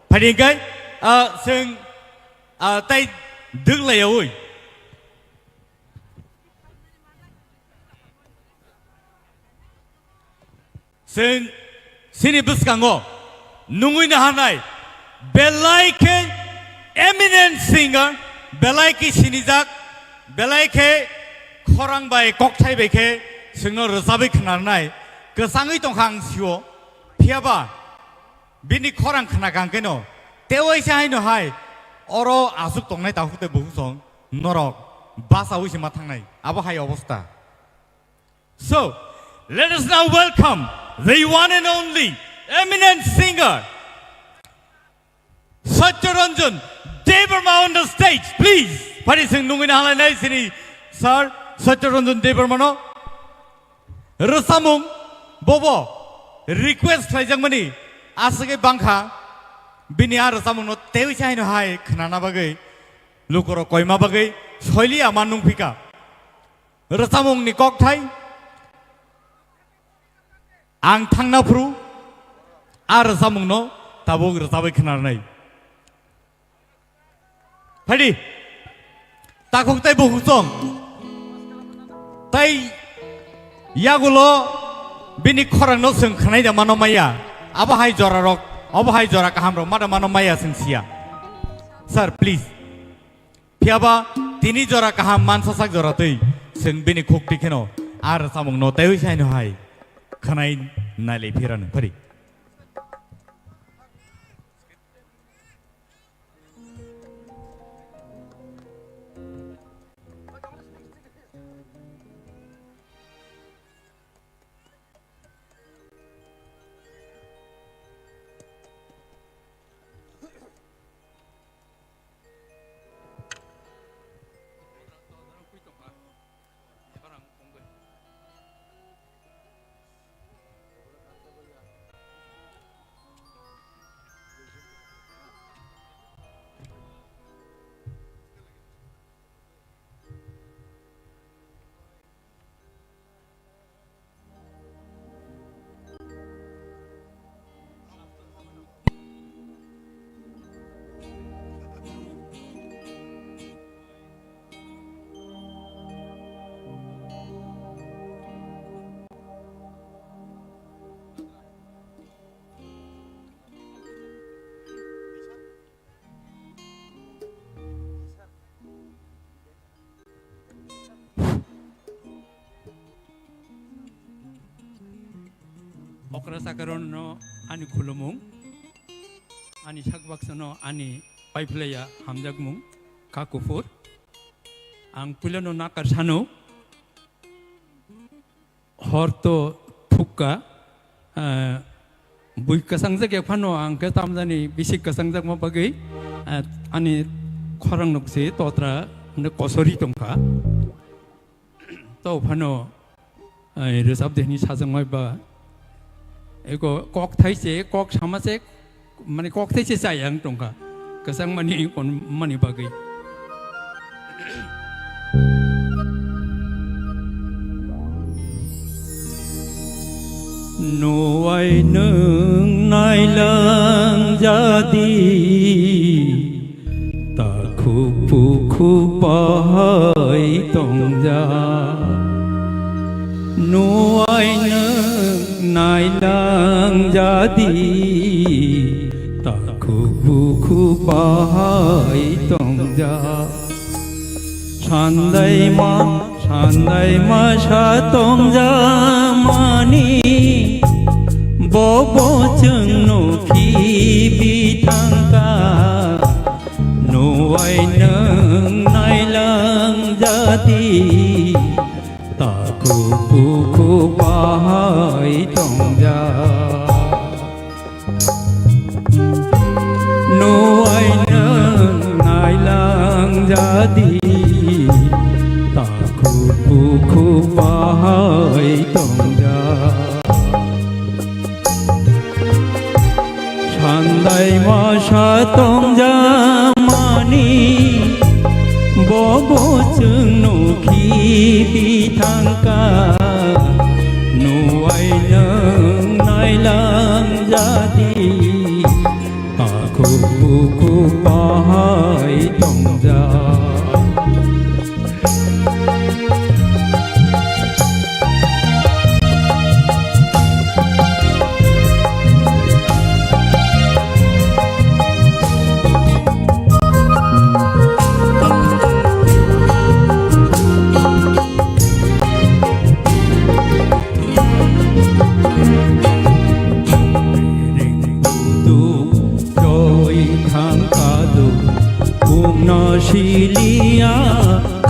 Phaidi khe, ah, seng, ah, tei dwk laiyaui. Chwng chini bwskango nungwi naharnai belai khe eminent singer, belai khe sinijak, belai khe khorang bai kokthai bai khe chwngno rwchabwi khnarnai kwchangwi tongkha ang sio. Phiyaba bini khorang khna kang keno tewaisa haino hai oro aswk tongnai takhuk tei bukhuk song norok bachaui se ma thangnai abo hai obostha. So, let us now welcome the one and only eminent singer, Satyaranjan Debbarma on the stage, please. Phaidi chwng nungwi nahalainai chini sir Satyaranjan Debbarmano. Rwchapmung bobo request khlaijakmani aswkhe bangkha, bini a rwchapmungno teiwi se haino hai khnana bagwi, lukurok koima bagwi soiliya ma nungphika. Rwchapmungni kokthai ang thangna phuru a rwchapmungno tabuk rwchabwi khnarnai. Phaidi, takhuk tei bukhuk song. Tei yagulo bini khorangno chwng khwnai da mano maya. Abo hai jora rok, abo hai jora kaham rok ma da mano maya chwng siya. Sir, please. Phiyaba tini jora kaham mansasak jora twi chwng bini khukti kheno a rwchapmungno teiwi se haino hai khwnai nailai phirano. Phaidi. Okra sakarano ani khulumung, ani sakbaksano ani paiphlaiya hamjakmung, kha kuphur. Ang puilano nakar sano, hor to thukka, ah, bui kwchangjak ya phano ang khe tamjani bisi kwchangjakma bagwi, ah, ani khorang nukse totra hwnwi kosori tongkha. To phano, ai, rwchap de hwnwi sajak mai ba. Eko kok thai se, kok sama se, mane kok thai se chai ang tongkha. Kwchang mani kon mani bagwi. Nuwai nwng nailang jadi. Takhuk bukhuk bahai tongja, nuwai nwng nailang jadi. Takhuk bukhuk bahai tongja, sandai ma sandai masa tongja mani, bobo chwng nukhi bithangka. Nuwai nwng nailang jadi, takhuk bukhuk bahai tongja. Nuwai nwng nailang jadi, takhuk bukhuk bahai tongja. Sandai masa tongja mani, bobo chwng nukhi bithangka. Nuwai nwng nailang jadi, takhuk bukhuk bahai tongja. Choi thang kadu, bumno siliya,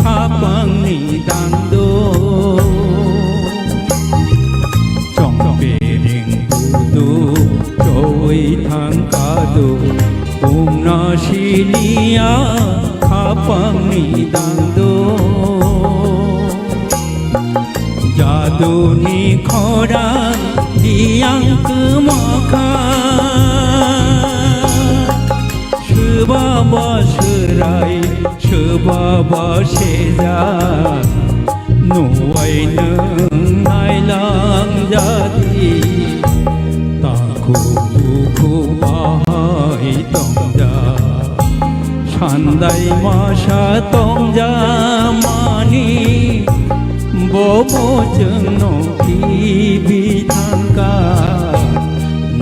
khapangni dangdo. Chongpering budu, choi thang kadu, bumno siliya, khapangni dangdo. Jaduni khorang diyang kwmokha. Swbaba swrai, swbaba sejak, nuwai nwng nailang jadi. Takhuk bukhuk bahai tongjak. Sandai masa tongja mani, bobo chwngno khibi thangka.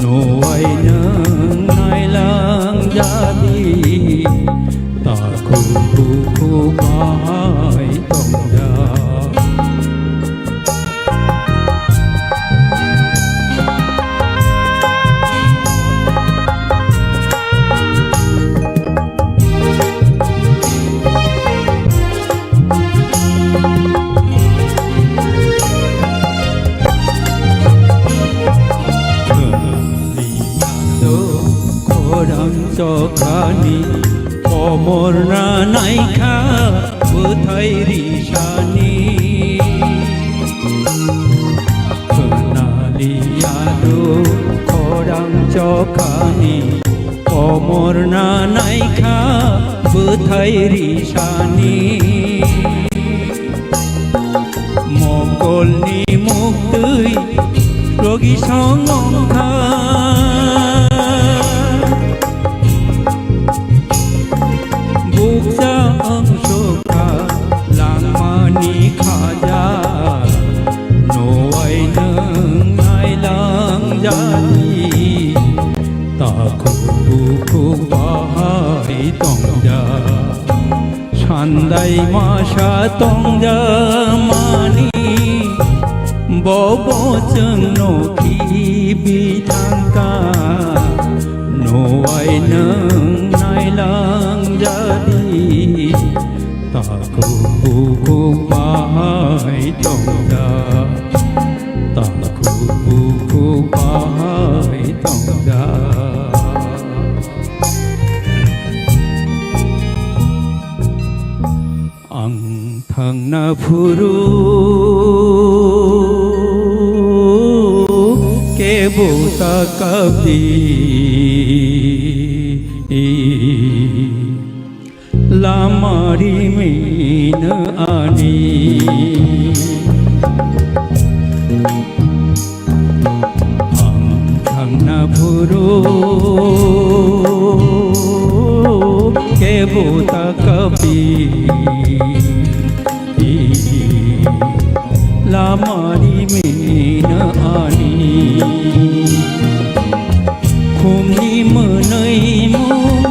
Nuwai nwng nailang jadi, takhuk bukhuk bahai tongjak. Khorang chokhani komor na naikha bwthai risani. Khwnaliya do khorang chokhani komor na naikha bwthai risani. Mokolni muktwi logi songongkha. Bukcha wngsukha langmani khaja, nuwai nwng nailang jadi. Takhuk bukhuk bahai tongja, sandai masa tongja mani, Obo chwngno khibi thangkha, nuwai nwng nailang jadi. Takhuk bukhuk bahai tongda, takhuk bukhuk bahai tongda. Ang thangna phuru kebo ta kabdi, lama rimino ani. Ang thangna phuru kebo ta kabdi, lama rimino ani. Khumni mwnwi mung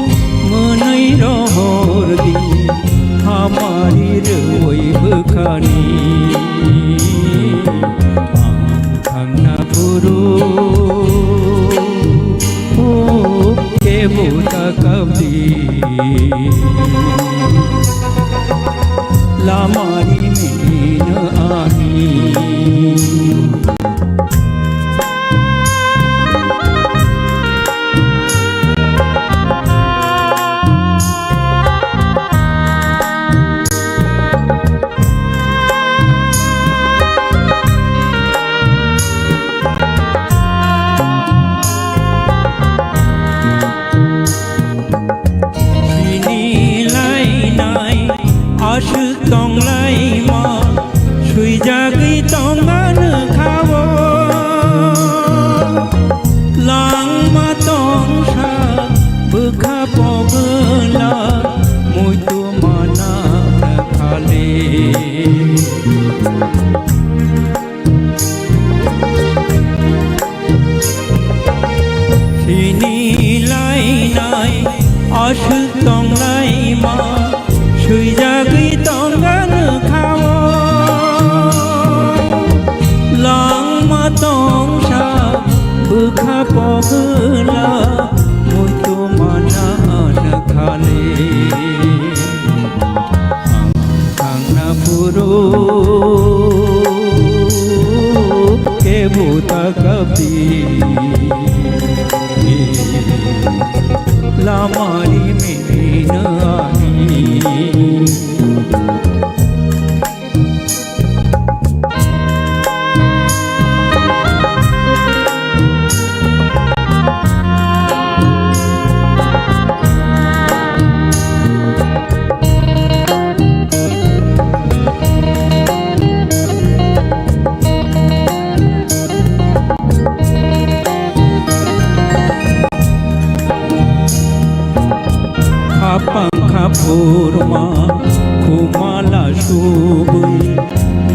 mwnwi rohor di, hamari rwi bwkhani. Ang thangna phuru kebo ta kabdi, lama rimino ani. Sini lainai aswk tonglaima, swijagwi tongano kha-o. Langma tongsa bwkha pogwla, muitu mana khale. Sini lainai aswk tonglaima, swijagwi tongano kha-o. Langma tongsa bwkha pogwla, muitu mana khale. Ang thangna phuru kebo ta kabdi, lama rimino ani. Khapang khaphurma khumala subwi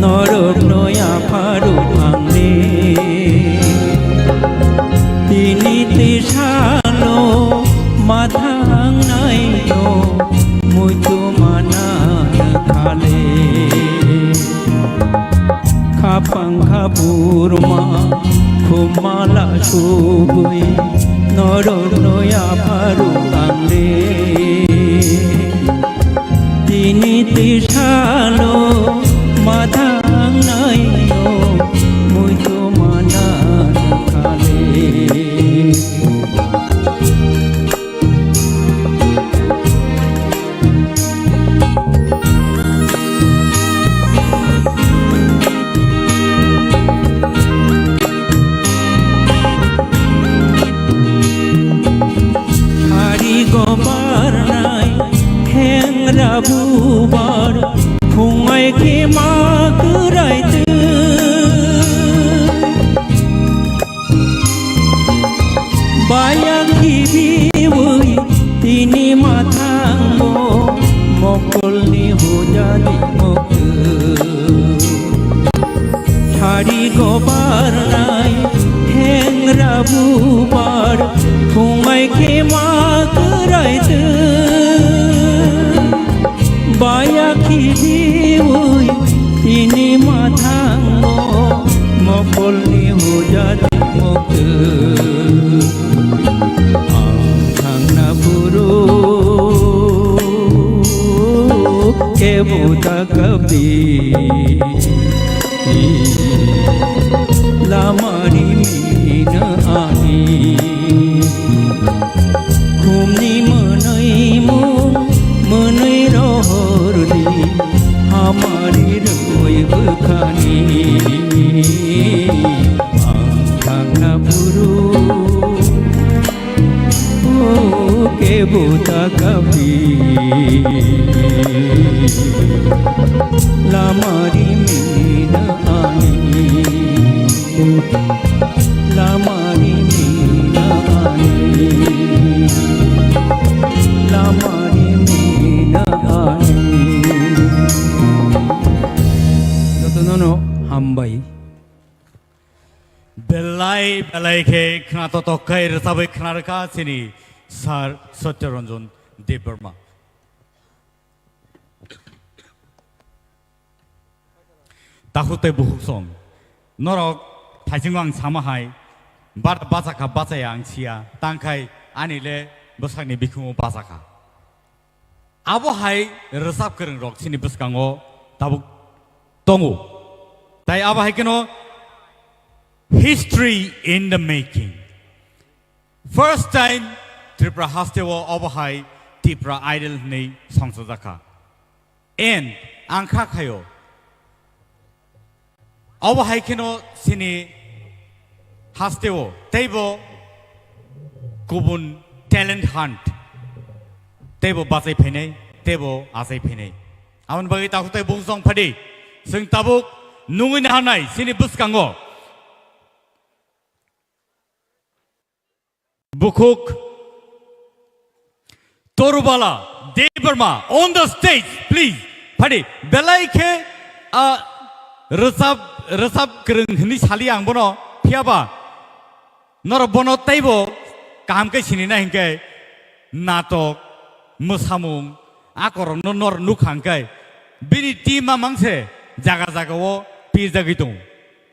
norokno yapharwi thangdi. Tini tisalo mathangnaino muitu mana khale. Khapang khaphurma khumala subwi norokno yapharwi thangdi. Tini tisalo mathangnaino muitu mana khale. Sari go barnai thengra bubar, phungai khe ma kwrai twi. Baya khibiwi tini mathango, mokolni hujani mokto. Sari go barnai thengra bubar, phungai khe ma kwrai twi. Baya khibiwi tini mathango, Jani moktu ang thangna phuru kebo ta kapdi. Lamani mina ani khumni mwnwi mung mwnwi rohordi hamari roi bwkhani ang thangna phuru. Kebo ta kapdi lamari mina ani lamari mina ani lamari mina ani. Jotono no hambai. Belai belai khe khna totok khai rwchabwi khna rwkha chini Sir Satya Ranjan Debbarma. Takhuk tei bukhuk song norok thaisingo ang sama hai, bar bachakha bachaya ang siya, tangkhai ani le bwsakni bikhumu bachakha. Abo hai rwchap kwrwng rok chini bwskango tabuk tongo. Tai abo hai kheno history in the making. First time Tripura haste o abo hai Tipra Idol hwnwi songchajakha. And ang kha khaio. Abo hai kheno chini haste o teibo kubun talent hunt teibo bachai phainai, teibo achai phainai. Aboni bagwi takhuk tei bukhuk song phadi. Chwng tabuk nungwi naharnai chini bwskango. Bukhuk Torubala Debbarma on the stage, please. Phadi, belai khe, ah, rwchap, rwchap kwrwng hwnwi sali ang bono, phiyaba norok bono teibo kaham khe sinina hinkhe natok, mwsamung, akorokno nor nukha hinkhe bini team a mangse jaga jaga o pirjagwi tongo.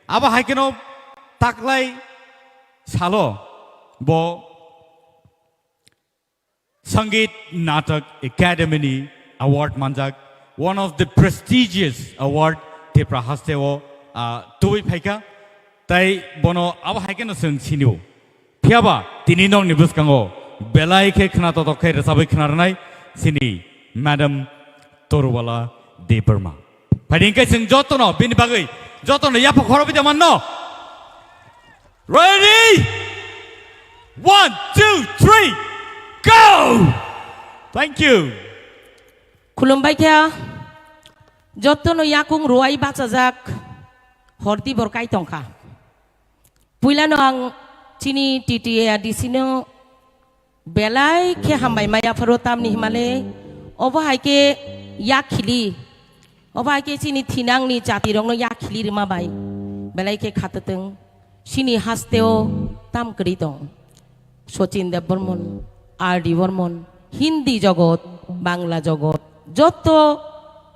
Abo hai kheno taklai salo bo Sangeet Natak Academy ni award manjak, one of the prestigious award Tipra haste o, ah, tubui phaikha, tai bono abo hai kheno chwng sinio. Phiyaba tini nokni bwskango belai khe khna totok khe rwchabwi khna rwnai chini Madam Torubala Debbarma. Phai di hinkhe chwng jotono bini bagwi jotono yapha khorokwi da manno. Ready? One, two, three, go! Thank you. Khulumbai kha, jotono yakung ruwai bachajak, horti bor kai tongkha. Puilano ang chini T T A D C no belai khe hambai maya pharo tamni himale, obo hai khe yakhili, obo hai khe chini thinangni jatirokno yakhili rima bai, belai khe khatatwng. Chini hasteo tam kwrwi tong. Sachin Debbarman, R D Barman, Hindi jogot, Bangla jogot, joto,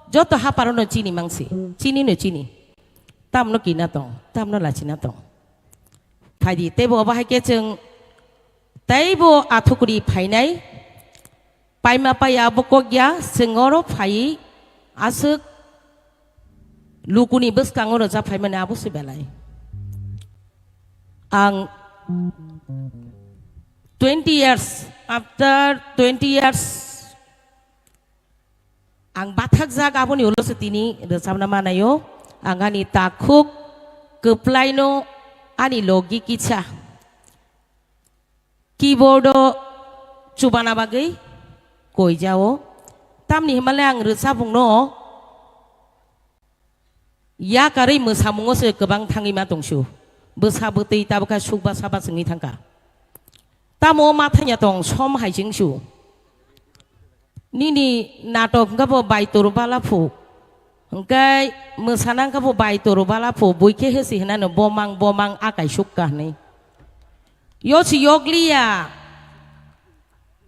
joto haparano chini mangsi, chini no chini. Tamno kina tong, tamno lachina tong. Phaidi, teibo obo hai khe chwng teibo athukuri phainai, paima paiya abo kok ya, chwng oro phai aswk lukuni bwskango rwchap phaimani abo se belai. Ang twenty years, after twenty years, ang bathakjak aboni ulo se tini rwchapna manaio. Ang ani takhuk kwplaino ani logi kisa keyboardo chubana bagwi koijao. Tamni himale ang rwchapungno yakarwi mwsamungo se kwbang thangwi ma tongsu. Bwsa bwtwi tabukha sukba saba chwngwi thangkha. Tamo ma thangya tong som hai chwngsu. Nini natok hwnkha bo bai toru bala phu. Hwnkhe mwsana hwnkha bo bai toru bala phu. Bui khe hesi hinano bomang bomang akai sukka hinwi. Yo si yokliya.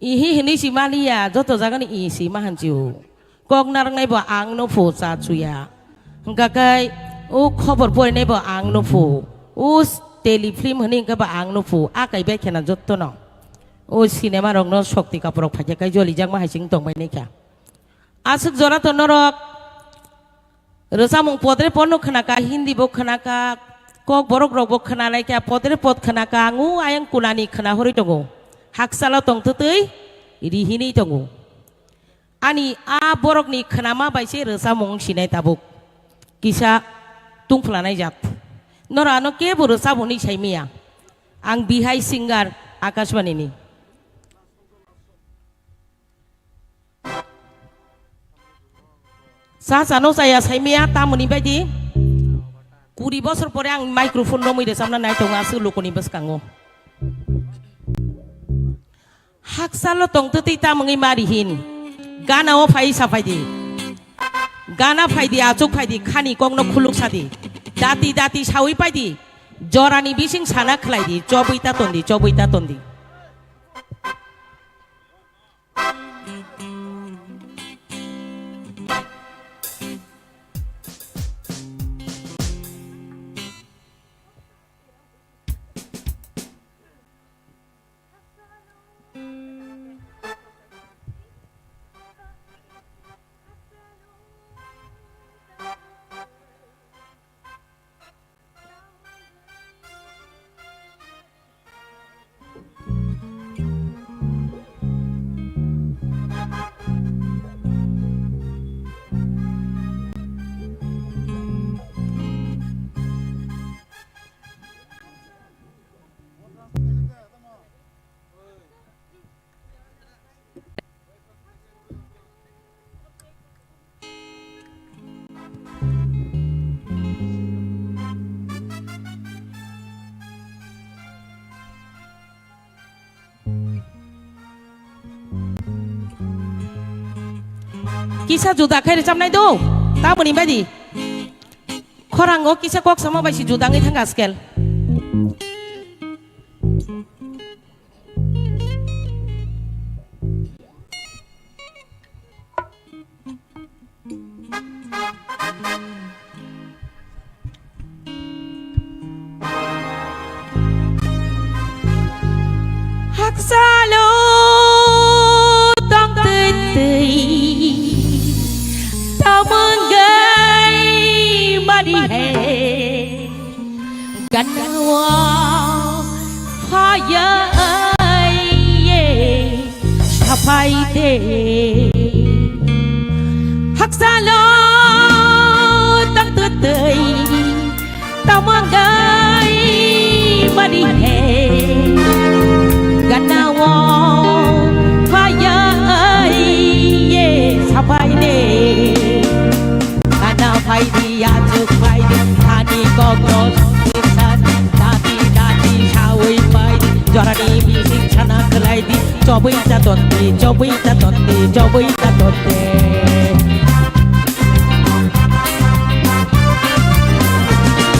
Ihi hinwi si maliya, joto jagani i si ma hanchi o. Kok narwknai bo ang no phu cha chuya. Hwnkha khe o khobor porinai bo ang no phu. O s-, Tele film hwnwi hwnkhe ba ang nuphu, a kaibai khena jottono. O cinema rokno sokti kaprok phaikha kai jolijakma hai se wng tongbai nai kha. Aswk jora to norok rwchapmung podre podno khwnakha, Hindi bo khwnakha, Kokborok rokbo khwnalaikha, podre pod khwnakha, ang o ayang kunani khwnahorwi tongo. Hakchalo tongtwtwi rihinwi tongo. Ani a borokni khwnama bai se rwchapmung wng sinai tabuk. Kisa tungphlanai jat. Norok ano kebo rwchap hwnwi saimanya. Ang bihai singer Akashbani ni. Cha chano chaya saimanya tamoni baidi. Kuri bosor pore ang microphone romwi rwchapna nai tongo aswk lukuni bwskango. Hakchalo tongtwtwi tamungwi mari hin. Gana o phai saphaidi. Gana phaidi, achuk phaidi, khani kokno khuluk sadi. Dati dati sawi paidi. Jorani bising sana khlaidi. Chobwi ta tondi, chobwi ta tondi. Kisa juda khai rwchapnai do, tamoni baidi. Khorango kisa kok sama bai si juda wngwi thangkha askel. Hakchalo tongtwtwi tamungwi mari hai. Ganao phaiye sapai de. Hakchalo tongtwtwi tamungwi mari hai. Ganao phaiye sapai de. Gana phaidi, achuk phaidi, thani kokno songwi sadi, dati dati sawi phaidi, jorani bising sana khlaidi, chobwi ta tondi, chobwi ta tondi, chobwi ta tondi.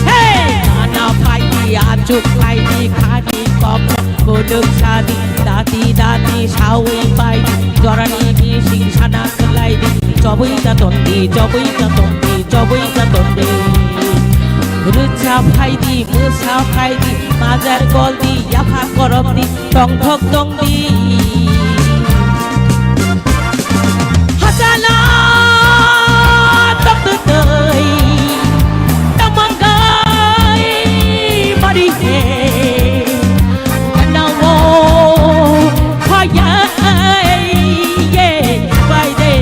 Hey! Gana phaidi, achuk phaidi, thani kokno khuluk sadi, dati dati sawi phaidi, jorani bising sana khlaidi, chobwi ta tondi, chobwi ta tondi, chobwi ta tondi. Rwchap phaidi, mwsa phaidi, majar goldi, yapha korokdi, tongthok tongdi. Hachalo tongtwtwi, tamungwi mari hai. Ganao phaiye sapai de.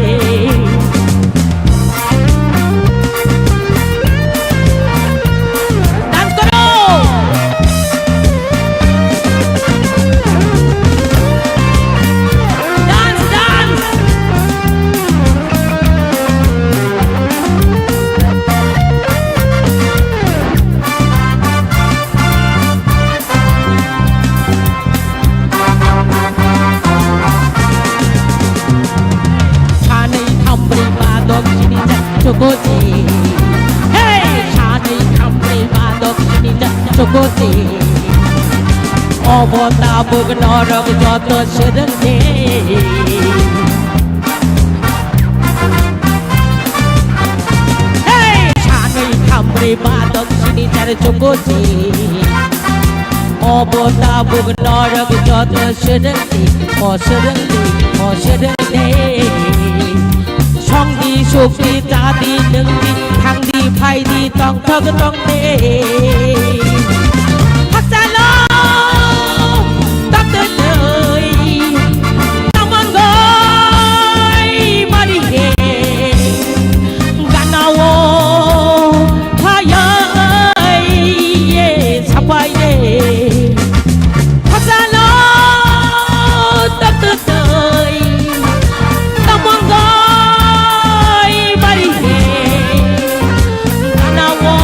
Dance koro. Dance, dance. Sanwi thambrwi ba dok sini cha chukuchi. Hey! Sanwi thambrwi ba dok sini cha chukuchi. Obo tabuk norok joto swrwngdi. Hey! Sanwi thambrwi ba dok sini cha chukuchi. Obo tabuk norok joto swrwngdi, o swrwngdi, o swrwngdi. Songdi, sukdi, chadi, nwngdi, thangdi, phaidi, tongthok tongdi. Hakchalo, tongtwtwi, tamangoi, mari he. Ganao phayai ye sapai de. Phasalo tototoi tamongoi bari he. Ganao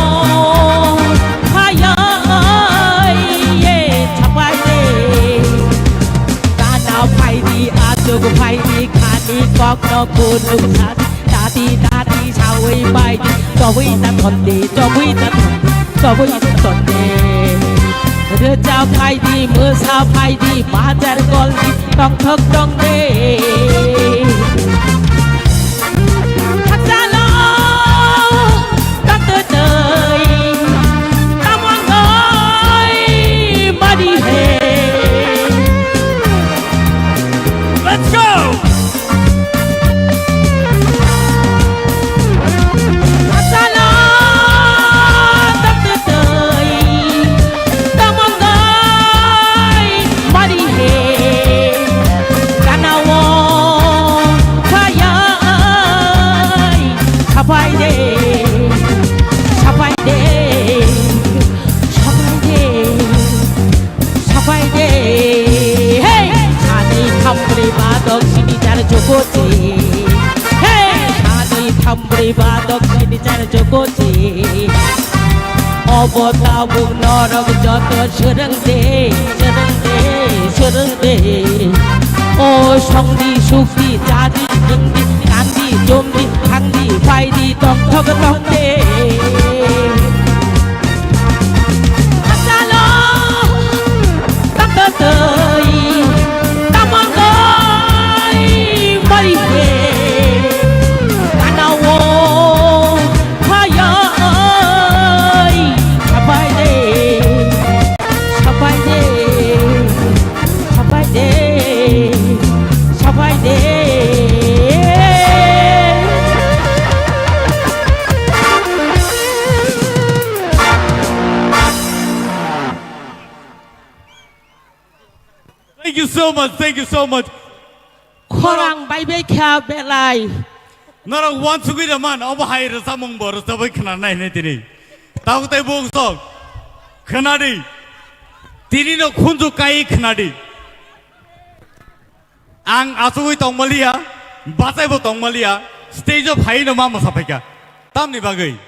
phayai ye sapai de. Gana phaidi, achuk phaidi, khani kokno kunuk sadi, dadi dadi sawi baidi, chobui ta thonde, chobui ta thonde, chobui ta thonde. Rwchap phaidi, mwsa phaidi, bajar goldi, tongthok tongde. Hakchalo tongtwtwi tamongoi bari he. Let's go! Hakchalo tongtwtwi tamongoi mari he. Ganao phayai sapai de, sapai de, sapai de, sapai de. Hey! Sani thambre badok sini jar jokote. Hey! Sani thambre badok sini jar jokote. Obo tabuk norok joto swrwngde, swrwngde, swrwngde. O songdi, sukdi, chadi, nwngdi, kandi, jomdi, thangdi, phaidi, tongthok tongde. Hakchalo tongtwtwi tamongoi bari he. Ganao phayai sapai de, sapai de, sapai de, sapai de. Thank you so much, thank you so much. Khorang bai bai kha belai. Norok uansugwi rwman, obo hai rwchapmung bo rwchapwi khna nai hinwi tini. Tabuk tei buk sok. Khna di. Tini no khunju kai khna di. Ang achugwi tongmaliya, bachaibo tongmaliya, stage o phaiwi no ma mwsa phaikha. Tamni bagwi?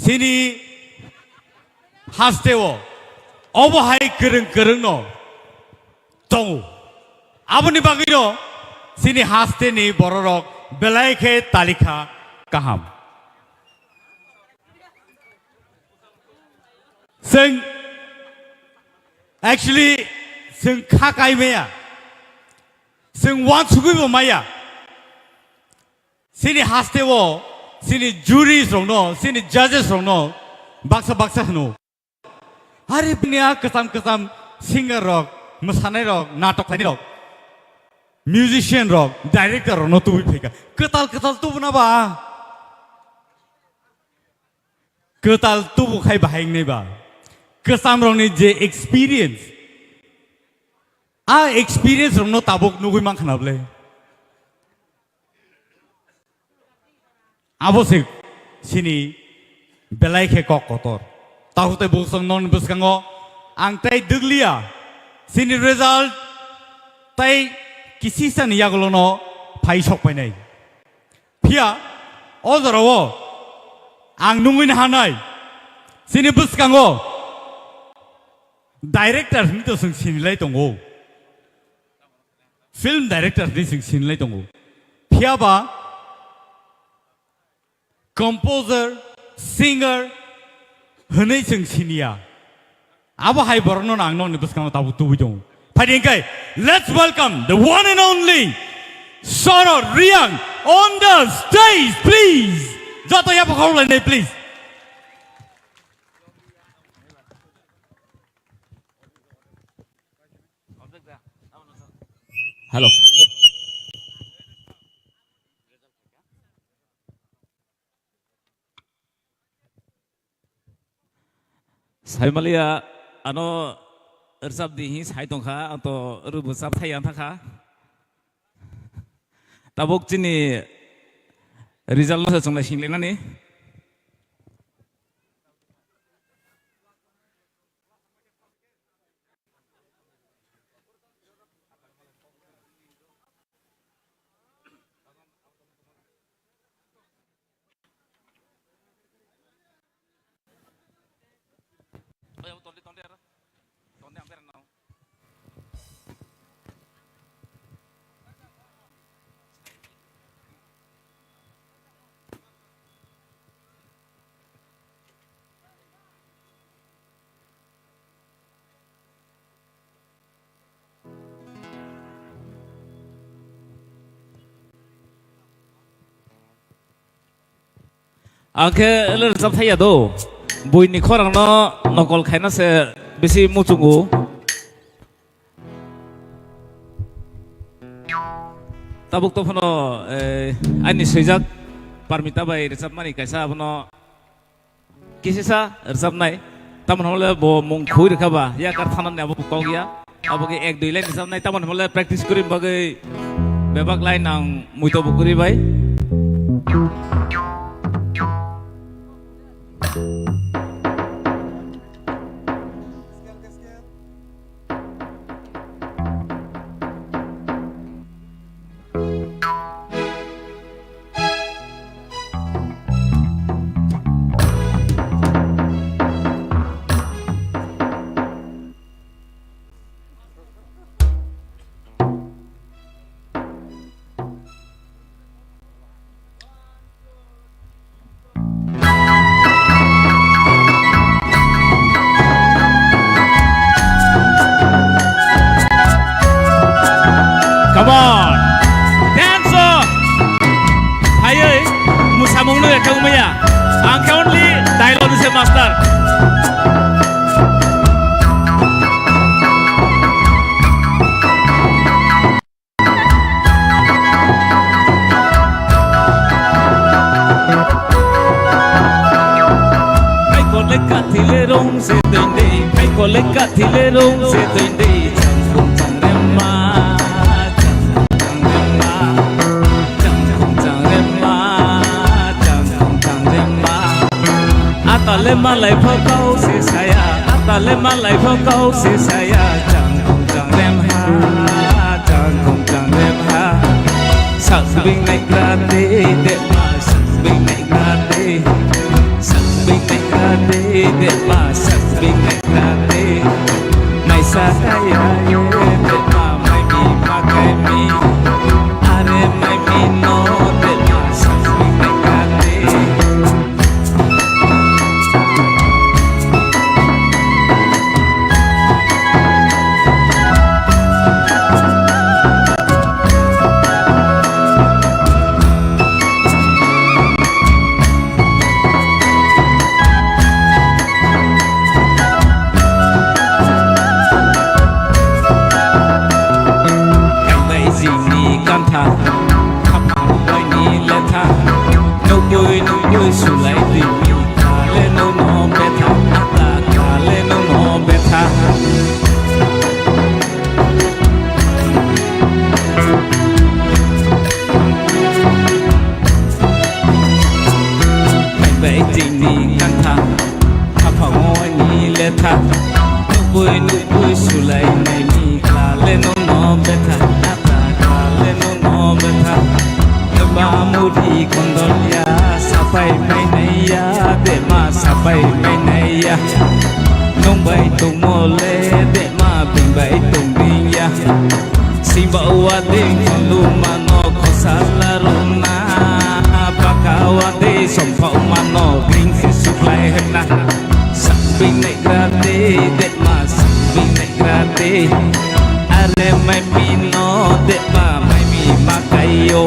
Chini hasteo obo hai kwrwng kwrwng no tongo. Aboni bagwino chini hasteni bororok belai khe talikha kaham. Chwng actually chwng kha kai maya, chwng uansugwi bo maya. Chini hasteo chini juries rokno, chini judges rokno baksa baksa hwno. Hari bini a kwcham kwcham singer rok, mwsanai rok, natok khlainai rok, musician rok, director rokno tubui phaikha. Kwtal kwtal tubuna ba. Kwtal tubu khai bahai wngnai ba. Kwcham rokni je experience, a experience rokno tabuk nugui mankha na bwle. Abo se chini belai khe kok kotor. Tahu tei bwswk noni bwskango ang tei dwgliya chini result tei kisisani yagulono phai sok painai. Phiya o jorao ang nungwi hanai chini bwskango director hinwi to chwng sinilai tongo. Film director hinwi chwng sinilai tongo. Phiya ba composer, singer hinwi chwng siniya. Abo hai borokno ang nokni bwskango tabuk tubui tongo. Phai di hwnkhe, let's welcome the one and only Sorot Reang on the stage, please. Joto yapha khorok lainai, please. Hello. Saimaliya ano rwchap di hi sai tongkha, ang to rwbo chap thai yang thakha. Tabuk chini result no se chwng lai singlainani. Ang khe le rwchap thai ya do. Buini khorang no nokol khaina se bisi muchungo. Tabuk to phano, eh, ani swijak Parmita bai rwchapmani kaisa abono kisisa rwchapnai. Tamoni hwnle bo mung khui rwkha ba, yakar thanani abo kok ya. Abo khe ek dui line rwchapnai, tamoni hwnle practice kwrwi bagwi bebak line ang muito bo kwrwi bai. Come on. Dance o. Phaiwi musamung no ekha wngmaya. Ang khe only dialogue ni se master. Khaikole kathile rong se toindei, khaikole kathile rong se toindei, changkhung changremma, changkhung changremma, changkhung changremma, changkhung changremma. Atale malai pho kau se saya, atale malai pho kau se saya, changkhung changrem ha, changkhung changrem ha. Sakbing nai krate de ma, sakbing nai krate, sakbing nai krate de ma, sakbing nai krate. Naisa kaya ye de ma, mai mi ma kai mi, are mai mi no de ma, sakbing nai krate. Kaibai jini kantha, khapang bai ni letha, nukui nukui sulai di mi, kale no no betha, ata kale no no betha. Kaibai jini kantha, khapang bai ni letha, nukui nukui sulai nai mi, kale no no betha, ata kale no no betha. Ba muri kondolya, sapai mainaiya, dema sapai mainaiya. Nung bai tongmole, dema bing bai tongdiya. Simba wading khondu mano khosala runa, baka wading sompau mano gring se suklai hemna. Sakbing nai krate, dema sakbing nai krate. Are mai mi no deba mai mi ma kai yo.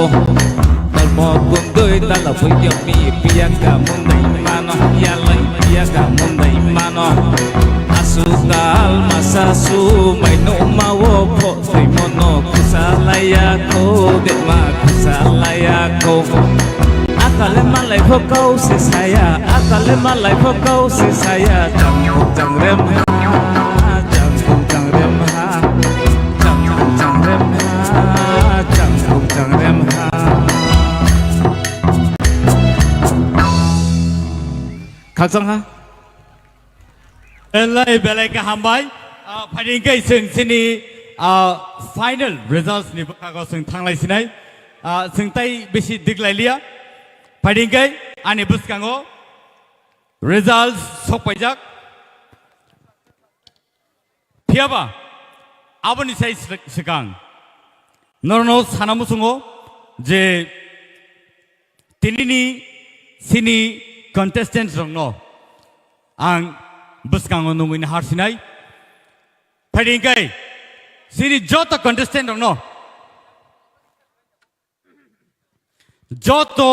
Kormo kundui tala buyok mi piya kamunai mano, yalai piya kamunai mano. Asu tal masa su mai no ma wo pho tui mono kusalaya ko, de ma kusalaya ko. Akale malai pho kau se saya, akale malai pho kau se saya. Jang jang rem ha, jang jang rem ha. Chang chang rem ha, chang chang rem ha. Khakchang ha. Belai belai khe hambai. Ah, phaidi hwnkhe chwng chini, ah, final results ni bwkhago chwng thanglai sinai. Ah, chwng tai bisi diklai liya. Phaidi hwnkhe ani bwskango results sokpaijak. Phiyaba aboni sai sw-, swkang norokno sana muchungo je tinini chini contestant rokno ang bwskango nungwi nahar sinai. Phaidi hwnkhe chini joto contestant rokno Joto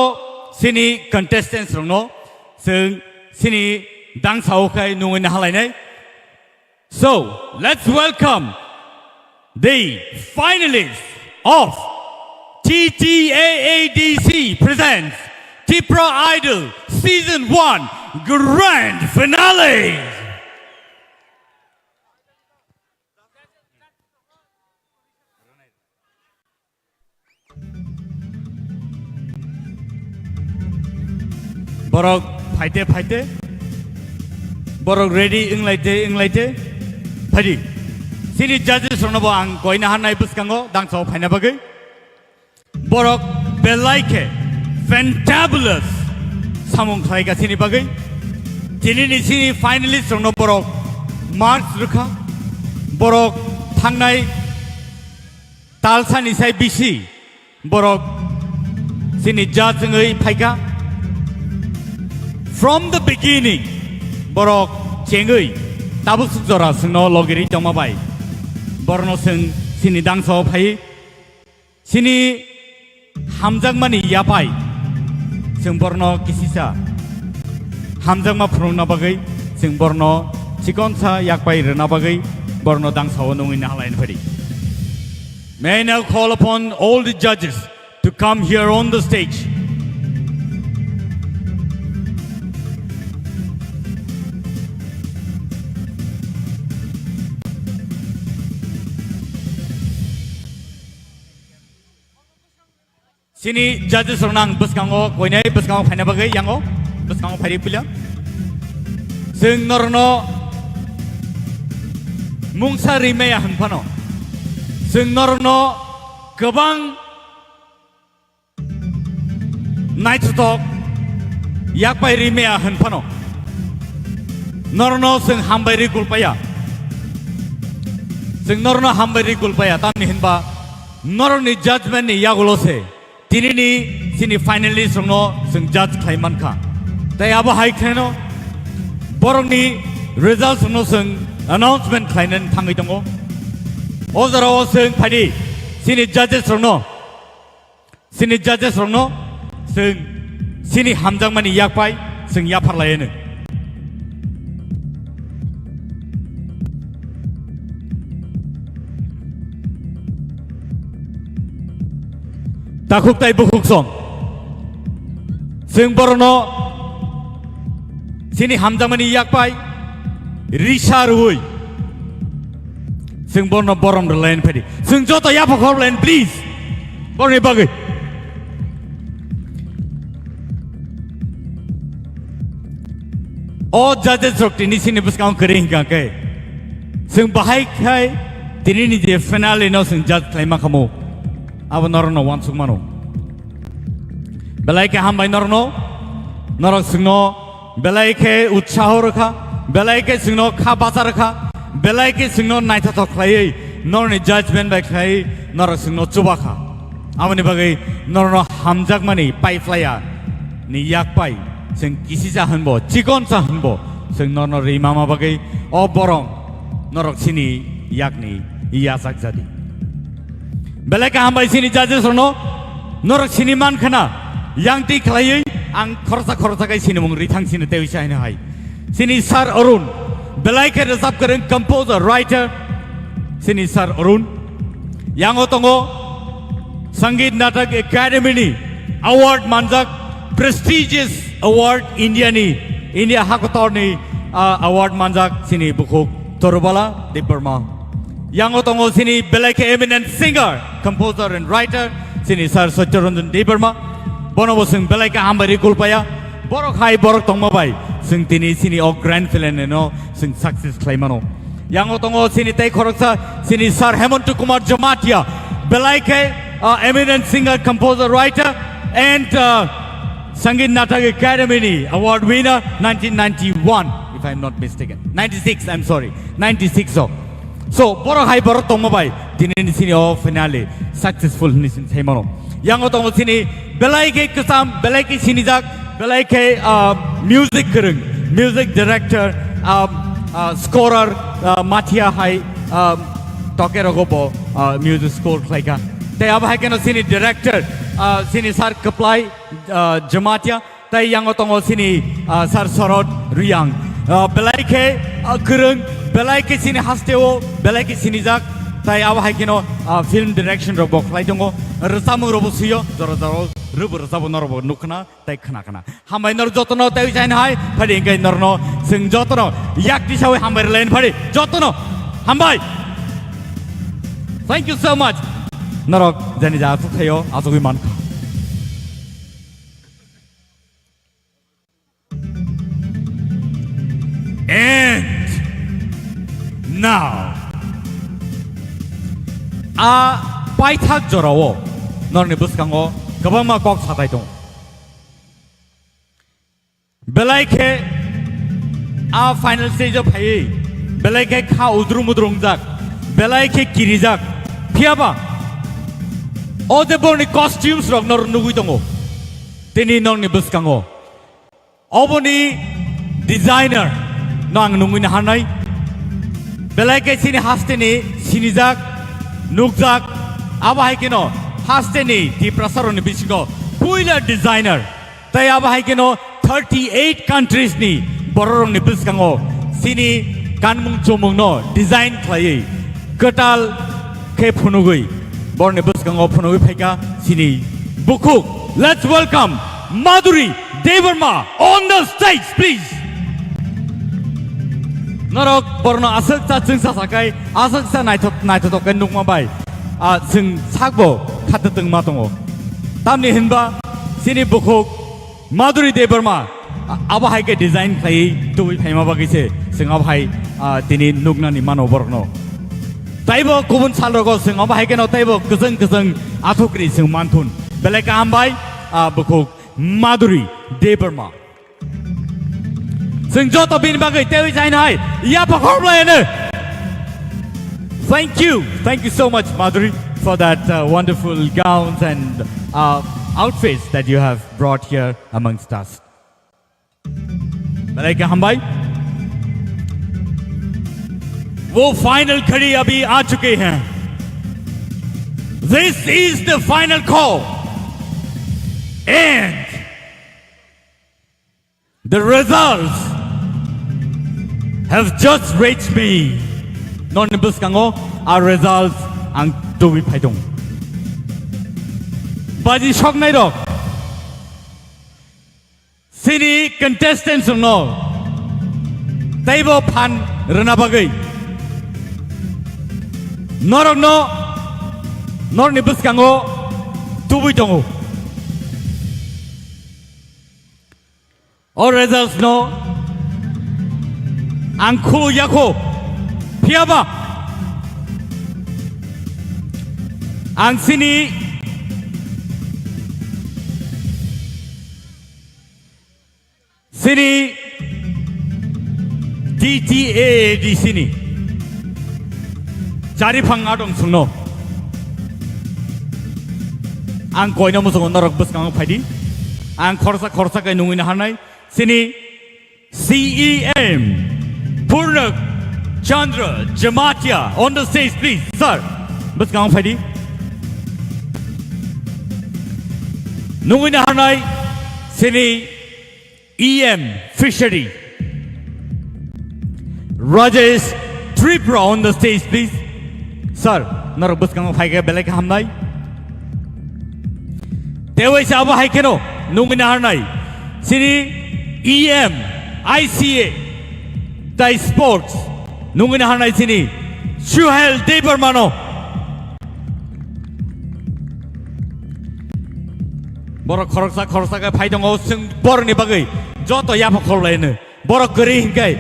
chini contestants rokno chwng chini dangsao khai nungwi nahalainai. So, let's welcome the finalists of T T A A D C presents Tipra Idol Season one Grand Finale. Borok phaite phaite, borok ready wnglaite wnglaite, phaidi. Chini judges rokno bo ang koina hannai bwskango dangsao phaina bagwi. Borok belai khe fantabulous samung khlaika chini bagwi. Tinini chini finalist rokno borok marks rwkha. Borok thangnai talsani sai bisi borok chini judge wngwi phaikha. From the beginning, borok chengwi tabuk suk jora chwngno logiri tongma bai borokno chwng chini dangsao phaiwi chini hamjakmani yapai chwng borokno kisisa hamjakma phunukna bagwi, chwng borokno chikonsa yakpai rwna bagwi borokno dangsao nungwi nahalaina phaidi. May I now call upon all the judges to come here on the stage. Chini judges rokno ang bwskango koinai bwskango phaina bagwi yango bwskango phairi puila. Chwng norokno mungsa rimaya hwnphano, chwng norokno kwbang naithothok yakpai rimaya hwnphano, norokno chwng hambai ri kulpaya. Chwng norokno hambai ri kulpaya, tamni hwnba norokni judgment ni yagulo se tinini chini finalist rokno chwng judge khlai mankha. Tai abo hai khlaino borokni results rokno chwng announcement khlainani thangwi tongo. O jorao chwng phaidi chini judges rokno, chini judges rokno chwng chini hamjakmani yakpai chwng yaphar laianw. Takhuk tai bukhuk song. Chwng borokno chini hamjakmani yakpai risa rwui chwng borokno borom rwlaini phaidi. Chwng joto yapha khorlaini, please. Borokni bagwi. O judges rok tini chini bwskango kwrwi hwnkha khe, chwng bahai khai tini ni je finale no chwng judge khlai ma khamu, abo norok no uansuk mano. Belai khe hambai norok no, norok chwng no belai khe utsaho rwkha, belai khe chwng no kha bacha rwkha, belai khe chwng no naithothok khlaiwi norok ni judgment bai khlaiwi norok chwng no chuba kha. Aboni bagwi norokno hamjakmani paiphlaiya ni yakpai chwng kisisa hwnbo, chikonsa hwnbo chwng norokno rwi mama bagwi o borom norok chini yakni yachak jadi. Belai kaham bai chini judges rokno Norok sini man khana, yang twi khlaiwi ang khoroksa khoroksa khe sinimung rithang sini tei uisa hino hai. Sini Sir Arun, belai khe rwchap kwrwng, composer, writer, sini Sir Arun. Yango tongo Sangeet Natak Academy ni award manjak, prestigious award India ni, India hakotor ni, ah, award manjak sini bukhuk Torubala Debbarma. Yango tongo sini belai khe eminent singer, composer and writer, sini Sir Satyaranjan Debbarma. Bono bo chwng belai khe hambai rwi kulpaya. Borok hai borok tongma bai chwng tini sini o grand finale no chwng success khlai mano. Yango tongo sini tei khoroksa sini Sir Hemanta Kumar Jamatia, belai khe, uh, eminent singer, composer, writer and, uh, Sangeet Natak Academy ni award winner nineteen ninety-one, if I am not mistaken. Ninety-six, I am sorry. Ninety-six o. So, borok hai borok tongma bai, tini ni sini o finale successful hini sini sai mano. Yango tongo sini belai khe kwcham, belai khe sinijak, belai khe, ah, music kwrwng, music director, ah, ah, scorer, ah, Mathia hai, ah, toke rogo bo, ah, music score khlaika. Tei abo hai kheno sini director, ah, sini Sir Kwplai, ah, Jamatia. Tei yango tongo sini, ah, Sir Sorot Riyang. Ah, belai khe, ah, kwrwng, belai khe sini hasteo, belai khe sinijak. Tei abo hai kheno, ah, film direction rok bo khlai tongo. Rwchapmung rok bo swiyo, jora jora rwbo rwchabo norok bo nukkhna tei khna khna. Hambai norok jotono tei uisaino hai, phadi hingke norokno chwng jotono yak tisawi hambai rwlaini phadi jotono hambai. Thank you so much. Norok jani ja asuk thaio, asugwi mankha. And now, a paithak jorao norni bwskango kwbangma kok satai tongo. Belai khe a final stage o phaiwi belai khe kha udrum udrum wngjak, belai khe kirijak. Phiyaba o je borni costumes rok nor nugwi tongo tini norni bwskango. Oboni designer no ang nungwi naharnai. Belai khe chini hasteni sinijak, nukjak, abo hai kheno hasteni Tiprasarokni bisingo puila designer. Tei abo hai kheno thirty eight countries ni bororokni bwskango chini kanmung chumungno design khlaiwi kwtal khe phunugwi, borni bwskango phunugwi phaikha chini bukhuk. Let's welcome Madhuri Debbarma on the stage, please. Norok borno aswk cha chwngsa sakai, aswk cha naithok, naithotok khe nukma bai, ah, chwng sakbo khatatwng ma tongo. Tamni hinba chini bukhuk Madhuri Debbarma, a-, abo hai khe design khlaiwi tubui phaima bagwi se chwng abo hai, ah, tini nuknani mano borokno. Taibo kubun salrogo chwng abo hai kheno taibo kwchwng kwchwng athukri chwng manthun. Belai kaham bai, ah, bukhuk Madhuri Debbarma. Chwng joto bini bagwi teiwi jaino hai yapha khoroklayano. Thank you. Thank you so much, Madhuri, for that, uh, wonderful gowns and, uh, outfits that you have brought here amongst us. Belai khe hambai. वो फाइनल घड़ी अभी आ चुकी है. This is the final call. And the results have just reached me. Noni bwskango a results ang tubui phaidung. Baji soknai rok, chini contestants no taibo phan rwna bagwi norokno norni bwskango tubui tongo. O results no ang khuluk yakho, phiyaba ang chini, chini T T A A D C ni chariphang adong sungno ang koino muchungo norok bwskango phaidi, ang khorsa khorsa kai nungwi naharnai. Chini C E M, Purnak Chandra Jamatia, on the stage, please, sir. Bwskango phaidi. Nungwi naharnai chini E M Fishery, Rajesh Tripura on the stage, please. Sir, norok bwskango phaikhe belai khe hamnai. Tei waisa abo hai kheno nungwi naharnai chini E M I C A tai sports nungwi naharnai chini Suhel Debbarmano. Borok khoroksa khoroksa khe phai tongo, chwng borokni bagwi joto yapha khorlaino. Borok kwrwi hinkai,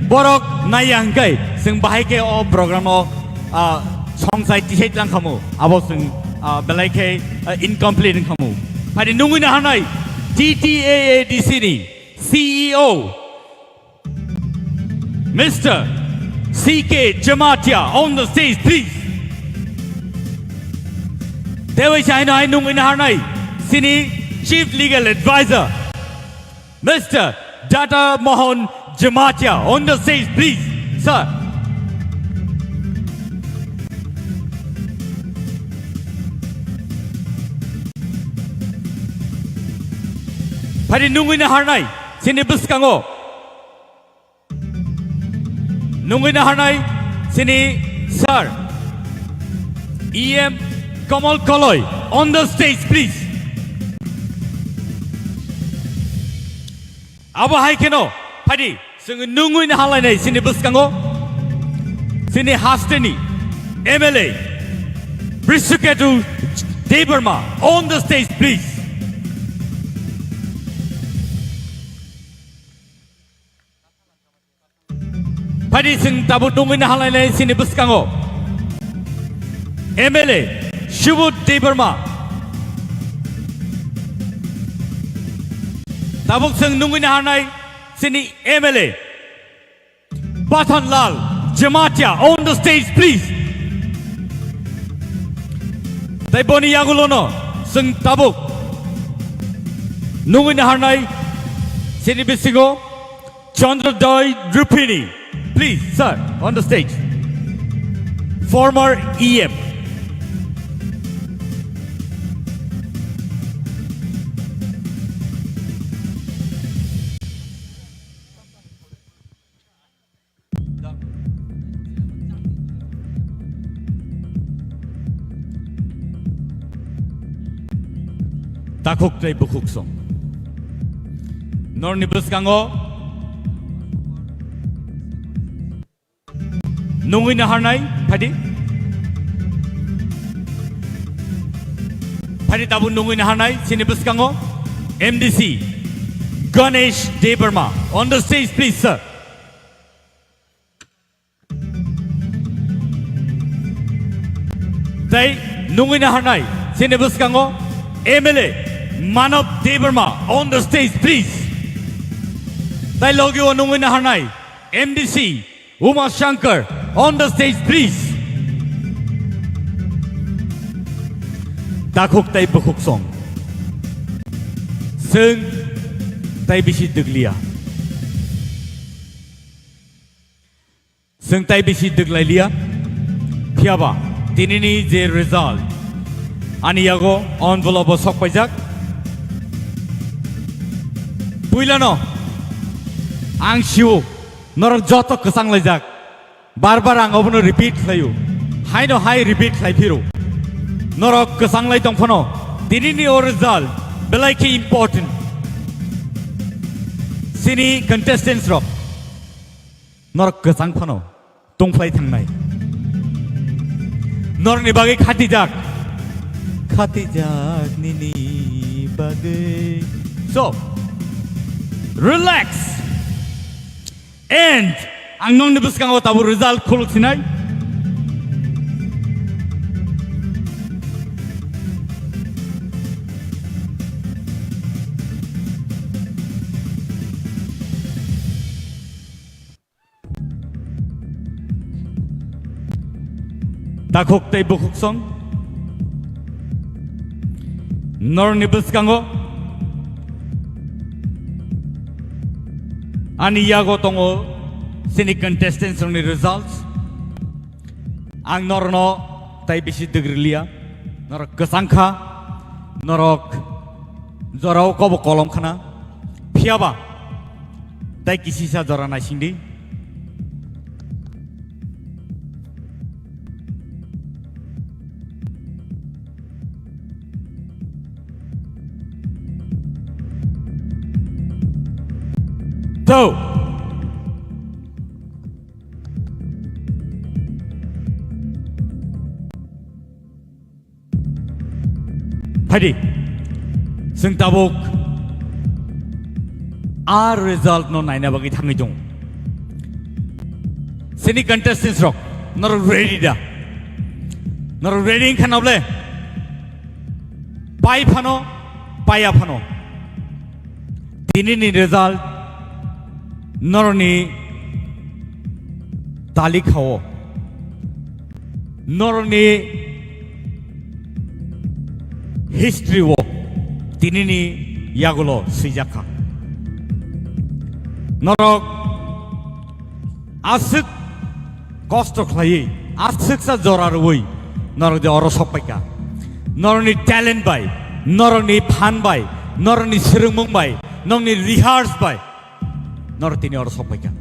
borok naiya hinkai, chwng bahai khe o program o, ah, songsai tisai tlang khamu. Abo chwng, ah, belai khe, ah, incomplete wng khamu. Phadi nungwi naharnai T T A A D C ni C E O, Mister C K Jamatia on the stage, please. Tei waisa haino hai nungwi naharnai chini Chief Legal Advisor, Mister Data Mohan Jamatia on the stage, please, sir. Phadi nungwi naharnai chini bwskango nungwi naharnai chini sir, E M Kamal Koloi on the stage, please. Abo hai kheno, phadi, chwng nungwi naharlainai chini bwskango, chini hasteni M L A, Brisuketu Debbarma on the stage, please. Phadi chwng tabuk nungwi naharlainai chini bwskango M L A Subodh Debbarma. Tabuk chwng nungwi naharnai chini M L A Pathanlal Jamatia on the stage, please. Tei boni yagulono chwng tabuk nungwi naharnai chini bisingo Chandrodaya Rupini, please, sir, on the stage. Former E M. Takhuk tei bukhuk song. Norni bwskango nungwi naharnai, phadi. Phadi tabuk nungwi naharnai, chini bwskango M D C Ganesh Debbarma. On the stage, please, sir. Tei nungwi naharnai chini bwskango M L A Manav Debbarma on the stage, please. Tei logi o nungwi naharnai M D C Uma Shankar on the stage, please. Takhuk tei bukhuk song. Chwng tei bisi dwgliya. Chwng tai bisi dwglai liya. Phiyaba tinini je result ani yago envelope o sok paijak. Puilano ang sio norok joto kwchang laijak. Bar bar ang obono repeat khlaio. Haino hai repeat khlai phiro. Norok kwchang lai tong phano tinini o result belai khe important. Chini contestants rok. Norok kwchang phano tongphlai thangnai. Norokni bagwi khatijak. Khatijak nini bagwi. So, relax. And ang nokni bwskango tabuk result khuluk sinai. Takhuk tei bukhuk song. Norni bwskango ani yago tongo chini contestants rokni results. Ang norno tai bisi dwgriliya. Norok kwchang kha, norok Jorao kobo kolom khna, phiyaba tei kisisa jora naisingdi. Two. Phaidi, chwng tabuk a result no naina bagwi thangwi tongo. Chini contestants rok, norok ready da? Norok ready wngkha na ble? Pai phano, paiya phano, tini ni result norokni talikha o, norokni history o tinini yagulo swijak kha. Norok aswk kosto khlaiwi, aswksa jora rwui norok je oro sok paikha. Norokni talent bai, norokni phan bai, norokni swrwngmung bai, norokni rehearse bai, norok tini oro sok paikha.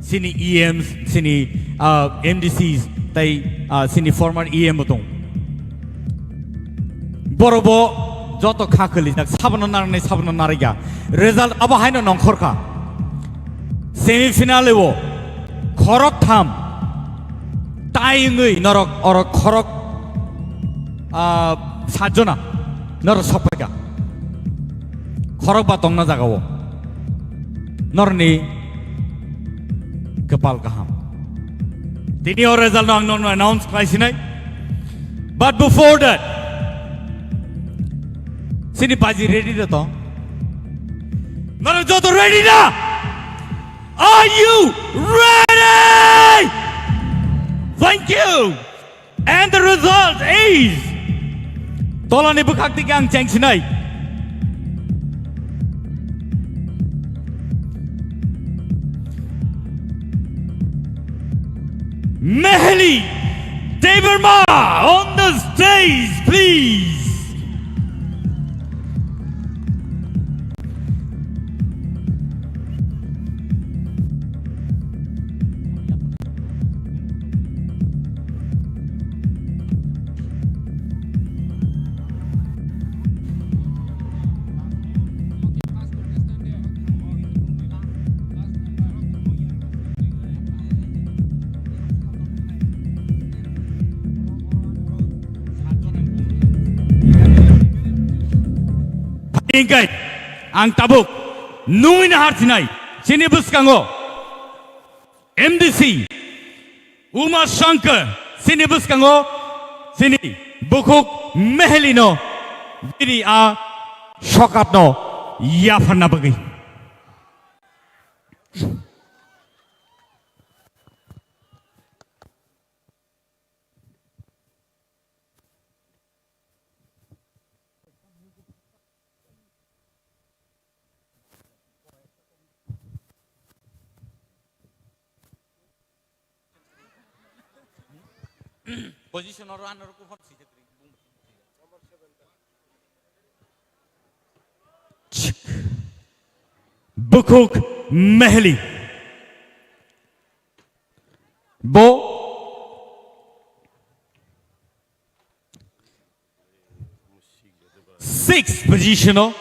Chini E Ms, chini, ah, M D Cs, tei, ah, chini former E M bo tong. Borok bo joto kha khwlijak, sabono narwknai, sabono narwkya. Result abo haino nongkhor kha. Semi final o khorok tham tai wngwi norok oro khorok, ah, satjona norok sok paikha. Khorok ba tongna jaga o. Norni kwpal kaham. Tini o result no ang nono announce khlai sinai. But before that, chini baji ready da to? Norok joto ready da? Are you ready? Thank you. And the result is, tolani bwkhak dike ang chengsinai. Meheli Debbarma on the stage, please. Phai hwnkhe ang tabuk nungwi nahar sinai, chini bwskango M D C Uma Shankar, chini bwskango chini bukhuk Meheli no bini a sokap no yapharna bagwi. Position oro ano rokho hor sijak ri, bung. Bukhuk Meheli. Bo sixth position o,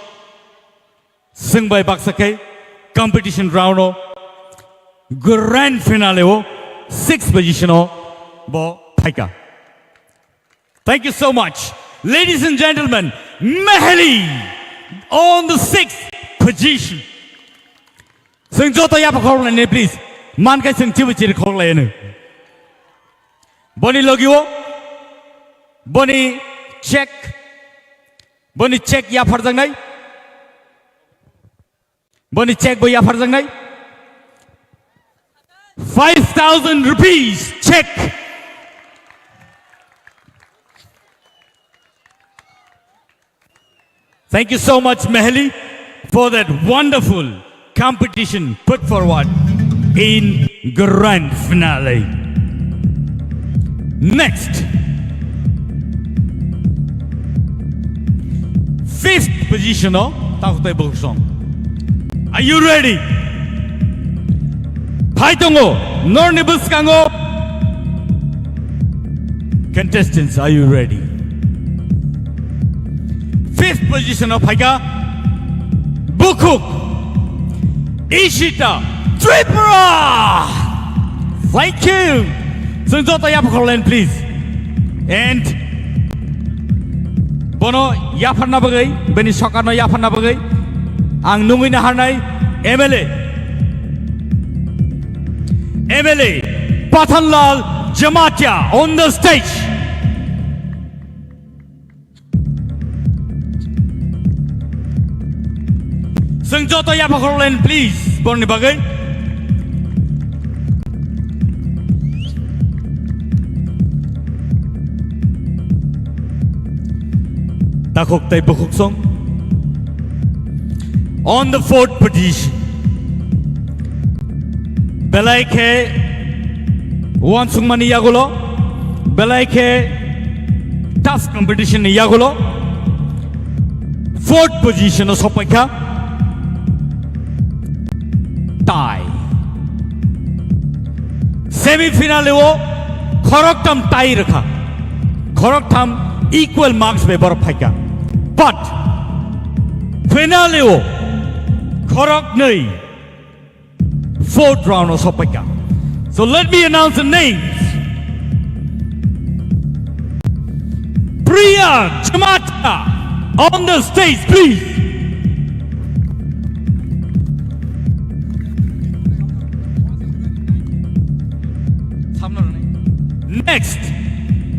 swngbai baksa khe competition round o, grand finale o sixth position o bo phaikha. Thank you so much. Ladies and gentlemen, Meheli on the sixth position. Chwng joto yapha khorok lainai, please. Man khe chwng chibu chiri khorok laino. Boni logi o, boni check, boni check yapharjaknai. Boni check bo yapharjaknai. Five thousand rupees check. Thank you so much, Meheli, for that wonderful competition put forward in grand finale. Next, fifth position o takhuk tei bukhuk song. Are you ready? Phai tongo norni bwskango contestants, are you ready? Fifth position o phaikha bukhuk Ishita Tripura. Thank you. Chwng joto yapha khoroklen, please. And bono yapharna bagwi, bini sokarno yapharna bagwi ang nungwi naharnai M L A, M L A Pathanlal Jamatia on the stage. Chwng joto yapha khoroklen, please, borni bagwi. Takhuk tei bukhuk song. On the fourth position. Belai khe uansukmani yagulo, belai khe tough competition ni yagulo, fourth position o sokpaikha. Tie. Semi final o khoroktham tie rwkha, khoroktham equal marks bai borok phaikha, but final o khoroknwi fourth round o sokpaikha. So let me announce the names. Priya Jamatia on the stage, please. Next,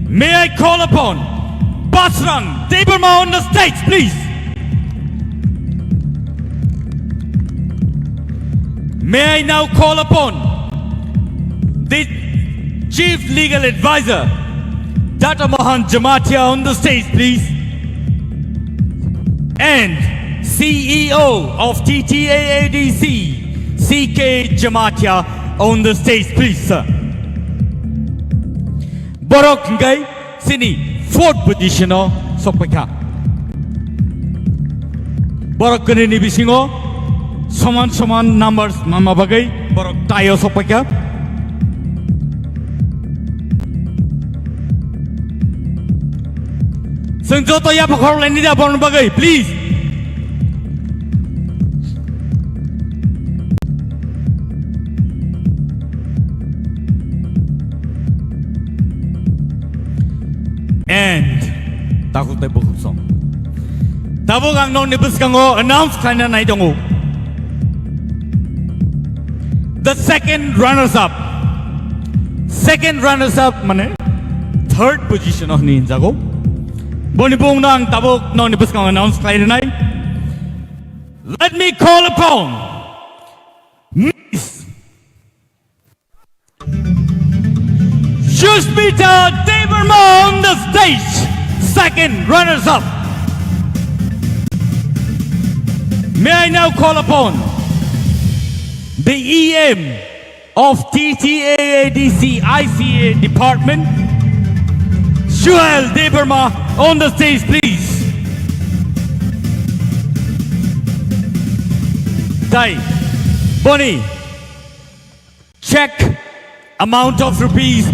may I call upon Basrang Debbarma on the stage, please. May I now call upon the Chief Legal Advisor, Data Mohan Jamatia, on the stage, please. And C E O of T T A A D C, C K Jamatia, on the stage, please, sir. Borok hingkai chini fourth position o sokpaikha. Borok kwnwi ni bisingo soman soman numbers manma bagwi borok tie o sokpaikha. Chwng joto yapha khoroklen ni da borokni bagwi, please. And takhuk tei bukhuk song. Tabuk ang nokni bwskango announce khlaina nai tongo. The second runners up. Second runners up mane third position o hwnwi hinjago. Boni bumungno ang tabuk nokni bwskango announce khlai rwnai. Let me call upon Miss Sushmita Debbarma on the stage, second runners up. May I now call upon the E M of T T A A D C I C A department, Suhail Debbarma on the stage, please. Tai, boni, check amount of rupees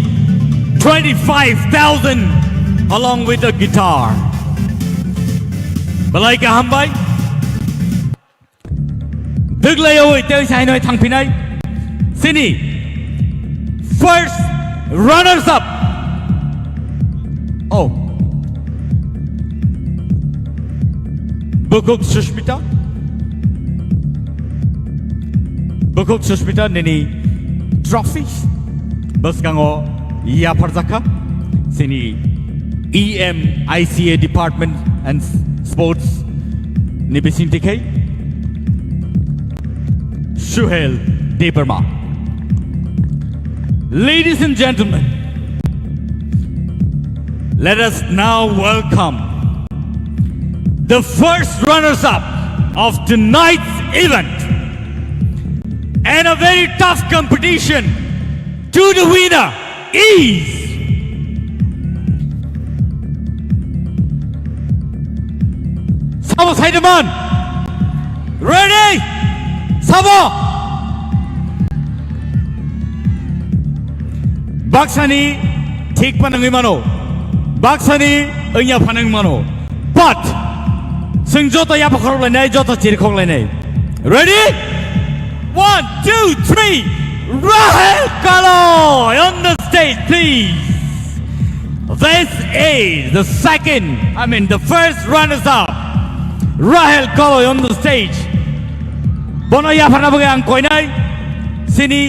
twenty-five thousand along with a guitar. Belai kaham bai. Dwglaiwi tei sainoi thangphinai. Chini first runners up. Oh. Bukhuk Sushmita. Bukhuk Sushmita nini trophy bwskango yapharjakha. Chini E M I C A Department and Sports ni bisingtwi khai Suhail Debbarma. Ladies and gentlemen, let us now welcome the first runners-up of tonight's event and a very tough competition to the winner is Sabo saidaman. Ready? Sabo. Baksani thik panangwi mano. Baksani wngya phanang mano. But, chwng joto yapakhorok lainai, joto chirikhok lainai. Ready? One, two, three. Rahel Kalo on the stage, please. This is the second, I mean, the first runners-up. Rahel Kalo on the stage. Bono yapharna bagwi ang koinai. Sini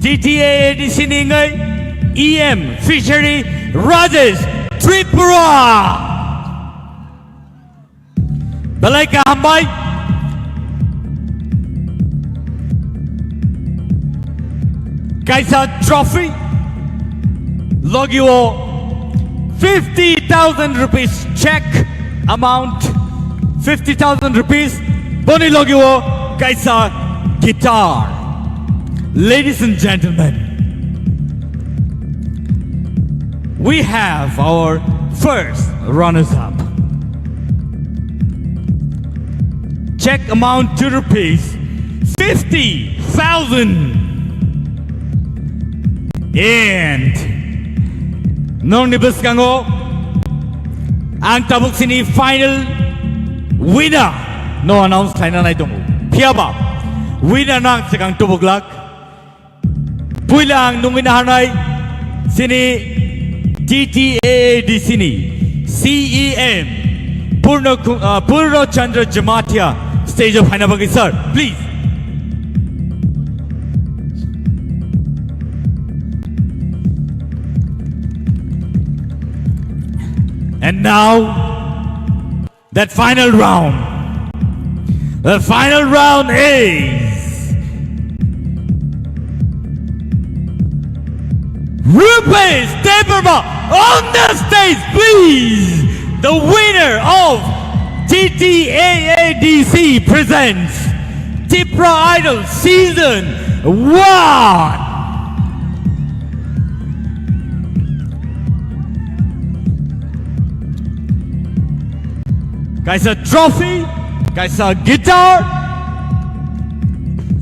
T T A A D C ni wngwi E M Fishery Rajesh Tripura. Belai kaham bai. Kaisa trophy. Logi o fifty thousand rupees check amount. Fifty thousand rupees. Boni logi o kaisa guitar. Ladies and gentlemen, we have our first runners-up. Check amount to rupees fifty thousand. And nongni bwskango ang tabuk sini final winner no announce khlaina nai tongo. Phiyaba winner no ang swkang tubuk lak. Puila ang nungwi naharnai sini T T A A D C ni C E M Purno Ku-, uh, Purno Chandra Jamatia stage o phaina bagwi, sir, please. And now, that final round. The final round is Rupesh Debbarma on the stage, please. The winner of T T A A D C presents Tipra Idol Season one. Kaisa trophy, kaisa guitar,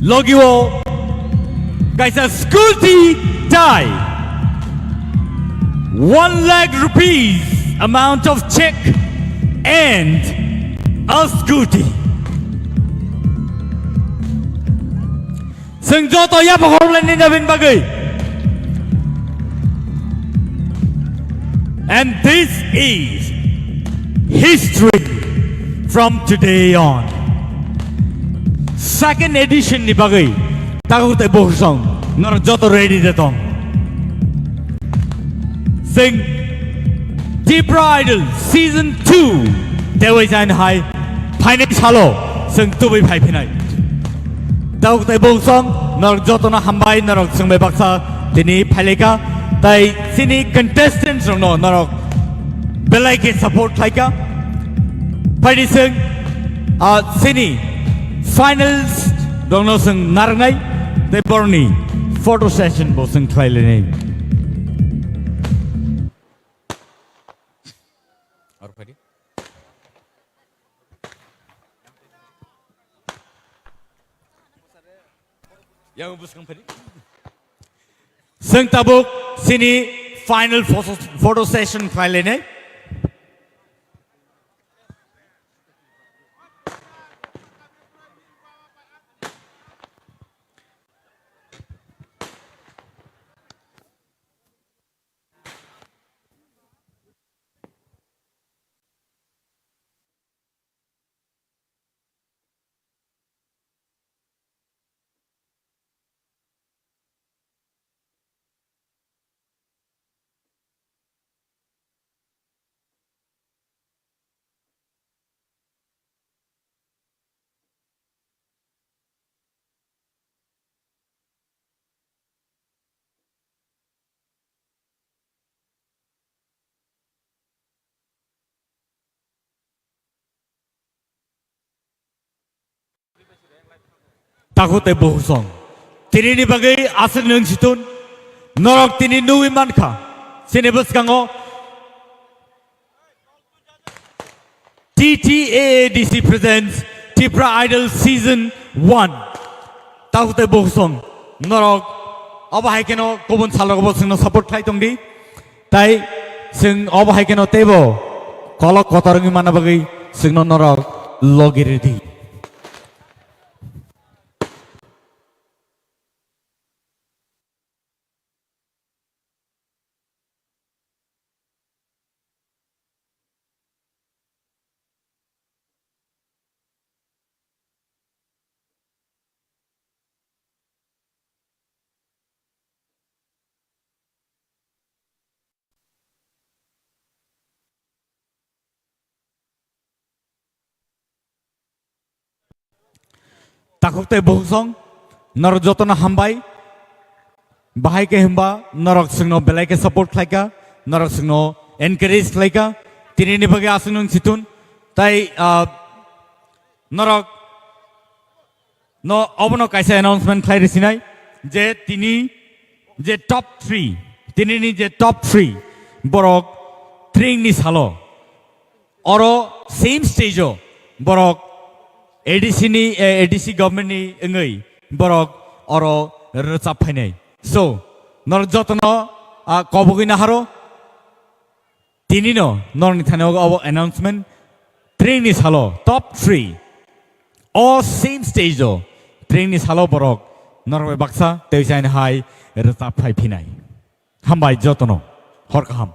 logi o kaisa scooty tai, one lakh rupees amount of check and a scooty. Chwng joto yapha khoroknai nini bagwi. And this is history from today on. Second edition ni bagwi takhuk tei bukhuk song norok joto ready de tong. Chwng Tipra Idol Season two tei waisa hai phainai salo chwng tubui phai phinai. Tabuk tei bukhuk song norok jotono hambai, norok chwng bai baksa tini phailaika tei chini contestants rokno norok belai khe support khlaika. Phaidi chwng, ah, chini finals rokno chwng narwknai tei borokni photo session bo chwng khlai lainai. Aro phaidi. Yang bwskang phaidi. Chwng tabuk chini final photo, photo session khlai lainai. Takhuk tei bukhuk song. Tinini bagwi aswk nwng situn. Norok tini nugwi mankha. Chini bwskango T T A A D C presents Tipra Idol Season one. Takhuk tei bukhuk song, norok obo hai kheno kubun salrogo bo chwngno support khlai tong di. Tai chwng obo hai kheno teibo kolok kotor wngwi manna bagwi chwngno norok logi rw di. Takhuk tei bukhuk song, norok jotono hambai. Bahai khe hwnba norok chwngno belai khe support khlaikha, norok chwngno encourage khlaikha. Tinini bagwi aswk nwng chithun tai, ah, norok no obono kaisa announcement khlai rwsinai je tini je top three, tinini je top three borok tringni salo oro same stage o borok A D C ni, eh, A D C government ni wngwi borok oro rwchap phainai. So, norok jotono, ah, kobogwi naharo. Tinino norokni thani ogo obo announcement. Tringni salo top three. O same stage o tringni salo borok norok bai baksa tei chaini hai rwchap phai phinai. Hambai jotono. Hor kaham.